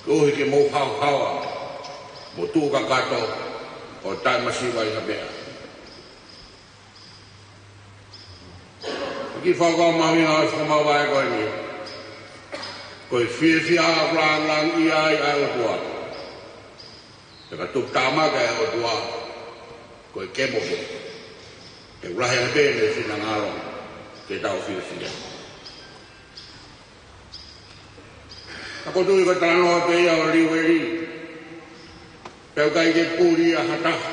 koeʻuhi ke mou haohaoa, mo tuʻu kakato, ʻo taʻemasiva ʻi ha meʻa. Ko e kiʻi fakakaukau mahuʻinga ʻo e fakamavae ko eni. Ko e fiefia ʻoku lāngilangiʻia ai ʻa e ʻOtua. Pea ka tuputāmaki ʻa e ʻOtua, ko e kemo pē. ʻE lahi ange pē ʻene finangalo ke tau fiefia. Ka ʻoku ou tui ko e talanoa pē ia ʻo Liueli. Pea ʻoku ʻikai ke puli ʻe ha taha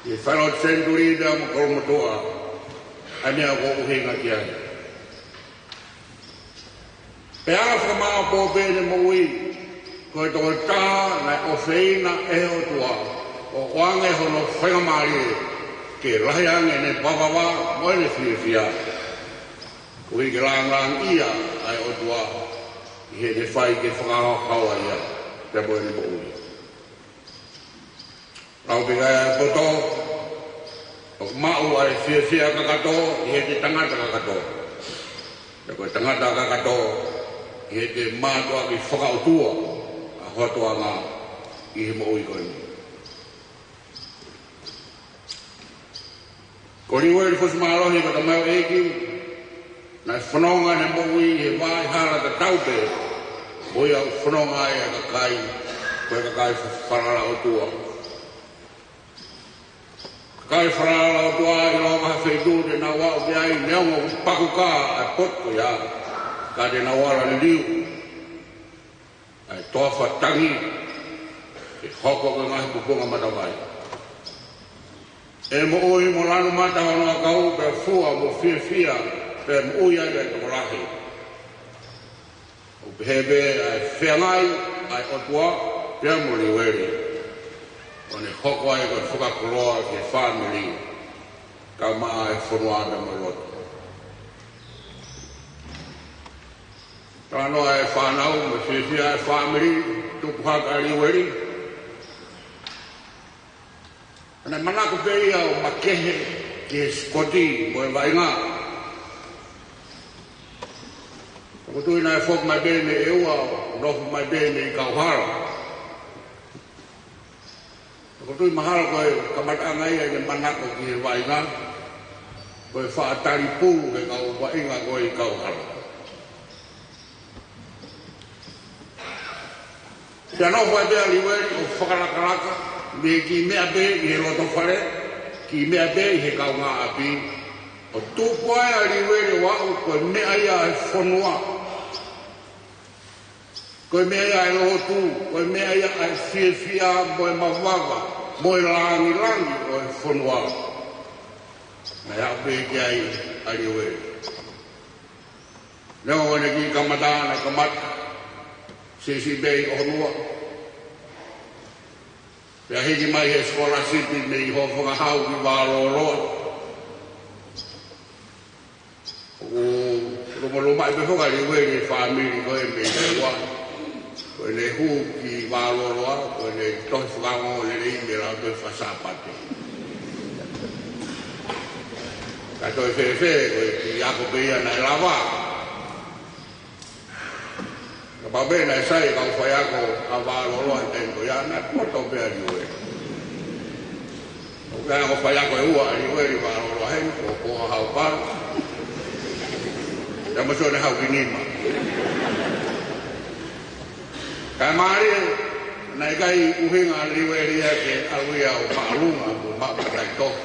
ʻi he falelotu Senituli pea mo Kolomotuʻa ʻa e meʻa ʻoku ou ʻuhinga ki ai. Pea ala fakamāʻopoʻopo pē ʻene moʻui, ko e tokotaha naʻe ʻofeina ʻe he ʻOtua, ʻo ʻoange hono faingamālie ke lahi ange ʻene mavava mo ʻene fiefia. Koeʻuhi ke lāngilangiʻia ʻa e ʻOtua ʻi heʻene fai ke fakahaohaoa ia pea mo ʻene moʻui. Lau pē ʻa e poto, ʻoku maʻu ʻa e fiefia kakato ʻi heʻete tangata kakato. Pea ko e tangata kakato ʻi heʻete mātuʻaki fakaʻotua ʻa ho ʻOtua ʻi he moʻui ko eni. Ko Liueli Fusimālohi ko e tamaioʻeiki, naʻe fononga ʻene moʻui ʻi he vaʻa hala tatau pē mo ia ʻoku fononga ai ʻa e kakai, ko e kakai falala ʻOtua. Kakai falala ʻOtua ʻi he ʻū feituʻu te nau aʻu ki ai, neongo ʻoku pakukā ʻa e potu ko ia, ka te nau ala liliu ʻa e toafa tangi, ke hoko ko e ngaahi pupunga matavai. ʻE moʻui mo lanu mata hono ʻakau, pea fua mo fiefia, pea moʻui ai ʻa e tokolahi. ʻOku pehē pē ʻa e feangai ʻa e ʻOtua pea mo Liueli, ʻo ne hoko ai ko e fakakoloa ki he fāmili, kae ʻumaʻā e fonua pea mo e lotu. Talanoa e fānau mo e fiefia e fāmili, tupu hake ʻa Liueli. Naʻe manako pē ia ʻo makehe ki he sikoti mo e vaʻinga. ʻOku ou tui naʻe foki mai pē mei ʻEua, ʻo nofo mai pē mei Kauhala. ʻOku ou tui mahalo ko e kamataʻanga ia ʻene manako ki he vaʻinga, ko e faʻa talipulu he kau vaʻinga ko ē ʻi Kauhala. Pea nofo ai pē ʻa Liueli ʻo fakalakalaka, mei he kiʻi meʻa pē ʻi he loto fale, kiʻi meʻa pē ʻi he kaungāʻapi, ʻo tupu ai ʻa Liueli ʻo aʻu ko e meʻa ia ʻa e fonua. Ko e meʻa ia ʻa e lotu, ko e meʻa ia ʻa e fiefia mo e mavava, mo e lāngilangi ʻo e fonua. Naʻe aʻu pē ki ai ʻa Liueli. Neongo ʻene kiʻi kamata, naʻe kamata siʻisiʻi pē ʻi ʻOhonua. Pea hiki mai he sikolasipi mei Hōfangahau ki Vālōloa. ʻOku lomolomaʻi pē foki ʻa Liueli e fāmili ko ē mei ʻEua. Ko ʻene hū ki Vālōloa, ko ʻene tohi fakaongo lelei mei he Lautohi Faka-Sāpate. Ka toe fēfē, ko e kiʻi ako pē ia naʻe lava. Kapau pē naʻe sai e kau faiako ʻa Vālōloa he taimi ko ia, naʻe poto pē ʻa Liueli. ʻOku ʻi ai e kau faiako ʻe ua ʻa Liueli ʻi Vālōloa heni, ko Poha Haupala, pea mo Sione Haukinima. Kae mālie, naʻe ʻikai ʻuhinga ʻa Liueli ia ke ʻalu ia ʻo māʻolunga mo maʻu kakai tofu.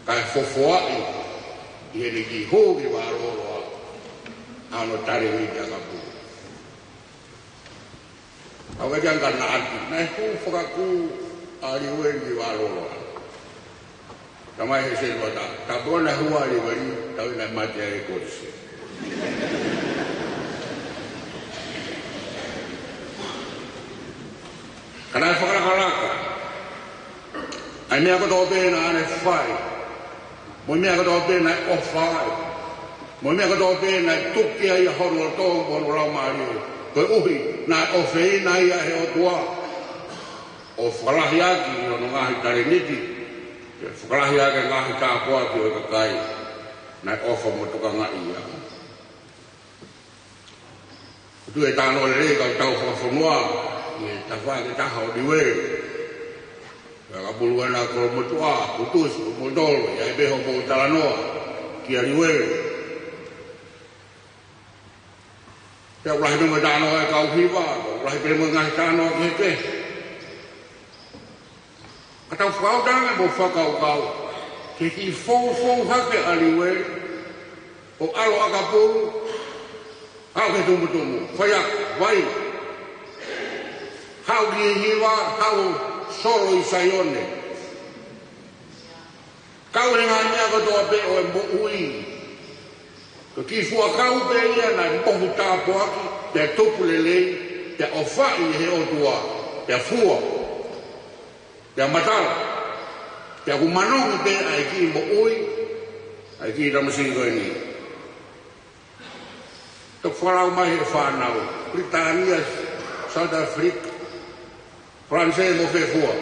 Kae fofoaʻi ʻI heʻene kiʻi hū ki Vaʻaloloa, ʻa hono talēniti ʻakapulu. ʻOku ʻikai ke u ʻamanaki, naʻe hū fakakū ʻa Liueli ki Vaʻaloloa. Talamai ʻe he sētuata, tā pē naʻe hū ʻa Liueli, tau naʻe mate ai e kolisi. Ka naʻe fakalakalaka ʻa e meʻa kotoa pē naʻa ne fai, mo e meʻa kotoa pē naʻe ʻofa ai, mo e meʻa kotoa pē naʻe tuku ai ʻa hono loto mo hono laumālie, koeʻuhi naʻe ʻofeina ia ʻe he ʻOtua, ʻo fakalahi ʻaki hono ngaahi talēniti, ke fakalahi ʻaki e ngaahi tāpuaki ʻo e kakai naʻe ʻofa mo tokangaʻi ia. ʻOku tuʻu e talanoa lelei ʻa e kau tau fakafonua ʻi he tafaʻaki ʻe taha ʻo Liueli. Pea ka pulu ana ko Motuʻa, ko Tusi, ko Motolo, ʻi ai pē hoʻomou talanoa kia Liueli. Pea ʻoku lahi pē mo e talanoa ʻa e kau hiva, ʻoku lahi pē mo e ngaahi talanoa kehekehe. Ka tau fakaʻuta ange mo fakakaukau ki he kiʻi foufou hake ʻa Liueli, ʻo ʻalu ʻakapulu, haʻu ki he tumutumu, faiako, vai. Haʻu ki he hiva, haʻu solo ʻi Saione. Kau he ngaahi meʻa kotoa pē ʻo e moʻui. Ko e kiʻi fuakau pē ia naʻe mohu tāpuaki, pea tupu lelei, pea ʻofaʻi ʻe he ʻOtua, pea fua, pea matala, pea ʻoku manongi pē ʻa e kiʻi moʻui ʻa e kiʻi tamasiʻi ko eni. Toki fakalau mai he fānau, Pilitānia, South Africa, Falanisē mo fē fua.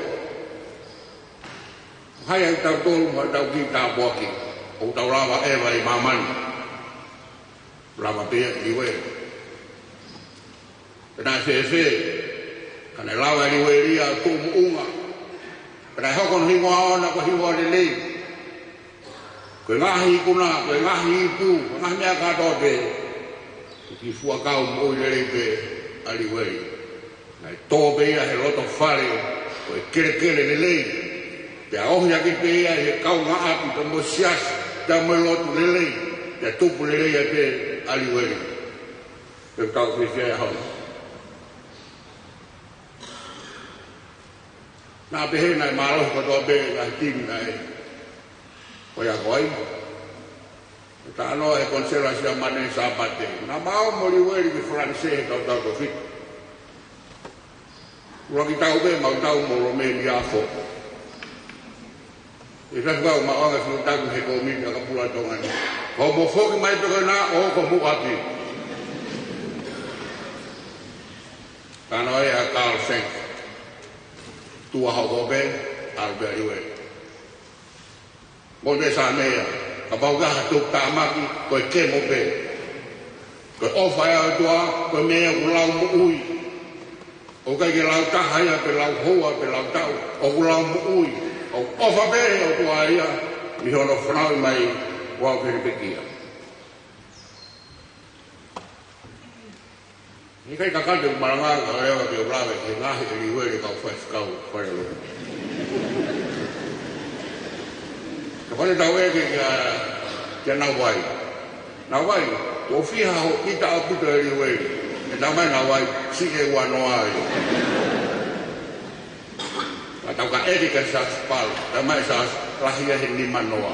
Hai ʻa kitautolu mo ʻetau kiʻi tāpuaki, ʻoku tau lava ʻeva ʻi māmani. Lava pē ia ʻe Liueli. Pea naʻe fēfē, ka naʻe lava ʻe Liueli ia ʻo tuʻu moʻunga. Pea naʻe hoko hono hingoa ʻoʻona ko e hingoa lelei. Ko e ngaahi ikuna, ko e ngaahi ipu, ko e ngaahi meʻa kātoa pē, ko e kiʻi fuakau moʻui lelei pē ʻa Liueli. Naʻe tō pē ia he loto fale, ko e kelekele lelei. Pea ohi hake pē ia he kaungāʻapi pea mo e siasi, pea mo e lotu lelei, pea tupu lelei ai pē ʻa Liueli. Pea kau fēfē ʻa hono. Naʻa pehē naʻe mālohi kotoa pē ngaahi timi naʻe faiako ai. Talanoa ʻe he konisela Siamane Sāpate. Naʻa mau mo Liueli ki Falanisē he tautau ko fitu. ʻUluaki tau pē mau tau mo Lomeni Afo. ʻE fai fua ʻo maʻu ange fiu taku he kōmiti ʻakapulu ʻa Tonga ni. Ko hoʻomou foki mai pē ko ena ʻo ko hoʻomou ʻapi. Talanoa ʻa Carl Shanks. Tuʻa hoko pē, ʻalu pē ʻa Liueli. Mo e Sāmea, kapau ʻoku ʻi ai ha tuʻutāmaki, ko e kemo pē. Ko e ʻofa ʻa e ʻOtua, ko e meʻa ʻoku lau moʻui. ʻOku ʻikai ke lau taha ia, pe lau houa, pe lau taʻu, ʻoku lau moʻui. ʻOku ʻofa pē ʻa e ʻOtua ia, mei hono fanauʻi mai, ʻo aʻu ki he pekia. He ʻikai ke u kakato ʻeku malanga ka ʻoua ke u lave ki he ngaahi ʻa Liueli kau faifekau falelotu. Ka fale tau ʻeke kia, kia Nauvai. Nauvai, ko e fiha hoʻo ʻita ʻaupito ʻa Liueli? ʻE talamai ʻe Nauvai, siʻi ʻe uanoa ia. Ka tau ka ʻeke kia Siaosi Palu, talamai ʻe Siaosi, lahi ia he nimanoa.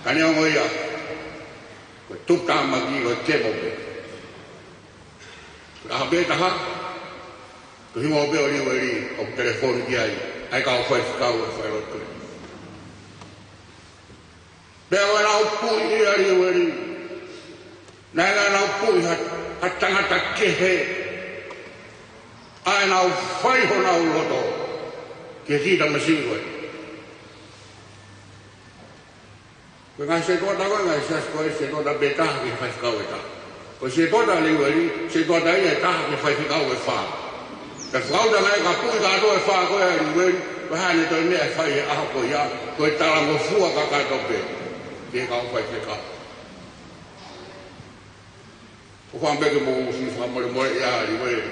Ka neongo ia, ko e tuʻutāmaki, ko e kemo pē. Ko e ʻaho pē taha, ko e hingoa pē ʻo Liueli ʻoku telefoni ki ai ʻa e kau faifekau ʻo e falelotu. Pea ʻoku nau puʻi ʻa Liueli. Naʻa nau puʻi ha, ha tangata kehe. ʻA ʻenau fai honau loto ki he kiʻi tamasiʻi ko ē. Ko e ngaahi sētuata ko ē, ngaahi siasi ko ē, sētuata pē taha ki he faifekau ʻe taha. Ko e sētuata ʻa Liueli, sētuata ia ʻe taha ki he faifekau ʻe fā. Ka fakaʻuta mai ka puʻi kātoa ʻe fā ko ē ʻa Liueli, ko e hā ʻene toe meʻa ʻe fai he ʻaho ko ia, ko e talangofua kakato pē ki he kau faifekau. ʻOfa pē ke mou siʻi fakamolemole ia ʻa Liueli.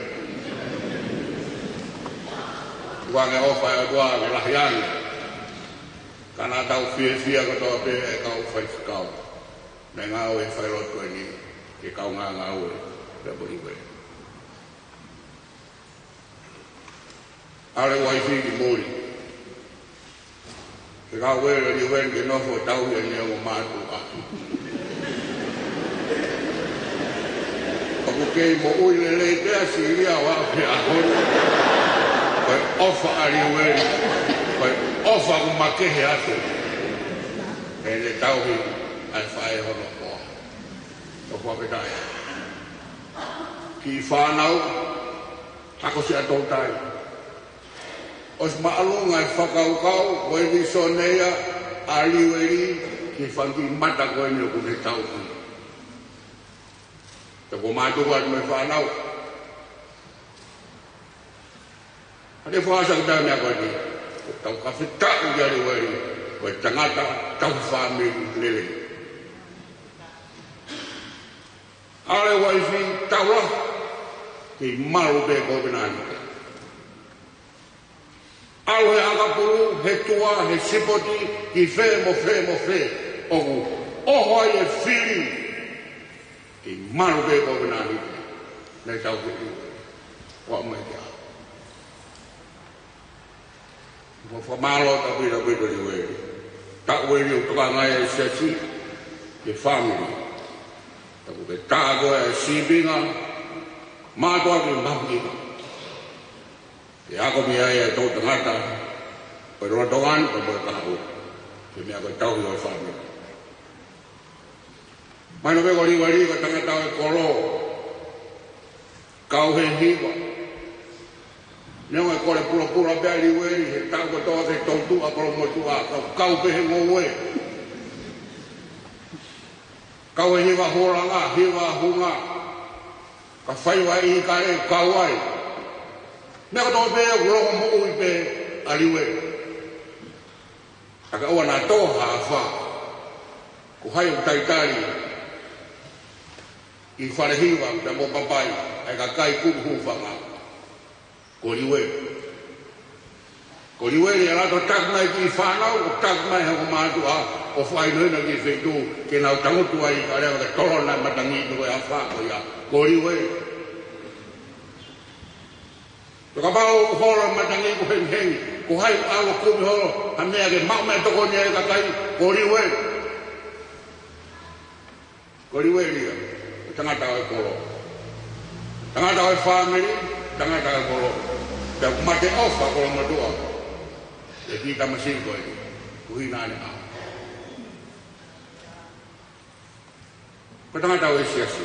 Kuo ange ʻofa ʻa e ʻOtua ke lahi ange. Ka naʻa tau fiefia kotoa pē ʻa e kau faifekau naʻe ngāue he failotu ko eni, ke kaungā ngāue pea mo Liueli. ʻAlu e uaifi ki muli. Ke kau ʻa Liueli ke nofo ʻo tauhi ʻene ongo mātuʻa. ʻOku kei moʻui lelei pē ʻa Silia ʻo aʻu ki he ʻaho ni. Ko e ʻofa ʻa Liueli, ko e ʻofa ʻoku makehe atu ʻene tauhi ʻa e faʻē hono hoa. ʻOku fakafetaʻi. Kiʻi fānau, hako siʻa toutai. ʻOsi māʻolunga e fakakaukau, ko e vīsone ia ʻa Liueli ki he fanga kiʻi mata ko eni ʻoku ne tauhi. Te u mātuku atu mo e fānau. Hake fua sa kuta mea ko eni. Tau fakafetaʻi kia Liueli, ko e tangata tauhi fāmili lelei. ʻAlu e uaifi taula, kei malu pē kovinānite. ʻAlu he ʻakapulu, he tua, he sipoti, ki fē mo fē mo fē ʻoku ʻoho ai e fili, kei malu pē kovinānite. Naʻe tauhi ʻe Liueli. Ua mai kia. Mo fakamālō ʻaupito ʻaupito Liueli. Taʻu ʻeni ʻoku tokanga ai e siasi ki he fāmili. Tapu ke tā koe ʻa e sīpinga, mātuʻa ki he mahuʻinga. Ke ako mei ai ʻa e toʻutangata, ko e lolotonga ni, ko e moe kahaʻu. Ke meʻa ko e tauhi ʻo e fāmili. Mahino pē ko Liueli ko e tangata ʻo e kolo. Kau he hiva. Neongo e kole pulapula pē ʻa Liueli he taʻu kotoa ke tautuʻa kolomotuʻa, kau, kau pē he ngoue. Kau he hiva hūlanga, hiva hunga. Ka fai ʻa e ʻīkale, kau ai. Meʻa kotoa pē ʻoku longomoʻui pē ʻa Liueli. ʻA ka ʻoua naʻa tō ha afā, ko hai ʻoku talitali ʻi fale hiva pea mo papai ʻa e kakai kumi hūfanga? Ko Liueli. Ko Liueli ʻa e lato taki mai ki he fānau, ʻo taki mai he ongo mātuʻa, ʻo fakahinohino ki he feituʻu ke nau tangutu ai, ka leva ke tolona e matangi ko e afā ko ia. Ko Liueli. Pea kapau ʻoku holo e matangi ʻoku hengihengi, ko hai ʻoku ʻalu ʻo kumi holo ha meʻa ke maʻu meʻatokoni ai e kakai? Ko Liueli. Ko Liueli ia, ko e tangata ʻo e kolo. Tangata ʻo e fāmili, tangata ʻo e kolo. Pea ʻoku mate ʻofa kolomotuʻa ʻa e kiʻi tamasiʻi ko eni, ko hina ʻaneʻa. Ko e tangata ʻo e siasi.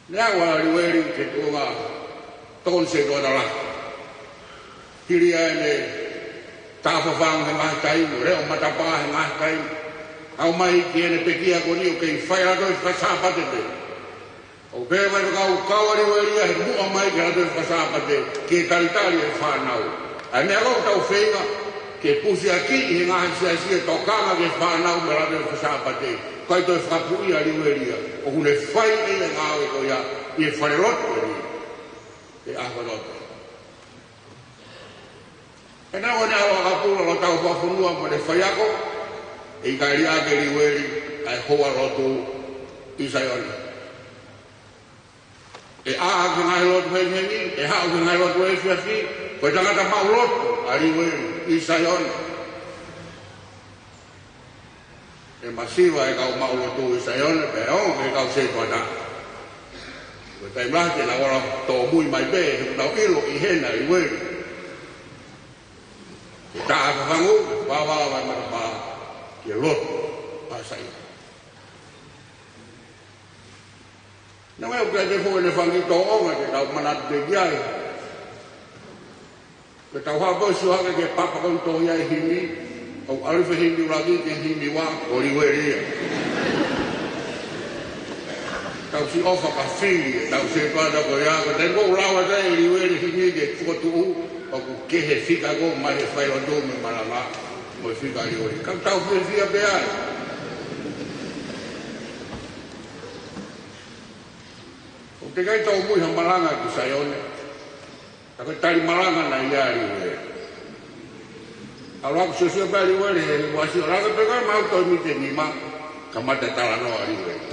Naʻe aʻu ʻa Liueli ki he tuʻunga tokoni setuata lahi. Hili ʻa ʻene tā fafangu he ngaahi taimi, leʻo matapā he ngaahi taimi, aʻu mai ki heʻene pekia ko eni ʻo kei fai e lotu fakasāpate pē. ʻOku pehē mai e faifekau, kau ʻa Liueli ia he muʻa mai ki he lotu fakasāpate, ke talitali e fānau. ʻA e meʻa ʻoku tau feinga ke pusiakiʻi he ngaahi siasi e tokanga ki he fānau mei he lotu fakasāpate. ʻIkai toe fakapuʻia ʻa Liueli ia. ʻOku ne fai ʻene ngāue ko ia ʻi he falelotu ko eni he ʻaho kotoa. He naʻe ʻoua naʻa ʻalu ʻakapulu ʻo tau fakafonua mo e faiako, ʻe ʻikai liʻaki ʻe Liueli ʻa e houa lotu ʻi Saione. ʻE ʻā ki he ngaahi lotu hengihengi, ʻe haʻu ki he ngaahi lotu efiafi, ko e tangata maʻulotu ʻa Liueli ʻi Saione. ʻE masiva e kau maʻulotu ʻi Saione, pea ʻe ongo ki he kau setuata. Ko e taimi lahi te nau ʻalu ʻo tōmui mai pē, he ʻoku nau ʻilo ʻi hena ʻa Liueli. Ke tā fafangu, vāvāvā e matapā, ke lotu ʻa Saione. Naʻe ʻikai ke foʻi ʻene fanga kiʻi tōʻonga ke tau manatu ki ai. Ke tau hapa ʻo sio hake ki he papa ko eni ʻoku tohi ai e himi, ʻoku ʻalu e himi ʻuluaki ki he himi ua, ko Liueli ia. Tau siʻi ʻofa ka fili, tau siʻi pata ko ia, ko e taimi ʻoku lau atu ai ʻe Liueli e himi ki he fokotuʻu, ʻoku kehe e fika ko ē mai he failotu mo e malanga, mo e fika ʻa Liueli. Ka tau fiefia pē ai. ʻOku teʻeki ai tōmui ha malanga ki Saione. Ka ko e tali malanga naʻe ʻi ai ʻa Liueli. ʻAlu ʻo sio pē ʻa Liueli he uasi ʻo langa pē ka mau toi mite nima, kamata talanoa ʻa Liueli.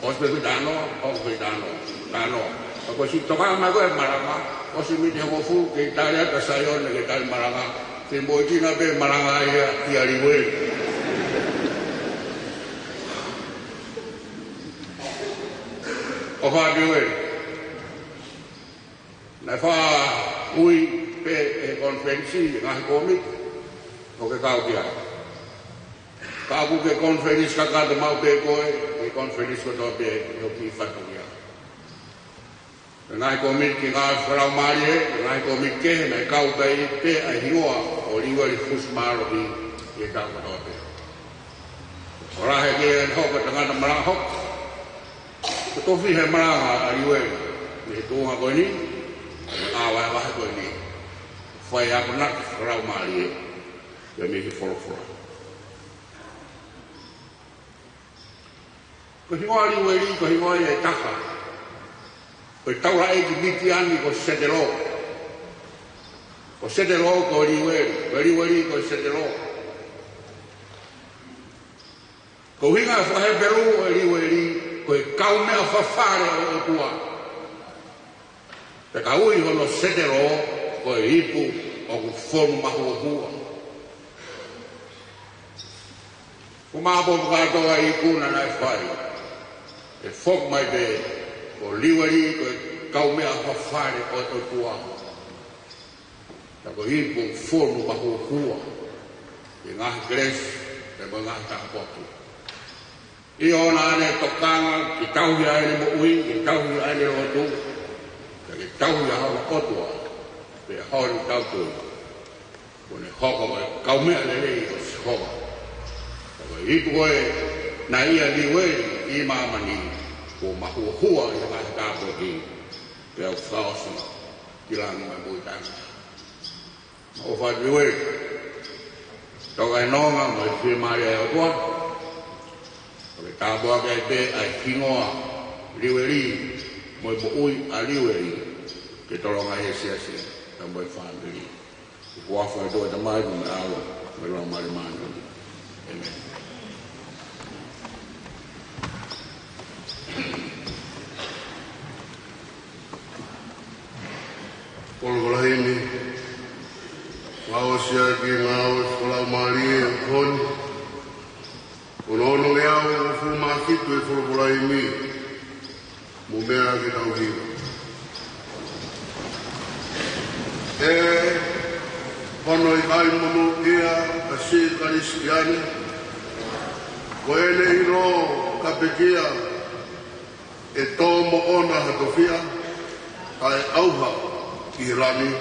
ʻOsi pē talanoa, ʻosi pē talanoa, talanoa. Ka ko e siʻi tokanga mai ko ē malanga, ʻosi mite hongofulu, kei tali atu ʻa Saione ke tali malanga, ke moʻui kina pē malanga ia ʻia Liueli. ʻOfa atu Liueli. Naʻe faʻa ui pē ʻe he konifelenisi e ngaahi kōmiti ʻoku ke kau ki ai. Ka ʻoku ke konifelenisi kakato maʻu pē koe, ke konifelenisi kotoa pē ʻi hoʻo kiʻi fatongia. Ko e ngaahi kōmiti ki he ngaahi fakalaumālie, ko e ngaahi kōmiti kehe naʻe kau ki ai pē ʻa e hingoa ʻo Liueli Fusimālohi ʻi he taʻu kotoa pē. ʻOku lahi e hoko ko e tangata malanga hoko. Ko e tofiʻa he malanga ʻa Liueli mei he tuʻunga ko eni, ʻa e vahevahe ko eni. Fai akonaki fakalaumālie, pea mei he folofola. Ko e hingoa ʻo Liueli, ko e hingoa ia ʻe taha ʻo e taulaʻeiki Mitiani ko Setelo. Ko Setelo ko Liueli, ko Liueli ko Setelo. Ko e ʻuhinga fakaHepelū ʻo Liueli, ko e kaumeʻa fafale ʻo e ʻOtua. Pea ka ui hono Setelo, ko e ipu ʻoku fonu mahuohua. Ko e maʻu pē kātoa e ikuna naʻe fai, ʻe foki mai pē ko Liueli ko e kaumeʻa fafale ʻo e ʻOtua. Pea ko e ipu ʻoku fonu mahuohua ʻi he ngaahi kelesi, pea mo e ngaahi tāpuaki. ʻIo, naʻa ne tokanga ke tauhi ʻa ʻene moʻui, ke tauhi ʻa ʻene lotu, pea ke tauhi ʻa hono ʻOtua, pea hono tautui. Kuo ne hoko ko e kaumeʻa lelei ʻo Sihova. Pea ko e ipu ko ē naʻe ʻia Liueli ʻi māmani, kuo mahuohua ʻi he ngaahi tāpuaki, pea ʻoku fakaʻosi ki langi mo e moʻui taʻengata. ʻOfa atu Liueli. Toka e nonga mo e fiemālie ʻa e ʻOtua. ʻO ke tāpuakiʻi pē ʻa e hingoa Liueli mo e moʻui ʻa Liueli, ke tolonga he siasi, pea mo e fāmili. ʻI he huafa ʻo e ʻOtua ko e Tamai, mo e ʻAlo, mo e Laumālie Māʻoniʻoni. ʻĒmeni. Folofola himi, fakaʻosi ʻaki e ngāue fakalaumālie ʻo e ʻaho ni. Ko hono onongeau hongofulu mā fitu e folofola himi, Mou meʻa ke tau hiva. ʻE hono ʻikai monūʻia ʻa e siʻi Kalisitiane, ko ʻene ʻilo ka pekia, ʻe tō moʻona ha tofiʻa, ʻa e ʻauha ki he langi.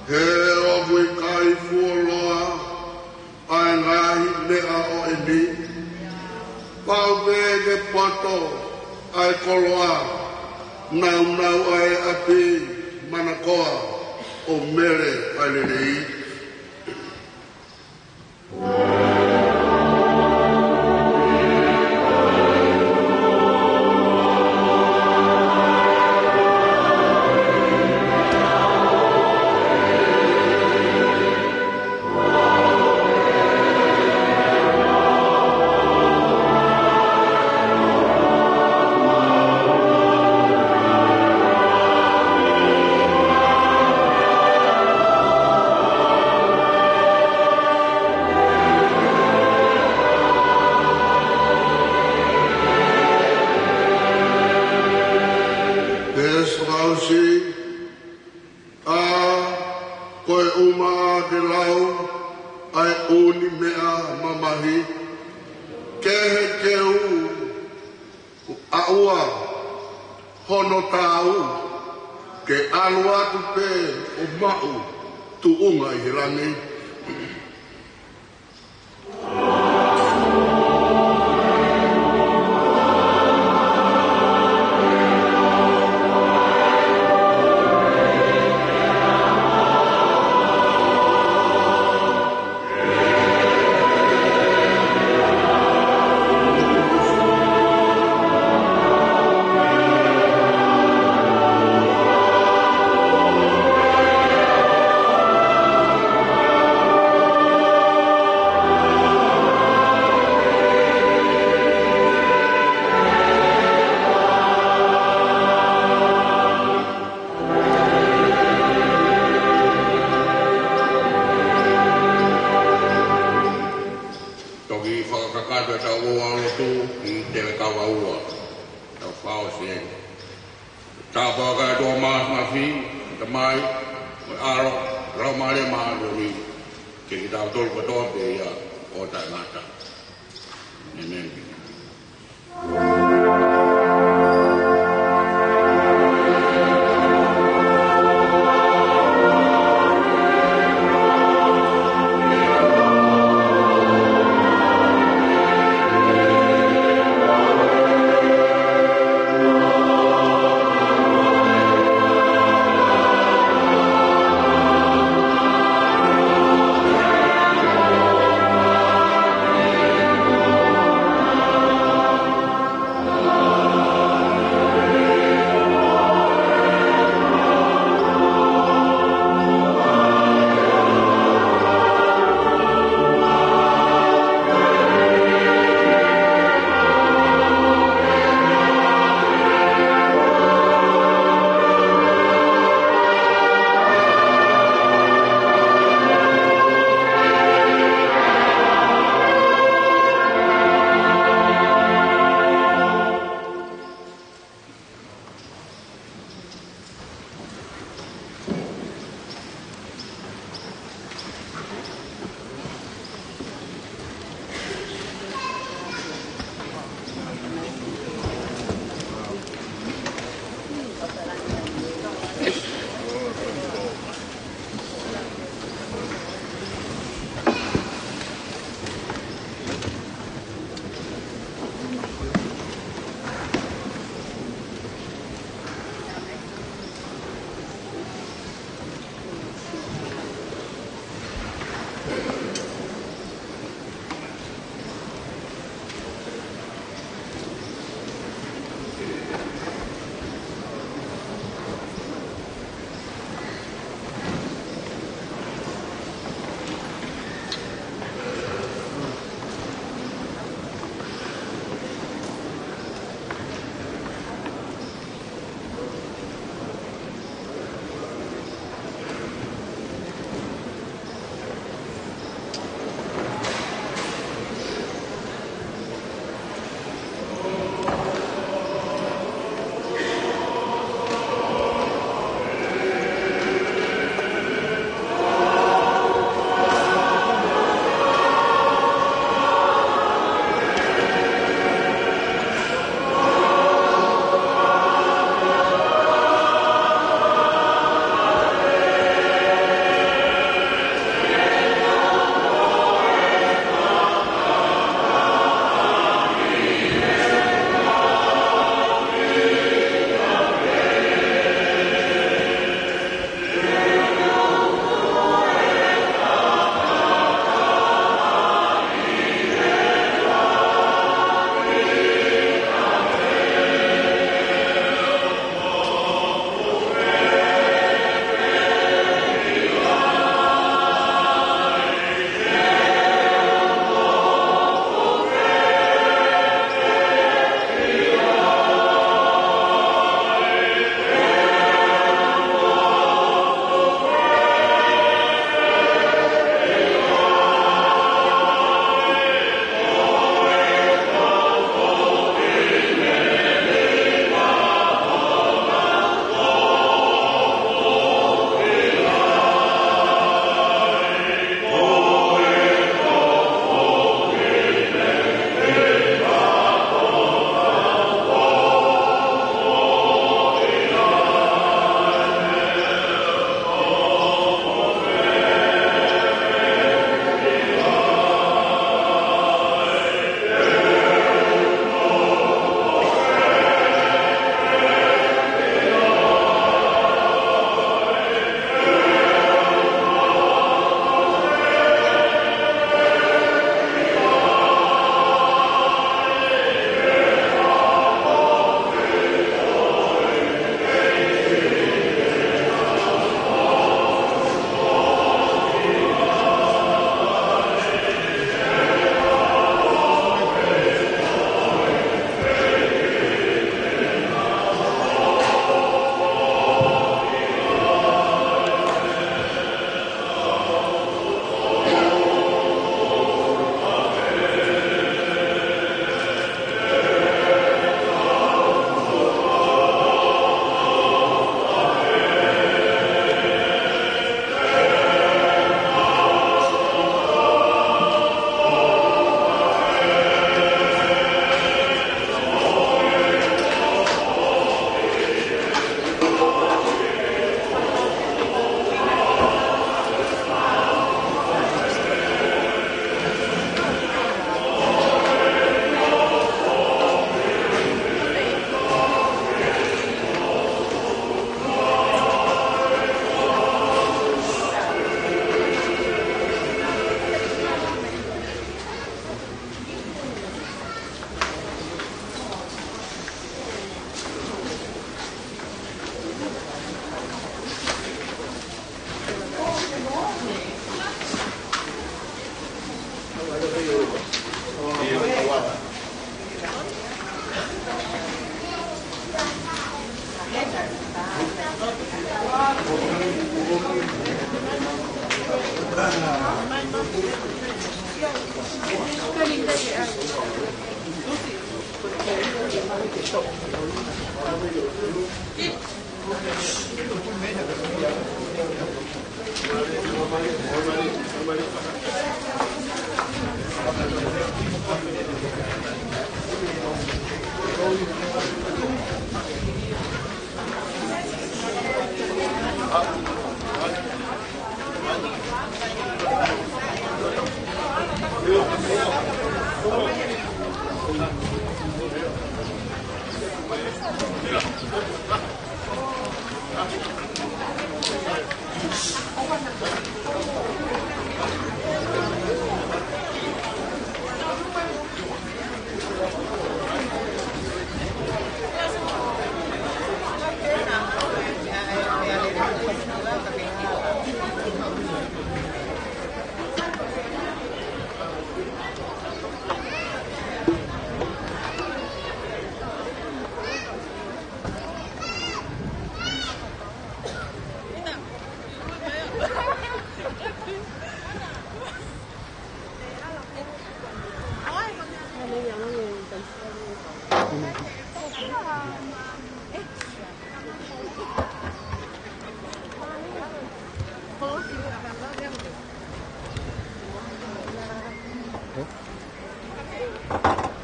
He ʻoku ʻikai fuoloa ʻa e ngaahi meʻa ʻo eni. Pau pē ke poto ʻa e koloa, naunau ʻa e ʻapi manakoa, ʻo mele ʻa e lelei. hono taau, ke ʻalu atu pē ʻo maʻu tuʻunga ʻi he langi. Toki fakakakato ʻetau ʻofa lotu ki he Telekava Ua, tau fao se. Tāpuaki ʻa e ʻOtua Māfimafi, Tamai, mo e ʻAlo, Laumālie Māʻoniʻoni, ke kitautolu kotoa pē ia ʻo taʻengata. ʻĒmeni.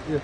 Yeah.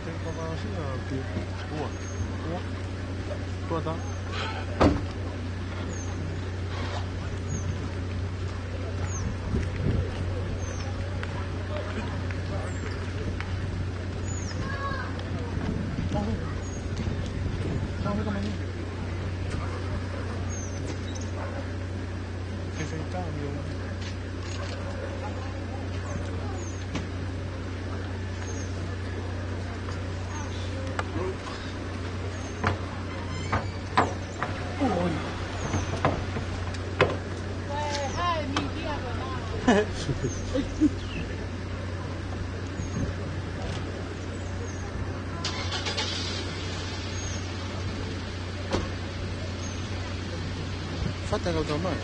Ua. Ua. Ua tā. Fata kau tau mai.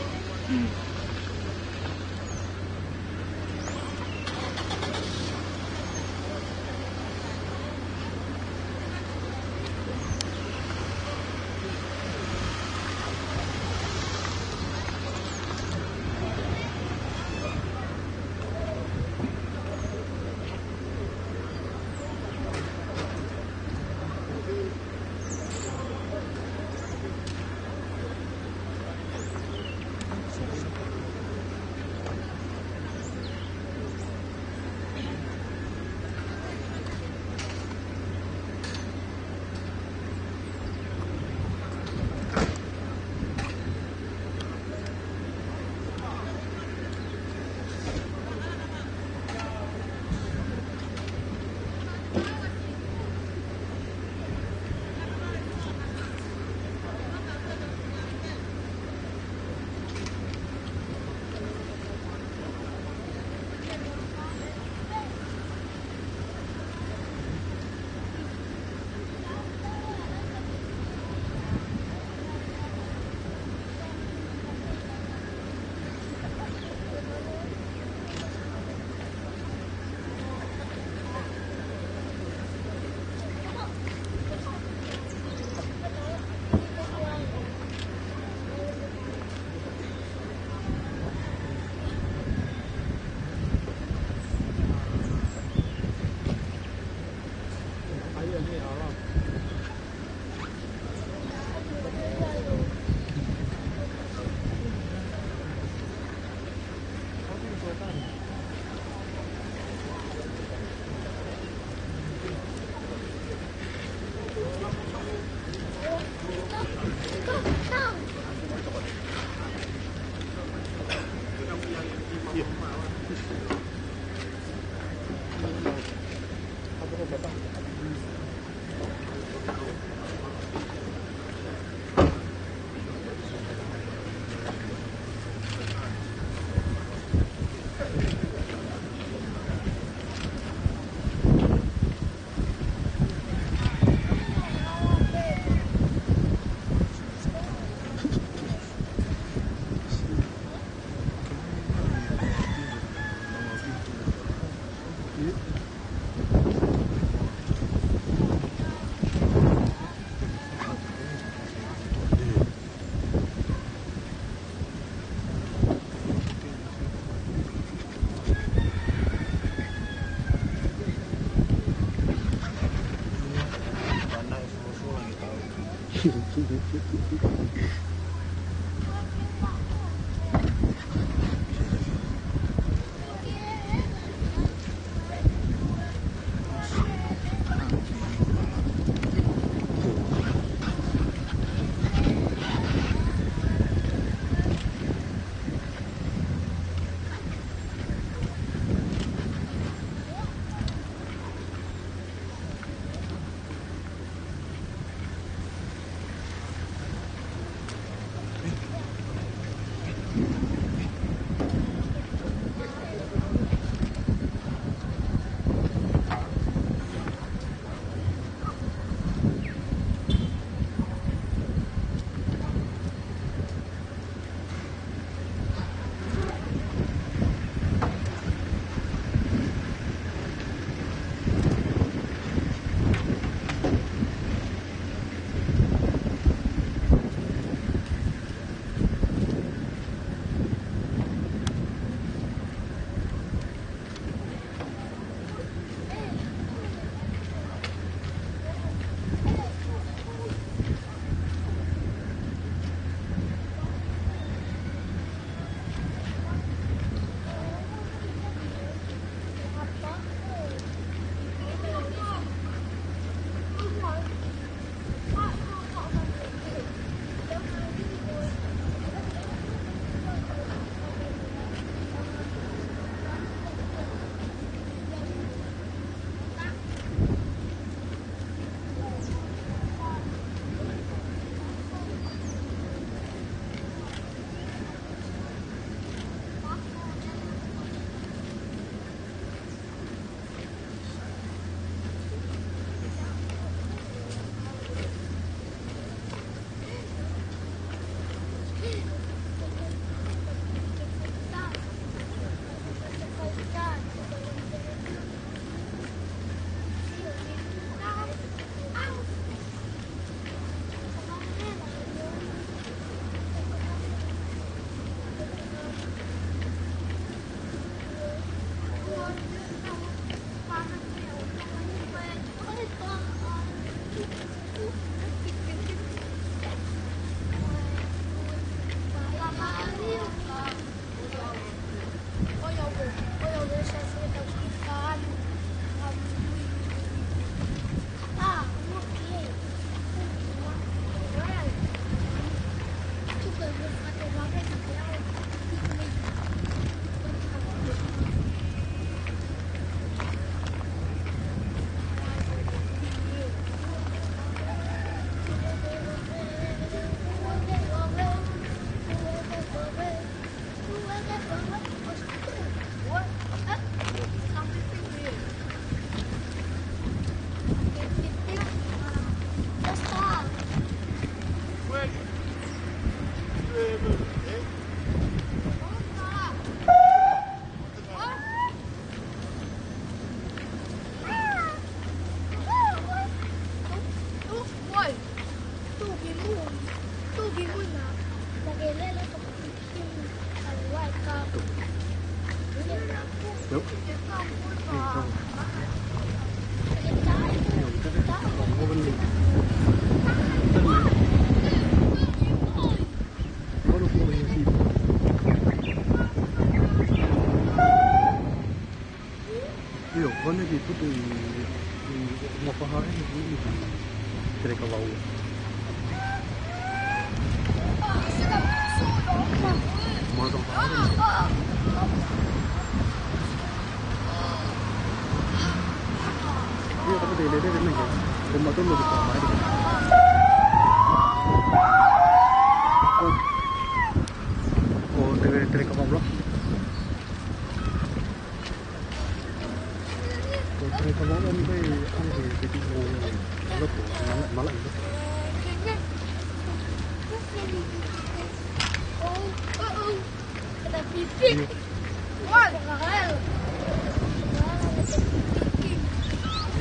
Mo paha e ni ni. Tele ka vau. Mo ka paha e ni. Ia, ka te lele lele mai. Ko ma tono ki paha e ni. Ko, ko tele, tele ka vau. Ko tele ka vau ni kai, ai, ke, ke, ke, o, loko, mala, mala, loko.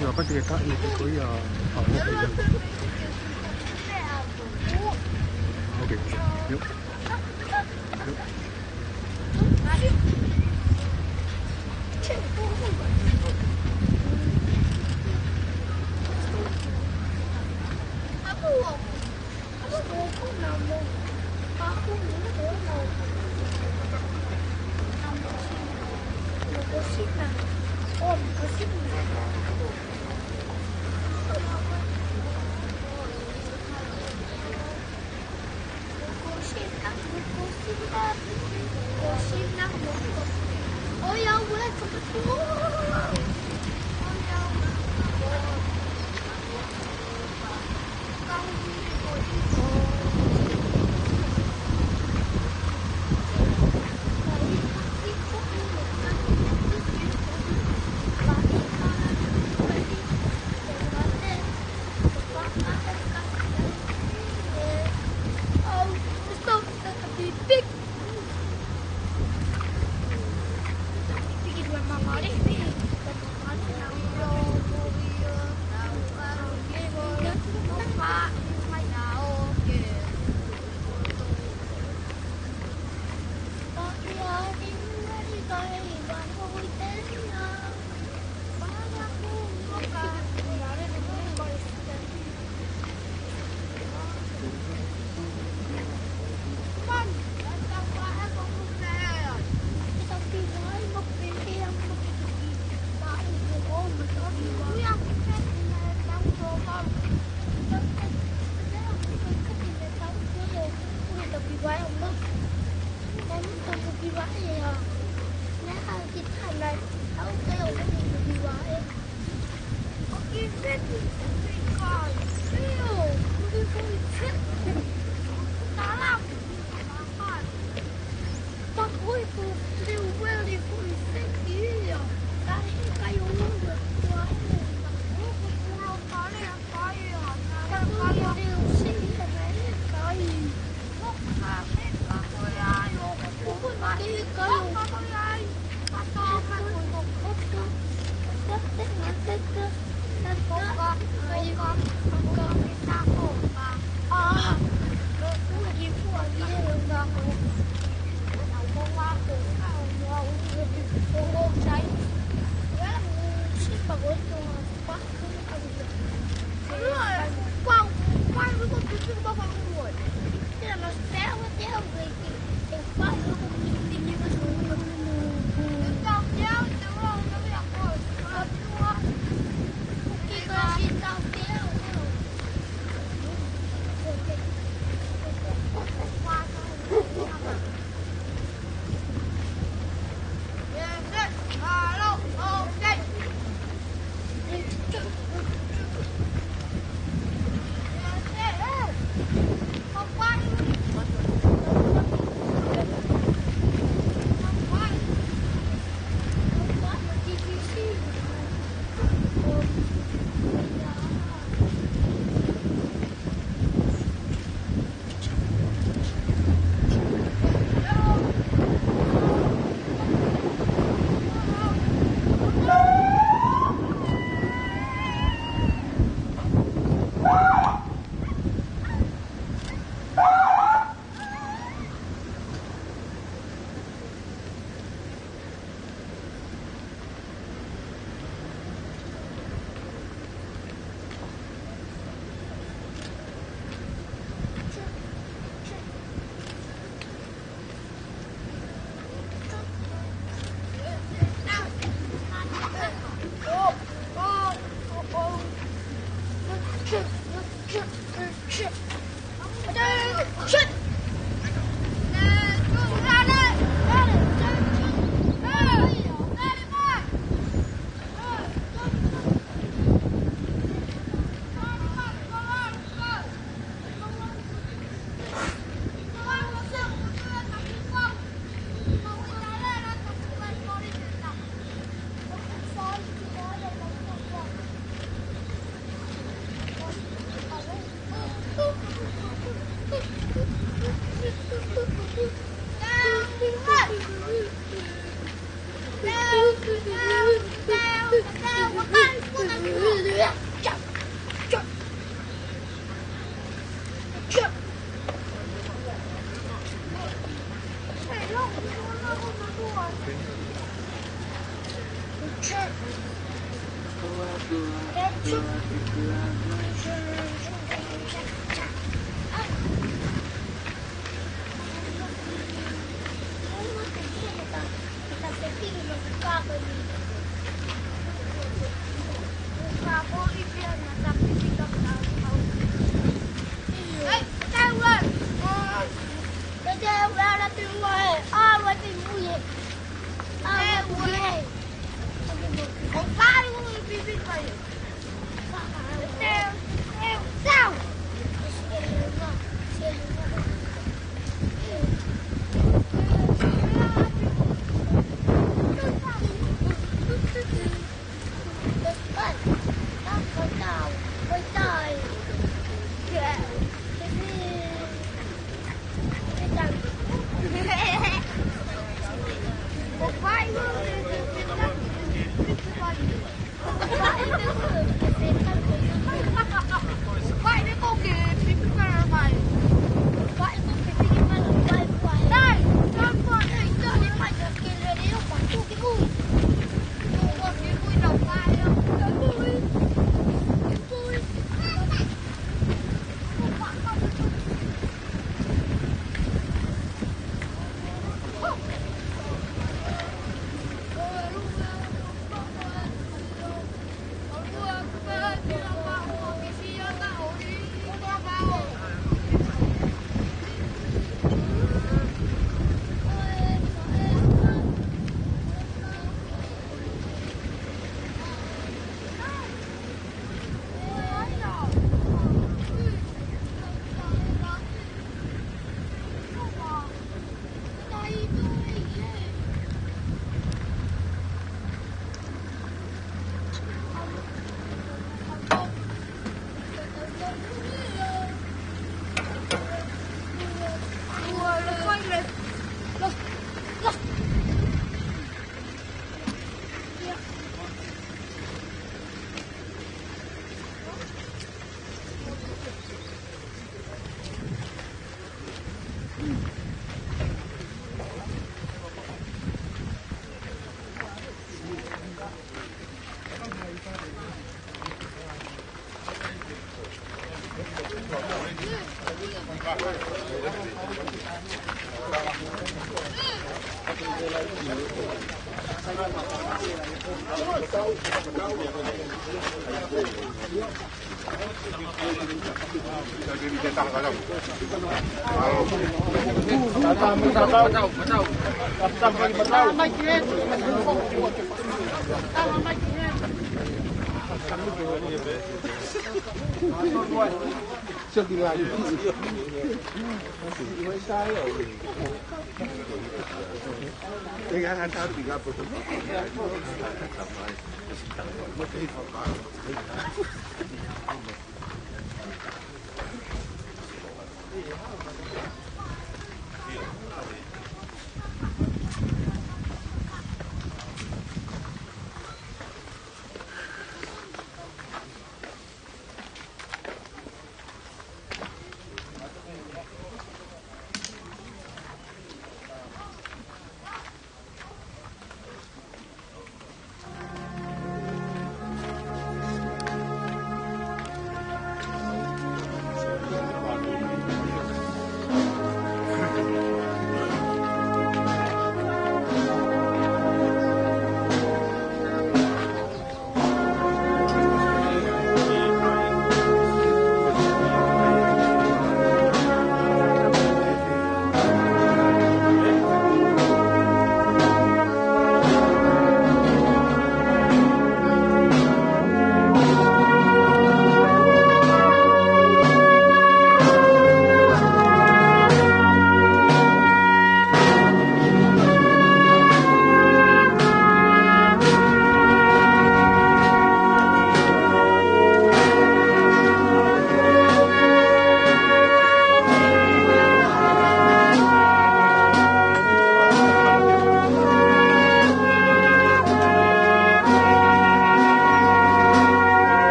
Ia, ka te ke taʻi ni ke ko ia, a, loko ia. Okay, yep. Yep.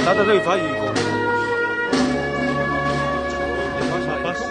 Tata leo i fai i ko. Pasa, pasa.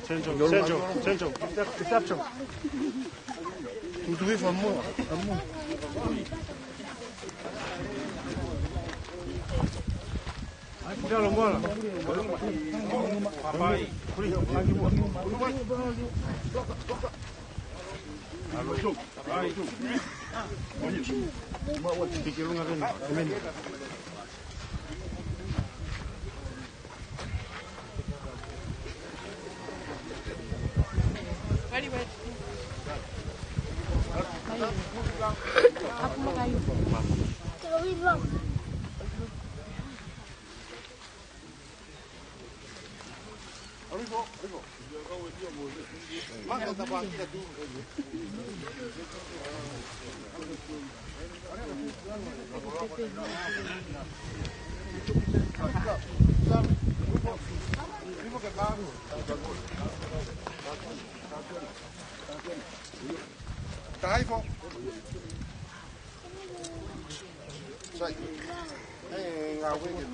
Senjo, Senjo, Senjo, deception. Tutuki famu, famu. Ai, kita lo mola. Papai. Taifo. Sai. Eh, ngā weke.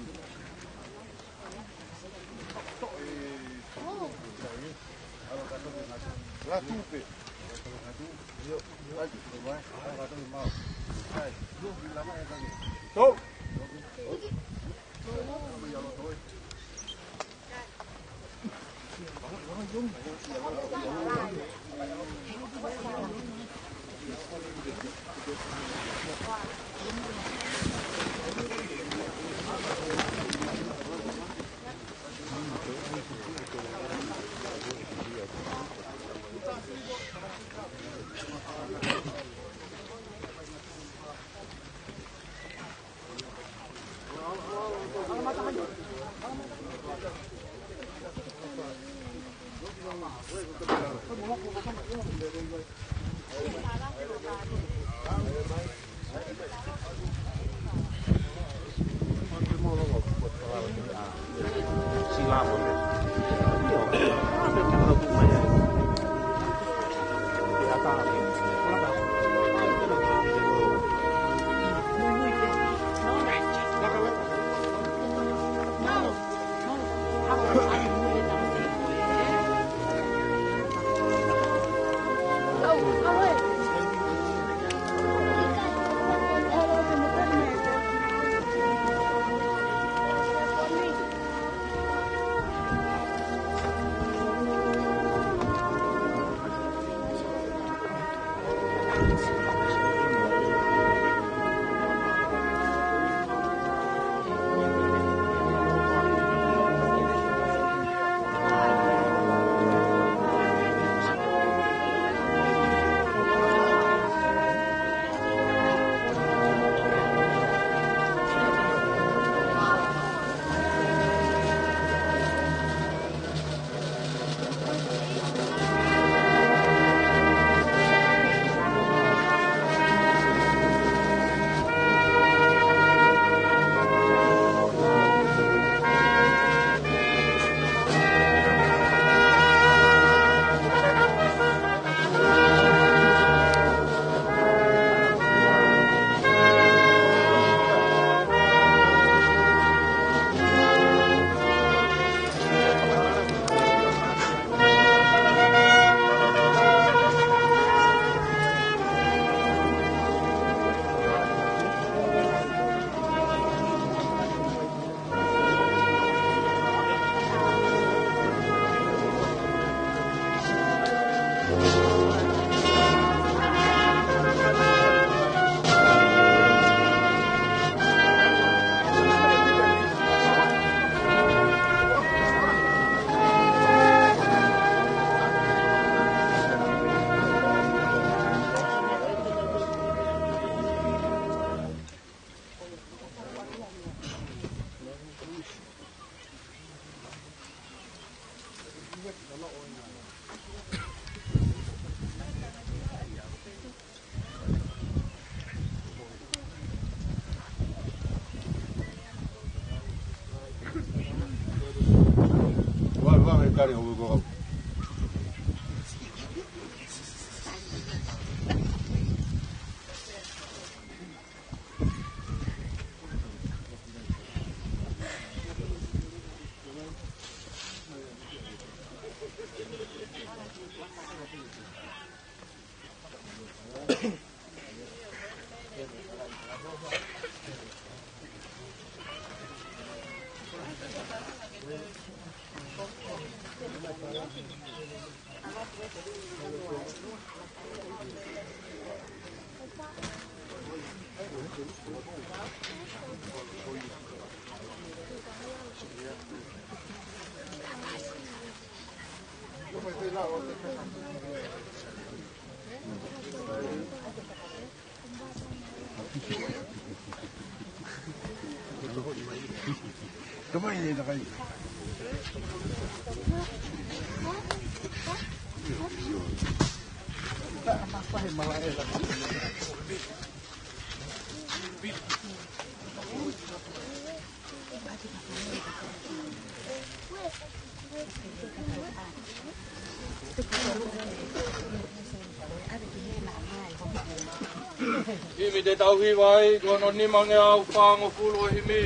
Himi te tau hiva ai, ko hono nimangeau fāngofulu ʻo e himi.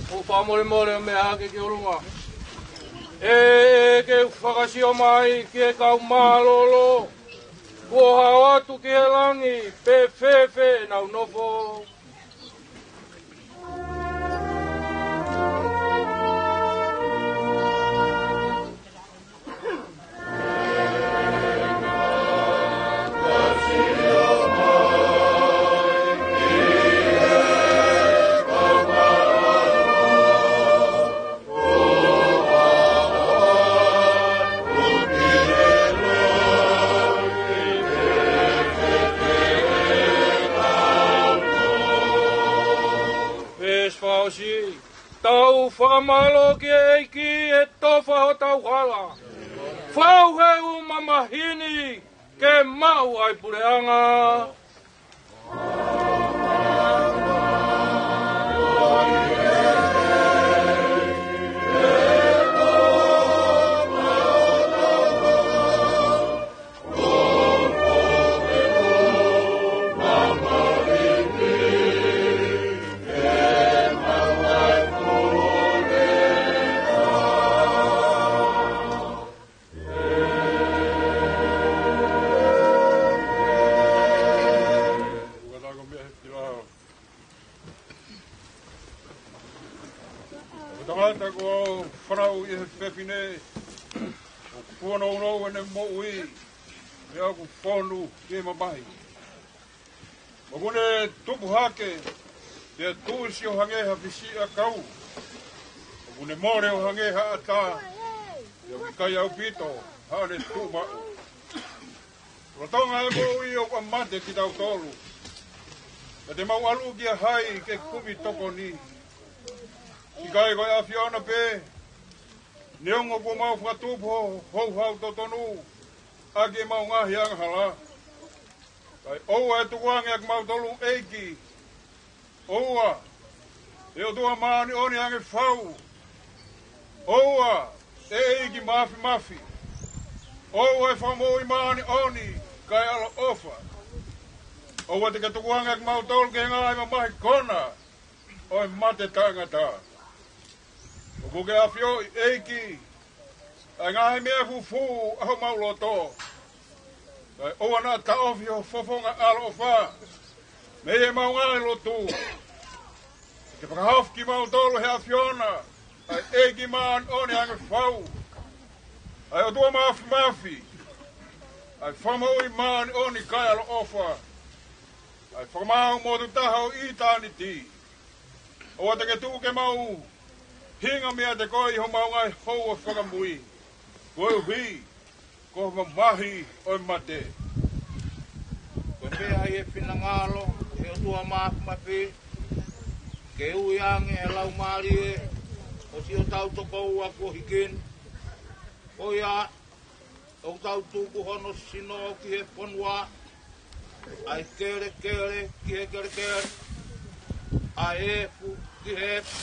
ʻOku fakamolemole ʻo meʻa hake ki ʻolunga. ʻE, ʻe, ke u fakasio mai ki he kau mālōlō, kuo hao atu ki he langi, pe fēfē ʻenau nofo. Veesi fakaʻosi. Tau fakamālō ki he ʻEiki he tofa hotau hala. Fau he uʻu mamahi ni ke maʻu ʻa e puleʻanga. Ko e tangata kuo fanauʻi ʻe he fefine, ʻoku fuonounou ʻene moʻui, pea ʻoku fonu ki he mamahi. ʻOku ne tupu hake, pea tuʻusi ʻo hangē ha fisiʻiʻakau. ʻOku ne mole ʻo hangē ha ʻatā, pea ʻoku ʻikai ʻaupito haʻane tuʻu maʻu. Lolotonga e moʻui ʻoku ʻa mate kitautolu. Pea te mau ʻalu kia hai ke kumi tokoni? ʻIkai ko e ʻAfiona pē, neongo kuo mau fakatupu ho houhau totonu ʻaki ʻemau ngaahi angahala. Kae ʻoua ʻe tukuange ʻa kimautolu, ʻEiki. ʻOua, ʻe ʻOtua māʻoniʻoni ange fau. ʻOua, ʻe ʻEiki Māfimafi. ʻOua, ʻe Fakamoʻui māʻoniʻoni kae ʻaloʻofa. ʻOua te ke tukuange ʻa kimautolu ki he ngaahi mamahi kona ʻo e mate taʻengata. ʻOku ke ʻafioʻi, ʻEiki, ʻa e ngaahi meʻa fufū ʻa homau loto. Kae ʻoua naʻa taʻofi ho fofonga ʻaloʻofa mei heʻemau ngaahi lotu. Ke fakahaofi kimautolu ʻe he ʻAfiona, ʻa e ʻEiki māʻoniʻoni ange fau, ʻa e ʻOtua Māfimafi, ʻa e Fakamoʻui māʻoniʻoni kae ʻaloʻofa, ʻa e Fakamaau motuʻa taha ʻo ʻitāniti. ʻOua te ke tuku ke mau hinga meiate koe ʻi homau ngaahi houa fakamui, koeʻuhi ko e mamahi ʻo e mate. Ko e meʻa ʻi he finangalo ʻo e ʻOtua Māfimafi, ke ui ange ʻa e laumālie ʻo siʻotau tokoua kuo hiki ni. Ko ia, ʻoku tau tuku hono sino ki he fonua, ʻa e kelekele ki he kelekele, ʻa e efu ki he efu,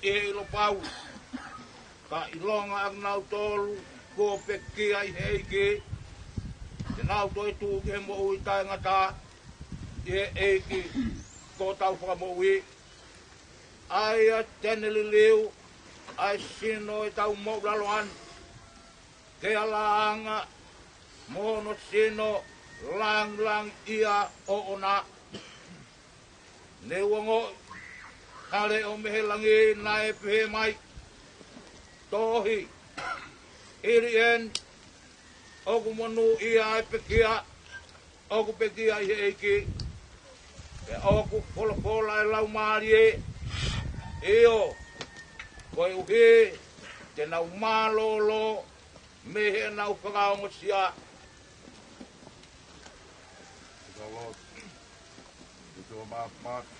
ʻi he ʻilo pau, ka ʻilonga ʻa kinautolu kuo pekia ʻi he ʻEiki, te nau toe tuʻu ki he moʻui taʻengata ʻi he ʻEiki ko hotau Fakamoʻui. ʻA ia te ne liliu ʻa e sino ʻo ʻetau moʻulaloa ni, ke ʻalaʻanga mo hono sino langilangiʻia ʻoʻona. Ne u ongoʻi ha leʻo mei he langi naʻe pehē mai, Tohi, hili eni, ʻoku monūʻia ʻa e pekia ʻoku pekia ʻi he ʻEiki. Pea ʻoku folofola ʻa e Laumālie, ʻio, koeʻuhi te nau mālōlō mei heʻenau fakaongosia. Ka lotu. ʻE ʻOtua Māfimafi,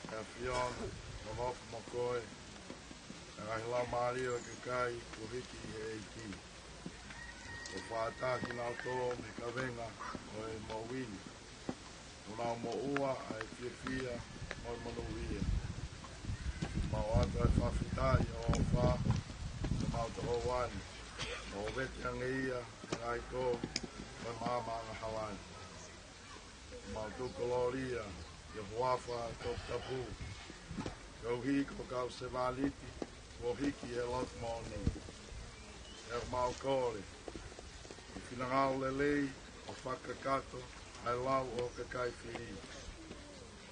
ʻe ʻAfiona, ʻoku ʻofa mo koe, ʻa e ngaahi laumālie ʻo e kakai kuo hiki ʻi he ʻEiki, ʻo fakataha kinautolu mei he kavenga ʻo e moʻui ni, ʻo nau moʻua ʻa e fiefia mo e monūʻia. Mau ʻoatu ʻa e fakafetaʻi ʻofa, ʻo mau tohoakiʻi, ʻo veteange ia ʻe ngaahi kovi ʻo e maama angahala ni. Mau tuku kolōlia ki ho huafa toputapu, koeʻuhi ko e kau sevāniti kuo hiki ʻi he lotu moʻoni. ʻOku mau kole, ʻi he finangalo lelei ʻo fakakakato ʻa e lau ʻo e kakai fili,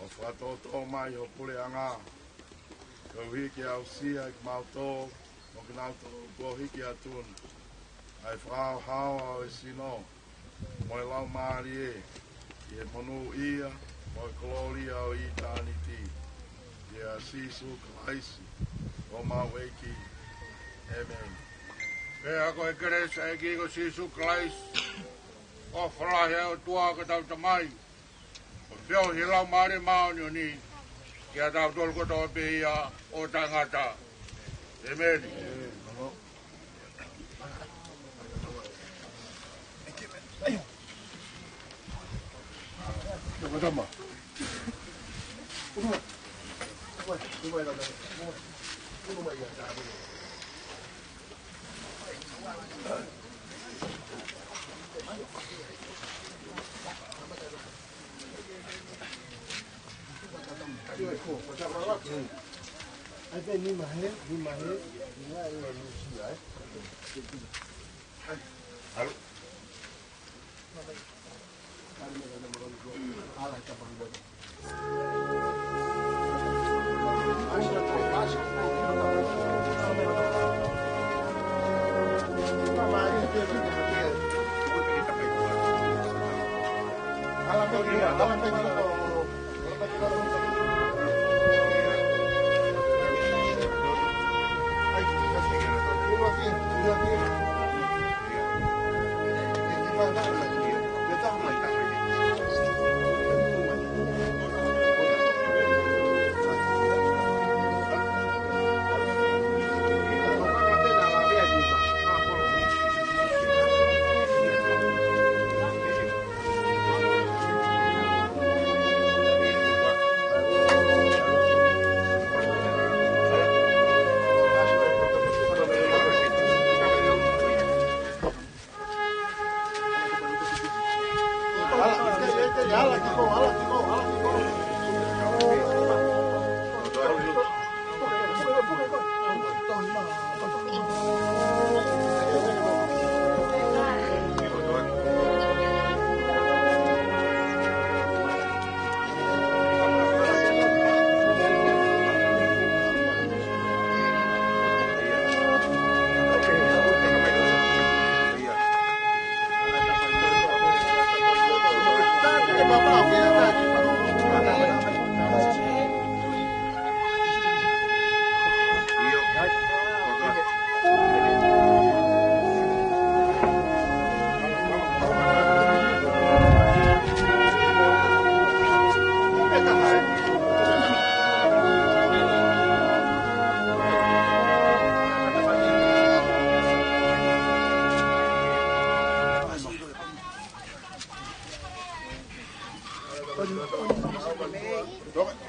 ʻo fakatōtō mai ho puleʻanga, koeʻuhi ke aʻusia ʻe kimautolu mo kinautolu kuo hiki atu ni ʻa e fakahaohaoa ʻo e sino mo e laumālie, ʻi he monūʻia mo e kolōlia ʻo ʻitāniti. ʻIa Sīsū Kalaisi ko homau ʻEiki. ʻĒmeni. Pea ko e kelesi ʻa e ʻEiki ko Sīsū Kalaisi, ʻofa lahi ʻa e ʻOtua ko hotau Tamai, ʻo feohi ʻa e Laumālie Māʻoniʻoni, kiate kitautolu kotoa pē ia ʻo taʻengata. ʻĒmeni.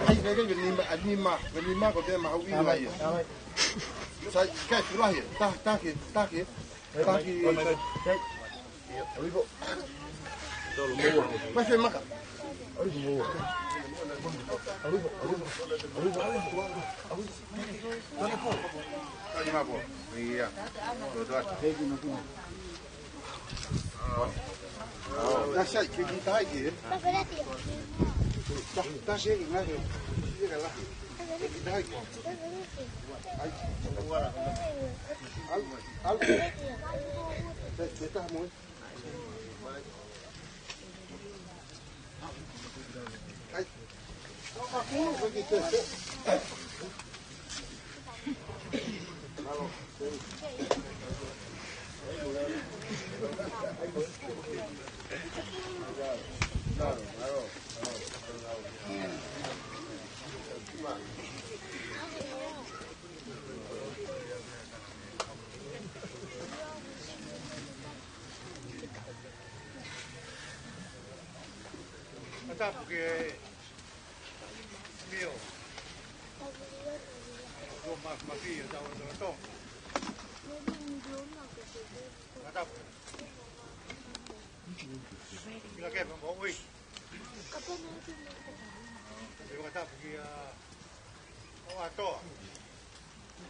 Ai, venima, venima, venima ko te mahuʻinga ia. Sai, kai, fulahi, ta, ta ke, ta ke, ta ke. Mai se maka. Ia. Taha sai, ke kiʻi taha ke. Taha, taha sai, ngaahi. Ke kiʻi taha ke. Ai. Al, al. Sai, sai taha mo. Ai. Matapu ke mio. Ko ma ma pia tau tau tau. Matapu. Kila ke mo ui. Matapu kia o atoa.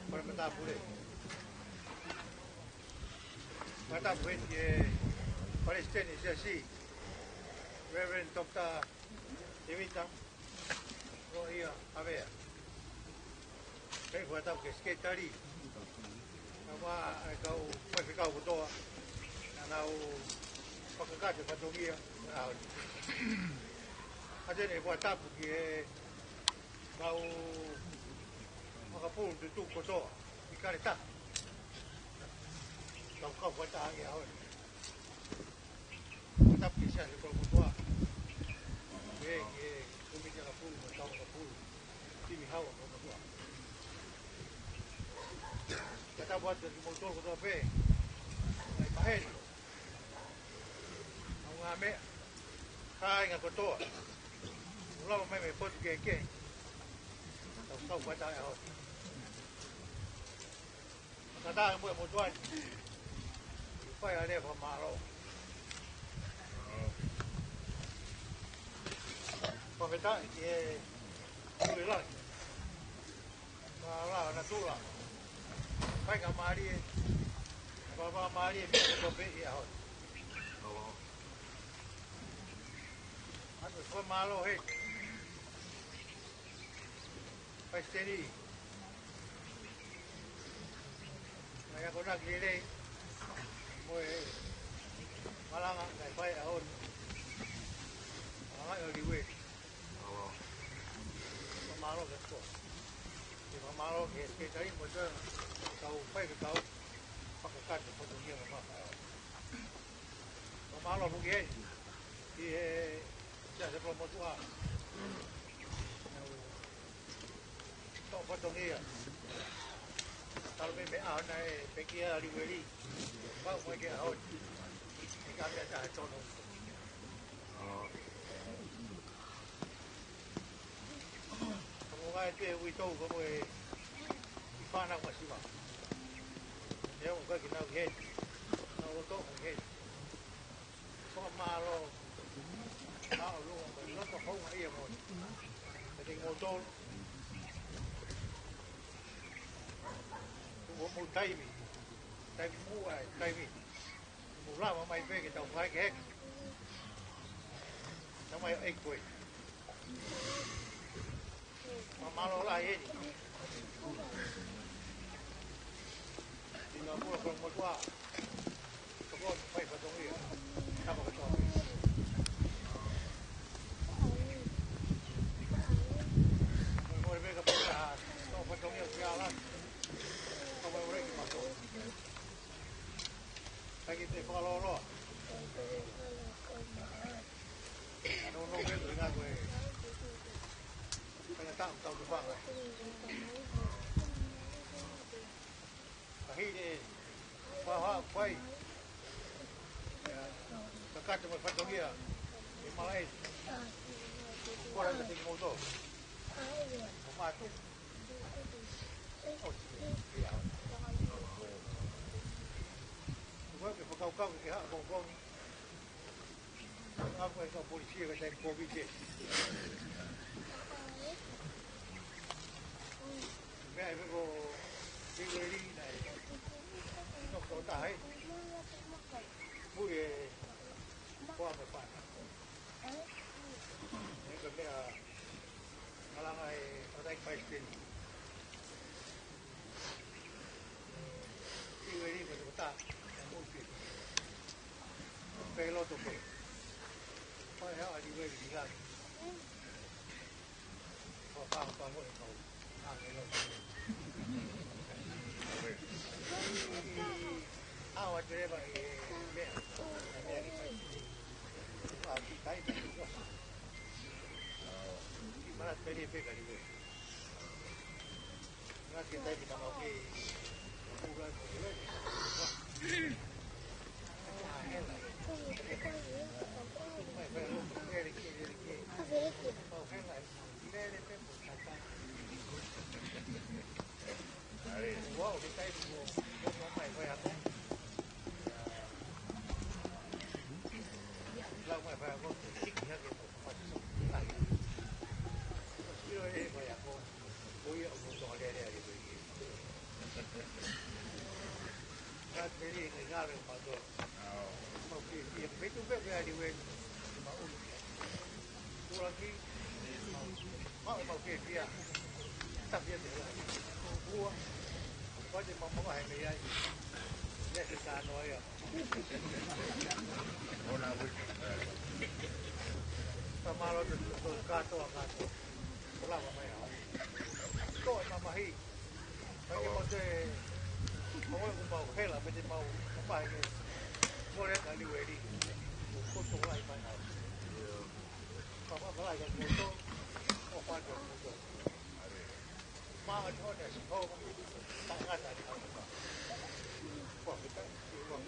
Pale Matapu le. Matapu e Palesiteni Siasi, Reverend Doctor Tevita Loia Avea. Pea fakatapu ki he Sekelitali. Naʻa mo e kau faifekau kotoa naʻa nau fakakakato e fatongia ʻo e ʻaho ni. ʻA ia ʻe fakatapu ki he kau makapulu tutuku kotoa ʻi Kaleta. Kau kau fakataha ʻi he ʻaho ni. Fakatapu ki he Siasi Kolomotuʻa. Ki he, ki he kōmiti ʻakapulu, mo e kau ʻakapulu. Timi hau ʻa Kolomotuʻa. Fakatapu atu kia kimoutolu kotoa pē. Mai paheni. Mau ngā meʻa. Kāinga kotoa. Mau lava mai mei he potu kehekehe. Tau kau fakataha ʻi he ʻaho ni. Fakataha mo e motuʻa ni. Fai ʻa e lea fakamālō. Fakafetaʻi ki he Tuʻi Langi. Mālō ʻa natula. Fai ka mālie. Fakamālie mei he tope ʻi he ʻaho ni. ʻA ia ko e fakamālō he Palesiteni. Naʻe akonaki lelei mo e malanga naʻe fai ʻaho ni. Malanga ʻo Liueli. Fakamālō ki he ko. Fakamālō ki he Sekelitali mo e kau faifekau fakakakato e fatongia mo e mafai. Fakamālō foki heni ki he Siasi Kolomotuʻa. Tau fatongia. Talu mei he ʻaho naʻe pekia ʻa Liueli. Pau mai ki he ʻaho ni. ʻIkai ha meʻa ʻe taha ʻe tonu. Ka mo ngai te uitou ka mo e ʻi fana masiva. ʻE ʻo ka ki nau heni. Nau loto mo heni. Fakamālō. Mālō mo e loto houngaʻia mo e. Ka te mo tolu. Ko mo taimi. Taimi mo ai, taimi. Mo lava mai pē ke tau fai ke heki. Tau mai ʻo ʻeiki koe. Fakamālō lahi eni. Tino pula ko motua. Ko ko fai fatongia. Tapa katoa. Mo e mo e meka pula. Tau fatongia ki ala. Tau mai ore ki mato. Taki te fakaloloa. Ano no ke tu nga ko e. Kaya tau tau tu fanga. Kahi de. Faha fai. Kakate mo e fatongia. E malai. Kora ka te moto. Ko matu. Ko e ke fakakaukau ke haʻa koukou ni. Ako e kau polisi e ka tai kovi ke. Meʻa e ko Siueli na e. No ko taha e. Mui e koa mo pana. E ka meʻa malanga e katai paisiteni. Siueli mo te kota. E mui ke. Pei loto pē. Pea ʻe haʻa Liueli ki langi. Mālō ʻaupito kātoa, kātoa. Ko lava mai ā. Ko e mamahi. Ka ke mau te, mau e mau hela, me te mau mamahi ke mole ka liueli. Ko tō lai mai ā. Ka fakalai ka koto, ʻo fatu koto. Mā atu hone si hou, tangata ni hou. Kua kita, kua.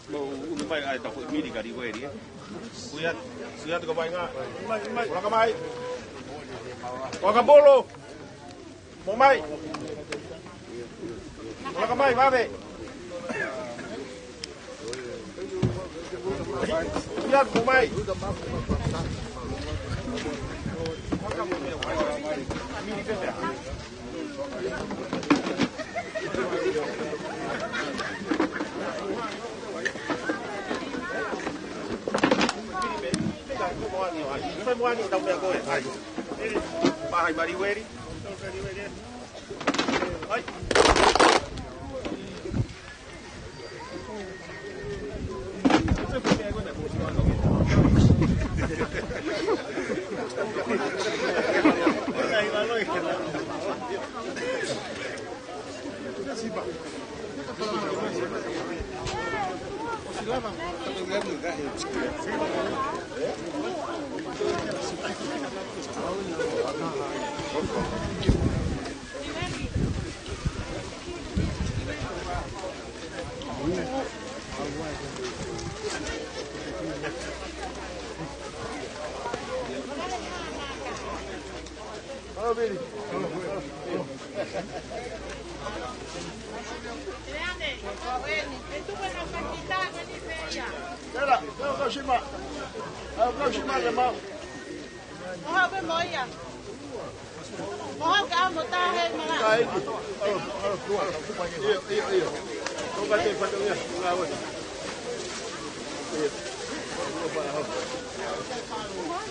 Mou ʻunu mai ai taku mili ka liueli, ē. Kuia, kuia tuka mai ngā. Mai, mai. Laka mai. Laka bolo. Mou mai. Laka mai, vave. Kuia, mou mai. Mili pē pea. Tera, tera kau sima. Au kau sima le mau. Moho pē mo ia. Moho ka mo tahe mala. Io, io, io. Ko ka te fatu ia, nga wena. Io. Ko pa ho.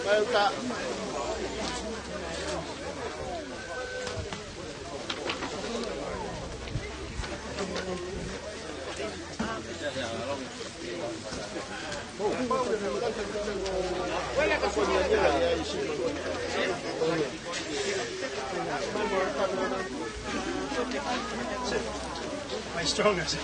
Pai uta. Strong as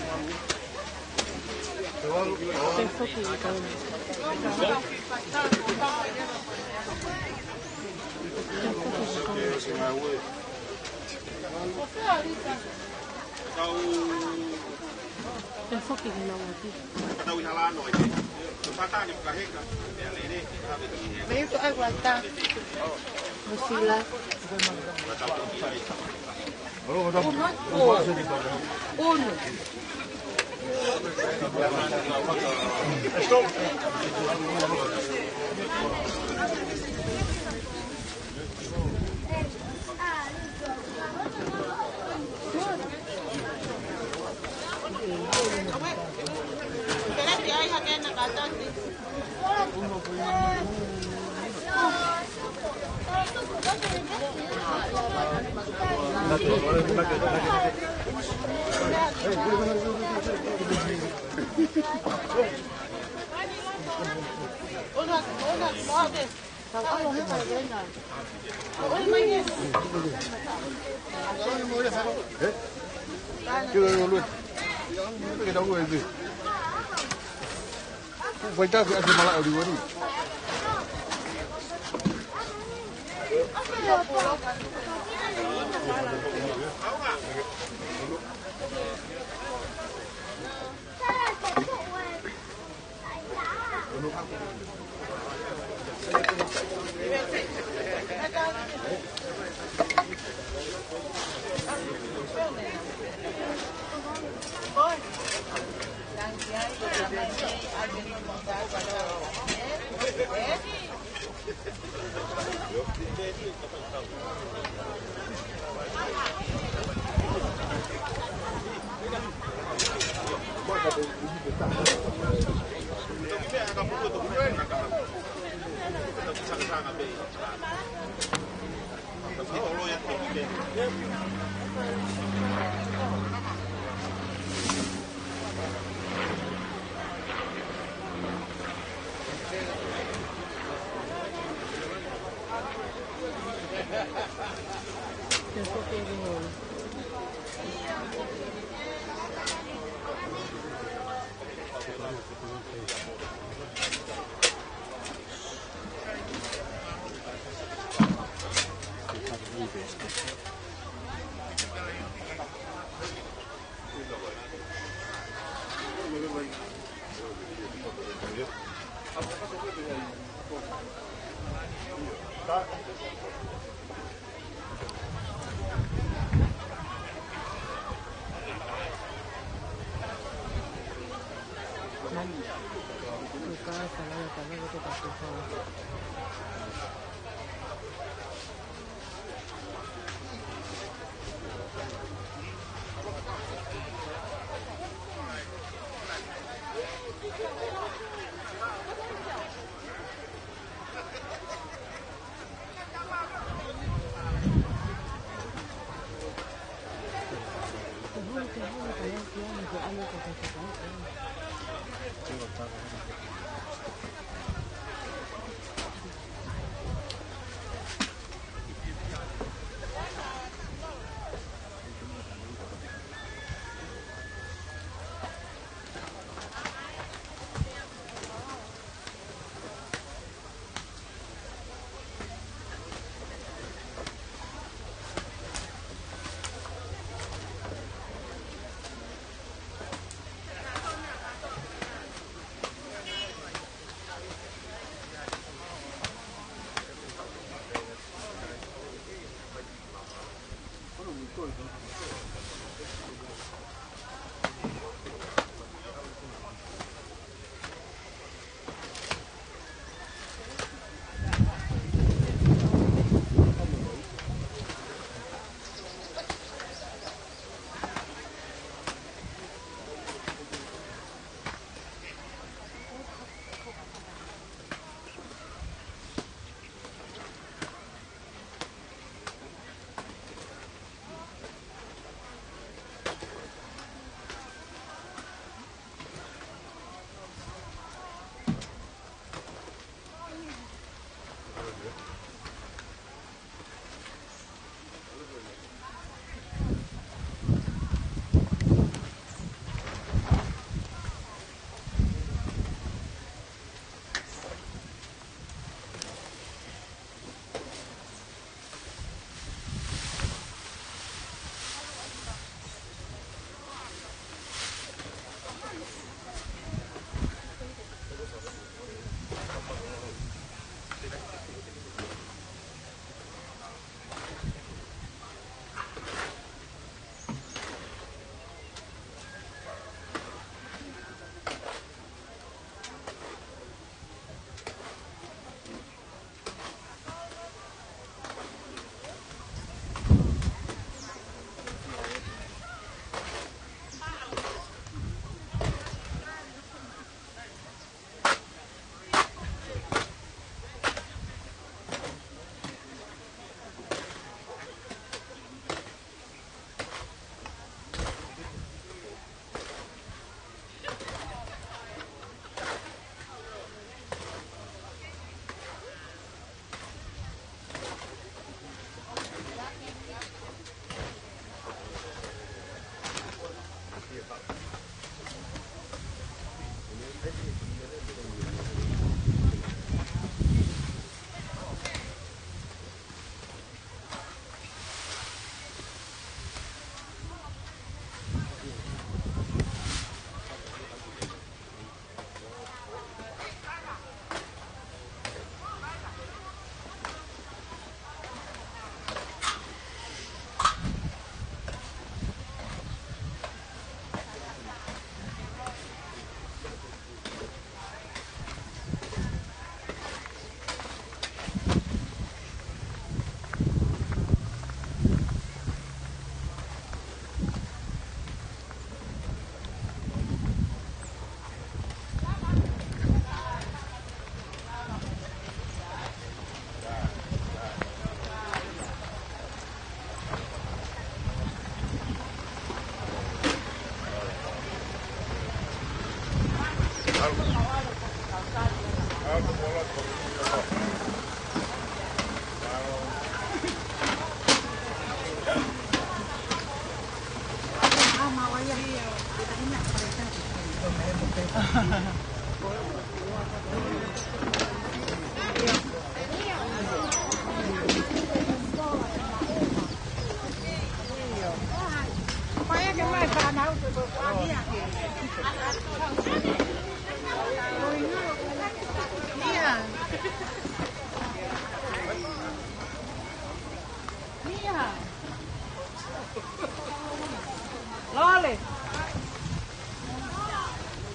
Lole.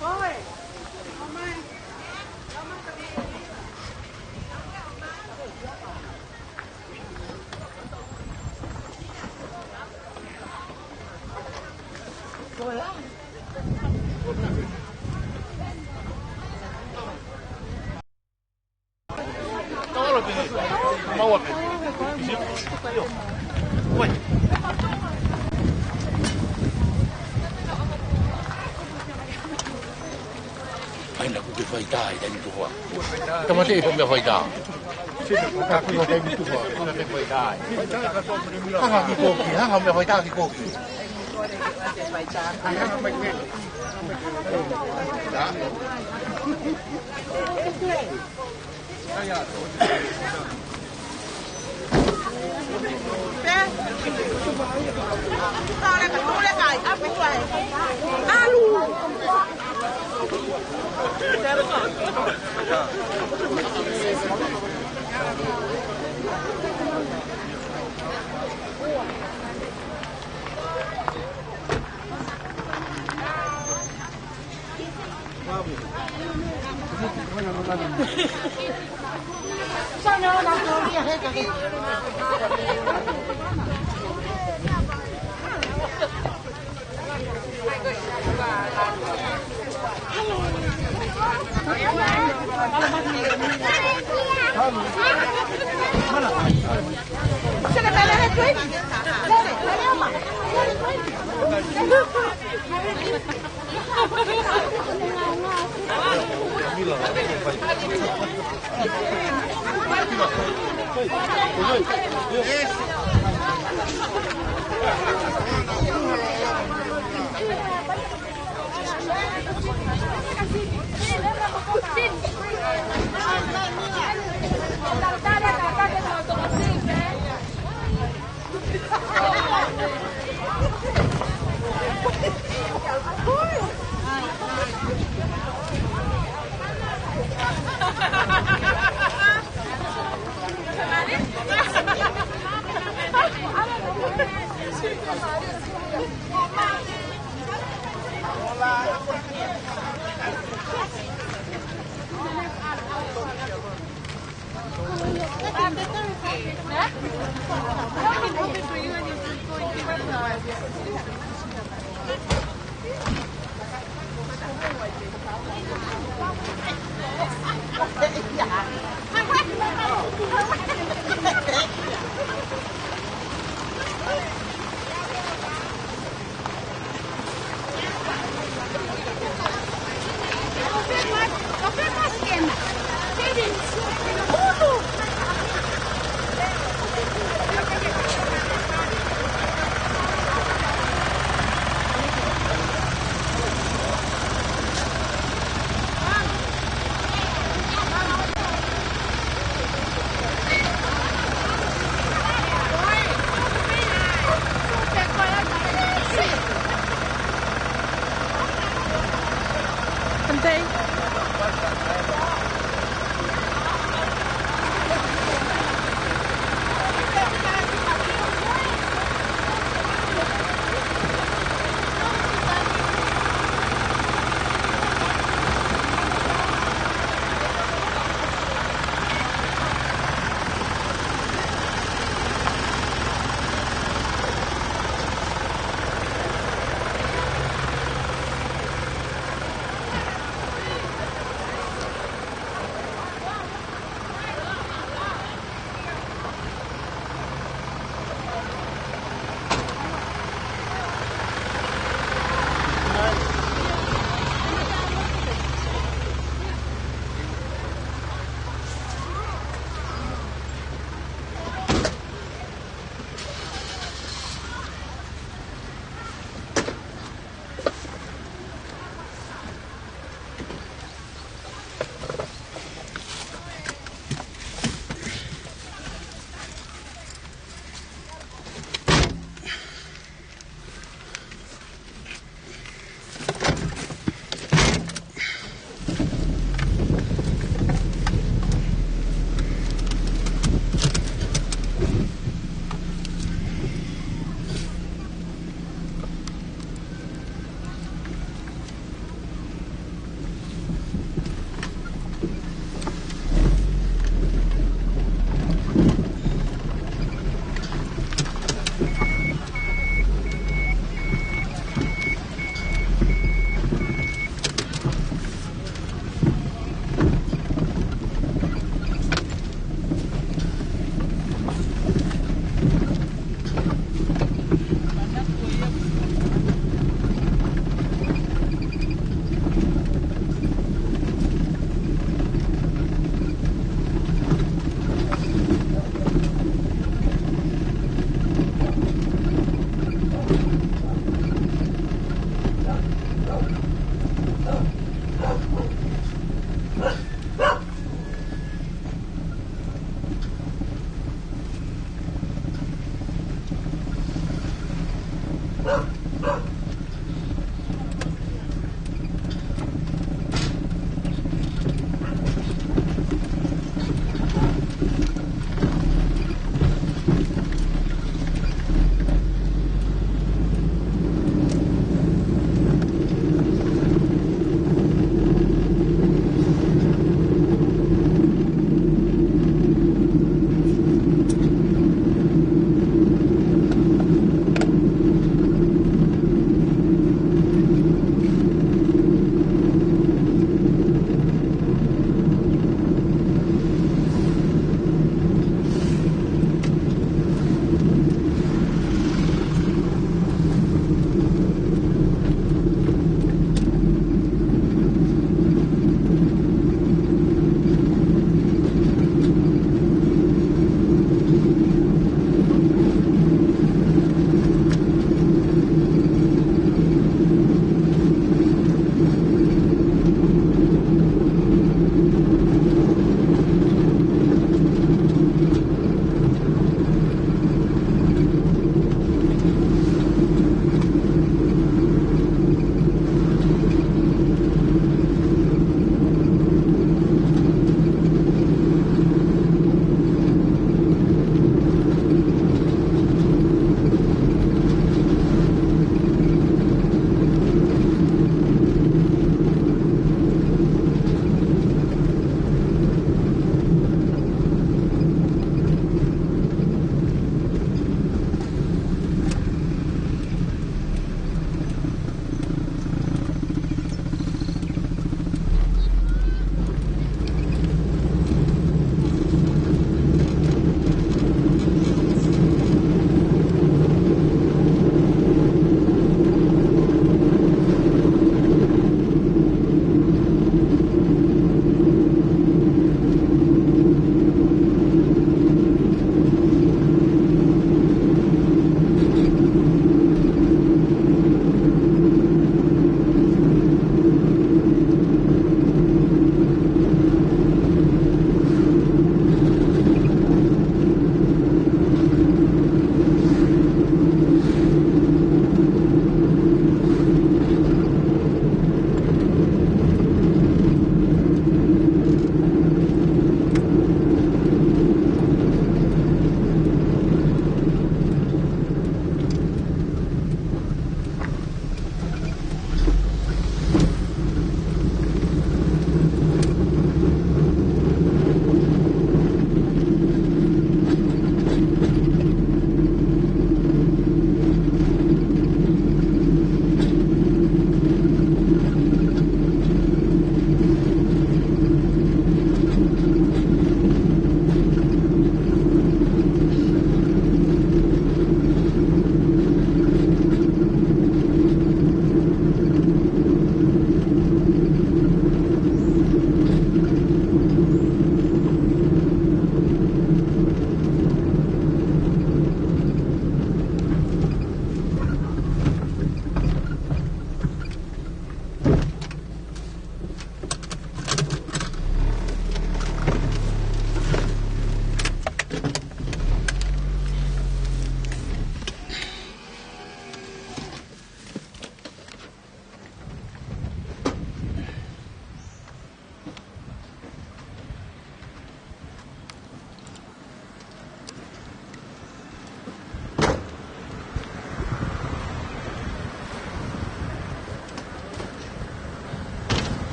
Koe. Ai, naʻa ku ke faitā ʻi taimi tuha. Tamateʻi e meʻa faitā. Ka ku ʻi taimi tuha. Hanga ki koki, hanga meʻa faitā ki koki.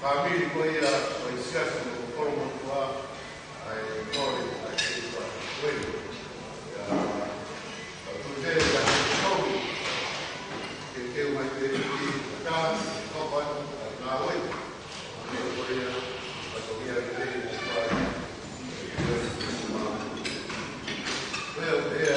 Fāmili ko ia ʻo e siasi mo Kolomotuʻa, ʻa e mole, ʻa e kei kua. Ko ia, ʻa tū te ia, ke ke mai te ki, ka, ko atu, ʻa e ngāue. Ko ia, ʻa tō ia ke te, ko ia, ko ia,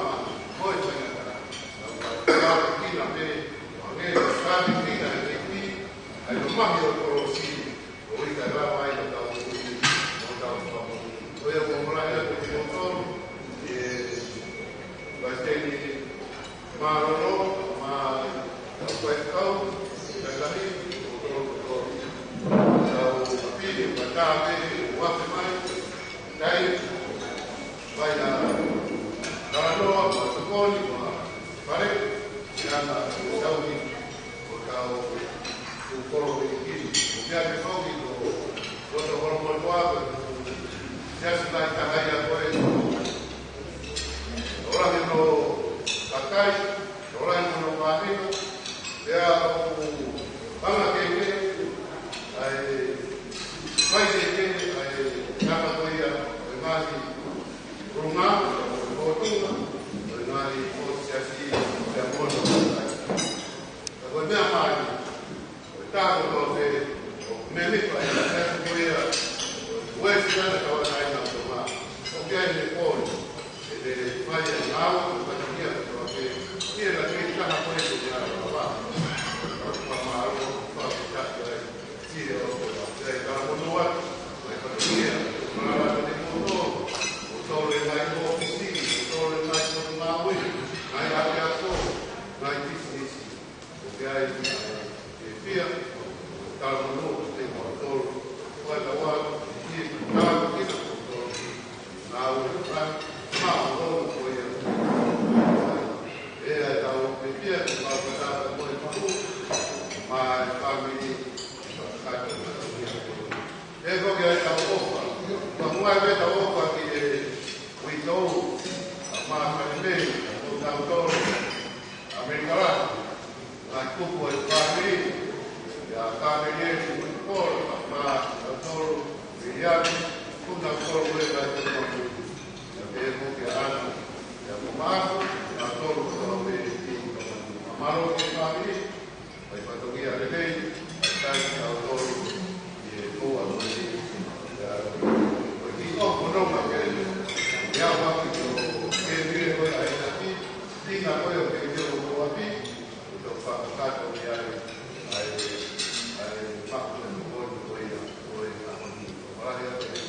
māmani, mo e faingataʻa. Naʻa ku fai ʻa e kina pē, ʻo hangē ko e kātekina ʻa e ʻEiki, ʻa e mamahi ʻo e kolosi, ʻo ʻikai lava ai ʻo tau ui, ʻo tau fakamoʻui. Ko ia ʻoku ou molaʻi atu kimoutolu, ʻe, Palesiteni Mālōlō, mo e kau faifekau, kakai, ʻo tau, ʻo tau, tau apili, ʻo tau pē, ʻo ake mai, kai, vai ʻa, talanoa, mo e tokoni, mo e fale, ʻi he anga ʻo e tauhi ʻo e kau ʻū kolo ʻeiki. ʻOku ʻi ai e foki ko, ko e tokolo mo e koa, ko e siasi lahi taha ia ko ē. Tokolahi hono kakai, tokolahi hono māhina, pea ʻoku hanga kehekehe, ʻa e, fai kehekehe, ʻa e, anga ko ia, ʻo e ngaahi, ʻulungaanga, ʻo e fōtunga, ʻo e ngaahi, ʻo e siasi, pea mo hono kakai. Ka ko e meʻa mai, ko e taha kotoa pē, ʻoku meʻa mai pē, ʻa e ko ia, ʻo e sila na kawa nai na toma. ʻOku ʻi ai e pō, ʻe te fai ʻa e ngāue, ʻo e fatongia kotoa pē, ʻi he la kei taha ko e te ia lava. ʻOku mālō, ʻoku fakafetaʻi ai, ʻi he ʻoku ʻi ai e kalamono atu, ʻa e fatongia, ʻo e malanga te kotoa, ʻo tole mai ʻo fisi, ʻo tole mai ʻo ngāue, ngaahi ʻapiako, ngaahi pisinisi. ʻOku ʻi ai e fiefia, talanoa, ʻe mautolu, ʻo e tau atu, ʻi he tau ki na mautolu, ngāue, ngaahi, mautolu, ko ia. ʻE ʻi ai e tau fiefia, ko e mau kata, ko e mahu, mo e fāmili, ʻa e kata, ʻa e ia, ko ia. ʻE ko ia e tau ʻofa. Ka ʻoku ʻi ai e tau ʻofa ki he uitou, ʻa Makalime, ʻo tautolu, ʻAmelika lahi, ngaahi kupu ʻo e fāmili, ʻia Kamelieli, ʻo Paula, ʻa tautolu, Viliami, ʻo tautolu, ʻe ngaahi kupu ʻo e fāmili. ʻIa pē ko kia Ana, ʻia ko Maku, tautolu, ʻo tautolu, ʻe ki, ʻa Malo ki he fāmili, ʻa e fatongia lelei, ʻa e kai ki tautolu, ʻi he koa ko eni. ʻIa, ko e kiʻi ʻofa ʻoku ou kei, ʻia ʻofa ki he, ke mire ko e ʻai taki, tina ko e ʻo ke mire ʻo ko api, ʻo tau fakakakato ki ai, ʻa e, ʻa e maku ʻo e moʻoni ko ia, ʻo e ʻaho ni. Malahi atu e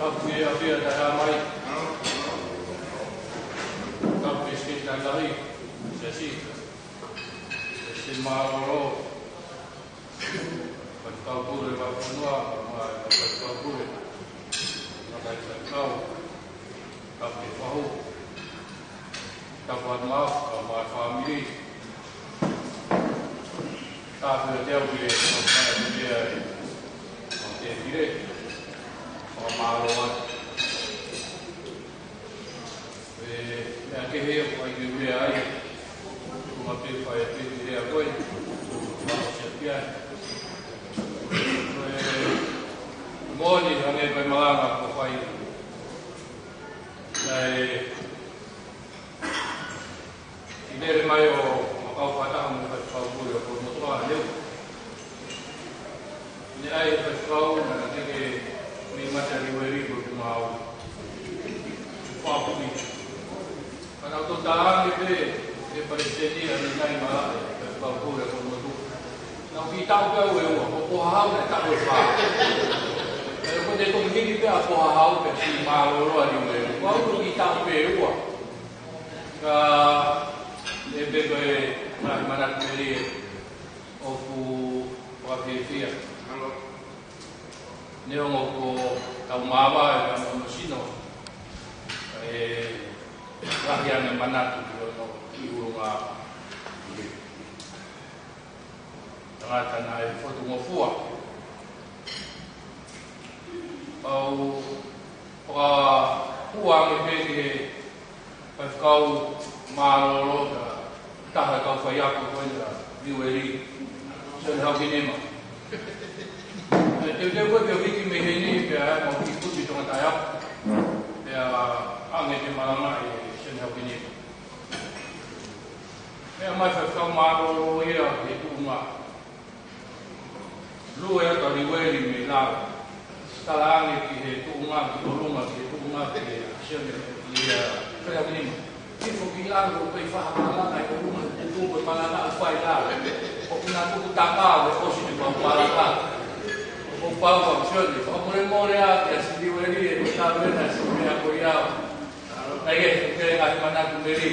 Tau fiefia taha mai. Tau fiefia taha mai. Siasi. Siasi mālōlō. Faifekau pule ʻo e fonua, mo e faifekau pule. Mo e faifekau. Kapu ke fahu. Kapu atu maʻu, mo e fāmili. Kapu te au ki he, mo e fāmili. Mo e fāmili. Mo e mālō atu. ʻE, meʻa kehe ʻoku ʻai ke meʻa ai. Ko ma pe fai pe ki lea koe. Ma o se pia. Ko e moʻoni hangē ko e malanga ko fai. Naʻe ʻi lele mai ʻo Makau Fataha mo e faifekau pule ʻo Kolomotuʻa leu. Ne ʻai e faifekau naʻe teke mei mata ni weri ko te mau. Fāpuni. Ka naʻa tau tānaki pē, ʻe palesiteni ʻa e nai mala, faifekau pule ʻo Kolomotuʻa. Naʻa ku kiʻi taʻu pē au ʻe ua, ko Pohahau naʻe taʻu ʻe fā. ʻE ko te toki hiki pē ʻa Pohahau pē ki Mālōlō ʻa ni weri. Ko au ko e kiʻi taʻu pē ʻe ua. Ka Melie, ʻoku ou fiefia. Neongo ko e taʻu mavahe ʻa hono sino, ʻe lahi ange manatu ki hono ʻi ʻolunga. Tangata naʻe fotungofua. ʻOku ou fakahua ange pē ki he faifekau mālōlō, ka taha e kau faiako ko ena, Liueli, Sione Haokinima. ʻE teuteu ko e pio hiki mei heni, pea ʻe mau kiʻi puti Tongatapu. Pea ʻange ke malanga ʻe Sione Haokinima. Meʻa mai faifekau mālōlō ia he tuʻunga. Lue atu ʻa Liueli mei lalo. Tala ange ki he tuʻunga, ki ʻolunga, ki he tuʻunga, ki he Sione, ki he, ʻa, Sione Haokinima. Hifo ki lalo, ʻo pehē fakamalanga ʻi ʻolunga, ʻe tuku e malanga ʻo fai lalo. ʻOku na tuku taka, ʻe ʻosi ʻemau malanga. ʻOku pau ʻa Sione, fakamolemole ā, kia Liueli, ʻe ko e talu ena, Sione, ko ia. Naʻe ʻi ai e ngaahi manatu melie.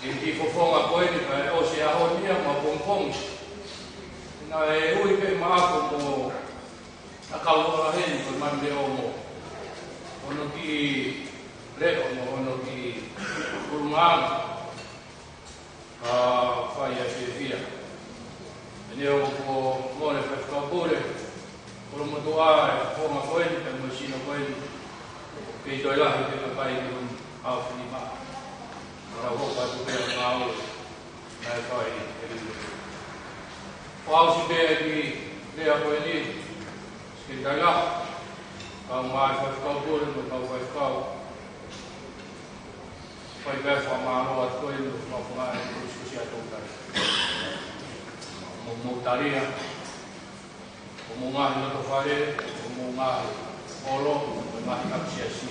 ʻI he kiʻi fofonga ko eni, pea ʻosi e ʻaho ni ia, mau pongipongi. Naʻe ui pē maʻaku mo ʻakau ʻo heni ko e manu leʻo mo hono kiʻi leʻo mo hono kiʻi ʻulungaanga. Ka fai ʻa e fiefia. ʻE neongo ko e mole faifekau pule, kolomotuʻa e fofonga ko eni, pea mo e sino ko eni. Kei toe lahi pē kakai ki hono ʻaho finemā. Ka tau hoko atu pē ʻa e ngāue naʻe fai ʻe Liueli. Fakaʻosi pē ʻeku lea ko eni, Sekelitali Lahi, kae ʻumaʻā e faifekau pule mo e kau faifekau. Fai pē ʻa e fakamālō atu ko eni, mo e fakaʻapaʻapa ʻa e Kolisi ʻo Siaʻatoutai. Mo, mo talia. Ko hoʻomou ngaahi loto fale, ko hoʻomou ngaahi holo, ko hoʻomou ngaahi kapu siasi.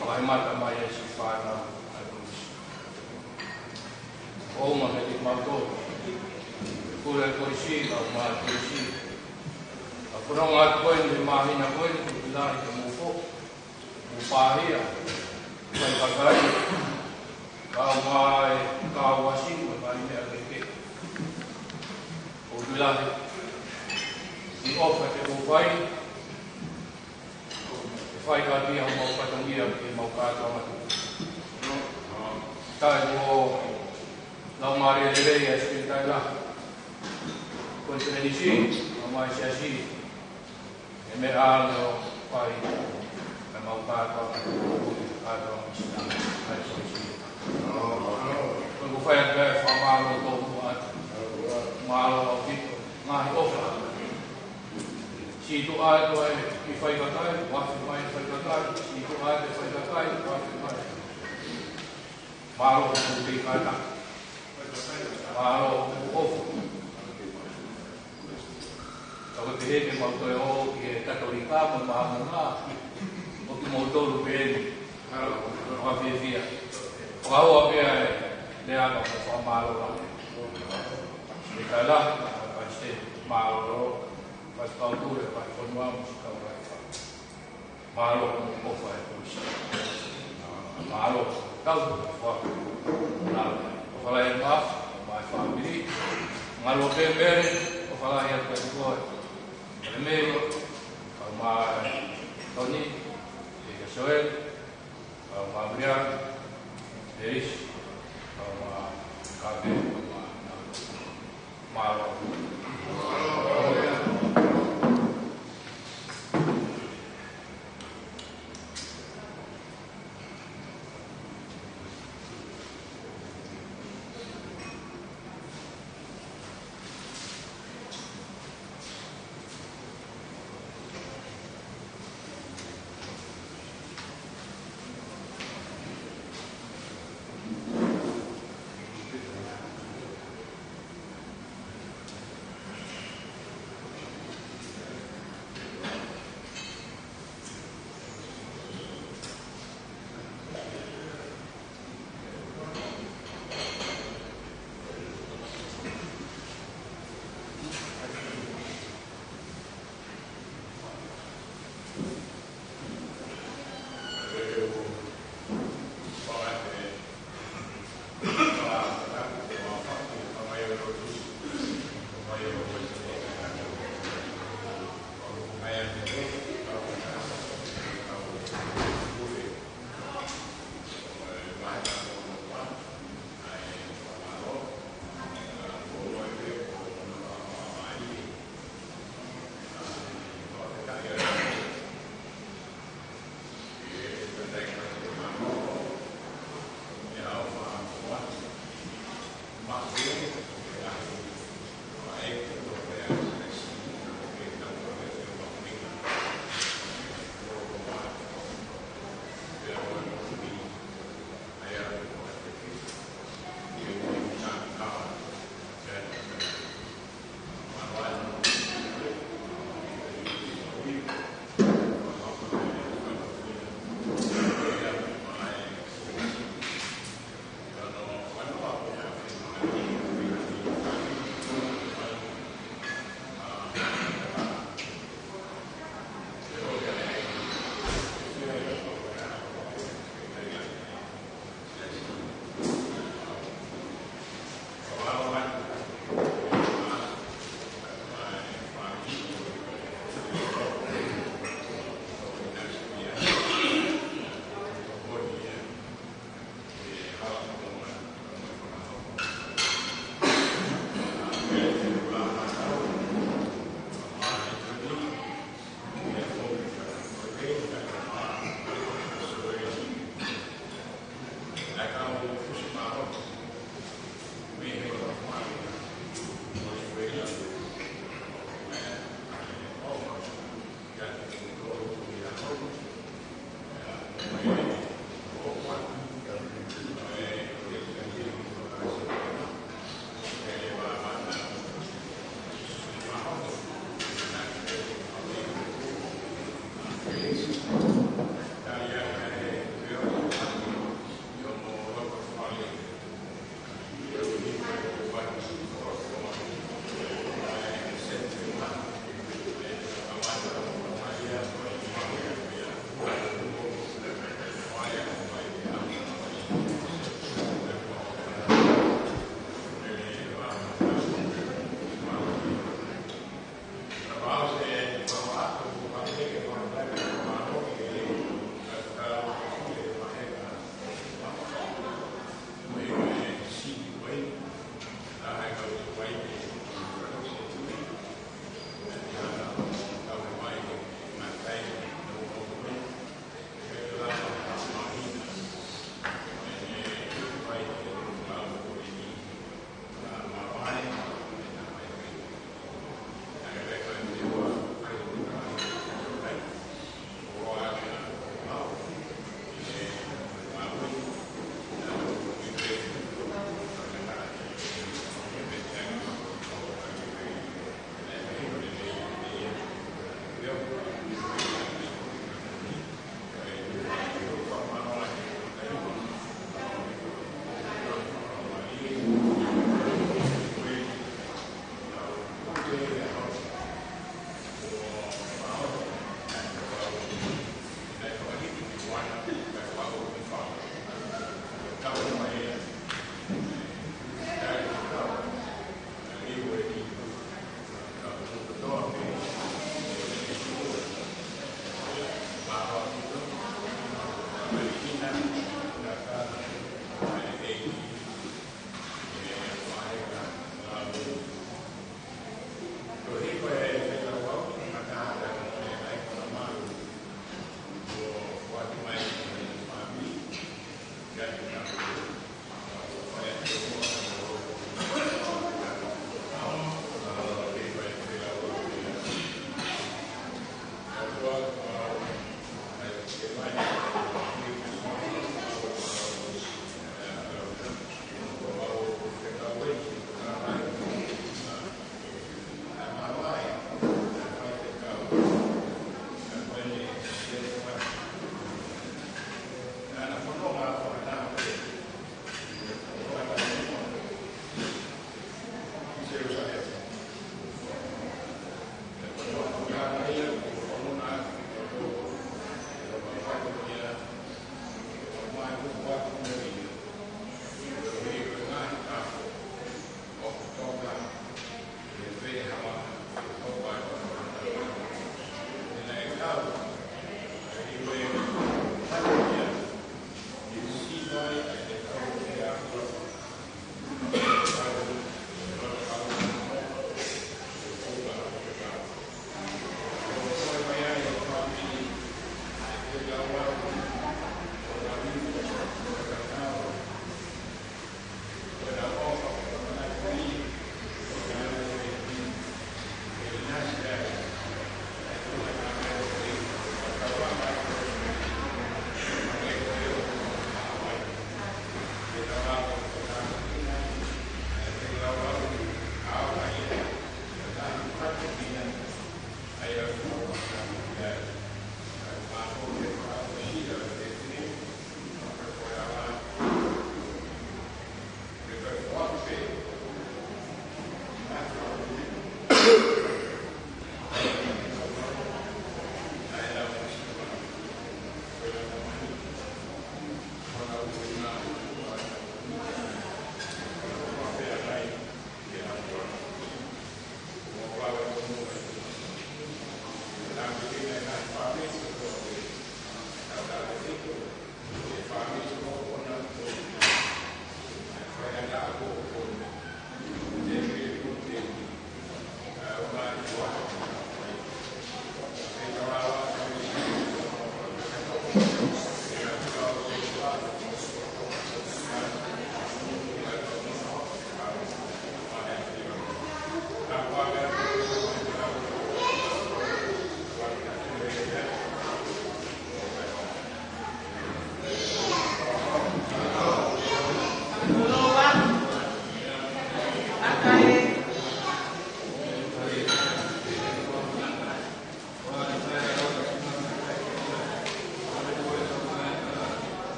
Fakaemata mai ʻa e siʻi fānau ʻa e Kolisi. ʻOku ou ʻofa atu kiate kimoutolu. Pule ʻa e Kolisi, kae ʻumaʻā e Kolisi. ʻA e fononga atu ko eni he māhina ko eni, ʻoku ou tui lahi ke mou foʻi. Mou pāhia, fai kakai, kae ʻumaʻā e kau ʻasi mo e ngaahi meʻa kehekehe. ʻOku ou tui lahi, ʻi he ʻofa te mou fai, ʻe fai atu ia homau fatongia ke mau kātoa matu. Tae mo e laumālie lelei ʻa e Sekelitali Lahi. Ko e Konifelenisi, kae ʻumaʻā e siasi. ʻE meʻa ʻa e ʻofa ʻi heʻemau kātoa, kātoa mo sina, kātoa mo sina. Ko e ʻoku ou fai atu e fakamālō tōmuʻa atu. Mālō ʻaupito, ngaahi ʻofa. Sītuʻa atu e kiʻi faifekau, ʻoku afe mai e faifekau, sītuʻa atu e faifekau, ʻoku afe mai. Mālō hoʻomou kei kātaki. Mālō hoʻomou ʻofa. Ka ko e pehē ke mau toe ō ki he Katolika mo e Māmonga, ʻo kimoutolu pē eni. Mālō, ʻoku ou fiefia. Fakaʻosi pē ʻa e lea ʻa e fakamālō lahi. Sekelitali Lahi, Palesiteni, mālō, Faifekau Pule, Faifonua, mo e kau faifekau. Mālō hoʻomou ʻofa ʻi he Kolisi. Mālō, tau, ʻofa. Mālō, ʻofa lahi atu, mo e fāmili. Mālō pē Mele, ʻofa lahi atu kiate koe. Mele Mele, kae ʻumaʻā Toni, ʻe kia Soeli, kae ʻumaʻā Brian, Elis, kae ʻumaʻā Kape, kae ʻumaʻā Nau. Mālō.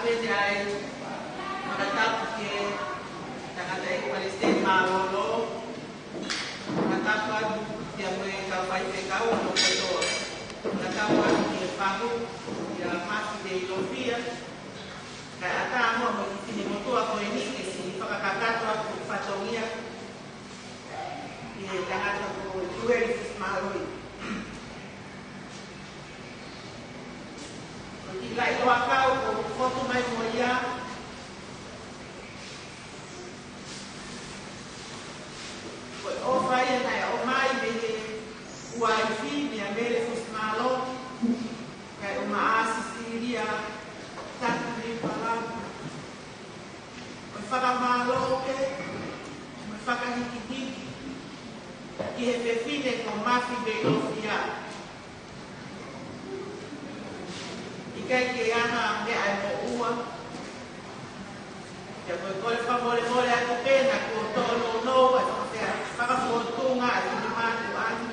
Pehē ai, fakatapu ki he tangataʻeiki palesiteni mālōlō, fakatapu atu ki he kau faifekau kotoa, fakatapu atu ki he fahu, kia Mafi Veilofia, kae ʻatā mo e kiʻi finemotuʻa ko eni ke siʻi fakakakato atu e fatongia ki he tangata ko Tueli Fusimāloi. Ko e kiʻi laʻi loakau ʻoku ou fotu mai mo ia, ko e ʻofa ia naʻe ʻomai mei he uaifi, meia Mele Fusimāloi, kae ʻumaʻā Sisilia Taki Ripalama. Ko e fakamālō pē mo e fakahikihiki ki he fefine ko Mafi Veilofia. ʻIkai ke ʻi ai ha meʻa ʻe moʻua. Pea ko e kole fakamolemole atu pē naʻa kuo toʻo nounou ʻa e fakafeʻao, fakafōtunga ʻa e finemātuʻa ni.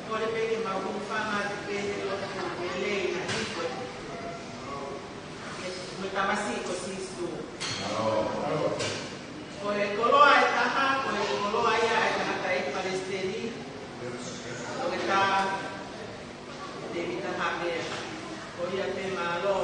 Kole pē ke mau hūfanga atu pē he lotu lelei naʻe hiko ʻe he tamasiʻi ko Sīsū. Ko e koloa ʻe taha, ko e koloa ia ʻa e tangataʻeiki palesiteni, Toketā Tēvita Haʻamea. Ko ia pē, mālō.